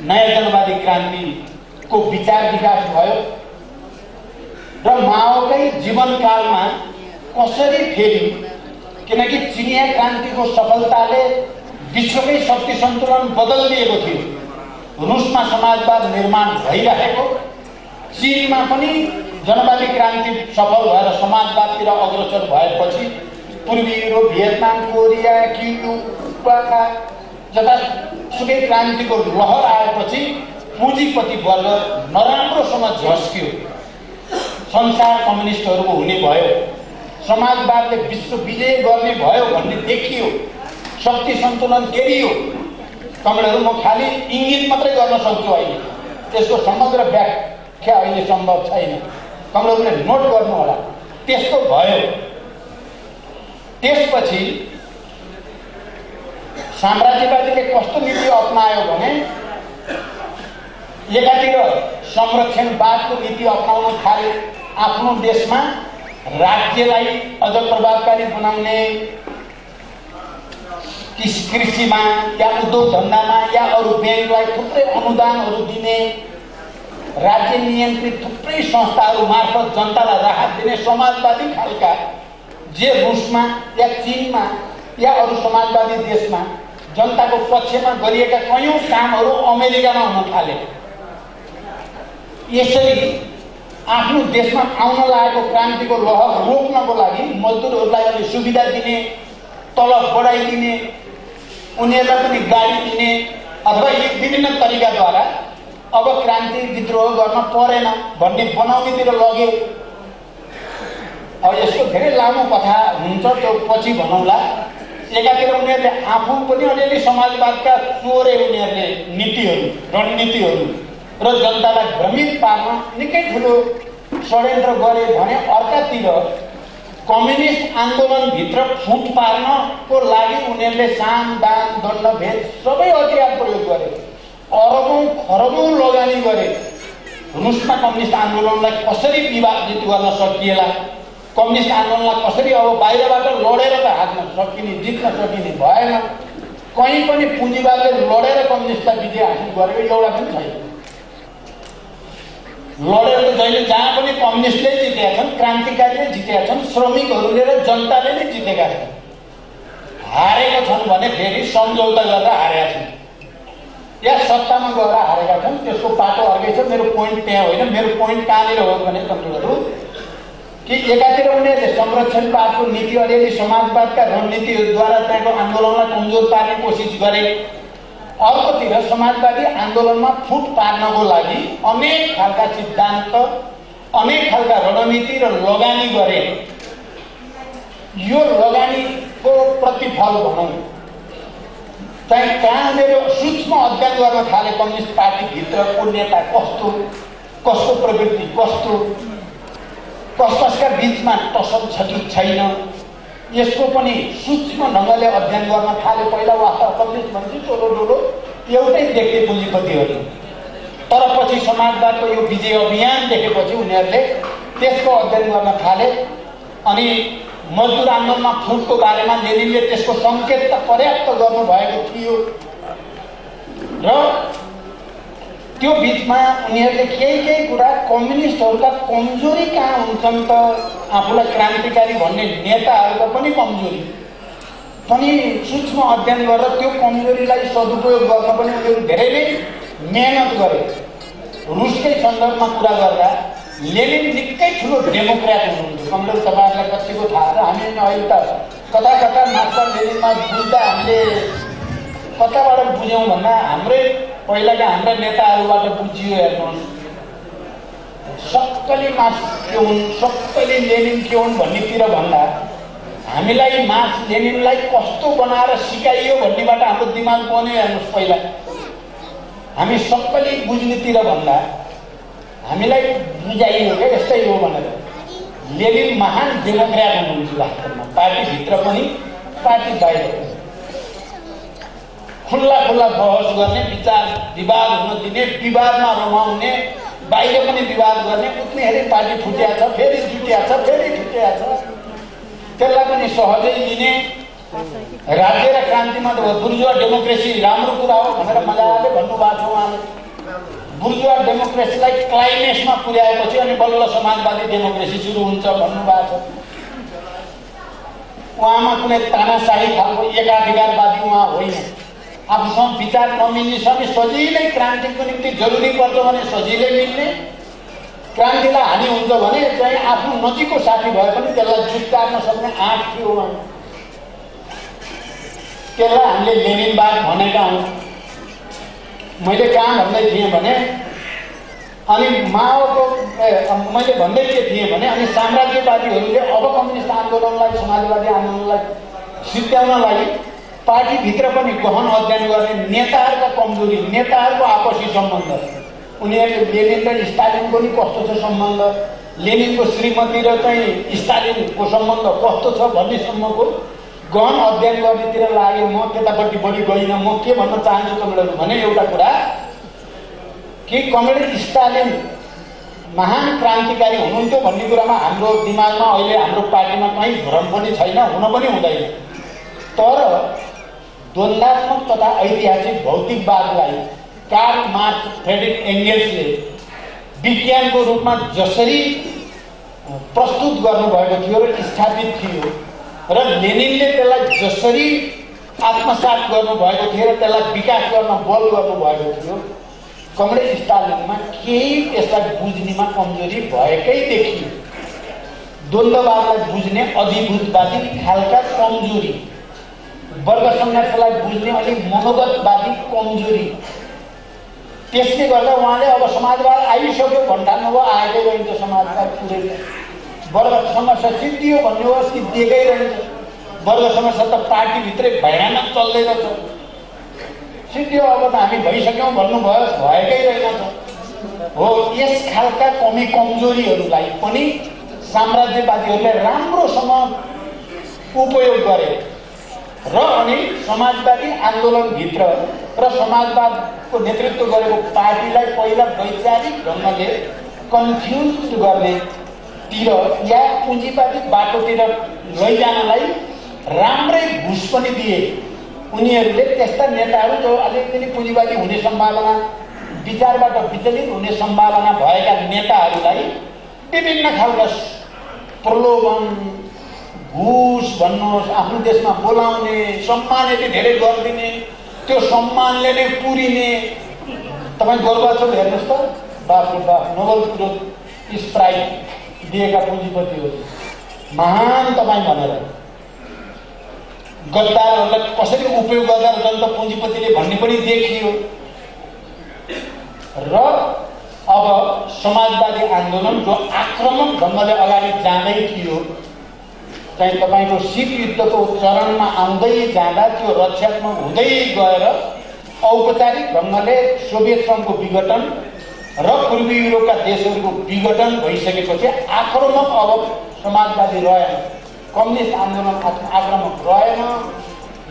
S: नयाँ जनवादी क्रान्तिको विचार विकास भयो र माओकै जीवनकालमा कसरी फेरि, किनकि चिनिया क्रान्तिको सफलताले विश्वकै शक्ति सन्तुलन बदलिदिएको थियो। रुसमा समाजवाद निर्माण भइरहेको, चीनमा पनि जनवादी क्रान्ति सफल भएर समाजवादतिर अग्रसर भएपछि पूर्वी युरोप, भियतनाम, कोरिया, क्युबाका जतासुकै क्रान्तिको लहर आएपछि पुँजीपति वर्ग नराम्रोसँग झस्कियो। संसार कम्युनिस्टहरूको हुने भयो, समाजवादले विश्व विजय गर्ने भयो भन्ने देखियो, शक्ति सन्तुलन तेरियो। कमरेडहरू, म खालि इङ्गित मात्रै गर्न सक्छु, अहिले त्यसको समग्र व्याख्या अहिले सम्भव छैन, कमरेडहरूले नोट गर्नु होला। त्यस्तो भयो। त्यसपछि साम्राज्यवादीले कस्तो नीति अपनायो भने एकातिर संरक्षणवादको नीति अपनाउन थाल्यो। आफ्नो देशमा राज्यलाई अझ प्रभावकारी बनाउने, कृषिमा या उद्योग धन्दामा या अरू ब्याङ्कलाई थुप्रै अनुदानहरू दिने, राज्य नियन्त्रित थुप्रै संस्थाहरू मार्फत जनतालाई राहत दिने समाजवादी खालका जे रुसमा या चीनमा या अरू समाजवादी देशमा जनताको पक्षमा गरिएका कयौँ कामहरू अमेरिकामा हुन थाले। यसरी आफ्नो देशमा आउन लागेको क्रान्तिको लहर रोक्नको लागि मजदुरहरूलाई अलि सुविधा दिने, तलब बढाइदिने, उनीहरूलाई पनि गाडी दिने अथवा यी विभिन्न तरिकाद्वारा अब क्रान्ति विद्रोह गर्न परेन भन्ने बनाउनेतिर लग्यो। अब यसको धेरै लामो कथा हुन्छ, त्यो पछि भनौँला। एकातिर उनीहरूले आफू पनि अलिअलि समाजवादका चोरे उनीहरूले नीतिहरू, रणनीतिहरू र जनतालाई भ्रमित पार्न निकै ठुलो षड्यन्त्र गरे भने अर्कातिर कम्युनिस्ट आन्दोलनभित्र फुट पार्नको लागि उनीहरूले साम, दान, दण्ड, भेद सबै हतियार प्रयोग गरे, अरबौँ खरबौँ लगानी गरे। रुसमा कम्युनिस्ट आन्दोलनलाई कसरी विभाजित गर्न सकिएला, कम्युनिस्ट आन्दोलनलाई कसरी अब बाहिरबाट लडेर त हार्न सकिने, जित्न सकिने भएन। कहीँ पनि पुँजीवादले लडेर कम्युनिस्टलाई विजय हासिल गरेको एउटा पनि छैन। लडेर त जहिले जहाँ पनि कम्युनिस्टले जितेका छन्, क्रान्तिकारीले जितेका छन्, श्रमिकहरूले र जनताले नै जितेका छन्। हारेका छन् भने फेरि सम्झौता गरेर हारेका छन् या सत्तामा गएर हारेका छन्। त्यसको पाटो अर्कै छ। मेरो पोइन्ट त्यहाँ होइन। मेरो पोइन्ट कहाँनिर हो भने तपाईँहरू कि एकातिर उनीहरूले संरक्षणवादको नीति, अलिअलि समाजवादका रणनीतिद्वारा त्यहाँको आन्दोलनलाई कमजोर पार्ने कोसिस गरे। अर्कोतिर समाजवादी आन्दोलनमा फुट पार्नको लागि अनेक खालका सिद्धान्त अनेक खालका रणनीति र लगानी गरे। यो लगानीको प्रतिफल भनौँ चाहिँ कहाँनिर सूक्ष्म अध्ययन गर्न थाले कम्युनिस्ट पार्टीभित्रको नेता कस्तो प्रवृत्ति, कसका बिचमा टसल छ कि छैन, यसको पनि सूक्ष्म ढङ्गले अध्ययन गर्न थाले। पहिला वास्तव कम्युनिस्ट भनेपछि टोलो एउटै देख्ने पुँजीपतिहरू, तर पछि समाजवादको यो विजय अभियान देखेपछि उनीहरूले त्यसको अध्ययन गर्न थाले। अनि मजदुर आन्दोलनमा छुटको बारेमा लेनिनले त्यसको सङ्केत त पर्याप्त गर्नुभएको थियो र त्यो बिचमा उनीहरूले केही कुरा कम्युनिस्टहरूका कमजोरी कहाँ हुन्छन् त, आफूलाई क्रान्तिकारी भन्ने नेताहरूको पनि कमजोरी पनि सूक्ष्म अध्ययन गरेर त्यो कमजोरीलाई सदुपयोग गर्न पनि उनीहरू धेरै नै मेहनत गरे। रुसकै सन्दर्भमा कुरा गर्दा लेनिन निकै ठुलो डेमोक्रेट हुनुहुन्थ्यो। कमरेड तपाईँहरूलाई कतिको थाहा छ, हामी अहिले त कता मार्क्स लेनिनमा बुझ्दा हामीले कताबाट बुझ्यौँ भन्दा हाम्रै पहिलाका हाम्रा नेताहरूबाट बुझियो। हेर्नुहोस्, सबैले मार्क्स के हुन्, सबैले लेनिन के हुन् भन्नेतिर भन्दा हामीलाई मार्क्स लेनिनलाई कस्तो बनाएर सिकाइयो भन्नेबाट हाम्रो दिमाग बन्यो। हेर्नुहोस्, पहिला हामी सबैले बुझ्नेतिर भन्दा हामीलाई बुझाइयो क्या यस्तै हो भनेर। लेनिन महान डेमोक्रेट हुनुहुन्छ वास्तवमा, पार्टीभित्र पनि पार्टी बाहिर पनि। खुल्ला बहस गर्ने, विचार विवाद हुन दिने, विवादमा रमाउने, बाहिर पनि विवाद गर्ने। उतनी हेरी पार्टी फुटिया छ, फेरि जुटिया छ, फेरि छुटिया छ, त्यसलाई पनि सहजै लिने। राज्य र क्रान्तिमा त बुर्जुवा डेमोक्रेसी राम्रो कुरा हो भनेर मजाले भन्नुभएको छ उहाँले। बुर्जुवा डेमोक्रेसीलाई क्लाइमेक्समा पुर्याएपछि अनि बल्ल समाजवादी डेमोक्रेसी सुरु हुन्छ भन्नुभएको छ। उहाँमा कुनै तानाशाही खालको एकाधिकारवादी उहाँ होइन। आफूसँग विचार नमिल्नेसँग सजिलै क्रान्तिको निम्ति जरुरी पर्छ भने सजिलै मिल्ने, क्रान्तिलाई हानि हुन्छ भने चाहिँ आफ्नो नजिकको साथी भए पनि त्यसलाई जुटार्न सक्ने आँट थियो उहाँ। त्यसलाई हामीले लेनिनवाद भनेका हौँ। मैले कहाँ भन्दै थिएँ भने अनि माओको मैले भन्दै के थिएँ भने अनि साम्राज्यवादीहरूले अब कम्युनिस्ट आन्दोलनलाई, समाजवादी आन्दोलनलाई सिद्ध्याउनलाई पार्टीभित्र पनि गहन अध्ययन गर्ने नेताहरूका कमजोरी, नेताहरूको आपसी सम्बन्ध, उनीहरूले लेनिन र स्टालिनको नि कस्तो छ सम्बन्ध, लेनिनको श्रीमती र चाहिँ स्टालिनको सम्बन्ध कस्तो छ भन्नेसम्मको गहन अध्ययन गर्नेतिर लाग्यो। म त्यतापट्टि बढी गइनँ। म के भन्न चाहन्छु कमरेडहरू भने एउटा कुरा कि कमरेड स्टालिन महान क्रान्तिकारी हुनुहुन्थ्यो भन्ने कुरामा हाम्रो दिमागमा अहिले हाम्रो पार्टीमा कहीँ भ्रम पनि छैन, हुन पनि हुँदैन। तर द्वन्द्वात्मक तथा ऐतिहासिक भौतिकवादलाई कार्ल मार्क्स, फ्रेडरिक एङ्गेल्सले विज्ञानको रूपमा जसरी प्रस्तुत गर्नुभएको थियो र स्थापित थियो र लेनिनले त्यसलाई जसरी आत्मसात गर्नुभएको थियो र त्यसलाई विकास गर्न बल गर्नुभएको थियो, कमरेड स्टालिनमा केही त्यसलाई बुझ्नेमा कमजोरी भएकै देखियो। द्वन्द्ववादलाई बुझ्ने अधिभूतवादी खालका कमजोरी, वर्ग सङ्घर्षलाई बुझ्ने अलिक मनोगतवादी कमजोरी। त्यसले गर्दा उहाँले अब समाजवाद आइसक्यो भन्ठान्नुभयो, आएकै रहन्छ समाजवाद पुरै। वर्ग सङ्घर्ष सिद्धियो भन्ने हो, सिद्धिएकै रहन्छ। वर्ग सङ्घर्ष त पार्टीभित्रै भयानक चल्दै रहेछ। सिद्धियो अब त हामी भइसक्यौँ भन्नुभयो, भएकै रहेनछ। हो, यस खालका कमी कमजोरीहरूलाई पनि साम्राज्यवादीहरूले राम्रोसँग उपयोग गरे र अनि समाजवादी आन्दोलनभित्र र समाजवादको नेतृत्व गरेको पार्टीलाई पहिला वैचारिक ढङ्गले कन्फ्युज गर्नेतिर या पुँजीवादी बाटोतिर लैजानलाई राम्रै घुस पनि दिए। उनीहरूले त्यस्ता नेताहरू जो अलिकति पुँजीवादी हुने सम्भावना, विचारबाट विचलित हुने सम्भावना भएका नेताहरूलाई विभिन्न खालका प्रलोभन, घुस भन्नुहोस्, आफ्नो देशमा बोलाउने, सम्मान यति धेरै गरिदिने, त्यो सम्मानले नै पुरिने। तपाईँ गोर्बाचोभ हेर्नुहोस् त, बाफरे बाफ, नोबल पुरस्कार प्राइज दिएका पुँजीपतिहरू महान तपाईँ भनेर गद्दारहरूलाई कसरी उपयोग गर्दा रहेछन् त पुँजीपतिले भन्ने पनि देखियो। र अब समाजवादी आन्दोलन जो आक्रमक ढङ्गले अगाडि जाँदै थियो चाहिँ तपाईँको शीत युद्धको चरणमा आउँदै जाँदा त्यो रक्षात्मक हुँदै गएर औपचारिक ढङ्गले सोभियत सङ्घको विघटन र पूर्वी युरोपका देशहरूको विघटन भइसकेपछि आक्रमक अब समाजवादी रहेन, कम्युनिस्ट आन्दोलन आक्रमक रहेन।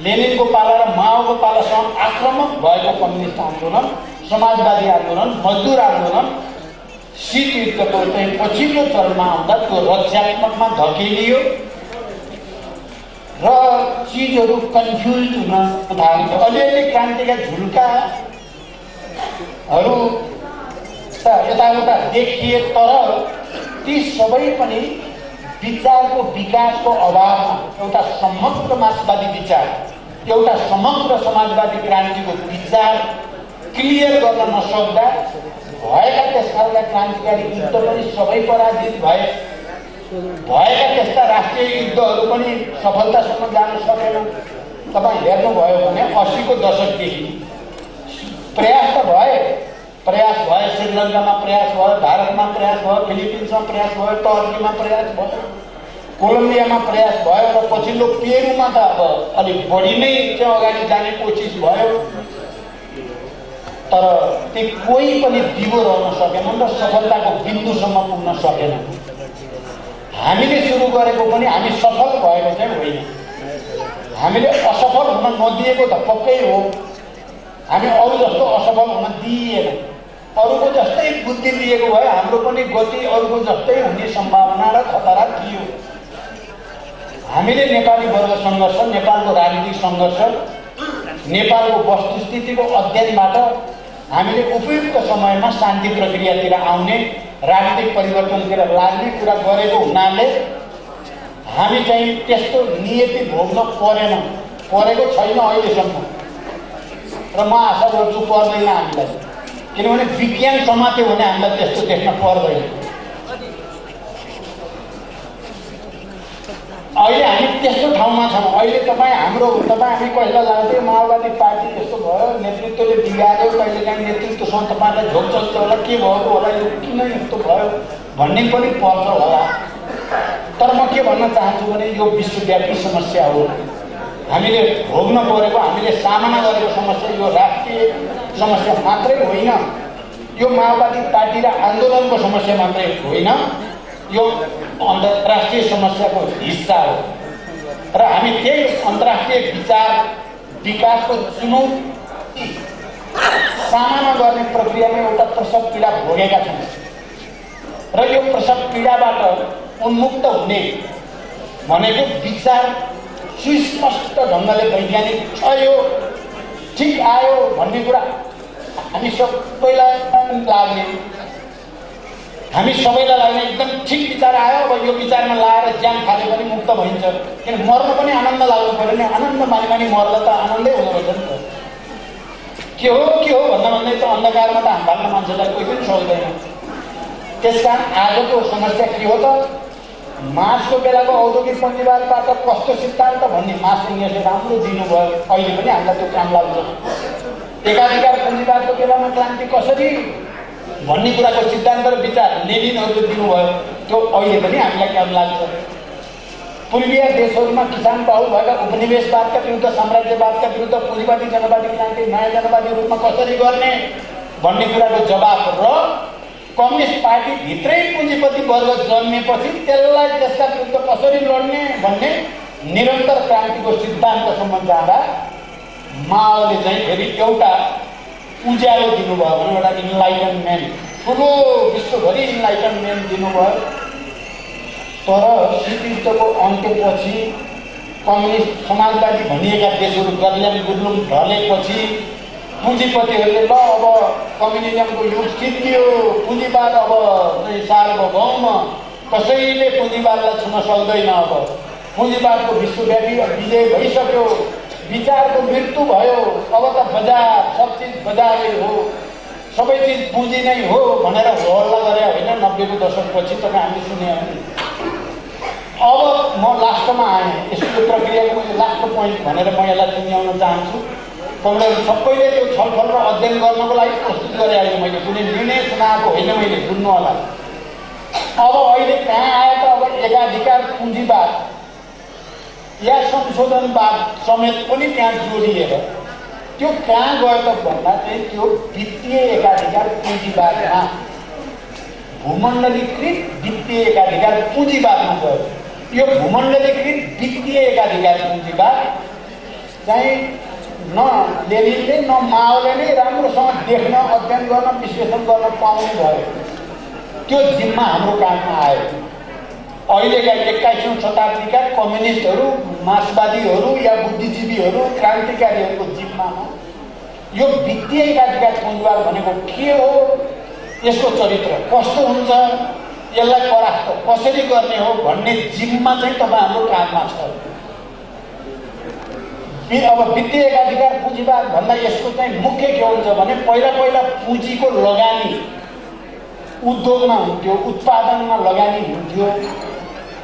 S: लेनिनको पाला र माओको पालासँग आक्रमक भएको कम्युनिस्ट आन्दोलन, समाजवादी आन्दोलन, मजदुर आन्दोलन शीत युद्धको चाहिँ पछिल्लो चरणमा आउँदा त्यो रक्षात्मकमा धकेलियो र चिजहरू कन्फ्युज हुन थाल्यो। अलिअलि क्रान्तिका झुल्काहरू त यताउता देखिए, तर ती सबै पनि विचारको विकासको अभावमा एउटा समग्र मार्क्सवादी विचार, एउटा समग्र समाजवादी क्रान्तिको विचार क्लियर गर्न नसक्दा भएका त्यसखालका क्रान्तिकारी युद्ध पनि सबै पराजित भएका त्यस्ता राष्ट्रिय युद्धहरू पनि सफलतासम्म जान सकेन। तपाईँ हेर्नुभयो भने 80 को दशकदेखि प्रयास त प्रयास भयो, श्रीलङ्कामा प्रयास भयो, भारतमा प्रयास भयो, फिलिपिन्समा प्रयास भयो, टर्कीमा प्रयास भयो, कोलम्बियामा प्रयास भयो र पछिल्लो पेरुमा त अब अलिक बढी नै चाहिँ अगाडि जाने कोसिस भयो, तर ती कोही पनि दिगो रहन सकेनन् र सफलताको बिन्दुसम्म पुग्न सकेनन्। हामीले सुरु गरेको पनि हामी सफल भएको चाहिँ होइन, हामीले असफल हुन नदिएको त पक्कै हो। हामी अरू जस्तो असफल हुन दिएन, अरूको जस्तै बुद्धि लिएको भए हाम्रो पनि गति अरूको जस्तै हुने सम्भावना र खतरा थियो। हामीले नेपाली वर्ग सङ्घर्ष, नेपालको राजनीतिक सङ्घर्ष, नेपालको वस्तुस्थितिको अध्ययनबाट हामीले उपयुक्त समयमा शान्ति प्रक्रियातिर आउने, राजनीतिक परिवर्तनतिर लाग्ने कुरा गरेको हुनाले हामी चाहिँ त्यस्तो नियति भोग्न परेको छैन अहिलेसम्म र म आशा गर्छु पर्दैन हामीलाई, किनभने विज्ञान समात्यो भने हामीलाई त्यस्तो देख्न पर्दैन। अहिले हामी त्यस्तो ठाउँमा छौँ। अहिले तपाईँ हामी कहिलेला लाग्थ्यो माओवादी पार्टी त्यस्तो भयो, नेतृत्वले बिगार्यो, कहिलेकाहीँ नेतृत्वसँग तपाईँलाई झोक चल्छ होला, के भएको होला, यो किन यस्तो भयो भन्ने पनि पर्छ होला। तर म के भन्न चाहन्छु भने यो विश्वव्यापी समस्या हो। हामीले भोग्न परेको, हामीले सामना गरेको समस्या यो राष्ट्रिय समस्या मात्रै होइन, यो माओवादी पार्टी र आन्दोलनको समस्या मात्रै होइन, यो अन्तर्राष्ट्रिय समस्याको हिस्सा हो र हामी त्यही अन्तर्राष्ट्रिय विचार विकासको चुनौती सामना गर्ने प्रक्रियामा एउटा प्रसव पीडा भोगेका छौँ र यो प्रसव पीडाबाट उन्मुक्त हुने भनेको विचार सुस्पष्ट ढङ्गले वैज्ञानिक छ, यो ठिक आयो भन्ने कुरा हामी सबैलाई लाग्ने, हामी सबैलाई लाग्ने एकदम ठिक विचार आयो, अब यो विचारमा लाएर ज्यान खाले पनि मुक्त भइन्छ। किन मर्न पनि आनन्द लाग्नु पऱ्यो नि, आनन्द मानी मर्दा त आनन्दै हुँदो रहेछ नि त। के हो भन्दै त अन्धकारमा त हामी भाग्ने मान्छेलाई कोही पनि सक्दैन। त्यसकारण आजको समस्या के हो त, मार्क्सको बेलाको औद्योगिक पुँजीवादबाट कस्तो सिद्धान्त भन्ने मार्क्स एङ्गल्सले राम्रो दिनुभयो, अहिले पनि हामीलाई त्यो काम लाग्छ। एकाधिकार पुँजीवादको बेलामा क्रान्ति कसरी भन्ने कुराको सिद्धान्त र विचार लेनिनहरूले दिनुभयो, त्यो अहिले पनि हामीलाई काम लाग्छ। पूर्वीय देशहरूमा किसान बाहुल भएका उपनिवेशवादका विरुद्ध, साम्राज्यवादका विरुद्ध पुँजीवादी जनवादी क्रान्ति नयाँ जनवादी रूपमा कसरी गर्ने भन्ने कुराको जवाब र कम्युनिस्ट पार्टी भित्रै पुँजीपति वर्ग जन्मेपछि त्यसलाई त्यसका विरुद्ध कसरी लड्ने भन्ने निरन्तर क्रान्तिको सिद्धान्तसम्म जाँदा माओले चाहिँ फेरि एउटा उज्यालो दिनुभयो भने एउटा इन्लाइटनमेन्ट, ठुलो विश्वभरि इन्लाइटनमेन्ट दिनुभयो। तर शीत युद्धको अन्त्यपछि कम्युनिस्ट समाजवादी भनिएका देशहरू गल्याम गुर्लुम ढलेपछि पुँजीपतिहरूले ल अब कम्युनिजमको युग सिद्धियो, पुँजीवाद अब चाहिँ सार्वभौम, कसैले पुँजीवादलाई छुन सक्दैन, अब पुँजीवादको विश्वव्यापी विजय भइसक्यो, विचारको मृत्यु भयो, अब त बजार सब चिज बजारै हो, सबै चिज पुँजी नै हो भनेर हल्ला गरे होइन 90 को दशकपछि। तपाईँ हामीले सुने होइन। अब म लास्टमा आएँ, यसको प्रक्रियाको मैले लास्ट पोइन्ट भनेर म यसलाई टुङ्ग्याउन चाहन्छु। कमरेडहरू सबैले त्यो छलफल र अध्ययन गर्नको लागि प्रस्तुत गरे अहिले मैले कुनै निर्णय सुनाएको होइन मैले सुन्नु होला। अब अहिले कहाँ आयो त अब एकाधिकार पुँजीवाद या संशोधनवाद समेत पनि त्यहाँ जोडिएर त्यो कहाँ गयो त भन्दा चाहिँ त्यो वित्तीय एकाधिकार पुँजीवादमा भूमण्डलीकृत वित्तीय एकाधिकार पुँजीवादमा गयो। यो भूमण्डलीकृत वित्तीय एकाधिकार पुँजीवाद चाहिँ न लेनिनले न माओले नै राम्रोसँग देख्न अध्ययन गर्न विश्लेषण गर्न पाउने भयो। त्यो जिम्मा हाम्रो काममा आयो। अहिलेका 21औं शताब्दीका कम्युनिस्टहरू मार्क्सवादीहरू या बुद्धिजीवीहरू क्रान्तिकारीहरूको जिम्मामा यो वित्तीय एकाधिकार पुँजीवाद भनेको के हो, यसको चरित्र कस्तो हुन्छ, यसलाई परास्त कसरी गर्ने हो भन्ने जिम्मा चाहिँ तपाईँ हाम्रो काममा छ। अब वित्तीय एकाधिकार पुँजीवाद भन्दा यसको चाहिँ मुख्य के हुन्छ भने पहिला पुँजीको लगानी उद्योगमा हुन्थ्यो, उत्पादनमा लगानी हुन्थ्यो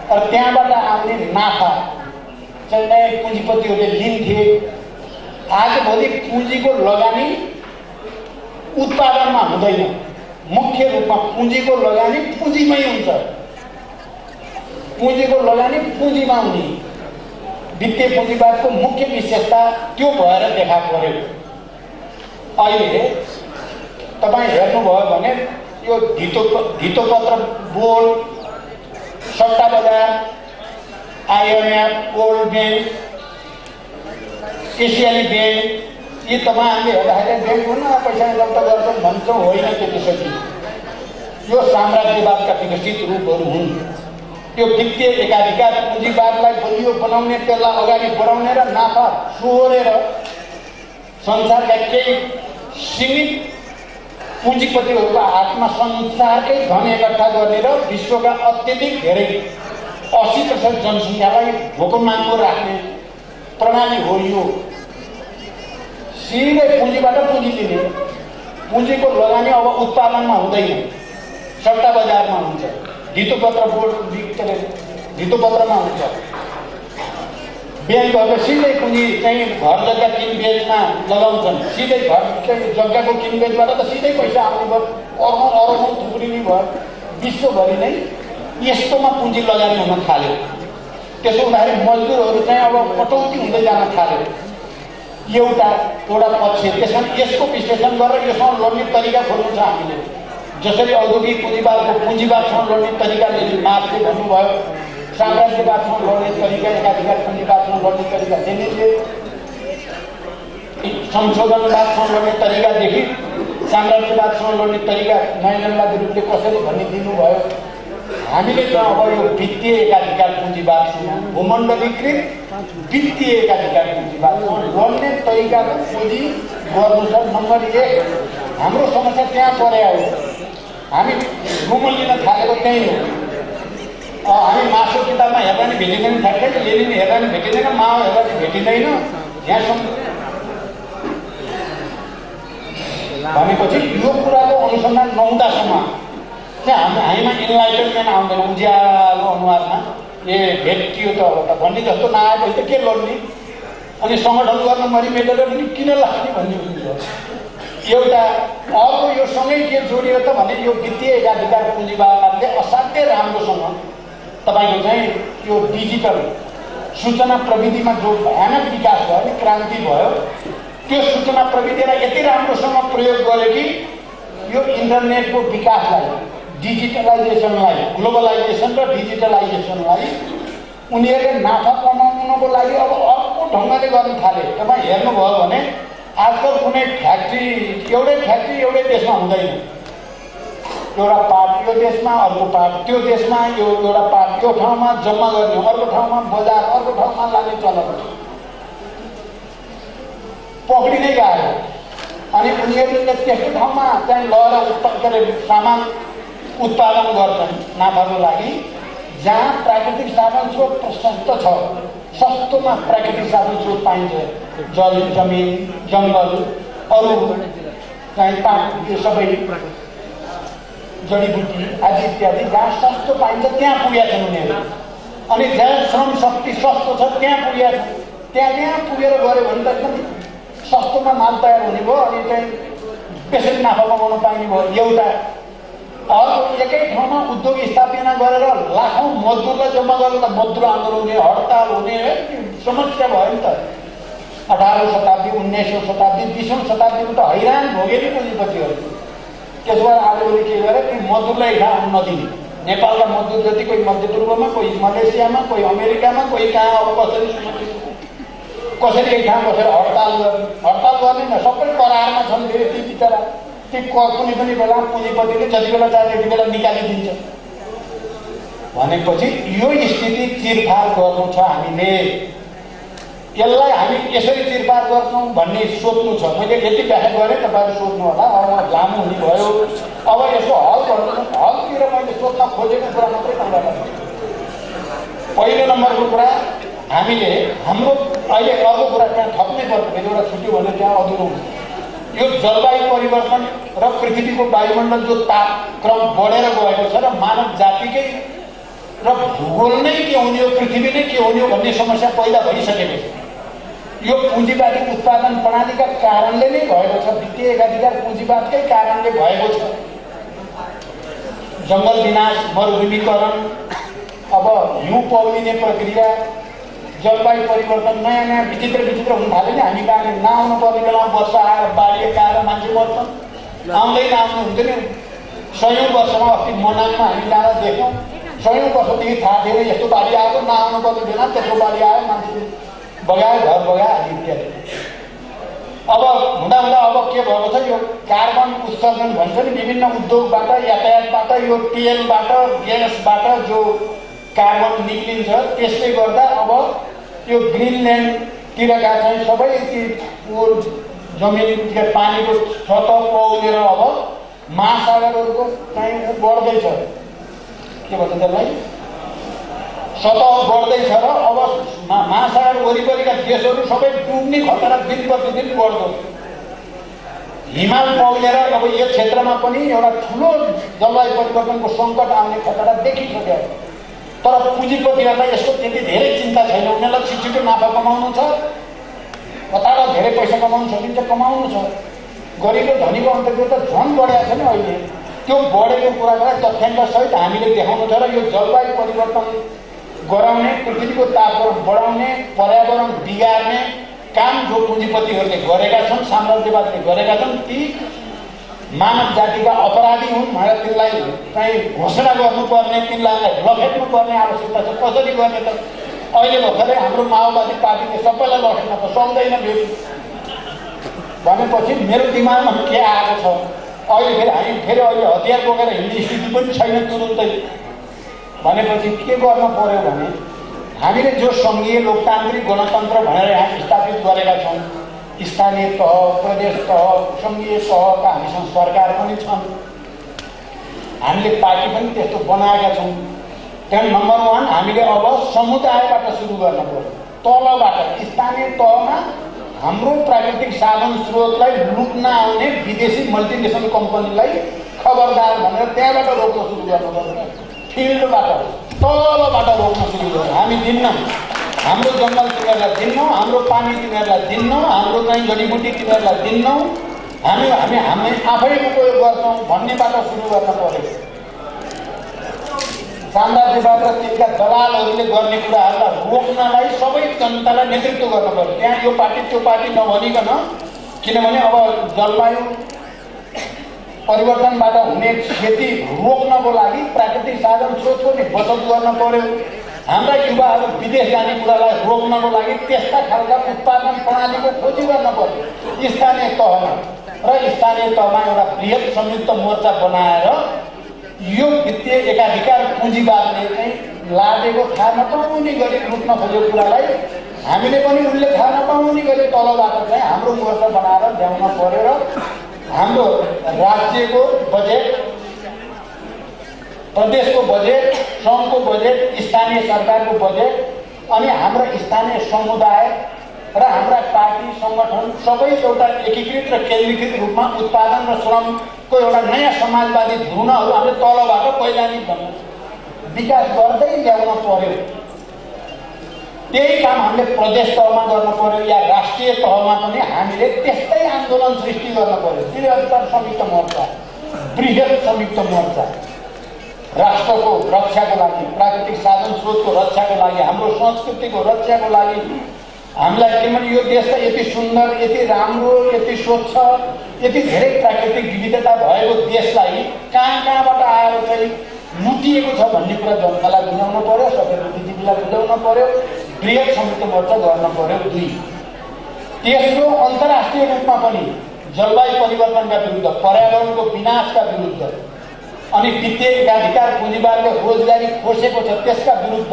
S: र त्यहाँबाट आउने नाफा चाहिँ पुँजीपतिहरूले लिन्थे। आजभोलि पुँजीको लगानी उत्पादनमा हुँदैन, मुख्य रूपमा पुँजीको लगानी पुँजीमै हुन्छ। पुँजीको लगानी पुँजीमा हुने वित्तीय पुँजीवादको मुख्य विशेषता त्यो भएर देखा पर्यो। अहिले तपाईँ हेर्नुभयो भने यो धितोपत्र बोर्ड, सट्टा बजार, IMF, वर्ल्ड बैंक, एसियाली बैंक, यी तपाईँहरूले हेर्दाखेरि बैंक हुन पैसा जफ्त गर्छन् भन्छौँ, होइन त्यसपछि यो साम्राज्यवादका विकसित रूपहरू हुन्। यो वित्तीय एकाधिकार पुँजीवादलाई बलियो बनाउने, त्यसलाई अगाडि बढाउने र नाफा सोहोरेर संसारका केही सीमित पुँजीपतिहरूको हातमा संसारकै धन एकट्ठा गर्ने र विश्वका अत्यधिक धेरै 80% जनसङ्ख्यालाई भोकमानको राख्ने प्रणाली हो यो। सिधै पुँजीबाट पुँजी लिने, पुँजीको लगानी अब उत्पादनमा हुँदैन, सट्टा बजारमा हुन्छ, धितोपत्र बोर्ड धितोपत्रमा हुन्छ। ब्याङ्कहरूले सिधै पुँजी चाहिँ घर जग्गा किनबेचमा लगाउँछन्, सिधै घर जग्गाको किनबेचबाट त सिधै पैसा आउने भयो, अरबौँ थुप्रिने भयो। विश्वभरि नै यस्तोमा पुँजी लगानी हुन थाल्यो। त्यसो हुँदाखेरि मजदुरहरू चाहिँ अब कटौती हुँदै जान थाल्यो। एउटा पक्ष। त्यसमा यसको विश्लेषण गरेर यसमा लड्ने तरिका खोज्नु छ हामीले। जसरी औद्योगिक पुँजीवादसँग लड्ने तरिकाले मार्क्सले भन्नुभयो, साम्राज्यवादसँग लड्ने तरिका, एकाधिकार पुँजीवादसँग लड्ने तरिका लेनिनले, संशोधनवादसँग लड्ने तरिकादेखि साम्राज्यवादसँग लड्ने तरिका नयनवादी रूपले कसरी भन्ने दिनुभयो। हामीले त अब यो वित्तीय एकाधिकार पुँजीवादसँग, भूमण्डलीकृत वित्तीय एकाधिकार पुँजीवादसँग लड्ने तरिकाको खोजी गर्नु छ। नम्बर 1 हाम्रो समस्या त्यहाँ पर्या हो। हामी घुमल लिन थालेको त्यही हो। हामी मासु किताबमा हेर्दा नि भेटिँदैन, ठ्याक्कै लेनिन हेर्दा नि भेटिँदैन, माओ हेर्दा नि भेटिँदैन। यहाँसम्म भनेपछि यो कुराको अनुसन्धान नहुँदासम्म चाहिँ हामीमा इन्लाइटनमेन्ट आउँदैन। उज्यालो अनुहारमा ए भेटियो त अब त भन्ने जस्तो नआएपछि त के लड्ने, अनि सङ्गठन गर्न मरिमेटेर पनि किन लाग्ने भन्ने हुन्छ। एउटा अर्को यो सँगै के जोडियो त भने यो वित्तीय एकाधिकार पुँजीवादले असाध्यै राम्रोसँग तपाईँको चाहिँ यो डिजिटल सूचना प्रविधिमा जो भयानक विकास भयो, क्रान्ति भयो, त्यो सूचना प्रविधिलाई यति राम्रोसँग प्रयोग गर्यो कि यो इन्टरनेटको विकासलाई, डिजिटलाइजेसनलाई, ग्लोबलाइजेसन र डिजिटलाइजेसनलाई उनीहरूले नाफा कमाउनको लागि अब अर्को ढङ्गले गर्न थाले। तपाईँ हेर्नुभयो भने आजकल कुनै फ्याक्ट्री एउटै देशमा हुँदैन। एउटा पार्ट यो देशमा, अर्को पार्ट त्यो देशमा, एउटा पार्ट त्यो ठाउँमा जम्मा गर्ने, अर्को ठाउँमा बजार, अर्को ठाउँमा लाने चलन पक्रिँदै गयो। अनि उनीहरूले त्यस्तो ठाउँमा चाहिँ लगेर सामान उत्पादन गर्छन् नाफाको लागि, जहाँ प्राकृतिक साधन स्रोत प्रशस्त छ, सस्तोमा प्राकृतिक साधन स्रोत पाइन्छ, जल, जमिन, जङ्गल, अरू चाहिँ यो सबै जडीबुटी आदि इत्यादि जहाँ सस्तो पाइन्छ त्यहाँ पुगेका छन् उनीहरू। अनि जहाँ श्रम शक्ति सस्तो छ त्यहाँ पुगेका छन्। त्यहाँ पुगेर गऱ्यो भने त एकदम सस्तोमा माल तयार हुने भयो अनि चाहिँ बेसी नाफा कमाउन पाइने भयो एउटा। अर्को एकै ठाउँमा उद्योग स्थापना गरेर लाखौँ मजदुरलाई जम्मा गरेर त मजदुर आन्दोलन हुने, हडताल हुने समस्या भयो नि त। 18औं शताब्दी, 19औं शताब्दी, 20औं शताब्दीमा त हैरान भोगे नि पुँजीपतिहरू। त्यसो भएर आलुले के गरे कि मजदुरलाई ठाउँ नदिने। नेपालका मजदुर जति कोही मध्यपूर्वमा, कोही मलेसियामा, कोही अमेरिकामा, कोही कहाँ अब कसरी एक ठाउँ बसेर हडताल गर्ने। हडताल गर्ने न, सबै करारमा छन् फेरि ती बिचरा। ती कुनै पनि बेला पुँजीपतिले जति बेला चाहे त्यति बेला निकालिदिन्छ। भनेपछि यो स्थिति चिरफार गर्नु छ हामीले। यसलाई हामी यसरी चिरफार गर्छौँ भन्ने सोच्नु छ। मैले यति व्याख्या गरेँ, तपाईँहरू सोध्नु होला, अब लामो हुने भयो। अब यसको हल गर्नु, हलतिर मैले सोध्न खोजेको कुरा मात्रै तपाईँलाई। पहिलो नम्बरको कुरा, हामीले हाम्रो अहिले अर्को कुरा त्यहाँ थप्नै पर्छ। फेरि एउटा छुट्यो भने त्यहाँ अधुरो हुन्छ। यो जलवायु परिवर्तन र पृथ्वीको वायुमण्डल जो तापक्रम बढेर गएको छ र मानव जातिकै र भूगोल नै के हुने हो, पृथ्वी नै के हुने हो भन्ने समस्या पैदा भइसकेको छ। यो पुँजीवादी उत्पादन प्रणालीका कारणले नै भएको छ। वित्तीय एकाधिकार पुँजीवादकै कारणले भएको छ। जङ्गल विनाश, मरुभूमिकरण, अब हिउँ पौलिने प्रक्रिया, जलवायु परिवर्तन, नयाँ नयाँ विचित्र विचित्र हुन थाल्यो नि। हामी कहाँ नआउनु पर्ने बेलामा वर्षा आएर बाढी आएर मान्छे मर्छन्, आउँदै नआउनु हुन्थ्यो नि। 100औं वर्षमा अस्ति मनाङमा हामी जाँदा देख्यौँ, 100औं वर्षदेखि थाहा थियो यस्तो बाढी आएको, नआउनु पर्ने बेला त्यस्तो बाढी आयो, मान्छे बगायो, घर बगायो आदि इत्यादि। अब हुँदा हुँदा अब के भएको छ, यो कार्बन उत्सर्जन भन्छ नि, विभिन्न उद्योगबाट, यातायातबाट, यो तेलबाट, ग्यासबाट जो कार्बन निक्लिन्छ, त्यसले गर्दा अब यो ग्रिनल्यान्डतिरका चाहिँ सबै जमिन पानीको सतह पौलेर अब महासागरहरूको चाहिँ बढ्दैछ। के भन्छ त्यसलाई, सतह बढ्दैछ र अब महासागर वरिपरिका देशहरू सबै डुब्ने खतरा दिन प्रतिदिन बढ्दो। हिमाल पौलेर अब यो क्षेत्रमा पनि एउटा ठुलो जलवायु परिवर्तनको सङ्कट आउने खतरा देखिसक्यो। तर पुँजीपतिहरूलाई यसको त्यति धेरै चिन्ता छैन। उनीहरूलाई छिटो नाफा कमाउनु छ, कताबाट धेरै पैसा कमाउनु सकिन्छ कमाउनु छ। गरिब र धनीको अन्तर्गत त झन् बढेको छ नि अहिले। त्यो बढेको कुरालाई तथ्याङ्कसहित हामीले देखाउनु छ र यो जलवायु परिवर्तन गराउने, पृथ्वीको तापक्रम बढाउने, पर्यावरण बिगार्ने काम जो पुँजीपतिहरूले गरेका छन्, साम्राज्यवादले गरेका छन्, ती मानव जातिका अपराधी हुन् भनेर तिनलाई चाहिँ घोषणा गर्नुपर्ने, तिनलाई लखेट्नुपर्ने आवश्यकता छ। कसरी गर्ने त? अहिले भर्खरै हाम्रो माओवादी पार्टीले सबैलाई लखेट्न त सक्दैन भनेपछि मेरो दिमागमा के आएको छ, अहिले हामी अहिले हतियार बोकेर हिँड्ने स्थिति पनि छैन तुरुन्तै। भनेपछि के गर्न पर्यो भने हामीले जो सङ्घीय लोकतान्त्रिक गणतन्त्र भनेर यहाँ स्थापित गरेका छौँ, स्थानीय तह, प्रदेश तह, सङ्घीय तहका हामीसँग सरकार पनि छन्, हामीले पार्टी पनि त्यस्तो बनाएका छौँ। त्यहाँ नम्बर 1 हामीले अब समुदायबाट सुरु गर्न पर्यो। तलबाट स्थानीय तहमा हाम्रो प्राकृतिक साधन स्रोतलाई लुट्न आउने विदेशी मल्टिनेसनल कम्पनीलाई खबरदार भनेर त्यहाँबाट रोक्न सुरु गर्नुपर्छ। फिल्डबाट तलबाट रोक्न सुरु गर्छ। हामी दिन्न, हाम्रो जङ्गल तिनीहरूलाई दिन्नौँ, हाम्रो पानी तिनीहरूलाई दिन्नौँ, हाम्रो चाहिँ जडीबुटी तिनीहरूलाई दिन्नौँ, हामी आफै उपयोग गर्छौँ भन्नेबाट सुरु गर्न पर्यो। साम्राज्यवाद र तिनका दलालहरूले गर्ने कुराहरूलाई रोक्नलाई सबै जनतालाई नेतृत्व गर्नु पर्यो। त्यहाँ यो पार्टी त्यो पार्टी नभनिकन, किनभने अब जलवायु परिवर्तनबाट हुने क्षति रोक्नको लागि प्राकृतिक साधन स्रोतको नि बचत गर्न पर्यो। हाम्रा युवाहरू विदेश जाने कुरालाई रोक्नको लागि त्यस्ता खालका उत्पादन प्रणालीको खोजी गर्न पर्यो स्थानीय तहमा। र स्थानीय तहमा एउटा बृहत संयुक्त मोर्चा बनाएर यो वित्तीय एकाधिकार पुँजीवादले चाहिँ लादेको थाहा नपाउने गरी लुट्न खोजेको कुरालाई हामीले पनि उनले थाहा नपाउने गरी तलबाट चाहिँ हाम्रो मोर्चा बनाएर ल्याउन पर्यो। र हाम्रो राज्यको बजेट, प्रदेशको बजेट, सङ्घको बजेट, स्थानीय सरकारको बजेट अनि हाम्रा स्थानीय समुदाय र हाम्रा पार्टी सङ्गठन सबै एउटा एकीकृत र केन्द्रीकृत रूपमा उत्पादन र श्रमको एउटा नयाँ समाजवादी धुनहरू हामीले तलबाट पहिलानी विकास गर्दै ल्याउन पर्यो। त्यही काम हामीले प्रदेश तहमा गर्न पर्यो या राष्ट्रिय तहमा पनि हामीले त्यस्तै आन्दोलन सृष्टि गर्न पर्यो। बृहत्तर संयुक्त मोर्चा, बृहत संयुक्त मोर्चा राष्ट्रको रक्षाको लागि, प्राकृतिक साधन स्रोतको रक्षाको लागि, हाम्रो संस्कृतिको रक्षाको लागि, हामीलाई किनभने यो देश त यति सुन्दर, यति राम्रो, यति स्वच्छ, यति धेरै प्राकृतिक विविधता भएको देशलाई कहाँबाट आएर चाहिँ लुटिएको छ भन्ने कुरा जनतालाई बुझाउन पर्यो, सबै बुद्धिजीवीलाई बुझाउन पर्यो, बृहत संयुक्त मोर्चा गर्न पर्यो। 2 तेस्रो, अन्तर्राष्ट्रिय रूपमा पनि जलवायु परिवर्तनका विरुद्ध, पर्यावरणको विनाशका विरुद्ध अनि वित्तीय एकाधिकार पुँजीवादले रोजगारी खोसेको छ त्यसका विरुद्ध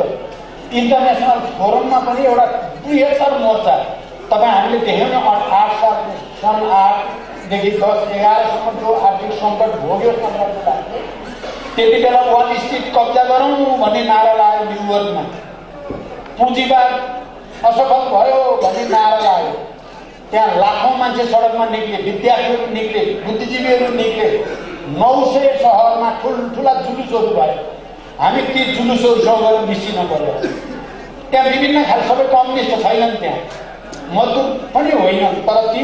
S: इन्टरनेसनल फोरममा पनि एउटा बृहत्तर मोर्चा। तपाईँ हामीले देख्यौँ न 8 देखि 10-11 सम्म जो आर्थिक सङ्कट भोग्यो संरक्षणलाई, त्यति बेला वाल स्ट्रिट कब्जा गरौँ भन्ने नारा लाग्यो, न्युयोर्कमा पुँजीवाद असफल भयो भन्ने नारा लाग्यो, त्यहाँ लाखौँ मान्छे सडकमा निक्ले, विद्यार्थीहरू निक्ले, बुद्धिजीवीहरू निक्ले, 900 सहरमा ठुल्ठुला जुलुसहरू भयो। हामी ती जुलुसहरूसँग मिसिन पर्यो। त्यहाँ विभिन्न खाले सबै कम्युनिस्ट छैनन्, त्यहाँ मजदुर पनि होइनन्, तर ती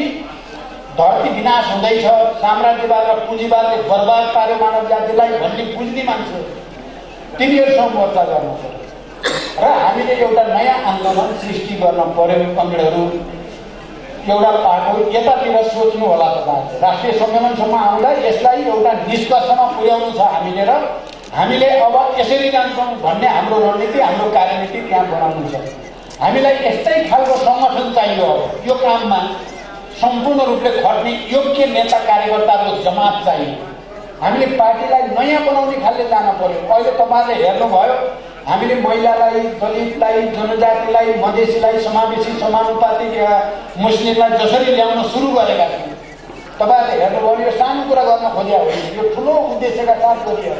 S: धरती विनाश हुँदैछ, साम्राज्यवाद र पुँजीवादले बर्बाद पार्यो मानव जातिलाई भन्ने बुझ्ने मान्छे, तिनीहरूसँग मोर्चा गर्नु पर्यो र हामीले एउटा नयाँ आन्दोलन सृष्टि गर्न पर्यो। कमरेडहरू एउटा पाटो यतातिर सोच्नु होला। तपाईँ राष्ट्रिय सम्मेलनसम्म आउँदा यसलाई एउटा निष्कर्षमा पुर्याउनु छ हामीले, र हामीले अब यसरी जान्छौँ भन्ने हाम्रो रणनीति, हाम्रो कार्यनीति त्यहाँ बनाउनु छ। हामीलाई यस्तै खालको सङ्गठन चाहियो। अब यो काममा सम्पूर्ण रूपले खट्ने योग्य नेता कार्यकर्ताहरूको जमात चाहियो। हामीले पार्टीलाई नयाँ बनाउने खालले जान पर्यो। अहिले तपाईँले हेर्नुभयो, हामीले महिलालाई, दलितलाई, जनजातिलाई, मधेसीलाई, समावेशी समानुपातिक मुस्लिमलाई जसरी ल्याउन सुरु गरेका थियौँ, तपाईँहरूले हेर्नुभयो यो सानो कुरा गर्न खोजेको होइन, यो ठुलो उद्देश्यका साथ गरियो।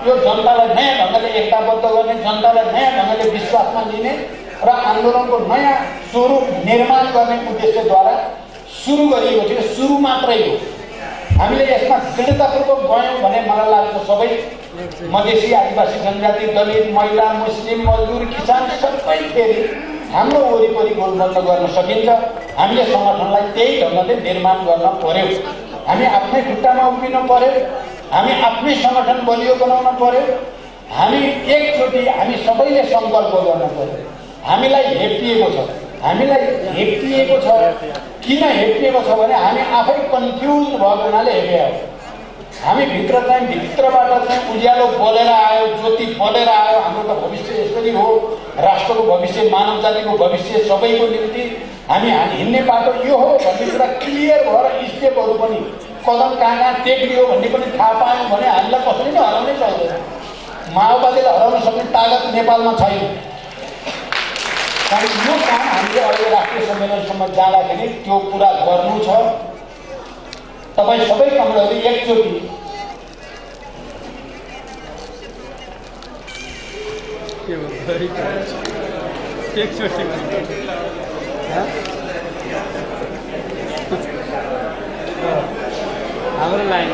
S: यो जनतालाई नयाँ ढङ्गले एकताबद्ध गर्ने, जनतालाई नयाँ ढङ्गले विश्वासमा लिने र आन्दोलनको नयाँ स्वरूप निर्माण गर्ने उद्देश्यद्वारा सुरु गरिएको थियो। सुरु मात्रै हो। हामीले यसमा दृढतापूर्वक गयौँ भने मलाई लाग्छ सबै मधेसी, आदिवासी, जनजाति, दलित, महिला, मुस्लिम, मजदुर, किसान सबै फेरि हाम्रो वरिपरि गोलबन्द गर्न सकिन्छ। हामीले सङ्गठनलाई त्यही ढङ्गले निर्माण गर्न पर्यो। हामी आफ्नै खुट्टामा उभिनु पर्यो, हामी आफ्नै सङ्गठन बलियो बनाउन पर्यो। हामी एकचोटि हामी सबैले सङ्कल्प गर्न पर्यो। हामीलाई हेपिएको छ, हामीलाई हेपिएको छ। किन हेपिएको छ भने हामी आफै कन्फ्युज भएको हुनाले हेपेको। हामी भित्रबाट चाहिँ उज्यालो बलेर आयो, ज्योति बलेर आयो। हाम्रो त भविष्य यसरी हो, राष्ट्रको भविष्य, मानव जातिको भविष्य, सबैको निम्ति हामी हिँड्ने बाटो यो हो भन्ने कुरा क्लियर भएर स्टेपहरू पनि कदम कहाँ टेक्लियो भन्ने पनि थाहा पायौँ भने हामीलाई कसैले पनि हराउनै सक्दैन। माओवादीलाई हराउन सक्ने तागत नेपालमा छैन। कारण यो काम हामीले अहिले राष्ट्रिय सम्मेलनसम्म जाँदाखेरि त्यो पुरा गर्नु छ। तपाईँ सबै कमरेडहरू एकचोटि
F: हाम्रो लाइन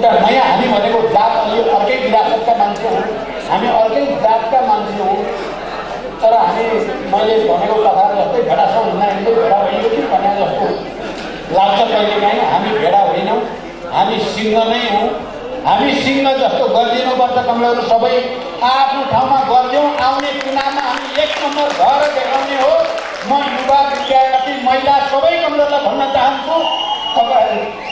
S: नयाँ हामी भनेको जात अलि अर्कै विरासतका मान्छे हौँ, हामी अर्कै जातका मान्छे हौँ। तर हामी मैले भनेको कथा जस्तै भेडासँग हिँड्दा हिँड्दै भेडा भइयो कि भने जस्तो लाग्छ कहिलेकाहीँ। हामी भेडा होइनौँ, हामी सिंह नै हौँ। हामी सिंह जस्तो गरिदिनुपर्छ। कमरेडहरू सबै आफ्नो ठाउँमा गरिदिउँ। आउने चुनावमा हामी 1 नम्बर भएर देखाउने हो। म युवा, विद्यार्थी, महिला सबै कमरेडलाई भन्न चाहन्छु, तपाईँहरू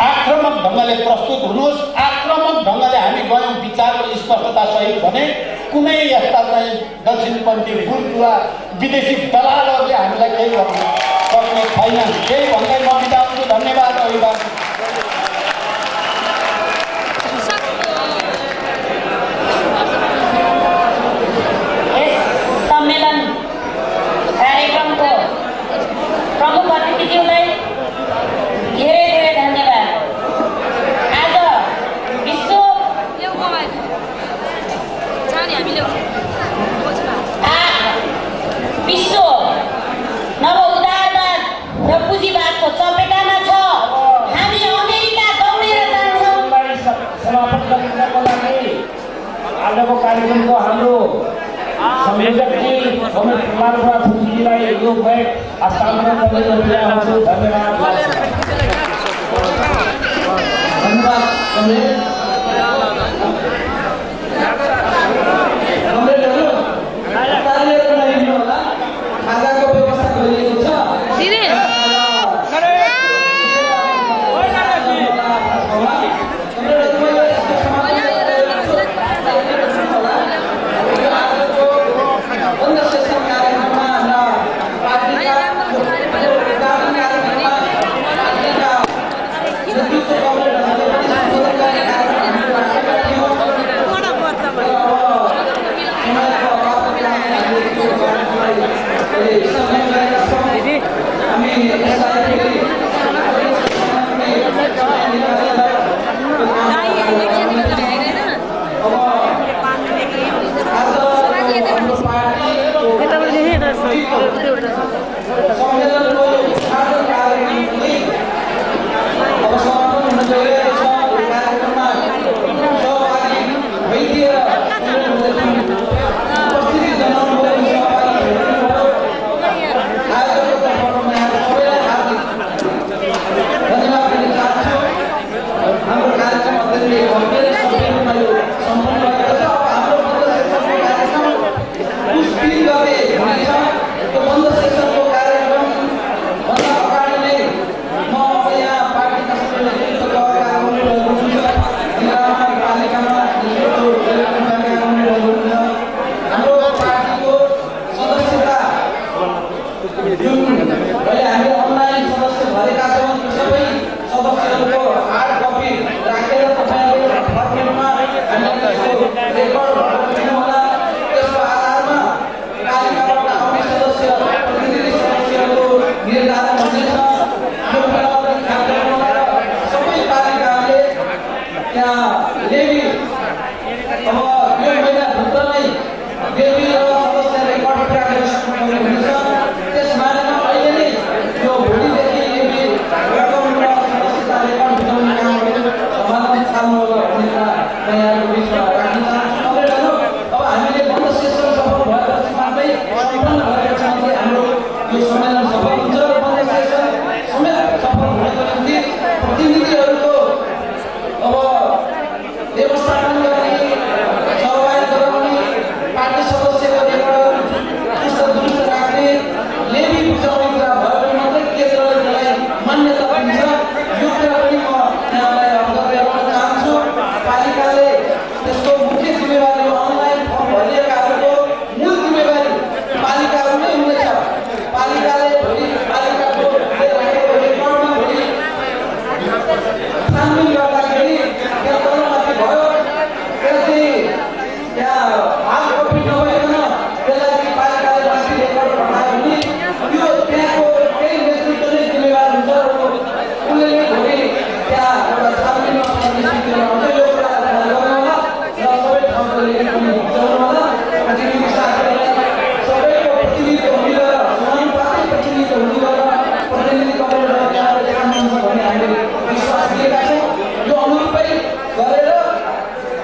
S: आक्रामक ढङ्गले प्रस्तुत हुनुहोस्। आक्रामक ढङ्गले हामी गयौँ विचारको स्पष्टता सहित भने कुनै यस्ता चाहिँ दक्षिणपन्थी बुर्जुवा विदेशी दलालहरूले हामीलाई केही गर्न सक्ने छैन। केही भन्दै म बिदा हुन्छु। धन्यवाद। अभिवादन।
D: विश्व नव उदारवाद र पुँजीवादको चपेटामा छ। हामी अमेरिका दौडेर जान्छौँ।
A: समापन गर्नको लागि आजको कार्यक्रमको हाम्रो संयोजक जी अमित कुमार फुजीलाई यो बैठ हस्तान्तरण गर्ने हुन्छु। धन्यवाद।
I: खाजाको व्यवस्था गरिएको छ।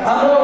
I: हाम्रो